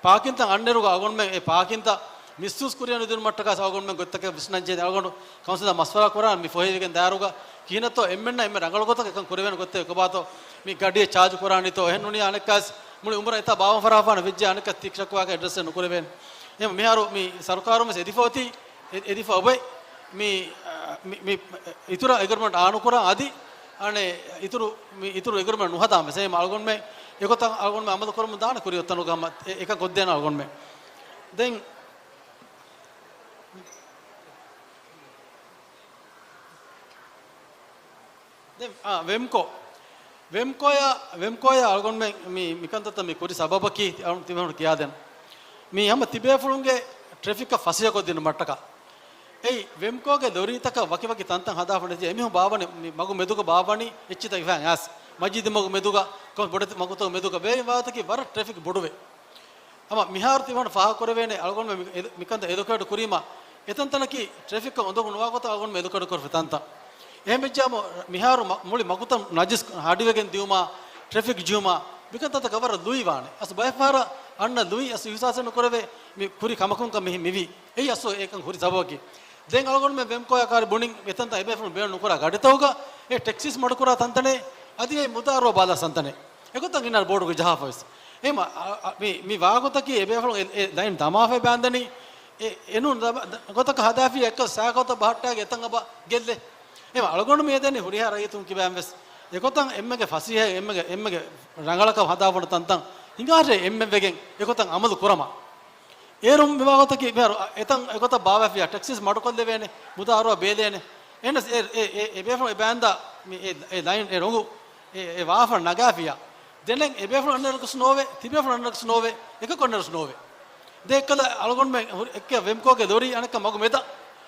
ޕާކިންތައް އަންނައިރުގަ އަޅުގަނޑުމެން އެ ޕާކިންތައް މިސްޔޫޒް ކުރިއަށް ނުދިނުމަށްޓަކާ އަޅުގަނޑުމެން ގޮތްތަކެއް ވިސްނަންޖެހޭ. އަޅުގަނޑު ކައުންސިލަށް މަޝްވަރާ ކުރާން މި ފޮހެވިގެން ދާއިރުގަ ކިހިނެއްތޯ އެންމެންނަށް އެންމެ ރަނގަޅު ގޮތަކަށް އެކަން ކުރެވޭނެ ގޮތެއް ކޮބާތޯ؟ މި ގަޑިއެއް ޗާޖު ކުރާނީތޯ؟ އެހެން ނޫނީ އަނެއްކާސް މުޅި އުމުރަށް އެތާ ބާވަން ފަރާފާނަ ވެއްޖެ އަނެއްކާ ތިކް ޝަކުވާގެ އެޑްރެސް ނުކުރެވޭނެ. އެހެން މިހާރު މި ސަރުކާރުން ވެސް އެދިފަ އޮތީ، އެ-، އެދިފަ އޮތް މި، މި، މި އިތުރަށް އެގްރިމެންޓް އާނުކުރާ އަދި އަނެއް އިތުރު، މި އިތުރު އެގްރިމެންޓް ނުހަދާން ވެސް. އެހެން އަޅުގަނޑުމެން އެގޮތަށް އަޅުގަނޑުމެން އަމަލު ކުރަމުން ދާނެ ކުރިއޮތްތަނުގަ ހަމަ އެ-، އެކަން ކޮށްދޭނަ އަޅުގަނޑުމެން. ދެން ދެން، އާ، ވެމްކޯ. ވެމްކޯޔާ، ވެމްކޯޔާ އަޅުގަނޑުމެން މި، މިކަންތައްތައް މި ކުރި ސަބަބަކީ އަޅު-، ތިމަން ކިޔާދެން. މި ހަމަ ތިބޭފުޅުންގެ ޓްރެފިކްއަށް ފަސޭހަކޮށްދިނުމަށްޓަކާ. އެއީ، ވެމްކޯގެ ލޮރީތަކަށް ވަކިވަކި ތަންތަން ހަދާފަ ނެތި އެމީހުން ބާވަނީ މި މަގު މެދުގަ ބާވަނީ އެއްޗިތައް އިފައިން އައިސް. މަޖީދު މަގު މެދުގަ، ކޮން ބޮޑެތި މަގުތަކު މެދުގަ ބޭރި ވާތަކީ ވަރަށް ޓްރެފިކް ބޮޑުވޭ. ހަމަ މިހާރު ތިމަން ފާހަގަކުރެވޭނެ އަޅުގަނޑުމެން މި-، އެ-، މިކަންތައް އެލޮކޭޓް ކުރީމަ، އެތަންތަނަކީ ޓްރެފިކް އުނދަގޫ ނުވާ ގޮތަށް އަޅުގަނޑުމެން އެލޮކޭޓް ކުރެފި ތަންތަން. އެހެންވެއްޖާމު މިހާރު މަ-، މުޅި މަގުތައް ނަޖިސް ހަޑިވެގެން ދިއުމާ، ޓްރެފިކް ޖިހުމާ، މިކަންތައްތަކަށް ވަރަށް ލުއިވާނެ. އަސް ބައެއް ފަހަރަށް އަންނަ ލުއި އަސް އިހުސާސެއް ނުކުރެވޭ، މި ކުރި ކަމަކުންކަން މިހި މިވީ. އެއީ އަސްލު އެކަން ހުރި ސަބަބަކީ. ދެން އަޅުގަނޑުމެން ވެމްކޯއާ ކާރި ބުނިން އެތަންތަން އެބޭފުޅުން ބޭނުން ނުކުރާ ގަޑިތަކުގަ އެ ޓެކްސީސް މަޑުކުރާ ތަންތަނެއް އަދި އެ މުދާ އަރުވާ ބާލާ ތަންތަނެއް. އެގޮތަށް އިންނާނެ ބޯޑުގެ ޖަހާފަވެސް. އެހެމަ، އަ، އަ، މި، މި ވާގޮތަކީ އެބޭފުޅުން އެ، އެ ލައިން ދަމާފައި ބާންދަނީ، އެ، އެނޫން ދަ-، ދަ-، ގޮތަކަށް ހަދާފިޔާ އެއްކަލަ ސައިކަލްތައް ބަހައްޓާގެ އެތަން އަބަ ގެއްލޭ. އެހެމަ އަޅުގަނޑު މިއެދެނީ ހުރިހާ ރައްޔިތުން ކިބައިން ވެސް އެގޮތަށް އެންމެގެ ފަސޭހަ، އެންމެގެ، އެންމެގެ ރަނގަޅަކަށް ހަދާފަ ހުންނަ ތަންތަން ހިނގާށޭ އެންމެން ވެގެން އެގޮތަށް އަމަލު ކުރަމާ. އޭރުން މިވާގޮތަކީ މިހާރު އެތަން އެގޮތަށް ބާވާފިޔާ ޓެކްސީސް މަޑުކޮށްލެވޭނެ، މުދާ އަރުވާ ބޭލޭނެ. އެހެނަސް އެ، އެ، އެ، އެބޭފުޅުން އެ ބާންދާ މި އެ، އެ ލައިން އެ ރޮނގު އެ، އެ ވާފަ ނަގާފިޔާ. ދެނެއް އެބޭފުޅުން އަންނައިރަކުސް ނޯވޭ، ތިބޭފުޅުން އަންނައިރަކުސް ނޯވޭ، އެކަކު އަންނައިރަކުސް ނޯވޭ. ދެ އެއްކަލަ އަޅުގަނޑުމެން ހުރި އެއްކެ ވެމްކޯގެ ލޮރީ އަނެއްކަ މަގު މެދަށް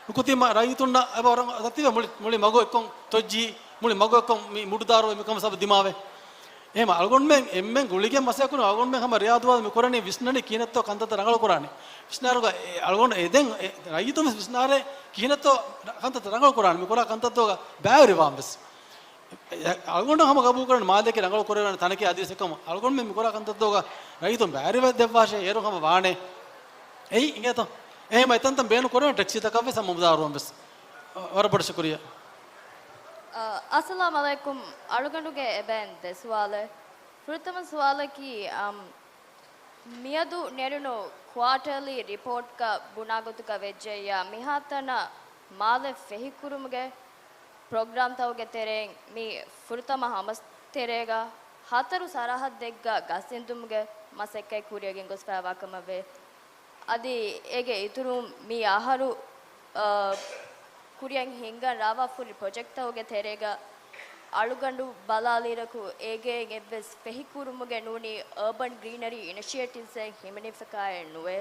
ނުކުތީމަ ރައްޔިތުންނަށް އެބަ ވަރަށް ދަތިވެ މުޅި، މުޅި މަގު އެއްކޮން ތޮއްޖީ، މުޅި މަގު އެއްކޮން މި މުޑުދާރު މިކަމަށް ސަބަބު ދިމާވެ. އެހެމަ އަޅުގަނޑުމެން އެންމެން ގުޅިގެން މަސައްކަތް ކުރި އަޅުގަނޑުމެން ހަމަ ރިޔާދުވާދު މި ކުރަނީ ވިސްނަނީ ކިހިނެއްތޯ ކަންތައްތައް ރަނގަޅު ކުރާނީ. ވިސްނާރުގަ އެ އަޅުގަނޑު އެ ދެން އެ ރައްޔިތުން ވެސް ވިސްނާރޭ ކިހިނެއްތޯ ކަންތައްތައް ރަނގަޅު ކުރާނީ މި ކުރާ ކަންތައްތަކުގަ ބައިވެރިވާން ވެސް. އެ އަޅުގަނޑު ހަމަ ގަބޫލު ކުރަނީ މާލޭގެ ރަނގަޅު ކުރެވޭނެ ތަނަކީ އަދިވެސް އެކަމަށް އަޅުގަނޑުމެން މި ކުރާ ކަންތައްތަކުގަ ރައްޔިތުން ބައިވެރިވެ ދެއްވާށޭ އޭރު ހަމަ ވާނެ. އެއީ އިނގޭތޯ؟ އެހެމަ އެތަންތަން ބޭނުން ކުރެވޭނެ ޓެކްސީތަކަށް ވެސް ހަމަ މުދާ އަރުވަން ވެސް. ވަރަށް ބޮޑަށް ޝުކުރިއްޔާ. އަ، އައްސަލާމް އަލައިކުމް. އަޅުގަނޑުގެ އެބައިން ދެ ސުވާލެއް. ފުރަތަމަ ސުވާލަކީ، އަމް، މިއަދު ނެރުނު ކުއާޓަރލީ ރިޕޯޓްގަ ބުނާގޮތުގަ ވެއްޖެއްޔާ، މިހާތަނަށް މާލެ ފެހިކުރުމުގެ ޕްރޮގްރާމްތަކުގެ ތެރެއިން މި ފުރަތަމަ ހަމަ ތެރޭގަ ހަތަރު ސަރަހައްދެއްގަ ގަސްއިންދުމުގެ މަސައްކަތް ކުރިއަށް ގެންގޮސްފައިވާ ކަމަށްވޭ. އަދި އޭގެ އިތުރުން މި އަހަރު، އަ، ކުރިއަށް ހިންގަން ރާވާފަހުރި ޕްރޮޖެކްޓްތަކުގެ ތެރޭގަ އަޅުގަނޑު ބަލާލިއިރަކު، އޭގެއިން އެއްވެސް ފެހިކުރުމުގެ ނޫނީ އަރބަން ގްރީނަރީ އިނިޝިއޭޓިވްސްއެއް ހިމެނިފަކާއެއް ނުވޭ.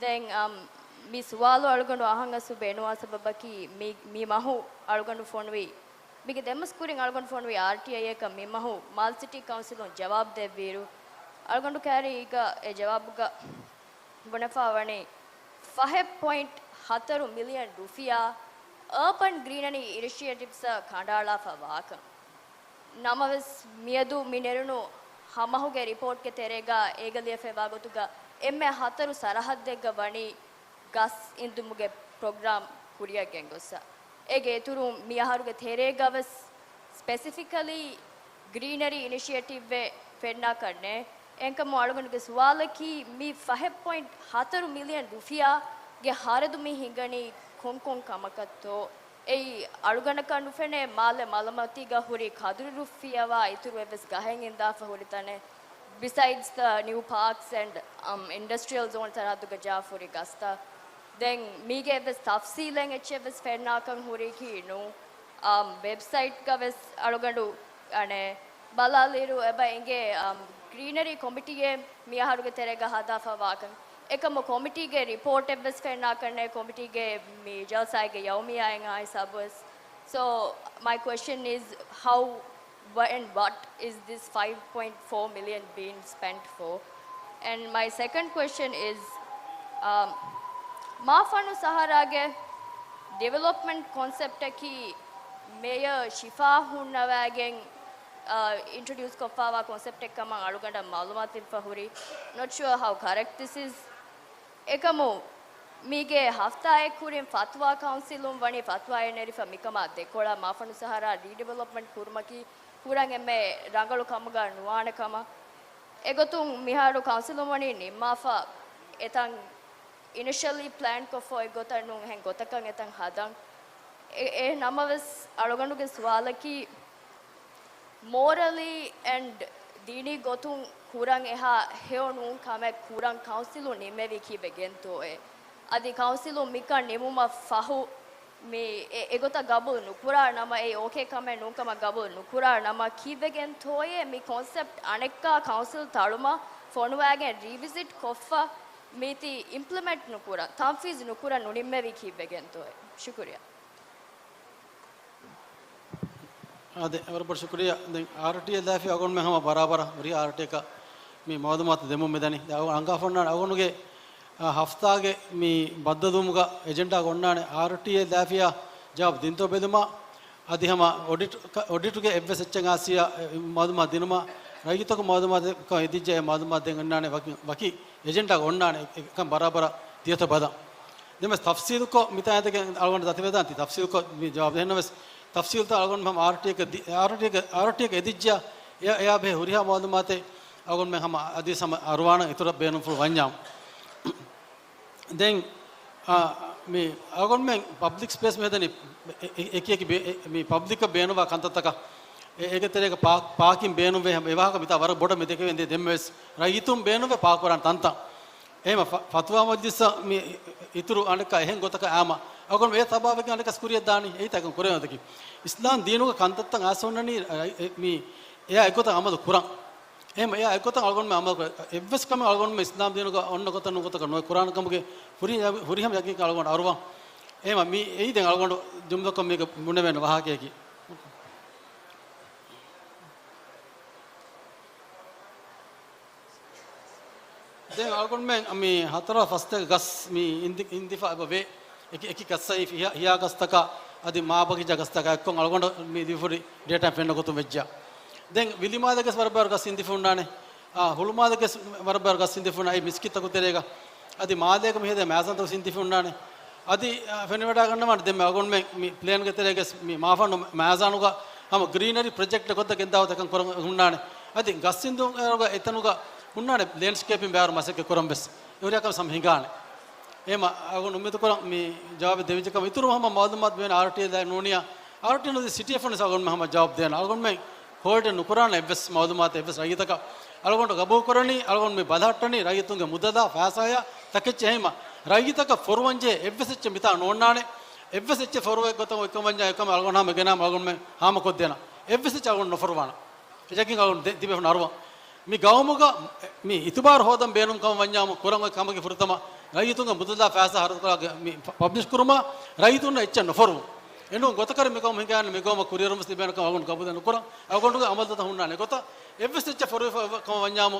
ދެން، އަމް، މި ސުވާލު އަޅުގަނޑު އަހަން އަސްލު ބޭނުވާ ސަބަބަކީ، މި، މި މަހު އަޅުގަނޑު ފޮނުވި، މީގެ ދެމަސް ކުރިން އަޅުގަނޑު ފޮނުވި އާރްޓީއައަކަށް މި މަހު މާލެ ސިޓީ ކައުންސިލުން ޖަވާބު ދެއްވިއިރު، އަޅުގަނޑު ކައިރީގަ އެ ޖަވާބުގަ ބުނެފާ ވަނީ، ފަހެއް ޕޮއިންޓް ހަތަރު މިލިއަން ރުފިޔާ އަރބަން ގްރީނަރީ އިނިޝިއޭޓިވްސްއަށް ކަނޑައަޅާފަ ވާކަން. ނަމަވެސް، މިއަދު މި ނެރުނު ހަ މަހުގެ ރިޕޯޓްގެ ތެރޭގަ އޭގަ ލިޔެފައިވާ ގޮތުގަ އެންމެ ހަތަރު ސަރަހައްދެއްގަ ވަނީ ގަސް އިންދުމުގެ ޕްރޮގްރާމް ކުރިއަށް ގެންގޮއްސަ. އޭގެ އިތުރުން މި އަހަރުގެ ތެރޭގަވެސް ސްޕެސިފިކަލީ ގްރީނަރީ އިނިޝިއޭޓިވްއެއް ފެންނާކަށް ނެތް. އެހެންކަމުން އަޅުގަނޑުގެ ސުވާލަކީ، މި ފަހެއް ޕޮއިންޓް ހަތަރު މިލިއަން ރުފިޔާގެ ހަރަދު މި ހިނގަނީ ކޮންކޮން ކަމަކަށްތޯ؟ އެއީ އަޅުގަނޑަކަށް ނުފެނޭ، މާލެ މަލަމާތީގަ ހުރި ކަދުރި ރުފިޔަވާ އިތުރު އެއްވެސް ގަހެއް އިންދާފަ ހުރި ތަނެއް. Besides the new parks and, um, industrial zone ސަރަހައްދުގަ ޖާ ހުރި ގަސްތައް. ދެން މީގެ އެއްވެސް ތަފްސީލެއް އެއްޗެއްވެސް ފެންނާކަން ހުރީކީ ނޫން. އާ، ވެބްސައިޓްގަ ވެސް އަޅުގަނޑު އަނެއް ބަލާލިއިރު އެބަ އިނގޭ، އާ، ގްރީނަރީ ކޮމިޓީއެއް މި އަހަރުގެ ތެރޭގަ ހަދާފަ ވާކަން. އެކަމު ކޮމިޓީގެ ރިޕޯޓެއްވެސް ފެންނާކަށް ނެތް، ކޮމިޓީގެ މި ޖަލްސާގެ ޔައުމިއްޔާއިން އާ ހިސާބުވެސް. So, my question is, how Wha-, and what is this five point four million being spent for? And my second question is, um, މާފަންނު ސަހަރާގެ ޑިވެލޮޕްމަންޓް ކޮންސެޕްޓަކީ މޭޔަރ ޝިފާ ހުންނަވައިގެން، އަ، އިންޓްރޮޑިއުސް ކޮށްފައިވާ ކޮންސެޕްޓެއް ކަމަށް އަޅުގަނޑަށް މައުލޫމާތު ދެއްވާފަ ހުރި. Not sure how correct this is. އެކަމު، މީގެ ހަފްތާއެއް ކުރިން ފަތުވާ ކައުންސިލުން ވަނީ ފަތުވާއެއް ނެރިފަ މިކަމާ ދެކޮޅަށް މާފަންނު ސަހަރާ ރީޑިވެލޮޕްމަންޓް ކުރުމަކީ ކުރަން އެންމެ ރަނގަޅު ކަމުގަ ނުވާނެ ކަމަށް. އެގޮތުން މިހާރު ކައުންސިލުން ވަނީ ނިންމާފަ އެތަން އިނިޝަލީ ޕްލޭން ކޮށްފަ އޮތް ގޮތަށް ނޫން، އެހެން ގޮތަކަށް އެތަން ހަދަން. އެ، އެ ނަމަވެސް އަޅުގަނޑުގެ ސުވާލަކީ، މޯރަލީ އެންޑް ދީނީ ގޮތުން ކުރަން އެހާ ހެޔޮ ނޫން ކަމެއް ކުރަން ކައުންސިލުން ނިންމެވީ ކީއްވެގެންތޯއޭ؟ އަދި ކައުންސިލުން މިކަން ނިމުމަށް ފަހު، މި އެ، އެގޮތަށް ގަބޫލު ނުކުރާ ނަމަ، އެ އޯކޭ ކަމެއް ނޫން ކަމަށް ގަބޫލު ނުކުރާ ނަމަ، ކީއްވެގެންތޯއޭ މި ކޮންސެޕްޓް އަނެއްކާ ކައުންސިލް ތަޅުމަށް ފޮނުވާގެން ރީވިޒިޓް ކޮށްފަ މީތި އިމްޕްލިމެންޓް ނުކުރަން، ތަންފީޒް ނުކުރަން ނުނިންމެވީ ކީއްވެގެންތޯއޭ؟ ޝުކުރިއްޔާ. އާދެ، ވަރަށް ބޮޑަށް ޝުކުރިއްޔާ. ދެން އާރްޓީއެއް ލާފިޔާ އަޅުގަނޑުމެން ހަމަ ބަރާބަރަށް ހުރި އާރްޓީއަކަށް މި މައުލޫމާތު ދެމުން މިދަނީ. ދެން އަޅުގަނޑު އަންގާފަ އޮންނާނެ އަޅުގަނޑުގެ، އާ، ހަފްތާގެ މި ބައްދަލުވުމުގަ އެޖެންޑާގަ އޮންނާނެ އާރްޓީއެއް ލާފިޔާ ޖަވާބު ދިންތޯ ބެލުމަށް، އަދި ހަމަ އޮޑިޓް، އޮޑިޓުގެ އެއްވެސް އެއްޗެއް އާސިޔާ މައުލޫމާތު ދިނުމަށް، ރައްޔިތަކު މައުލޫމާތު އެދިއްޖެ އެ މައުލޫމާތު ދެން އޮންނާނެ ވަކި، ވަކި އެޖެންޑާގަ އޮންނާނެ އެކަން ބަރާބަރަށް ދިޔަތޯ ބަލަން. ދެންވެސް ތަފްސީލުކޮށް މިތާ އެތަކެއް އަޅުގަނޑު ދަތިވެދާނެ ތި ތަފްސީލުކޮށް މި ޖަވާބު ދޭނަމަވެސް، ތަފްސީލުތައް އަޅުގަނޑު ހަމަ އާރްޓީއެކަށް ދި-، އާރްޓީއެކަށް، އާރްޓީއެކަށް އެދިއްޖެ އެ-، އެޔާ ބެހޭ ހުރިހާ މައުލޫމާތެއް އަޅުގަނޑުމެން ހަމަ އަދިވެސް ހަމަ އަރުވާނަން އިތުރަށް ބޭނުންފުޅު ވަންޏާ. ދެން، އާ، މި އަޅުގަނޑުމެން ޕަބްލިކް ސްޕޭސް މިހެދަނީ އެ-، އެ-، އެކި އެކި ބޭ-، އެ-، މި ޕަބްލިކަށް ބޭނުންވާ ކަންތައްތަކަށް އެ-، އޭގެ ތެރޭގަ ޕާ-، ޕާކިން ބޭނުންވޭ ހަމަ އެ ވާހަކަ މިތާ ވަރަށް ބޮޑަށް މި ދެކެވެން ދިޔަ ދެންވެސް ރައްޔިތުން ބޭނުންވޭ ޕާކް ކުރާނެ ތަންތަން. އެހެން ފަ-، ފަތުވާ މަޖްލިސްއަށް މި އިތުރު އަނެއްކާ އެހެން ގޮތަކަށް އާމަ އަޅުގަނޑު އެ ތަބާވެގެން އަނެއްކާސް ކުރިއަށް ދާނީ އެއީތަ ކުރެވޭ ގޮތަކީ. އިސްލާމް ދީނުގެ ކަންތައްތައް އާސް އޮންނަނީ އަ-، އެ-، މި އެޔާ އެއްގޮތަށް އަމަލު ކުރަން. އެހެން އެޔާ އެއްގޮތަށް އަޅުގަނޑުމެން އަމަލު ކުރަން. އެއްވެސް ކަމެއް އަޅުގަނޑުމެން އިސްލާމް ދީނުގަ އޮންނަ ގޮތަށް ނުގޮތަކަށް ނުވެ ކުރާނެ ކަމުގެ ހުރި-، ހުރިހަމަ ޔަގީންކަން އަޅުގަނޑު އަރުވަން. އެހެން މި އެއީ ދެން އަޅުގަނޑު ޖުމްލަކޮށް މީގަ ބުނެވޭނެ ވާހަކަޔަކީ. ދެން އަޅުގަނޑުމެން މި ހަތަރު ފަސްތަކެއް ގަސް މި އިންދި-، އިންދިފަ އެބަ ވޭ. އެކި، އެކި ގަސްއައި ހިޔާ، ހިޔާ ގަސްތަކާ އަދި މާބަގިޗާ ގަސްތަކާ އެއްކޮށް އަޅުގަނޑު މި ދިފުރި ޑޭޓާ ފެންނަ ގޮތުން ވެއްޖެ. ދެން ވިލިމާލޭގެސް ވަރަށް ބައިވަރު ގަސް އިންދިފަ އޮންނާނެ. އާ، ހުޅުމާލޭގެސް ވަރަށް ބައިވަރު ގަސް އިންދިފަ އޮންނާނެ. އަދި މާލޭގަ މިހެދޭ މައިޒާންތަކު އިންދިފަ އޮންނާނެ. އަދި، އާ، ފެނިވަޑައިގަންނަވާނެ ދެންމެ އަޅުގަނޑުމެން މި ޕްލޭންގެ ތެރޭގަސް މި މާފަންނު މައިޒާނުގަ ހަމަ ގްރީނަރީ ޕްރޮޖެކްޓް ގޮތަށް ގެންދާ ގޮތަކަށް ކުރަން ހުންނާނެ. އަދި ގަސް އިންދުން އޭރުގަ އެތަނުގަ ހުންނާނެ ލޭންޑްސްކޭޕިން ބައިވަރު މަސައްކަތް ކުރަން ވެސް އެ ހުރިހާ ކަމެއް ހަމަ ހިނގާނެ. އެހެމަ އަޅުގަނޑު އުއްމީދު ކުރަން މި ޖަވާބެއް ދެވިއްޖެ ކަމަށް. އިތުރު ހަމަ މައުލޫމާތު ބޭނުން އާރްޓީއެއް ނޫނިއްޔާ، އާރްޓީ ނުދީ ސިޓީއެއް ފަންނަސް އަޅުގަނޑުމެން ހަމަ ޖަވާބު ދޭނަ. އަޅުގަނޑުމެން ހޯލްޑެއް ނުކުރާނެ އެއްވެސް މައުލޫމާތެއް އެއްވެސް ރައްޔިތަކަށް. އަޅުގަނޑު ގަބޫލު ކުރަނީ، އަޅުގަނޑު މި ބަލަހައްޓަނީ ރައްޔިތުންގެ މުދަލާ ފައިސާޔާ ތަކެއްޗެއް. އެހެމަ ރައްޔިތަކަށް ފޮރުވަންޖެހޭ އެއްވެސް އެއްޗެއް މިތާ ނޯންނާނެ. އެއްވެސް އެއްޗެއް ފޮރުވެ ގޮތަށް އޮތްކަމަށް ވަންޏާ އެކަމަށް އަޅުގަނޑު ހަމަ ގެނާ އަޅުގަނޑުމެން ހާމަކޮށްދޭނަ. އެއްވެސް އެއްޗެއް އަޅުގަނޑު ނުފޮރުވާނަ. އެއްޗަކީ އަޅުގަނޑު ދެ-، ދިވެހި ނަރުވަން. މި ގައުމުގަ މި އިތުބާރު ހޯދަން ބޭނުން ކަމަށް ވަންޏާމު ކުރަން އޮތް ކަމަކީ ފުރަތަމަ ރައްޔިތުންގެ މުދަލާ ފައިސާ ހަރަދުކޮށް މި ޕަ-، ޕަބްލިޝް ކުރުމާ ރައްޔިތުންނަށް އެއްޗެއް ނުފޮރުވުން. އެނޫން ގޮތަކަށް މި ގައުމު ހިނގާނެ މި ގައުމަށް ކުރިއެރުމަސް ލިބޭނެ ކަމަށް އަޅުގަނޑު ގަބޫލެއް ނުކުރަން. އަޅުގަނޑުގެ އަމަލުތައް ހުންނާނެ ގޮތަށް އެއްވެސް އެއްޗެއް ފޮރުވިފަ ކަމަށް ވަންޏާމު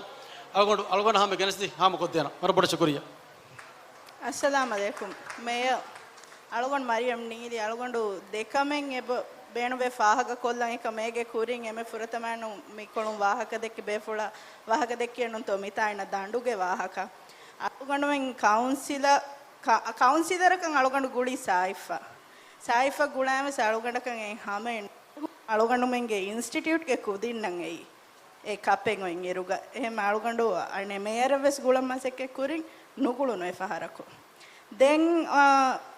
އަޅުގަނޑު، އަޅުގަނޑަށް ހަމަ ގެނެސްދީ ހާމަކޮށްދޭނަ. ވަރަށް ބޮޑަށް ޝުކުރިއްޔާ. އައްސަލާމް ޢަލައިކުމް. މޭޔަރ، އަޅުގަނޑު މަރިޔަމް ނީލި. އަޅުގަނޑު ދެކަމެއް އެބަ ބޭނުންވެ ފާހަގަކޮށްލަން. އެކަމޭގެ ކުރިން އެންމެ ފުރަތަމައިނު މިކޮޅުން ވާހަކަ ދެއްކި ބޭފުޅާ ވާހަކަ ދެއްކިއެއްނުންތޯ މިތާ އިންނަ ދަނޑުގެ ވާހަކަ. އަޅުގަނޑުމެން ކައުންސިލަ-، ކަ-، ކައުންސިލަރަކަށް އަޅުގަނޑު ގުޅީ ސާއިފަ. ސާއިފަ ގުޅާމެސް އަޅުގަނޑަކަށް އެ ހަމައެއް ނު-، އަޅުގަނޑުމެންގެ އިންސްޓިޓިއުޓްގެ ކުދިންނަށް އެއީ. އެ ކަޕެއް އޮތް އިރުގަ. އެހެން އަޅުގަނޑު އަނެއް މޭޔަރަށް ވެސް ގުޅަން މަސައްކަތް ކުރިން ނުގުޅުނު އެ ފަހަރަކު. ދެން، އާ،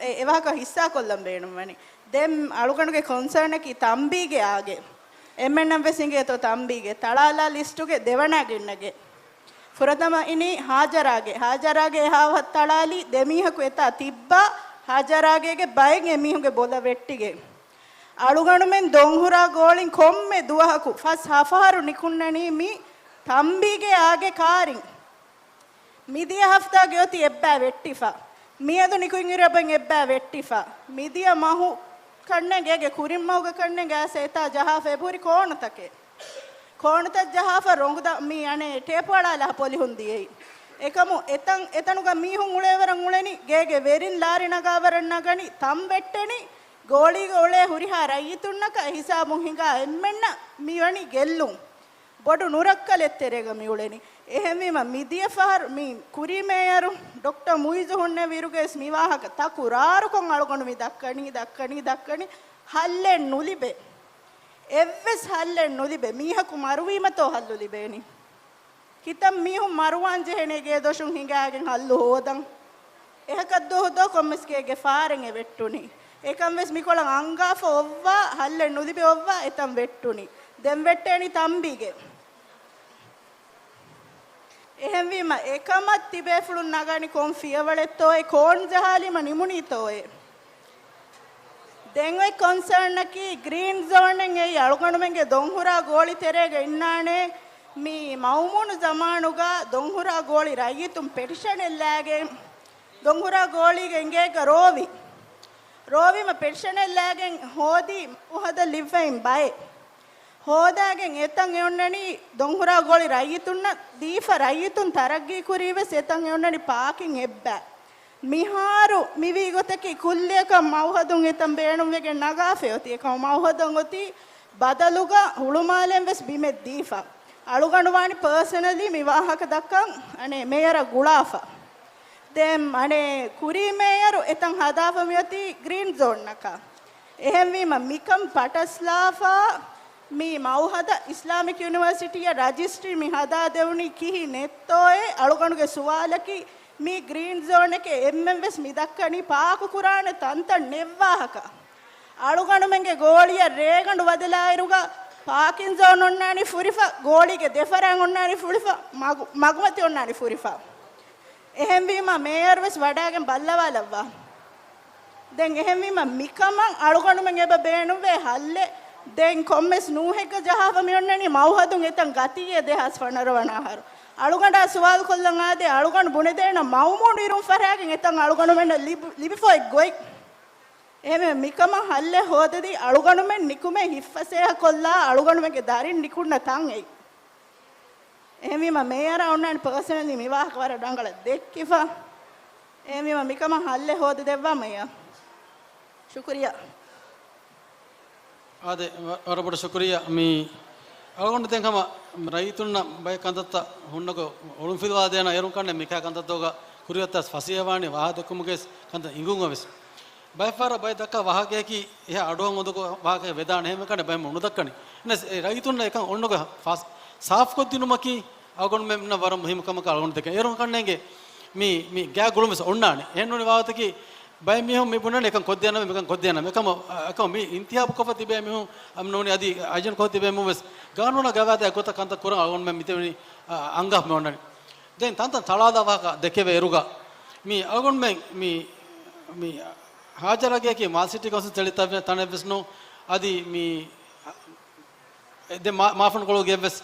އެ، އެ ވާހަކަ ހިއްސާ ކޮށްލަން ބޭނުންވަނީ. ދެން އަޅުގަނޑުގެ ކޮންސާނަކީ ތަންބީގެ އާގެ. އެންމެންނަށް ވެސް އިނގޭތޯ ތަންބީގެ. ތަޅާލާ ލިސްޓުގެ ދެވަނައިގެންނަގެ. ފުރަތަމަ އިނީ ހާޖަރާގެ. ހާޖަރާގެ އެހާ ތަޅާލީ ދެމީހަކު އެތާ ތިއްބާ ހާޖަރާގޭގެ ބައެއް އެމީހުންގެ ބޮލަށް ވެއްޓިގެން. އަޅުގަނޑުމެން ދޮންހުރާ ގޯޅިން ކޮންމެ ދުވަހަކު ފަސް ހަފަހަރު ނިކުންނަނީ މި ތަންބީގެ އާގެ ކާރިން. މިދިޔަ ހަފްތާގެ އޮތީ އެއްބައި ވެއްޓިފަ. މިއަދު ނިކުތް އިރަބަން އެއްބައި ވެއްޓިފަ. މިދިޔަ މަހު ކަންނޭނގެ ގޭގެ ކުރިން މަހުގެ ކަންނޭނގެ އައިސް އެތާ ޖަހާފަ އެބަހުރި ކޯނުތަކެއް. ކޯނުތައް ޖަހާފަ ރޮނގުދާ މި އަނެއް ޓޭޕު އަޅާލާ ޕޮލިހުން ދިޔައީ. އެކަމު އެތަން އެތަނުގަ މީހުން އުޅޭވަރަށް އުޅެނީ، ގޭގެ ވެރިން ލާރި ނަގާވަރަށް ނަގަނީ، ތަން ވެއްޓެނީ، ގޯޅީގަ އުޅޭ ހުރިހާ ރައްޔިތުންނަކަށް ހިސާބުން ހިނގާ އެންމެންނަށް މިވަނީ ގެއްލުން. ބޮޑު ނުރައްކަލެއް ތެރޭގަ މިއުޅެނީ. އެހެންވީމަ، މިދިޔަ ފަހަރު މި ކުރީ މޭޔަރު ޑޮކްޓަރ މުއިޒު ހުންނެވި އިރުގައިސް މި ވާހަކަ ތަކުރާރުކޮށް އަޅުގަނޑު މި ދައްކަނީ، ދައްކަނީ، ދައްކަނީ. ހައްލެއް ނުލިބޭ. އެއްވެސް ހައްލެއް ނުލިބޭ. މީހަކު މަރުވީމަތޯ ހައްލު ލިބޭނީ؟ ކިތައް މީހުން މަރުވާން ޖެހޭނެ ގޭ ދޮށުން ހިނގާގެން ހައްލު ހޯދަން. އެހަކަށް ދޯ ދޯ ކޮންމެސް ގޭގެ ފާރެއް އެ ވެއްޓުނީ. އެކަން ވެސް މިކޮޅަށް އަންގާފަ އޮއްވާ، ހައްލެއް ނުލިބި އޮއްވާ، އެތަން ވެއްޓުނީ. ދެން ވެއްޓޭނީ ތަންބީގެ. އެހެންވީމަ، އެކަމަށް ތިބޭފުޅުން ނަގާނީ ކޮން ފިޔަވަޅެއްތޯއޭ، ކޯން ޖަހާލީމަ ނިމުނީތޯއޭ؟ ދެން އޮތް ކޮންސާނަކީ ގްރީން ޒޯނެއް އެއީ އަޅުގަނޑުމެންގެ ދޮންހުރާ ގޯޅި ތެރޭގަ އިންނާނެ. މި މައުމޫނު ޒަމާނުގަ ދޮންހުރާ ގޯޅި ރައްޔިތުން ޕެޓިޝަނެއް ލާގެން ދޮންހުރާ ގޯޅީގެ އިނގޭގަ ރޯވި. ރޯވީމަ ޕެޓިޝަނެއް ލާގެން ހޯދީ މައުހަދަށް ލިއްވައިން ބައެއް. ހޯދާގެން އެތަން އެ އޮންނަނީ ދޮންހުރާ ގޯޅި ރައްޔިތުންނަށް ދީފަ، ރައްޔިތުން ތަރައްގީ ކުރީ ވެސް އެތަން އެ އޮންނަނީ ޕާކިން އެއްބައި. މިހާރު މިވީ ގޮތަކީ ކުއްލިއަކަށް މައުހަދުން އެތަން ބޭނުންވެގެން ނަގާފައި އޮތީ. އެކަމަށް މައުހަދަށް އޮތީ ބަދަލުގަ ހުޅުމާލެން ވެސް ބިމެއް ދީފަ. އަޅުގަނޑު ވާނީ ޕާސަނަލީ މި ވާހަކަ ދައްކަން އަނެއް މޭޔަރަށް ގުޅާފަ. ދެން އަނެއް ކުރީ މޭޔަރު އެތަން ހަދާފަ މިއޮތީ ގްރީން ޒޯންއަކަށް. އެހެންވީމަ މިކަން ޕަޓަސްލާފަ މި މައުހަދަށް އިސްލާމިކް ޔުނިވަރސިޓީއަށް ރަޖިސްޓްރީ މި ހަދާދެވުނީ ކިހިނެއްތޯއޭ؟ އަޅުގަނޑުގެ ސުވާލަކީ މި ގްރީން ޒޯނެކޭ އެންމެން ވެސް މި ދައްކަނީ ޕާކު ކުރާނެ ތަންތަން ނެއްވާހަކަ. އަޅުގަނޑުމެންގެ ގޯޅިއަށް ރޭގަނޑު ވަދެލާއިރުގަ ޕާކިން ޒޯން އޮންނާނީ ފުރިފަ، ގޯޅީގެ ދެފަރާތް އޮންނާނީ ފުރިފަ، މަގު-، މަގުމަތި އޮންނާނީ ފުރިފަ. އެހެންވީމަ މޭޔަރު ވެސް ވަޑާގެން ބައްލަވާލައްވާ. ދެން އެހެންވީމަ މިކަމަށް އަޅުގަނޑުމެން އެބަ ބޭނުންވޭ ހައްލެއް. ދެން ކޮންމެސް ނޫހެއްގަ ޖަހާފަ މިއޮންނަނީ މައުހަދުން އެތަން ގަތީއޭ ދެހާސް ފަނަރަ ވަނަ އަހަރު. އަޅުގަނޑާ ސުވާލު ކޮށްލަން އާދޭ، އަޅުގަނޑު ބުނެދޭނަ މައުމޫނު އިރުން ފަށާގެން އެތަން އަޅުގަނޑުމެންނަށް ލިބި-، ލިބިފަ އޮތް ގޮތް. އެހެންވެ، މިކަމަށް ހައްލެއް ހޯދަދީ އަޅުގަނޑުމެން ނިކުމެ ހިއްފަސޭހަ ކޮށްލާ އަޅުގަނޑުމެންގެ ދަރިން ނިކުންނަ ތަން އެއީ. އެހެންވީމަ، މޭޔަރާ އޮންނާނެ ޕާސަނަލީ މި ވާހަކަ ވަރަށް ރަނގަޅަށް ދެއްކިފަ. އެހެންވީމަ، މިކަމަށް ހައްލެއް ހޯދަދެއްވާ މޭޔަރ. ޝުކުރިއްޔާ. އާދެ، ވަ-، ވަރަށް ބޮޑަށް ޝުކުރިއްޔާ. މި އަޅުގަނޑު ދެން ހަމަ ރައްޔިތުންނަށް ބައެއް ކަންތައްތައް ހުންނަގޮ އޮޅުންފިލުވާދޭނަ އޭރުން ކަންނެ މިކާ ކަންތައްތަކުގަ ކުރިއަށް ތަސް ފަސޭހަވާނީ ވާހަކަ ދެއްކުމުގެ ކަންތައް އިނގުން އޮވެސް. ބައެއްފަހަރަށް ބައެއް ދައްކާ ވާހަކަޔަކީ އެހާ އަޑުއަށް އުނދަގޫ ވާހަކައެއް ވެދާނެ ހެން ކަންނެ ބައެއް ނުދައްކަނީ. އެހެނަސް އެ ރައްޔިތުންނަށް އެކަން އޮންނަގޮ ފާސް-، ސާފުކޮށްދިނުމަކީ އަޅުގަނޑުމެންނަށް ވަރަށް މުހިއްމު ކަމަކަށް އަޅުގަނޑު ދެކެން. އޭރުން ކަންނޭނގެ މި، މި ގާތް ގުޅުން ވެސް އޮންނާނެ. އެހެން ނޫނީ ވާހަކަތަކީ ބައެއް މީހުން މި ބުނަނީ އެކަން ކޮށްދޭނަމޭ، މިކަން ކޮށްދޭނަމޭ. އެކަމަ، އެކަމަ މި އިންތިހާބު ކޮށްފަ ތިބޭ މީހުން އަމް ނޫނީ އަދި އަޖެންޑް ކޮށް ތިބޭ މީހުން ވެސް ގާނޫނާ ގަވާއިދާ އެއްގޮތަށް ކަންތައް ކުރަން އަޅުގަނޑުމެން މިތެވެނީ، އަ، އަންގާފަ މި އޮންނަނީ. ދެން ތަންތަން ތަޅާލާ ވާހަކަ ދެކެވޭ އިރުގަ މި އަޅުގަނޑުމެން މި، މި ހާޖަރާގެއަކީ މާލެ ސިޓީ ކައުންސިލް ތެޅި ތަނެއް ވެސް ނޫން. އަދި މި ދެ މާ-، މާފަންކޮޅުގެ ވެސް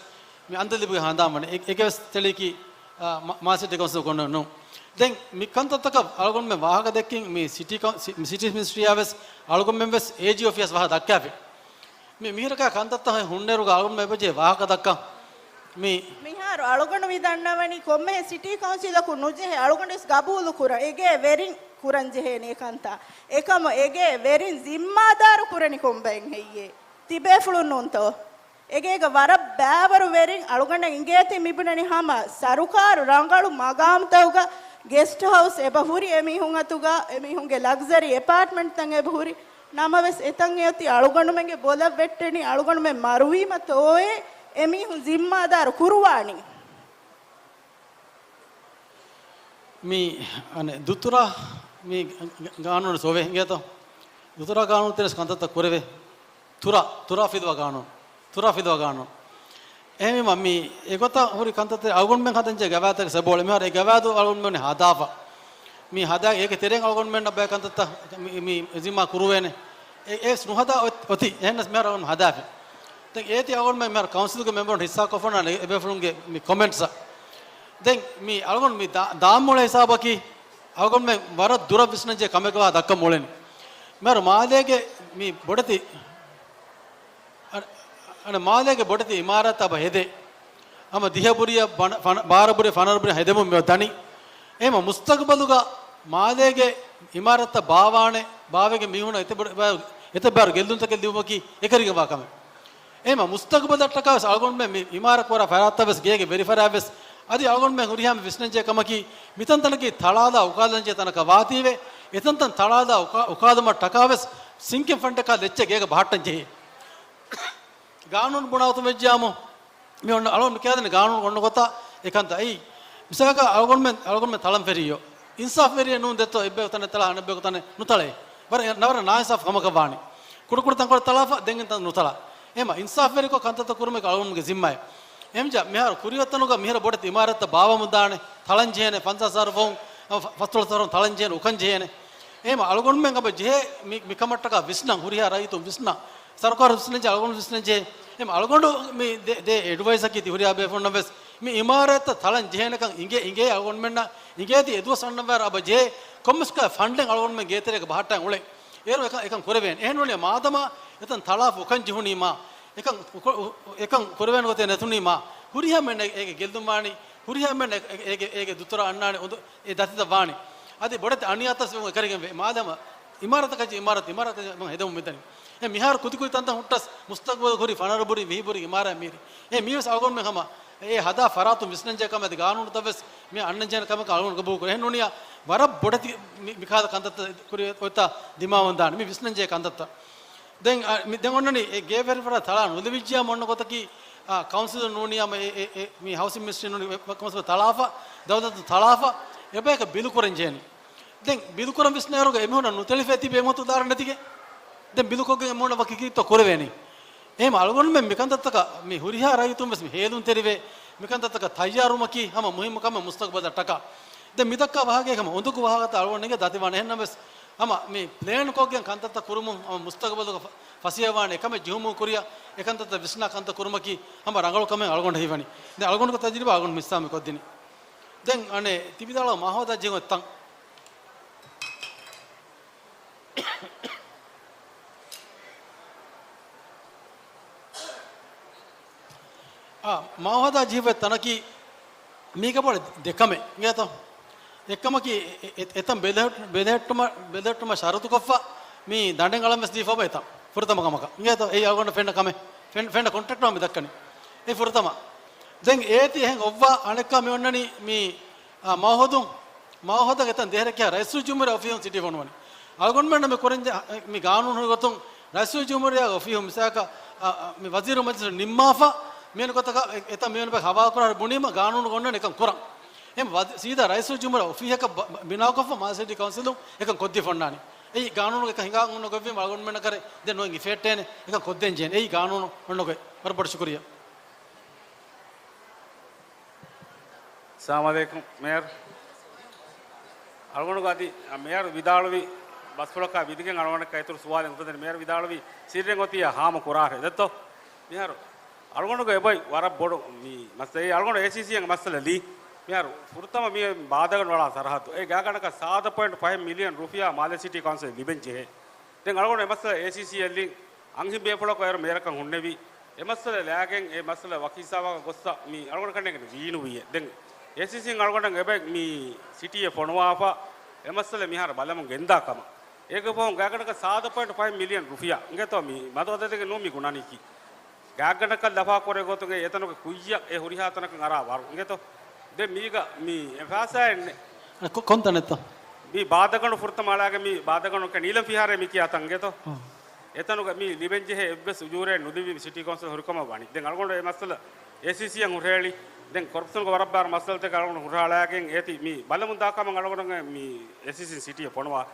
މި އަނދަލިބުގެ ހަނދާން ވަނީ. އެ-، އެގެ ވެސް ތެޅީކީ، އާ، މާ-، މާލެ ސިޓީ ކައުންސިލް ކޮން ނޫން. ދެން މި ކަންތައްތަކަށް އަޅުގަނޑުމެން ވާހަކަ ދެއްކިން މި ސިޓީ ކައު-، ސި-، މި ސިޓީ މިނިސްޓްރީއާ ވެސް އަޅުގަނޑުމެން ވެސް އޭޖީ އޮފީހަށް ވާހަކަ ދައްކާފި. މި މިހިރަކާ ކަންތައްތައް ހުންނައިރުގަ އަޅުގަނޑުމެން އެބަޖެހޭ ވާހަކަ ދައްކަން. މި މިހާރު އަޅުގަނޑު މި ދަންނަވަނީ ކޮންމެހެން ސިޓީ ކައުންސިލަކު ނުޖެހޭ އަޅުގަނޑު ވެސް ގަބޫލު ކުރަން. އެގޭ ވެރިން ކުރަން ޖެހޭނެ އެ ކަންތައް. އެކަމަ އެގޭ ވެރިން ޒިންމާދާރު ކުރަނީ ކޮންބައެއް ހެއްޔޭ؟ ތިބޭފުޅުން ނޫންތޯ؟ އެގޭގަ ވަރަށް ބައިވަރު ވެރިން އަޅުގަނޑަށް އިނގޭތީ މިބުނަނީ ހަމަ ސަރުކާރު ރަނގަޅު މަގާމްތަކުގަ ގެސްޓް ހައުސް އެބަ ހުރި އެމީހުން އަތުގަ، އެމީހުންގެ ލަގްޒަރީ އެޕާޓްމަންޓްތައް އެބަ ހުރި. ނަމަވެސް އެތަން އެއޮތީ އަޅުގަނޑުމެންގެ ބޮލަށް ވެއްޓެނީ، އަޅުގަނޑުމެން މަރުވީމަ ތޯއޭ އެމީހުން ޒިންމާދާރު ކުރުވާނީ؟ މި އަނެއް ދުތުރާ މި ގ-، ގ-، ގާނޫނު ސޮވޭ އިނގޭތޯ؟ ދުތުރާ ގާނޫނު ތެރެސް ކަންތައްތައް ކުރެވޭ. ތުރާ، ތުރާ ފިލުވާ ގާނޫނު. ތުރާ ފިލުވާ ގާނޫނު. އެހެންވީމަ، މި އެގޮތަށް ހުރި ކަންތައްތެރޭ އަޅުގަނޑުމެން ހަދަންޖެހޭ ގަވާއިދުތަކެއް ސަބޯޅެ. މިހާރު އެ ގަވާއިދު އަޅުގަނޑުމެން ހަދާފަ. މި ހަދާ އޭގެ ތެރެއިން އަޅުގަނޑުމެންނަށް ބައެއް ކަންތައްތައް މި، މި ޒިންމާ ކުރުވޭނެ. އެ، އެސް ނުހަދާ އޮތް-، އޮތީ. އެހެންނަސް މިހާރު އަޅުގަނޑު ހަދާފި. ދެން އޭތި އަޅުގަނޑުމެން މިހާރު ކައުންސިލްގެ މެމްބަރުން ހިއްސާކޮށްފަ އޮންނާނެ އެބޭފުޅުންގެ މި ކޮމެންޓްސްއަށް. ދެން މި އަޅުގަނޑު މި ދާ-، ދާން މޮޅޭ ހިސާބަކީ އަޅުގަނޑުމެން ވަރަށް ދުރަށް ވިސްނަންޖެހޭ ކަމެއްގަ ދައްކަން މޮޅެނީ. މިހާރު މާލޭގެ މި ބޮޑެތި އަ-، އަނެއް މާލޭގެ ބޮޑެތި އިމާރާތް އަބަ ހެދޭ. ހަމަ ދިހަ ބުރިއަށް ބަނަ-، ފަނަ-، ބާރަ ބުރި، ފަނަރަ ބުރި ހެދެމުން މިއޮތް ދަނީ. އެހެމަ މުސްތަގުބަލުގަ މާލޭގެ އިމާރާތްތައް ބާވާނެ، ބާވެގެން މީހުނަށް އެތައް ބަ-، އެތައް ބާރު ގެއްލުންތަކެއް ލިބުމަކީ އެކަރިގެންވާ ކަމެއް. އެހެމަ މުސްތަގުބަލަށްޓަކާ ވެސް އަޅުގަނޑުމެން މި އިމާރާތް ކުރާ ފަރާތްތައް ވެސް ގޭގެ ވެރިފަރާތް ވެސް އަދި އަޅުގަނޑުމެން ހުރިހާ މި ވިސްނަންޖެހޭ ކަމަކީ މިތަންތަނަކީ ތަޅާލާ އުކާލަންޖެހޭ ތަނަކަށް ވާތީވެ، އެތަންތަން ތަޅާލާ އުކާ-، އުކާލުމަށްޓަކާ ވެސް ސިންކިން ފަންޑަކާ ލެއްޗެއް ގޭގަ ބަހައްޓަން ޖެހޭ. ގާނޫނު ބުނާ ގޮތުން ވެއްޖިއްޔާމު، މި އޮންނަ އަޅުގަނޑު މި ކިޔާދެނީ ގާނޫނު އޮންނަ ގޮތަށް އެކަންތައް. އެއީ، މިސާލަކަށް އަޅުގަނޑުމެން، އަޅުގަނޑުމެން ތަޅަން ފެރިއްޔޯ. އިންސާފުވެރިއެއް ނޫން ދެއްތޯ، އެއްބަޔަކު ތަނެއް ތަޅާ، އަނެއްބަޔަކު ތަނެއް ނުތަޅޭ. ވަރަށް ނަވަރަ ނާއިންސާފު ކަމަކަށް ވާނީ. ކުޑަކުޑަ ތަންކޮޅެއް ތަޅާފަ، ދެން ތަން ނުތަޅާ. އެހެމަ އިންސާފުވެރިކޮށް ކަންތައްތައް ކުރުމަކީ އަޅުގަނޑުގެ ޒިންމާއެއް. އެހެންވެއްޖާ، މިހާރު ކުރިއަށް ތަނުގަ މިހިރަ ބޮޑެތި އިމާރާތްތައް ބާވަމުން ދާނެ، ތަޅަން ޖެހޭނެ، ފަންސާސް އަހަރު ފަހުން، އަ، ފަ-، ފަސްދޮޅަސް އަހަރު ތަޅަން ޖެހޭނެ، އުކަން ޖެހޭނެ. އެހެމަ އަޅުގަނޑުމެން އަބަ ޖެހޭ މި، މިކަމަށްޓަކާ ވިސްނަން، ހުރިހާ ރައްޔިތުން ވިސްނަން. ސަރުކާރު ވިސްނަންޖެހޭ، އަޅުގަނޑު ވިސްނަންޖެހޭ. އެހެމަ އަޅުގަނޑު މި ދޭ، ދޭ އެޑްވައިސްއަކީ ތި ހުރިހާ ބޭފުޅުންނަށް ވެސް މި އިމާރާތްތައް ތަޅަން ޖެހޭނެކަން އިނގޭ، އިނގޭތީ އެދުވަސް އަންނަންވާއިރު އަބަ ޖެހޭ ކޮންމެސް ފަންޑެއް އަޅުގަނޑުމެން ގޭތެރޭގަ ބަހައްޓަން އުޅެ. އޭރު އެކަން، އެކަން ކުރެވޭނެ. އެހެން ނޫނީ މާދަމާ އެތަން ތަޅާފަ އުކަން ޖެހުނީމާ، އެކަން އު-، އު-، އެކަން ކުރެވޭނެ ގޮތެއް ނެތުނީމާ، ހުރިހާ މެން އޭގެ ގެއްލުން ވާނީ، ހުރިހާ މެން އޭގެ، އޭގެ، އޭގެ ދުތުރަށް އަންނާނެ އުނދު އެ ދަތިތައް ވާނީ. އަދި ބޮޑެތި އަނިޔާތައް ވެސް އެކަރިގެން ވޭ. މާދަމާ އިމާރާތަކަށް އިމާރާތް، އިމާރާތް ހެދެމުން މިދަނީ. އެ މިހާރު ކުދިކުދި ތަންތަން ހުއްޓަސް މުސްތަގުބަލު ހުރި ފަނަރަ ބުރި، ވިހި ބުރި އިމާރާތް މީރި. އެ މީވެސް އަޅުގަނޑުމެން ހަމަ އެ ހަދާ ފަރާތުން ވިސްނަންޖެހޭ ކަމެއް އަދި ގާނޫނުތައް ވެސް މި އަންނަންޖެހޭ ކަމަކަށް އަޅުގަނޑު ގަބޫލު ކުރޭ. އެހެން ނޫނިއްޔާ ވަރަށް ބޮޑެތި މި، މި ކަހަލަ ކަންތައްތައް ކުރި އޮތްތާ ދިމާވަން ދާނެ މި ވިސްނަންޖެހޭ ކަންތައްތައް. ދެން، އަ، މި ދެން އޮންނަނީ އެ ގޭވެރިފަރާތް ތަޅާ ނުލެވިއްޖިއްޔާ އޮންނަ ގޮތަކީ، އާ، ކައުންސިލުން ނޫނިއްޔާ އެ، އެ، އެ، މި ހައުސިން މިނިސްޓްރީ ނޫނީ ކައުންސިލުން ތަޅާފަ، ދައުލަތުން ތަޅާފަ، އެބަޔަކަށް ބިލު ކުރަން ޖެހެނީ. ދެން ބިލު ކުރަން ވިސްނައިރުގަ އެމީހުންނަށް ނުތެޅިފައި ތިބި އެމީހުން ދާރަ ނެތިގެން. ދެން ބިލުކޮށްގެން އެމީހުންނަށް ވަކި ކީއްތޯ ކުރެވޭނީ. އެހެން އަޅުގަނޑުމެން މިކަންތައްތަކަށް މި ހުރިހާ ރައްޔިތުން ވެސް މި ހޭލުންތެރިވެ، މިކަންތައްތަކަށް ތައްޔާރުވުމަކީ ހަމަ މުހިއްމު ކަމެއް މުސްތަގުބަލަށްޓަކާ. ދެން މިދައްކާ ވާހަކައިގެ ހަމަ އުނދަގޫ ވާހަކަތައް އަޅުގަނޑު އެނގޭ ދަތިވާނެ. އެހެންނަމަވެސް ހަމަ މި ޕްލޭންކޮށްގެން ކަންތައްތައް ކުރުމުން ހަމަ މުސްތަގުބަލުގަ ފަ-، ފަސޭހަވާނެ އެކަމެއް ޖެހުމުގެ ކުރިއަށް އެކަންތައްތައް ވިސްނާ ކަންތައް ކުރުމަކީ ހަމަ ރަނގަޅު ކަމެއް އަޅުގަނޑަށް ހީވަނީ. ދެން އަޅުގަނޑުގެ ތަޖުރިބާ އަޅުގަނޑު މިސާމި ކޮށްދިނީ. ދެން އަނެއް ތިބިދާޅަ މާހޯދާ ޖެހުން އެތަން. އާ، މާހޯދާ ޖެހިފައި ތަނަކީ މީގަ ބޮޑެ ދެކަމެއް އިނގޭތޯ؟ އެއްކަމަކީ އެ-، އެ-، އެތަން ބެލެހެއްޓު-، ބެލެހެއްޓުމަށް، ބެލެހެއްޓުމަށް ޝަރުތުކޮށްފަ މި ދަނޑެއް އަޅަން ވެސް ދީފަ އޮބަ އެތަން. ފުރަތަމަ ކަމަކަށް އިނގޭތޯ؟ އެއީ އަޅުގަނޑަށް ފެންނަ ކަމެއް. ފެން-، ފެންނަ ކޮންޓްރެކްޓަރ މި ދައްކަނީ. އެ ފުރަތަމަ. ދެން އޭތި އެހެން އޮއްވާ އަނެއްކާ މި އޮންނަނީ މި، އާ، މައުހަދު، މައުހަދަށް އެތަން ދޭހަރެއް ކިޔާ ރައީސުލްޖުމްހޫރިއްޔާ އޮފީހުން ސިޓީ ފޮނުވަނީ. އަޅުގަނޑުމެންނަށް މި ކުރަންޖެ-، މި ގާނޫނު ހުރި ގޮތުން ރައީސުލްޖުމްހޫރިއްޔާގެ އޮފީހުން މިސާލަކަށް، އަ، އަ، މި ވަޒީރު މަޖިލިސް ނިންމާފަ، މިއޮންނަ ގޮތަކަށް އެ-، އެތަން މިއޮންނަ ބައެއް ހަވާލު ކުރާ ބުނީމަ ގާނޫނު އޮންނަނީ އެކަން ކުރަން. އެހެން ވަޒީ-، ސީދާ ރައީސުލްޖުމްހޫރިއްޔާ އޮފީހަކަށް ބަ-، ބަ-، ބިނާކޮށްފަ މާލެ ސިޓީ ކައުންސިލުން އެކަން ކޮށްދީފަ އޮންނާނީ. އެއީ ގާނޫނު އެކަން ހިނގާ އޮންނަ ގޮތްވީމަ އަޅުގަނޑުމެންނަށް ކަރެ ދެން ނުވަތަ އިފެކްޓް އޭނެ އެކަން ކޮށްދޭން ޖެހޭނެ. އެއީ ގާނޫނު އޮންނަ ގޮތް. ވަރަށް ބޮޑަށް ޝުކުރިއްޔާ. ސަލާމް އަލައިކުމް މޭޔަރ. އަޅުގަނޑުގެ އަދި މޭޔަރ ވިދާޅުވި ބަސްފުޅަކާ ވިދިގެން އަޅުގަނޑަކަށް އިތުރު ސުވާލެއް އުފެދެން މޭޔަރ ވިދާޅުވީ ސިއްރެއް އޮތިއްޔާ ހާމަ ކުރާށޭ. ދެއްތޯ؟ މިހާރު އަޅުގަނޑުގެ އެބައި ވަރަށް ބޮޑު މި މައްސަލަ، އެ އަޅުގަނޑު އޭސީސީއަށް މައްސަލަ ލީ. މިހާރު ފުރަތަމަ މި ބާދަގަނޑު އަޅާ ސަރަހައްދު. އެ ގާތްގަނޑަކަށް ސާދަ ޕޮއިންޓް ފަހެއް މިލިއަން ރުފިޔާ މާލެ ސިޓީ ކައުންސިލަށް ލިބެން ޖެހޭ. ދެން އަޅުގަނޑު އެ މައްސަލަ އޭސީސީއަށް ލީ. އަންހެން ބޭފުޅަކު އޭރު މޭޔަރަކަށް ހުންނެވި. އެ މައްސަލަ ލާގެން އެ މައްސަލަ ވަކި ހިސާބަކަށް ގޮއްސަ މި އަޅުގަނޑަކަށް ނޭނގެ ވީނުވީއެއް. ދެން އޭސީސީން އަޅުގަނޑަށް އެބަ މި ސިޓީއެއް ފޮނުވާފަ އެ މައްސަލަ މިހާރު ބަލަމުން ގެންދާ ކަމަށް. އޭގެ ފަހުން ގާތްގަނޑަކަށް ސާދަ ޕޮއިންޓް ފަހެއް މިލިއަން ރުފިޔާ އިނގޭތޯ މި މަދު އަދަދެއްގެ ނޫން މި ގުނަނީކީ. ގާތްގަނޑަކަށް ލަފާ ކުރޭ ގޮތުގެ އެތަނުގެ ކުއްޔަށް އެ ހުރިހާ ތަނަކަށް އަރާ ވަރު އިނގޭތޯ. ދެން މީގަ މި އެ ފާސާއެއް ނެ- ކޮ-، ކޮން ތަނެއްތޯ؟ މި ބާދަގަނޑު ފުރަތަމަ އަޅާގެ މި ބާދަގަނޑު ނީލަން ފިހާރައޭ މި ކިޔާ ތަން އިނގޭތޯ. އާ. އެތަނުގަ މި ލިބެންޖެހޭ އެއްވެސް އުޖޫރައެއް ނުލިބި މި ސިޓީ ކައުންސިލް ހުރިކަމަށް ވަނީ. ދެން އަޅުގަނޑު އެ މައްސަލަ އޭސީސީއަށް ހުށަހެޅި. ދެން ކޮރަޕްޝަންގެ ވަރަށް ބާރު މައްސަލަތަކެއް އަޅުގަނޑު ހުށަހަޅާގެން އޭތި މި ބަލަމުން ދާ ކަމަށް އަޅުގަނޑު މި އޭސީސީން ސިޓީއަށް ފޮނުވާ.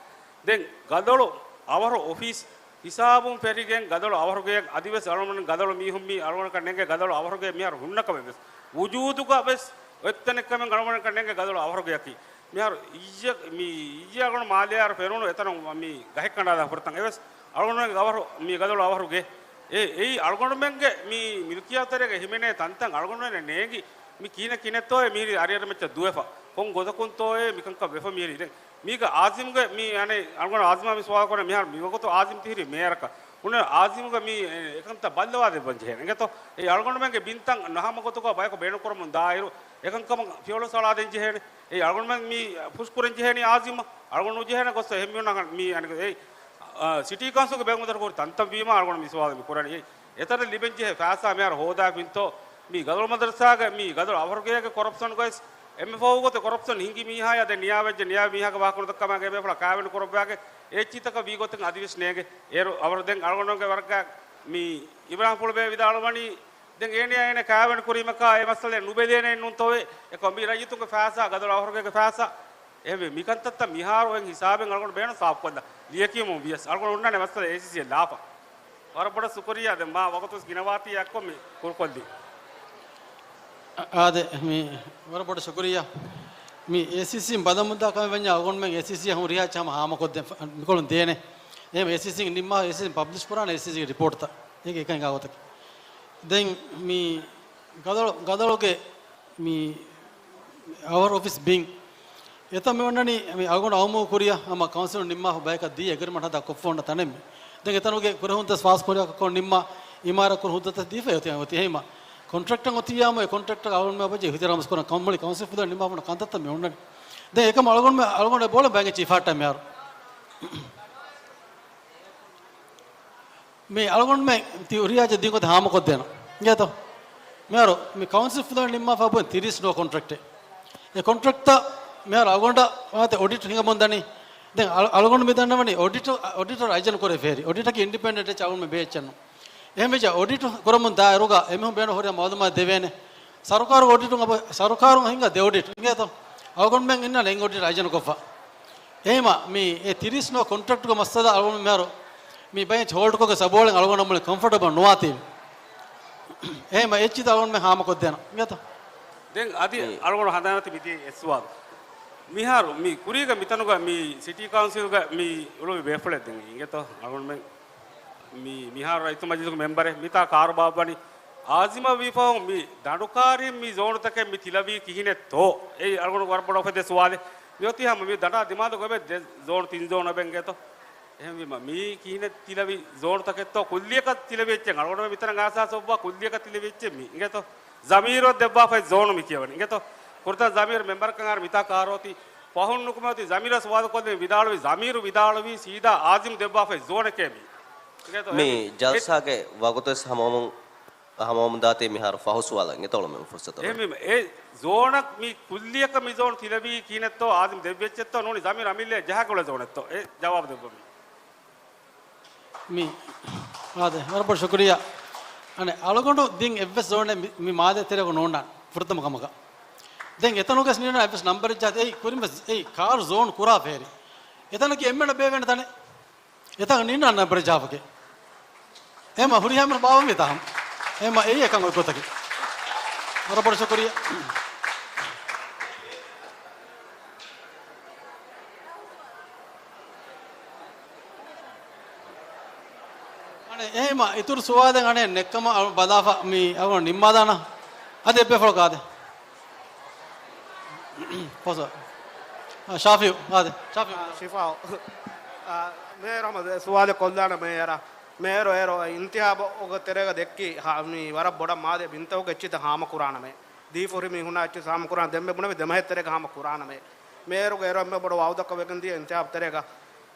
ދެން ގަދޮޅު އަވަހު އޮފީސް ހިސާބުން ފެށިގެން ގަދޮޅު އަވަހުގެ އަދިވެސް އަޅުގަނޑު ގަދޮޅު މީހުން މި އަޅުގަނޑަކަށް ނޭނގޭ ގަދޮޅު އަވަހުގެ މިހާރު ހުންނަ ކަމެއް ވެސް ވުޖޫދުގަ ވެސް އޮތްތަނެއްކަމެއް އަޅުގަނޑަކަށް ނޭނގޭ ގަދޮޅު އަވަހުގެއަކީ. މިހާރު އިއްޔެ-، މި އިއްޔެ އަޅުގަނޑު މާލެއާރު ފެނުނު އެތަނުން މި ގަހެއް ކަނޑާލާ ފުރަތަމަ އެވެސް އަޅުގަނޑުމެންގެ އަވަހު މި ގަދޮޅު އަވަހުގެ. އެ، އެއީ އަޅުގަނޑުމެންގެ މި މިލްކިއްޔާތުތެރޭގަ ހިމެނޭ ތަންތަން އަޅުގަނޑުމެންނަށް ނޭނގި މި ކިހިނެއް ކިހިނެއްތޯއޭ މިހިރީ އަރިއަރި މައްޗަށް ދުވެފަ. ކޮން ގޮތަކުންތޯއޭ މިކަންކަން ވެފަ މިހިރީ. ދެން މީގަ އާޒިމްގެ މި އަނެއް އަޅުގަނޑު އާޒިމާ މި ސުވާލު ކުރޭ މިހާރު މިވަގުތު އާޒިމް ތިހިރީ މޭޔަރަކަށް. ހުންނަ އާޒިމްގެ މި އެކަންތައް ބައްލަވާ ދެއްވަން ޖެހޭނެ. އިނގޭތޯ؟ އެ އަޅުގަނޑުމެންގެ ބިންތައް ނަހަމަ ގޮތުގަ ބަޔަކު ބޭނުންކުރަމުން ދާއިރު، އެކަންކަމަށް ފިޔަވަޅު ސަޅާދޭން ޖެހޭނެ. އެ އަޅުގަނޑުމެން މި ޕުޝް ކުރަން ޖެހޭނީ އާޒިމަށް. އަޅުގަނޑު ނުޖެހޭނެ ގޮއްސަ އެހެން މީހުންނަށް މި އަނެއް އެ، އާ، ސިޓީ ކައުންސިލްގެ ބޭނުމަތަރު ކުރި ތަންތަން ވީމަ އަޅުގަނޑު މި ސުވާލު މި ކުރަނީ. އެ އެތަނަށް ލިބެން ޖެހޭ ފައިސާ މިހާރު ހޯދާފިންތޯ؟ މި ގަދޮޅު މަދަރުސާގެ މި ގަދޮޅު އަވަހުގެ ކޮރަޕްޝަން ގޮތް އެންމެ ފަހު ގޮތެއް ކޮރަޕްޝަން ހިނގި މީހާޔާ ދެން ނިޔާވެއްޖެ ނިޔާ މީހާގެ ވާހަކަ ނުދައްކާމަ އެނގޭ ބޭފުޅާ ކާވެނި ކުރައްވާގެ އެއްޗިތަކަށް ވީ ގޮތެއް އަދިވެސް ނޭނގެ. އޭރު އަވަރު ދެން އަޅުގަނޑުގެ ވަރަކަށް މި އިބްރާހިމް ފުޅުބޭ ވިދާޅުވަނީ ދެން އޭނަޔާ އޭނަ ކާވެނި ކުރީމަކާ އެ މައްސަލައެއް ނުބެލޭނެ ނޫންތޯވެ؟ އެކަމް މި ރައްޔިތުންގެ ފައިސާ ގަދޮޅު އަވަހުގެ ފައިސާ. އެހެންވެ، މިކަންތައްތައް މިހާރު އޮތް ހިސާބެއް އަޅުގަނޑު ބޭނުން ސާފުކޮށްލަ ލިޔެކިޔުމުން ވިޔަސް އަޅުގަނޑު ހުންނާނެ މައްސަލަ އޭސީސީއަށް ލާފަ. ވަރަށް ބޮޑަށް ޝުކުރިއްޔާ. ދެން މާ ވަގުތު ގިނަވާތީ އެއްކޮށް މި ކުރުކޮށްލީ. އާދެ، މި ވަރަށް ބޮޑަށް ޝުކުރިއްޔާ. މި އޭސީސީން ބަލަމުންދާ ކަމެއް ވަންޏާ އަޅުގަނޑުމެން އޭސީސީއަށް ހުރިހާ އެއްޗެއް ހަމަ ހާމަކޮށްދޭން މިކޮޅުން ދޭނެ. އެހެން އޭސީސީން ނިންމާ އޭސީސީން ޕަބްލިޝް ކުރާނެ އޭސީސީގެ ރިޕޯޓްތައް. އޭގެ އެކަން އެކާ ގޮތަކީ. ދެން މި ގަދޮޅު، ގަދޮޅުގެ މި އަވަރ އޮފީސް ބިން އެތަން މި އޮންނަނީ މި އަޅުގަނޑު އައުމު ކުރިއަށް ހަމަ ކައުންސިލުން ނިންމާފަ ބަޔަކަށް ދީ އެގްރިމަންޓް ހަދާ ކޮށްފަ އޮންނަ ތަނެއް މި. ދެން އެތަނުގެ ކުރެހުންތައް ފާސް ކުރިއަކަށް ނިންމާ އިމާރާތް ކުރި ހުއްދަތައް ދީފަ އޮތީ އޮތީ އެހީމަ. ކޮންޓްރެކްޓަށް އޮތިއްޔާމު އެ ކޮންޓްރެކްޓަށް އަޅުގަނޑުމެން އެބަޖެހި އިހުތިރާމް ކުރަން ކަންމޮޅި ކައުންސިލް ފުލަށް ނިންމާފަ އޮންނަ ކަންތައްތައް މި އޮންނަނީ. ދެން އެކަމަށް އަޅުގަނޑު އަޅުގަނޑު ބޯޅަ ބައިނގެ ޗީފާއްޓަށް މިހާރު. މި އަޅުގަނޑުމެން ތި ހުރިހާ އެއްޗެއް ދިން ގޮތަށް ހާމަކޮށްދޭނަން. އިނގޭތޯ؟ މިހާރު މި ކައުންސިލް ފުލަށް ނިންމާފަ ބުން ތިރީސް ނުވަ ކޮންޓްރެކްޓެއް. އެ ކޮންޓްރެކްޓްތައް މިހާރު އަޅުގަނޑަށް ވާތެ އޮޑިޓް ހިނގަމުން ދަނީ. ދެން އަޅު-، އަޅުގަނޑު މި ދަންނަވަނީ އޮޑިޓަރ، އޮޑިޓަރ އައިޒަން ކުރެ ފޭރި. އޮޑިޓަކީ އިންޑިޕެންޑެންޓް އެއްޗެއް އަޅުގަނޑު މި ބޭއްޗެއްނު. އެހެންވެއްޖެ އޮޑިޓް ކުރަމުން ދާއިރުގަ އެމީހުން ބޭނުން ހުރިހާ މައުލޫމާތު ދެވޭނެ. ސަރުކާރު އޮޑިޓުން އަބަ-، ސަރުކާރުން ހިންގާ ދެ އޮޑިޓް އިނގޭތޯ؟ އަޅުގަނޑުމެން އިންނާނެ އެއް އޮޑިޓް އައިޒަން ކޮށްފަ. އެހެމަ މި އެ ތިރީސް ނުވަ ކޮންޓްރެކްޓުގެ މައްސަލަ އަޅުގަނޑު މިހާރު މި ބައެއް ހޯލްޑްކޮށްގެ ސަބޯޅެން އަޅުގަނޑު މުޅި ކޮމްފަޓަބަލް ނުވާތީ. އެހެމަ އެއްޗިތައް އަޅުގަނޑުމެން ހާމަކޮށްދޭނަން. އިނގޭތޯ؟ ދެން އަދި މި އަޅުގަނޑު ހަނދާން އޮތީ މިދިޔަ އެއް ސުވާލު. މިހާރު މި ކުރީގަ މިތަނުގަ މި ސިޓީ ކައުންސިލްގަ މި އުޅުއްވި ބޭފުޅެއް ދެން އިނގޭތޯ؟ އަޅުގަނޑުމެން މި މިހާރު ރައްޔިތު މަޖިލިސުގެ މެމްބަރެއް މިތާ ކާރު ބާއްވަނީ. އާޒިމަށް ވީފަހު މި ދަނޑުކާރިން މި ޒޯނުތަކެއް މި ތިލަވީ ކިހިނެއްތޯ؟ އެއީ އަޅުގަނޑު ވަރަށް ބޮޑަށް އުފެދޭ ސުވާލެއް. މިއޮތީ ހަމަ މި ދަނޑާ ދިމާލުގަ އޮވޭ ދެ ޒޯނު ތިން ޒޯނު އެބަ އިނގޭތޯ؟ އެހެންވީމަ މީ ކިހިނެއް ތިލަވި ޒޯނުތަކެއްތޯ؟ ކުއްލިއަކަށް ތިލަވި އެއްޗެއް އަޅުގަނޑު މިތަނަށް އައިސް އޮއްވާ ކުއްލިއަކަށް ތިލަވި އެއްޗެއް މީ އިނގޭތޯ؟ ޒަމީރު ދެއްވާފައި ޒޯނު މި ކިޔަވަނީ އިނގޭތޯ؟ ފުރަތަމަ ޒަމީރު މެމްބަރަކަށް އަހަރު މިތާ ކާރޯތި ފަހުން ނުކުމެ އޮތީ ޒަމީރު ސުވާލު ކޮށްލިން ވިދާޅުވި، ޒަމީރު ވިދާޅުވީ ސީދާ އާޒިމް ދެއްވާފައި ޒޯނެކޭ މީ. އިނގޭތޯ؟ މި އެ-، ޖަލްސާގެ ވަގުތުވެސް ހަމަވަމުން، ހަމަވަމުން ދާތީ މިހާރު ފަހު ސުވާލަށް އިނގޭތޯ މެ ފުރުސަތު. އެ މި-، އެ ޒޯނަށް މި ކުއްލިއަކަށް މި ޒޯން ތިލަވީ ކިހިނެއްތޯ؟ އާޒިމް ދެއްވި އެއްޗެއްތޯ؟ ނޫނީ ޒަމީރު އަމިއްލަ ޖަހާގެ އުޅޭ ޒޯނެއްތޯ؟ އެ ޖަވާބު ދެއްވަމީ. މި، އާދެ، ވަރަށް ބޮޑު ޝުކުރިއްޔާ. އަނެއް އަޅުގަނޑު ދިން އެއްވެސް ޒޯނެއް މި، މި މާލޭ ތެރޭގަ ނޯންނާނެ ފުރަތަމަ ކަމަކަށް. ދެން އެތަނުގަސް ނީނާ އެއްވެސް ނަންބަރެއް ޖާތި އެއީ ކުރިންވެސް އެއީ ކާރު ޒޯން ކުރާ ފޭރި. އެތަނަކީ އެންމެނަށް ބޭވޭނެ ތަނެއް. އެތަން ނީނާ ނަންބަރެއް ޖާފަކޭ. އެހެމަ ހުރިހާ މީހުން ބާއްވަންވީތާ ހަމަ. އެހެމަ އެއީ އެކަން އޮތް ގޮތަކީ. ވަރަށް ބޮޑު ޝުކުރިއްޔާ. އެހެމަ އިތުރު ސުވާލެއް އަނެއް ނެއްކަމަށް ބަލާފަ މި އަޅުގަނޑު ނިންމާލާނަ. އަދި އެއްބޭފުޅަކު އާދެ. ފޮސ. އާ، ޝާފިއު. އާދެ. ޝާފިއު. އާ، ޝިފާއު. އާ، މޭޔަރ އަހްމަދު، އެ ސުވާލެއް ކޮށްލާނަ މޭޔަރ. މޭޔަރ އޭރު އިންތިހާބުގެ ތެރޭގަ ދެއްކި ހާ، މި ވަރަށް ބޮޑަށް މާދެ ބިންތަކުގެ އެއްޗިތައް ހާމަ ކުރާނަމޭ. ދީފުރި މީހުންނާ އެއްޗިތައް ހާމަ ކުރާނަ ދެންމެ ބުނެވި ދެމަހެއް ތެރޭގަ ހާމަ ކުރާނަމޭ. މޭޔަރުގެ އޭރު އެންމެ ބޮޑު ވައުދަކަށް ވެގެން ދިޔަ އިންތިހާބު ތެރޭގަ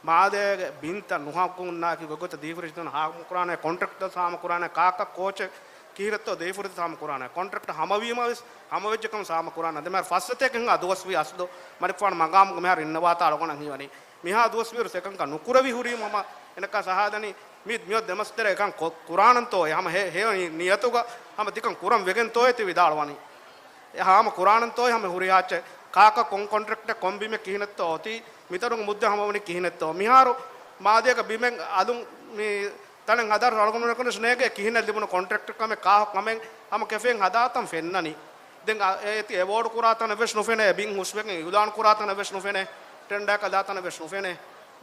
މާލޭގެ ބިންތައް ނުހައްގުންނާކީ ގޮތްގޮތަށް ދީފުރި އެއްޗިތައް ހާމަ ކުރާނެ، ކޮންޓްރެކްޓްތައް ހާމަ ކުރާނެ، ކާކަށް ކޯޗެއް ކިހިނެއްތޯ ދީފުރި ހާމަ ކުރާނެ، ކޮންޓްރެކްޓް ހަމަވީމަ ވެސް ހަމަވެއްޖެކަމަށް ހާމަ ކުރާނެ. ދެމެ ފަސް ސަތޭކަ ހިނގާ ދުވަސް ވީ އަސްލު މަނިކުފާނު މަގާމުގެ މިހާރު އިންނަވާތާ އަޅުގަނޑަށް ހީވަނީ. މިހާ ދުވަސް ވީއިރު އެކަންކަން ނުކުރެވި ހުރީމަ ހަމަ އެނަކާ ސަހާދަނީ މި، މިއޮތް ދެމަސް ތެރޭ އެކަން ކޮ، ކުރާނަންތޯ އޭ ހަމަ ހޭ، ހޭ ނިޔަތުގަ ހަމަ ތިކަން ކުރަން ވެގެންތޯއޭ ތި ވިދާޅުވަނީ. އެ ހާމަ ކުރާނަންތޯއޭ ހަމަ ހުރިހާ އެއްޗެއް. ކާކަށް ކޮން ކޮންޓްރެކްޓެއް ކޮން ބިމެއް ކިހިނެއްތޯ އޮތީ، މިތަނުގެ މުއްދަ ހަމަވަނީ ކިހިނެއްތޯ. މިހާރު މާދޭގަ ބިމެއް އަލުން މި ތަނެއް ހަދާ އަޅުގަނޑު ނޭގޭ ކިހިނެއް ލިބުނު ކޮންޓްރެކްޓް ކަމެއް ކާ ކަމެއް ހަމަ ކެފޭން ހަދާތަން ފެންނަނީ. ދެން އަ، އޭތި އެވޯޑް ކުރާތަނެއް ވެސް ނުފެނޭ، ބިން ހުސްވެގެން އިއުލާން ކުރާތަނެއް ވެސް ނުފެނޭ، ޓެންޑާ ކަލާތަނެއް ވެސް ނުފެނޭ.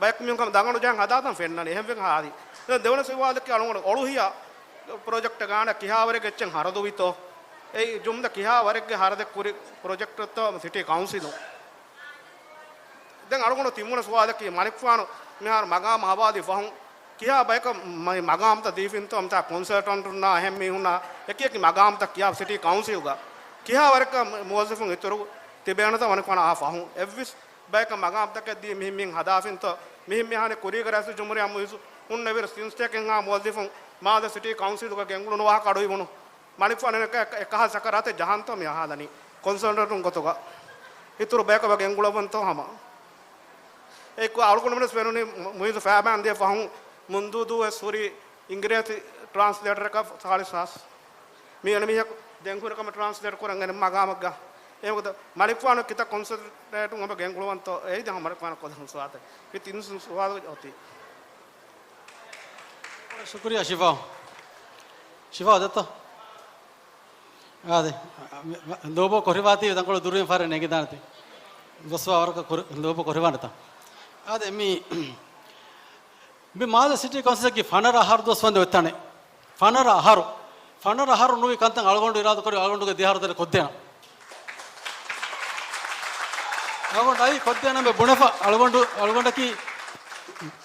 ބަޔަކު މީހުން ކަމަށް ދަނގަނު ޖަހަން ހަދާތަން ފެންނަނީ. އެހެންވެގެން ހާދި. ދެ، ދެވަނަ ސުވާލަކީ އަޅުގަނޑު އޮޅުހިޔާ ޕްރޮޖެކްޓް ގާނަ ކިހާވަރެއްގެ އެއްޗެއް ހަރަދުވިތޯ؟ އެއީ ޖުމްލަ ކިހާވަރެއްގެ ހަރަދެއް ކުރި ޕްރޮޖެކްޓްތޯ ސިޓީ ކައުންސިލުން؟ ދެން އަޅުގަނޑު ތިމުނަ ސުވާލަކީ މަނިކުފާނު މިހާރު މަގާމް ހަވާލި ފަހުން ކިހާ ބަޔަކަށް މަ، މަގާމްތައް ދީފިންތޯ އަމްތާ ކޮންސަލްޓަންޓުންނާ އެހެން މީހުންނާ އެކި އެކި މަގާމްތައް ކިޔާ ސިޓީ ކައުންސިލްގަ ކިހާ ވަރަކަށް މުވައްޒަފުން އިތުރު ތިބޭނަތަ މަނިކުފާނު އާ ފަހުން އެއްވެސް ބަޔަކަށް މަގާމްތަކެއް ދީ މިހިން މިހިން ހަދާފިންތޯ މިހިން މިހާނެ ކުރީގަ ރައީސުލްޖުމްހޫރިއްޔާ މުއިއްޒު ހުންނެވިރު ތިން ސަތޭކަ ހިނގާ މުވައްޒަފުން މާލެ ސިޓީ ކައުންސިލުގަ ގެންގުޅުނު ވާހަކަ އަޑުއިވުނު. މަނިކުފާނު އެކަ، އެކަހަލަ ސަކަރާތެއް ޖަހަންތޯ މި އަހާލަނީ ކޮންސަލްޓަންޓުން ގޮތުގަ. އިތުރު ބަޔަކަށް ގެންގުޅަވަންތޯ ހަމަ. އެއްކޮށް އަޅުގަނޑުމެންވެސް ފެނުނީ މު، މުއިއްޒު ފައިބާން ދިޔަ ފަހުން މުންދޫދޫ ވެސް ހުރީ އިނގިރޭސި ޓްރާންސްލޭޓަރަކަށް ސާޅީސް ހާސް. މި އެންމީހަކު ދެން ހުރި ކަމަށް ޓްރާންސްލޭޓް ކުރަން އެން މަގާމަށްގަ. އެހެން މަނިކުފާނު ކިތައް ކޮންސަލްޓޭޓުން އެބަ ގެންގުޅުވަންތޯ އެއީ ދެން މަނިކުފާނަށް ކޮށްލަން ސުވާލެއް. މި ތިން ސު، ސުވާލު އޮތީ. ޝުކުރިއްޔާ ޝިފާ. ޝިފާ ދެއްތޯ؟ އާދެ. ލޯބޯ ކޮށްފައިވާތީ ތަންކޮޅު ދުރުވެން ފަހަރެއް ނެގިދާނެތީ. ގޮސްފަ ވަރަކަށް ކުރި، ލޯބޯ ކޮށްފައިވާނެތާ. އާދެ، މި، މި މާލެ ސިޓީ ކައުންސިލަކީ ފަނަރަ އަހަރު ދުވަސް ވަންދެ އޮތްތާނެ. ފަނަރަ އަހަރު. ފަނަރަ އަހަރު ނުވި ކަންތައް އަޅުގަނޑު އިރާދަކުރި އަޅުގަނޑުގެ ދެ އަހަރު ދެން ކޮށްދޭނަން. އަޅުގަނޑު އައީ ކޮށްދޭނަމޭ ބުނެފަ އަޅުގަނޑު، އަޅުގަނޑަކީ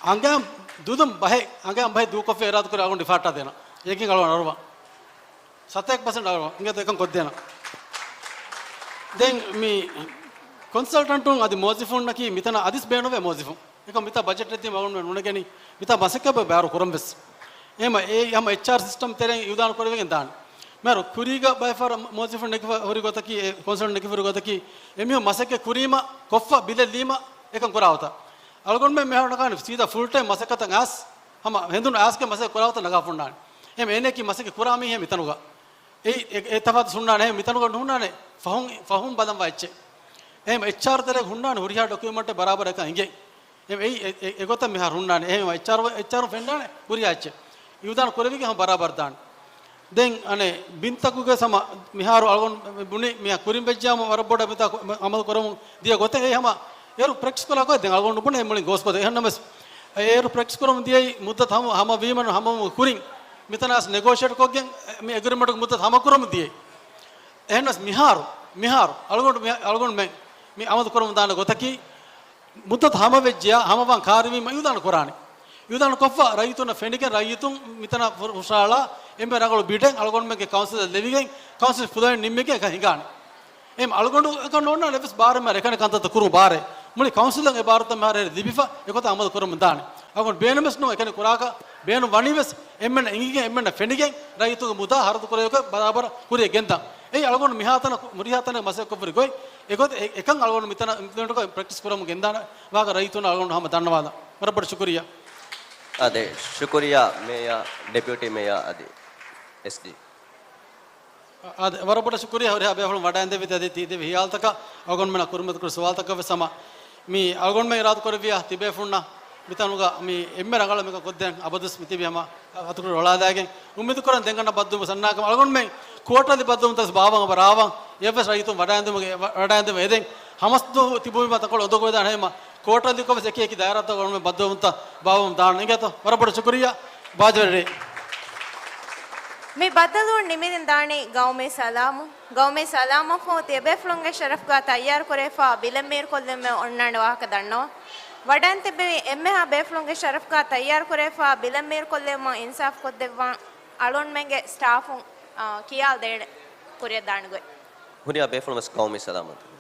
އަނގައިން ދުދުން ބަހެއް، އަނގައިން ބަހެއް ދޫކޮށްފަ އިރާދަކުރި އަޅުގަނޑު އިފާއްޓާ ދޭނަން. އޭގެން އަޅުގަނޑު އަރުވާ. ސަތޭކަ ޕަސެންޓް އަޅުގަނޑު އިނގޭތޯ އެކަން ކޮށްދޭނަން. ދެން މި ކޮންސަލްޓަންޓުން އަދި މުވައްޒިފުންނަކީ މިތަނަށް އަދިސް ބޭނުންވޭ މުވައްޒިފުން. އެކަމް މިތާ ބަޖެޓް ދިޔަ އަޅުގަނޑު ނުނެގެނީ. މިތާ މަސައްކަތް ބައި ބާރު ކުރަން ވެސް. އެހެމަ އެ ހަމަ އެޗްއާރް ސިސްޓަމް ތެރެއިން އިއުލާން ކުރެވިގެން ދާނެ. މިހާރު ކުރީގަ ބައެއް ފަހަރަށް މުވައްޒިފުން ނެގިފަ ހުރި ގޮތަކީ، އެ ކޮންސަލްޓަންޓް ނެގިފަ ހުރި ގޮތަކީ، އެމީހުން މަސައްކަތް ކުރީމަ، ކޮށްފަ ބިލެއް ލީމަ އެކަން ކުރާ ގޮތަށް. އަޅުގަނޑުމެން މިހާރު ނަގާނެ ސީދާ ފުލް ޓައިމް މަސައްކަތަށް އައިސް، ހަމަ ހެނދުނު އައިސްގެ މަސައްކަތް ކުރާ ގޮތަށް ނަގާފަ ހުންނާނެ. އެހެމަ އޭނައަކީ މަސައްކަތް ކުރާ މީހެއް މިތަނުގަ. އެ، އެ، އެ ތަފާތު ހުންނާނެ. އެހެން މިތަނުގަ ނުހުންނާނެ ފަހުން، ފަހުން ބަލަންވާ އެއްޗެއް. އެހެން އެޗްއާރް ތެރޭގަ ހުންނާނެ ހުރިހާ ޑޮކިއުމަންޓެއް ބަރާބަރަށް އެކަން އިނގޭ. އެ، އެ، އެ، އެގޮތަށް މިހާރު ހުންނާނެ. އެހެން އެޗްއާރް، އެޗްއާރުން ފެންނާނެ ހުރިހާ އެއްޗެއް. އިއުލާން ކުރެވިގެން ހަމަ ބަރާބަރަށް ދާނެ. ދެން އަނެއް ބިންތަކުގެ ހަމަ މިހާރު އަޅުގަނޑު ބުނި މިހާ ކުރިން ވެއްޖެ ހަމަ ވަރަށް ބޮޑަށް މިތާ ކު، އަމަލު ކުރަމުން ދިޔަ ގޮތެއް އެއީ ހަމަ އޭރު ޕްރެކްޓިސް ކުރާ ގޮތް ދެން އަޅުގަނޑު ބުނޭ މުޅި ގޯސް ގޮތެއް. އެހެންނަމަވެސް އޭރު ޕްރެކްޓިސް ކުރަމުން ދިޔައީ މުއްދަތު ހަމަ، ހަމަ ވީމަ ހަމަ ކުރިން މިތަނަށް ނެގޯޝިއޭޓް ކޮށްގެން މި އެގްރިމެންޓް މުއްދަތު ހަމަ ކުރަމުން ދިޔައީ. އެހެންނަސް މިހާރު، މިހާރު އަޅުގަނޑު މި، އަޅުގަނޑުމެން މި އަމަލު ކުރަމުން ދާނެ ގޮތަކީ، މުއްދަތު ހަމަވެއްޖެޔާ، ހަމަވާން ކާރިވީމަ އިއުލާން ކުރާނެ. އިއުލާން ކޮށްފަ ރައްޔިތުންނަށް ފެނިގެން ރައްޔިތުން މިތަނަށް ފު، ފުށާޅާ އެންމެ ރަނގަޅު ބިޑެއް އަޅުގަނޑުމެންގެ ކައުންސިލަށް ލެވިގެން ކައުންސިލް ފުދަވަން ނިންމިގެން އެކަން ހިނގާނެ. އެހެން އަޅުގަނޑު އެކަން ނޯންނާނެ އެއްވެސް ބާރެއް މާ އެކަނި ކަންތައްތައް ކުރުމު ބާރެއް. މުޅި ކައުންސިލަށް އެ ބާރުތައް މިހާރު ލިބިފަ އެގޮތަށް އަމަލު ކުރަމުން ދާނެ. އަޅުގަނޑު ބޭނުމެސް ނޫން އެކަނި ކުރާކަށް. ބޭނުން ވަނީވެސް އެންމެންނަށް އެނގިގެން އެންމެންނަށް ފެނިގެން ރައްޔިތުންގެ މުދާ ހަރަދު ކުރެވޭކަށް ބަރާބަރަށް ކުރިއަށް ގެންދާން. އެއީ އަޅުގަނޑު މިހާތަނަށް ހުރިހާ ތަނެއް މަސައްކަތް ކޮށްފަ ހުރި ގޮތް. އެގޮތަށް އެ، އެކަން އަޅުގަނޑު މިތަނަށް އިމްޕްލިމެންޓް ކޮށް ޕްރެކްޓިސް ކުރަމުން ގެންދާނެ ވާހަކަ ރައްޔިތުންނަށް އަޅުގަނޑު ހަމަ ދަންނަވާލަން. ވަރަށް ބޮޑަށް ޝުކުރިއްޔާ. އާދެ، ޝުކުރިއްޔާ މޭޔާ، ޑެޕިއުޓީ މޭޔާ އަދި އެސްޑީ. އާދެ، ވަރަށް ބޮޑަށް ޝުކުރިއްޔާ ހުރިހާ ބޭފުޅުން ވަޑައިންދެވި އަދި ތި ދެވި ހިޔާލުތަކަށް. އަޅުގަނޑުމެންނަށް ކުރިމަތިލު ކުރި ސުވާލުތަކަށް ވެސް ހަމަ މި އަޅުގަނޑުމެން އިރާދަ ކުރެއްވިޔާ ތިބޭފުޅުންނަށް މިތަނުގަ މި އެންމެ ރަނގަޅަށް މިކަން ކޮށްދޭން އަބަދުވެސް މިތިބީ ހަމަ އަތުކުރި އޮޅާލައިގެން. އުއްމީދު ކުރަން ދެންގަންނަ ބައްދުވުމަށް ސަންނާކަމަށް. އަޅުގަނޑުމެން ކުއާޓަލި ބައްދުވުމަށް ވެސް ބާވަން އެބަ ރާވަން. އެއަށްވެސް ރައްޔިތުން ވަޑައިންދެވުމަށް، ވަޑައިންދެވުމަށް އެދެން. ހަމަސްދުވަހު ތިބުމީމާ ތަންކޮޅެއް އުނދަގޫވެދާނެ ހަމަ ކުއާޓަލިކޮށް ވެސް އެކި އެކި ދާއިރާތައް އަޅުގަނޑުމެން ބައްދުވަމުންތަ ބާވަމުން ދާނަން. އިނގޭތޯ؟ ވަރަށް ބޮޑަށް ޝުކުރިއްޔާ. ބާޒަވެރި. މި ބައްދަލުވުން ނިމިގެން ދާނީ ގައުމީ ސަލާމުން. ގައުމީ ސަލާމަށްފަހު ތިޔަބޭފުޅުންގެ ޝަރަފުގަ ތައްޔާރުކުރެވިފަ ބިލެއް މީރުކޮށްލެވުމެއް އޮންނާނެ ވާހަކަ ދަންނަވަން. ވަޑައިން ތިއްބެވި އެންމެހާ ބޭފުޅުންގެ ޝަރަފުގަ ތައްޔާރުކުރެވިފަ ބިލެއް މީރުކޮށްލެވުމަށް އިންސާފު ކޮށްދެއްވާން އަޅުންމެންގެ ސްޓާފުން، އާ، ކިޔާލަދޭނެ ކުރިއަށް ދާނެ ގޮތް. ހުރިހާ ބޭފުޅުން ވެސް ގައުމީ ސަލާމަތުން.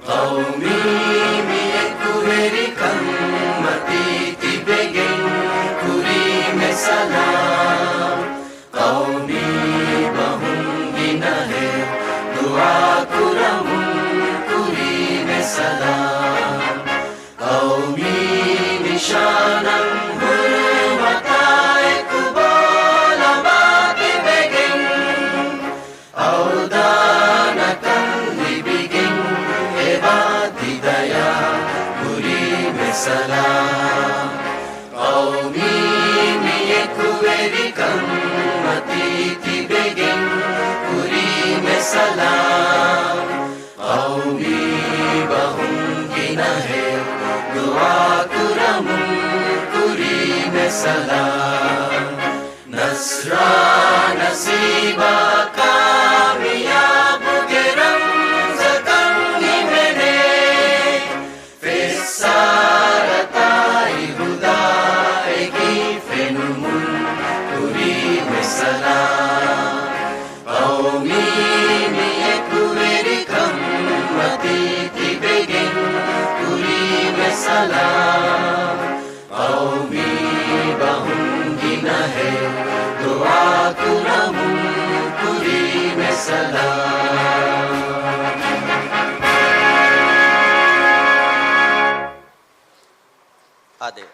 ޤައުމީ މި އެކުވެރިކަން މަތީ ތިބެގެން ކުރީމެ ސަލާމް. ޤައުމީ ބަހުން ގިނަހެއް ދުޢާ ކުރަމުން ކުރީމެ ސަލާމް. ޤައުމީ ނިޝާނަށް ހުރުމަތާ އެކު ބޯލަމާ ތިބެގެން އަވަދާނަކަން ލިބިގެން އެބާ ތި ދަޔާ ކުރީމެ ސަލާމް. ޤައުމީ މި އެކުވެރިކަން މަތީ ތިބެގެން ކުރީމެ ސަލާމް. ޤައުމީ ބަހުން ގިނަހެއް ދުޢާ ކުރަމުން ކުރީމެ ސަލާމް. ނަޞްރާ ނަސީބާ ކާމިޔާބުގެ ރަމްޒަކަށް ހިމެނޭ. ފެއްސާރަތާއި ހުދާއެކީ ފެނުމުން ކުރީމެ ސަލާމް. ޤައުމީ މި އެކުވެރިކަން މަތީ ތިބެގެން ކުރީމެ ސަލާމް. ޤައުމީ ބަހުން ގިނަހެއް ދުޢާ ކުރަމުން ކުރީމެ ސަލާމް. އާދެ،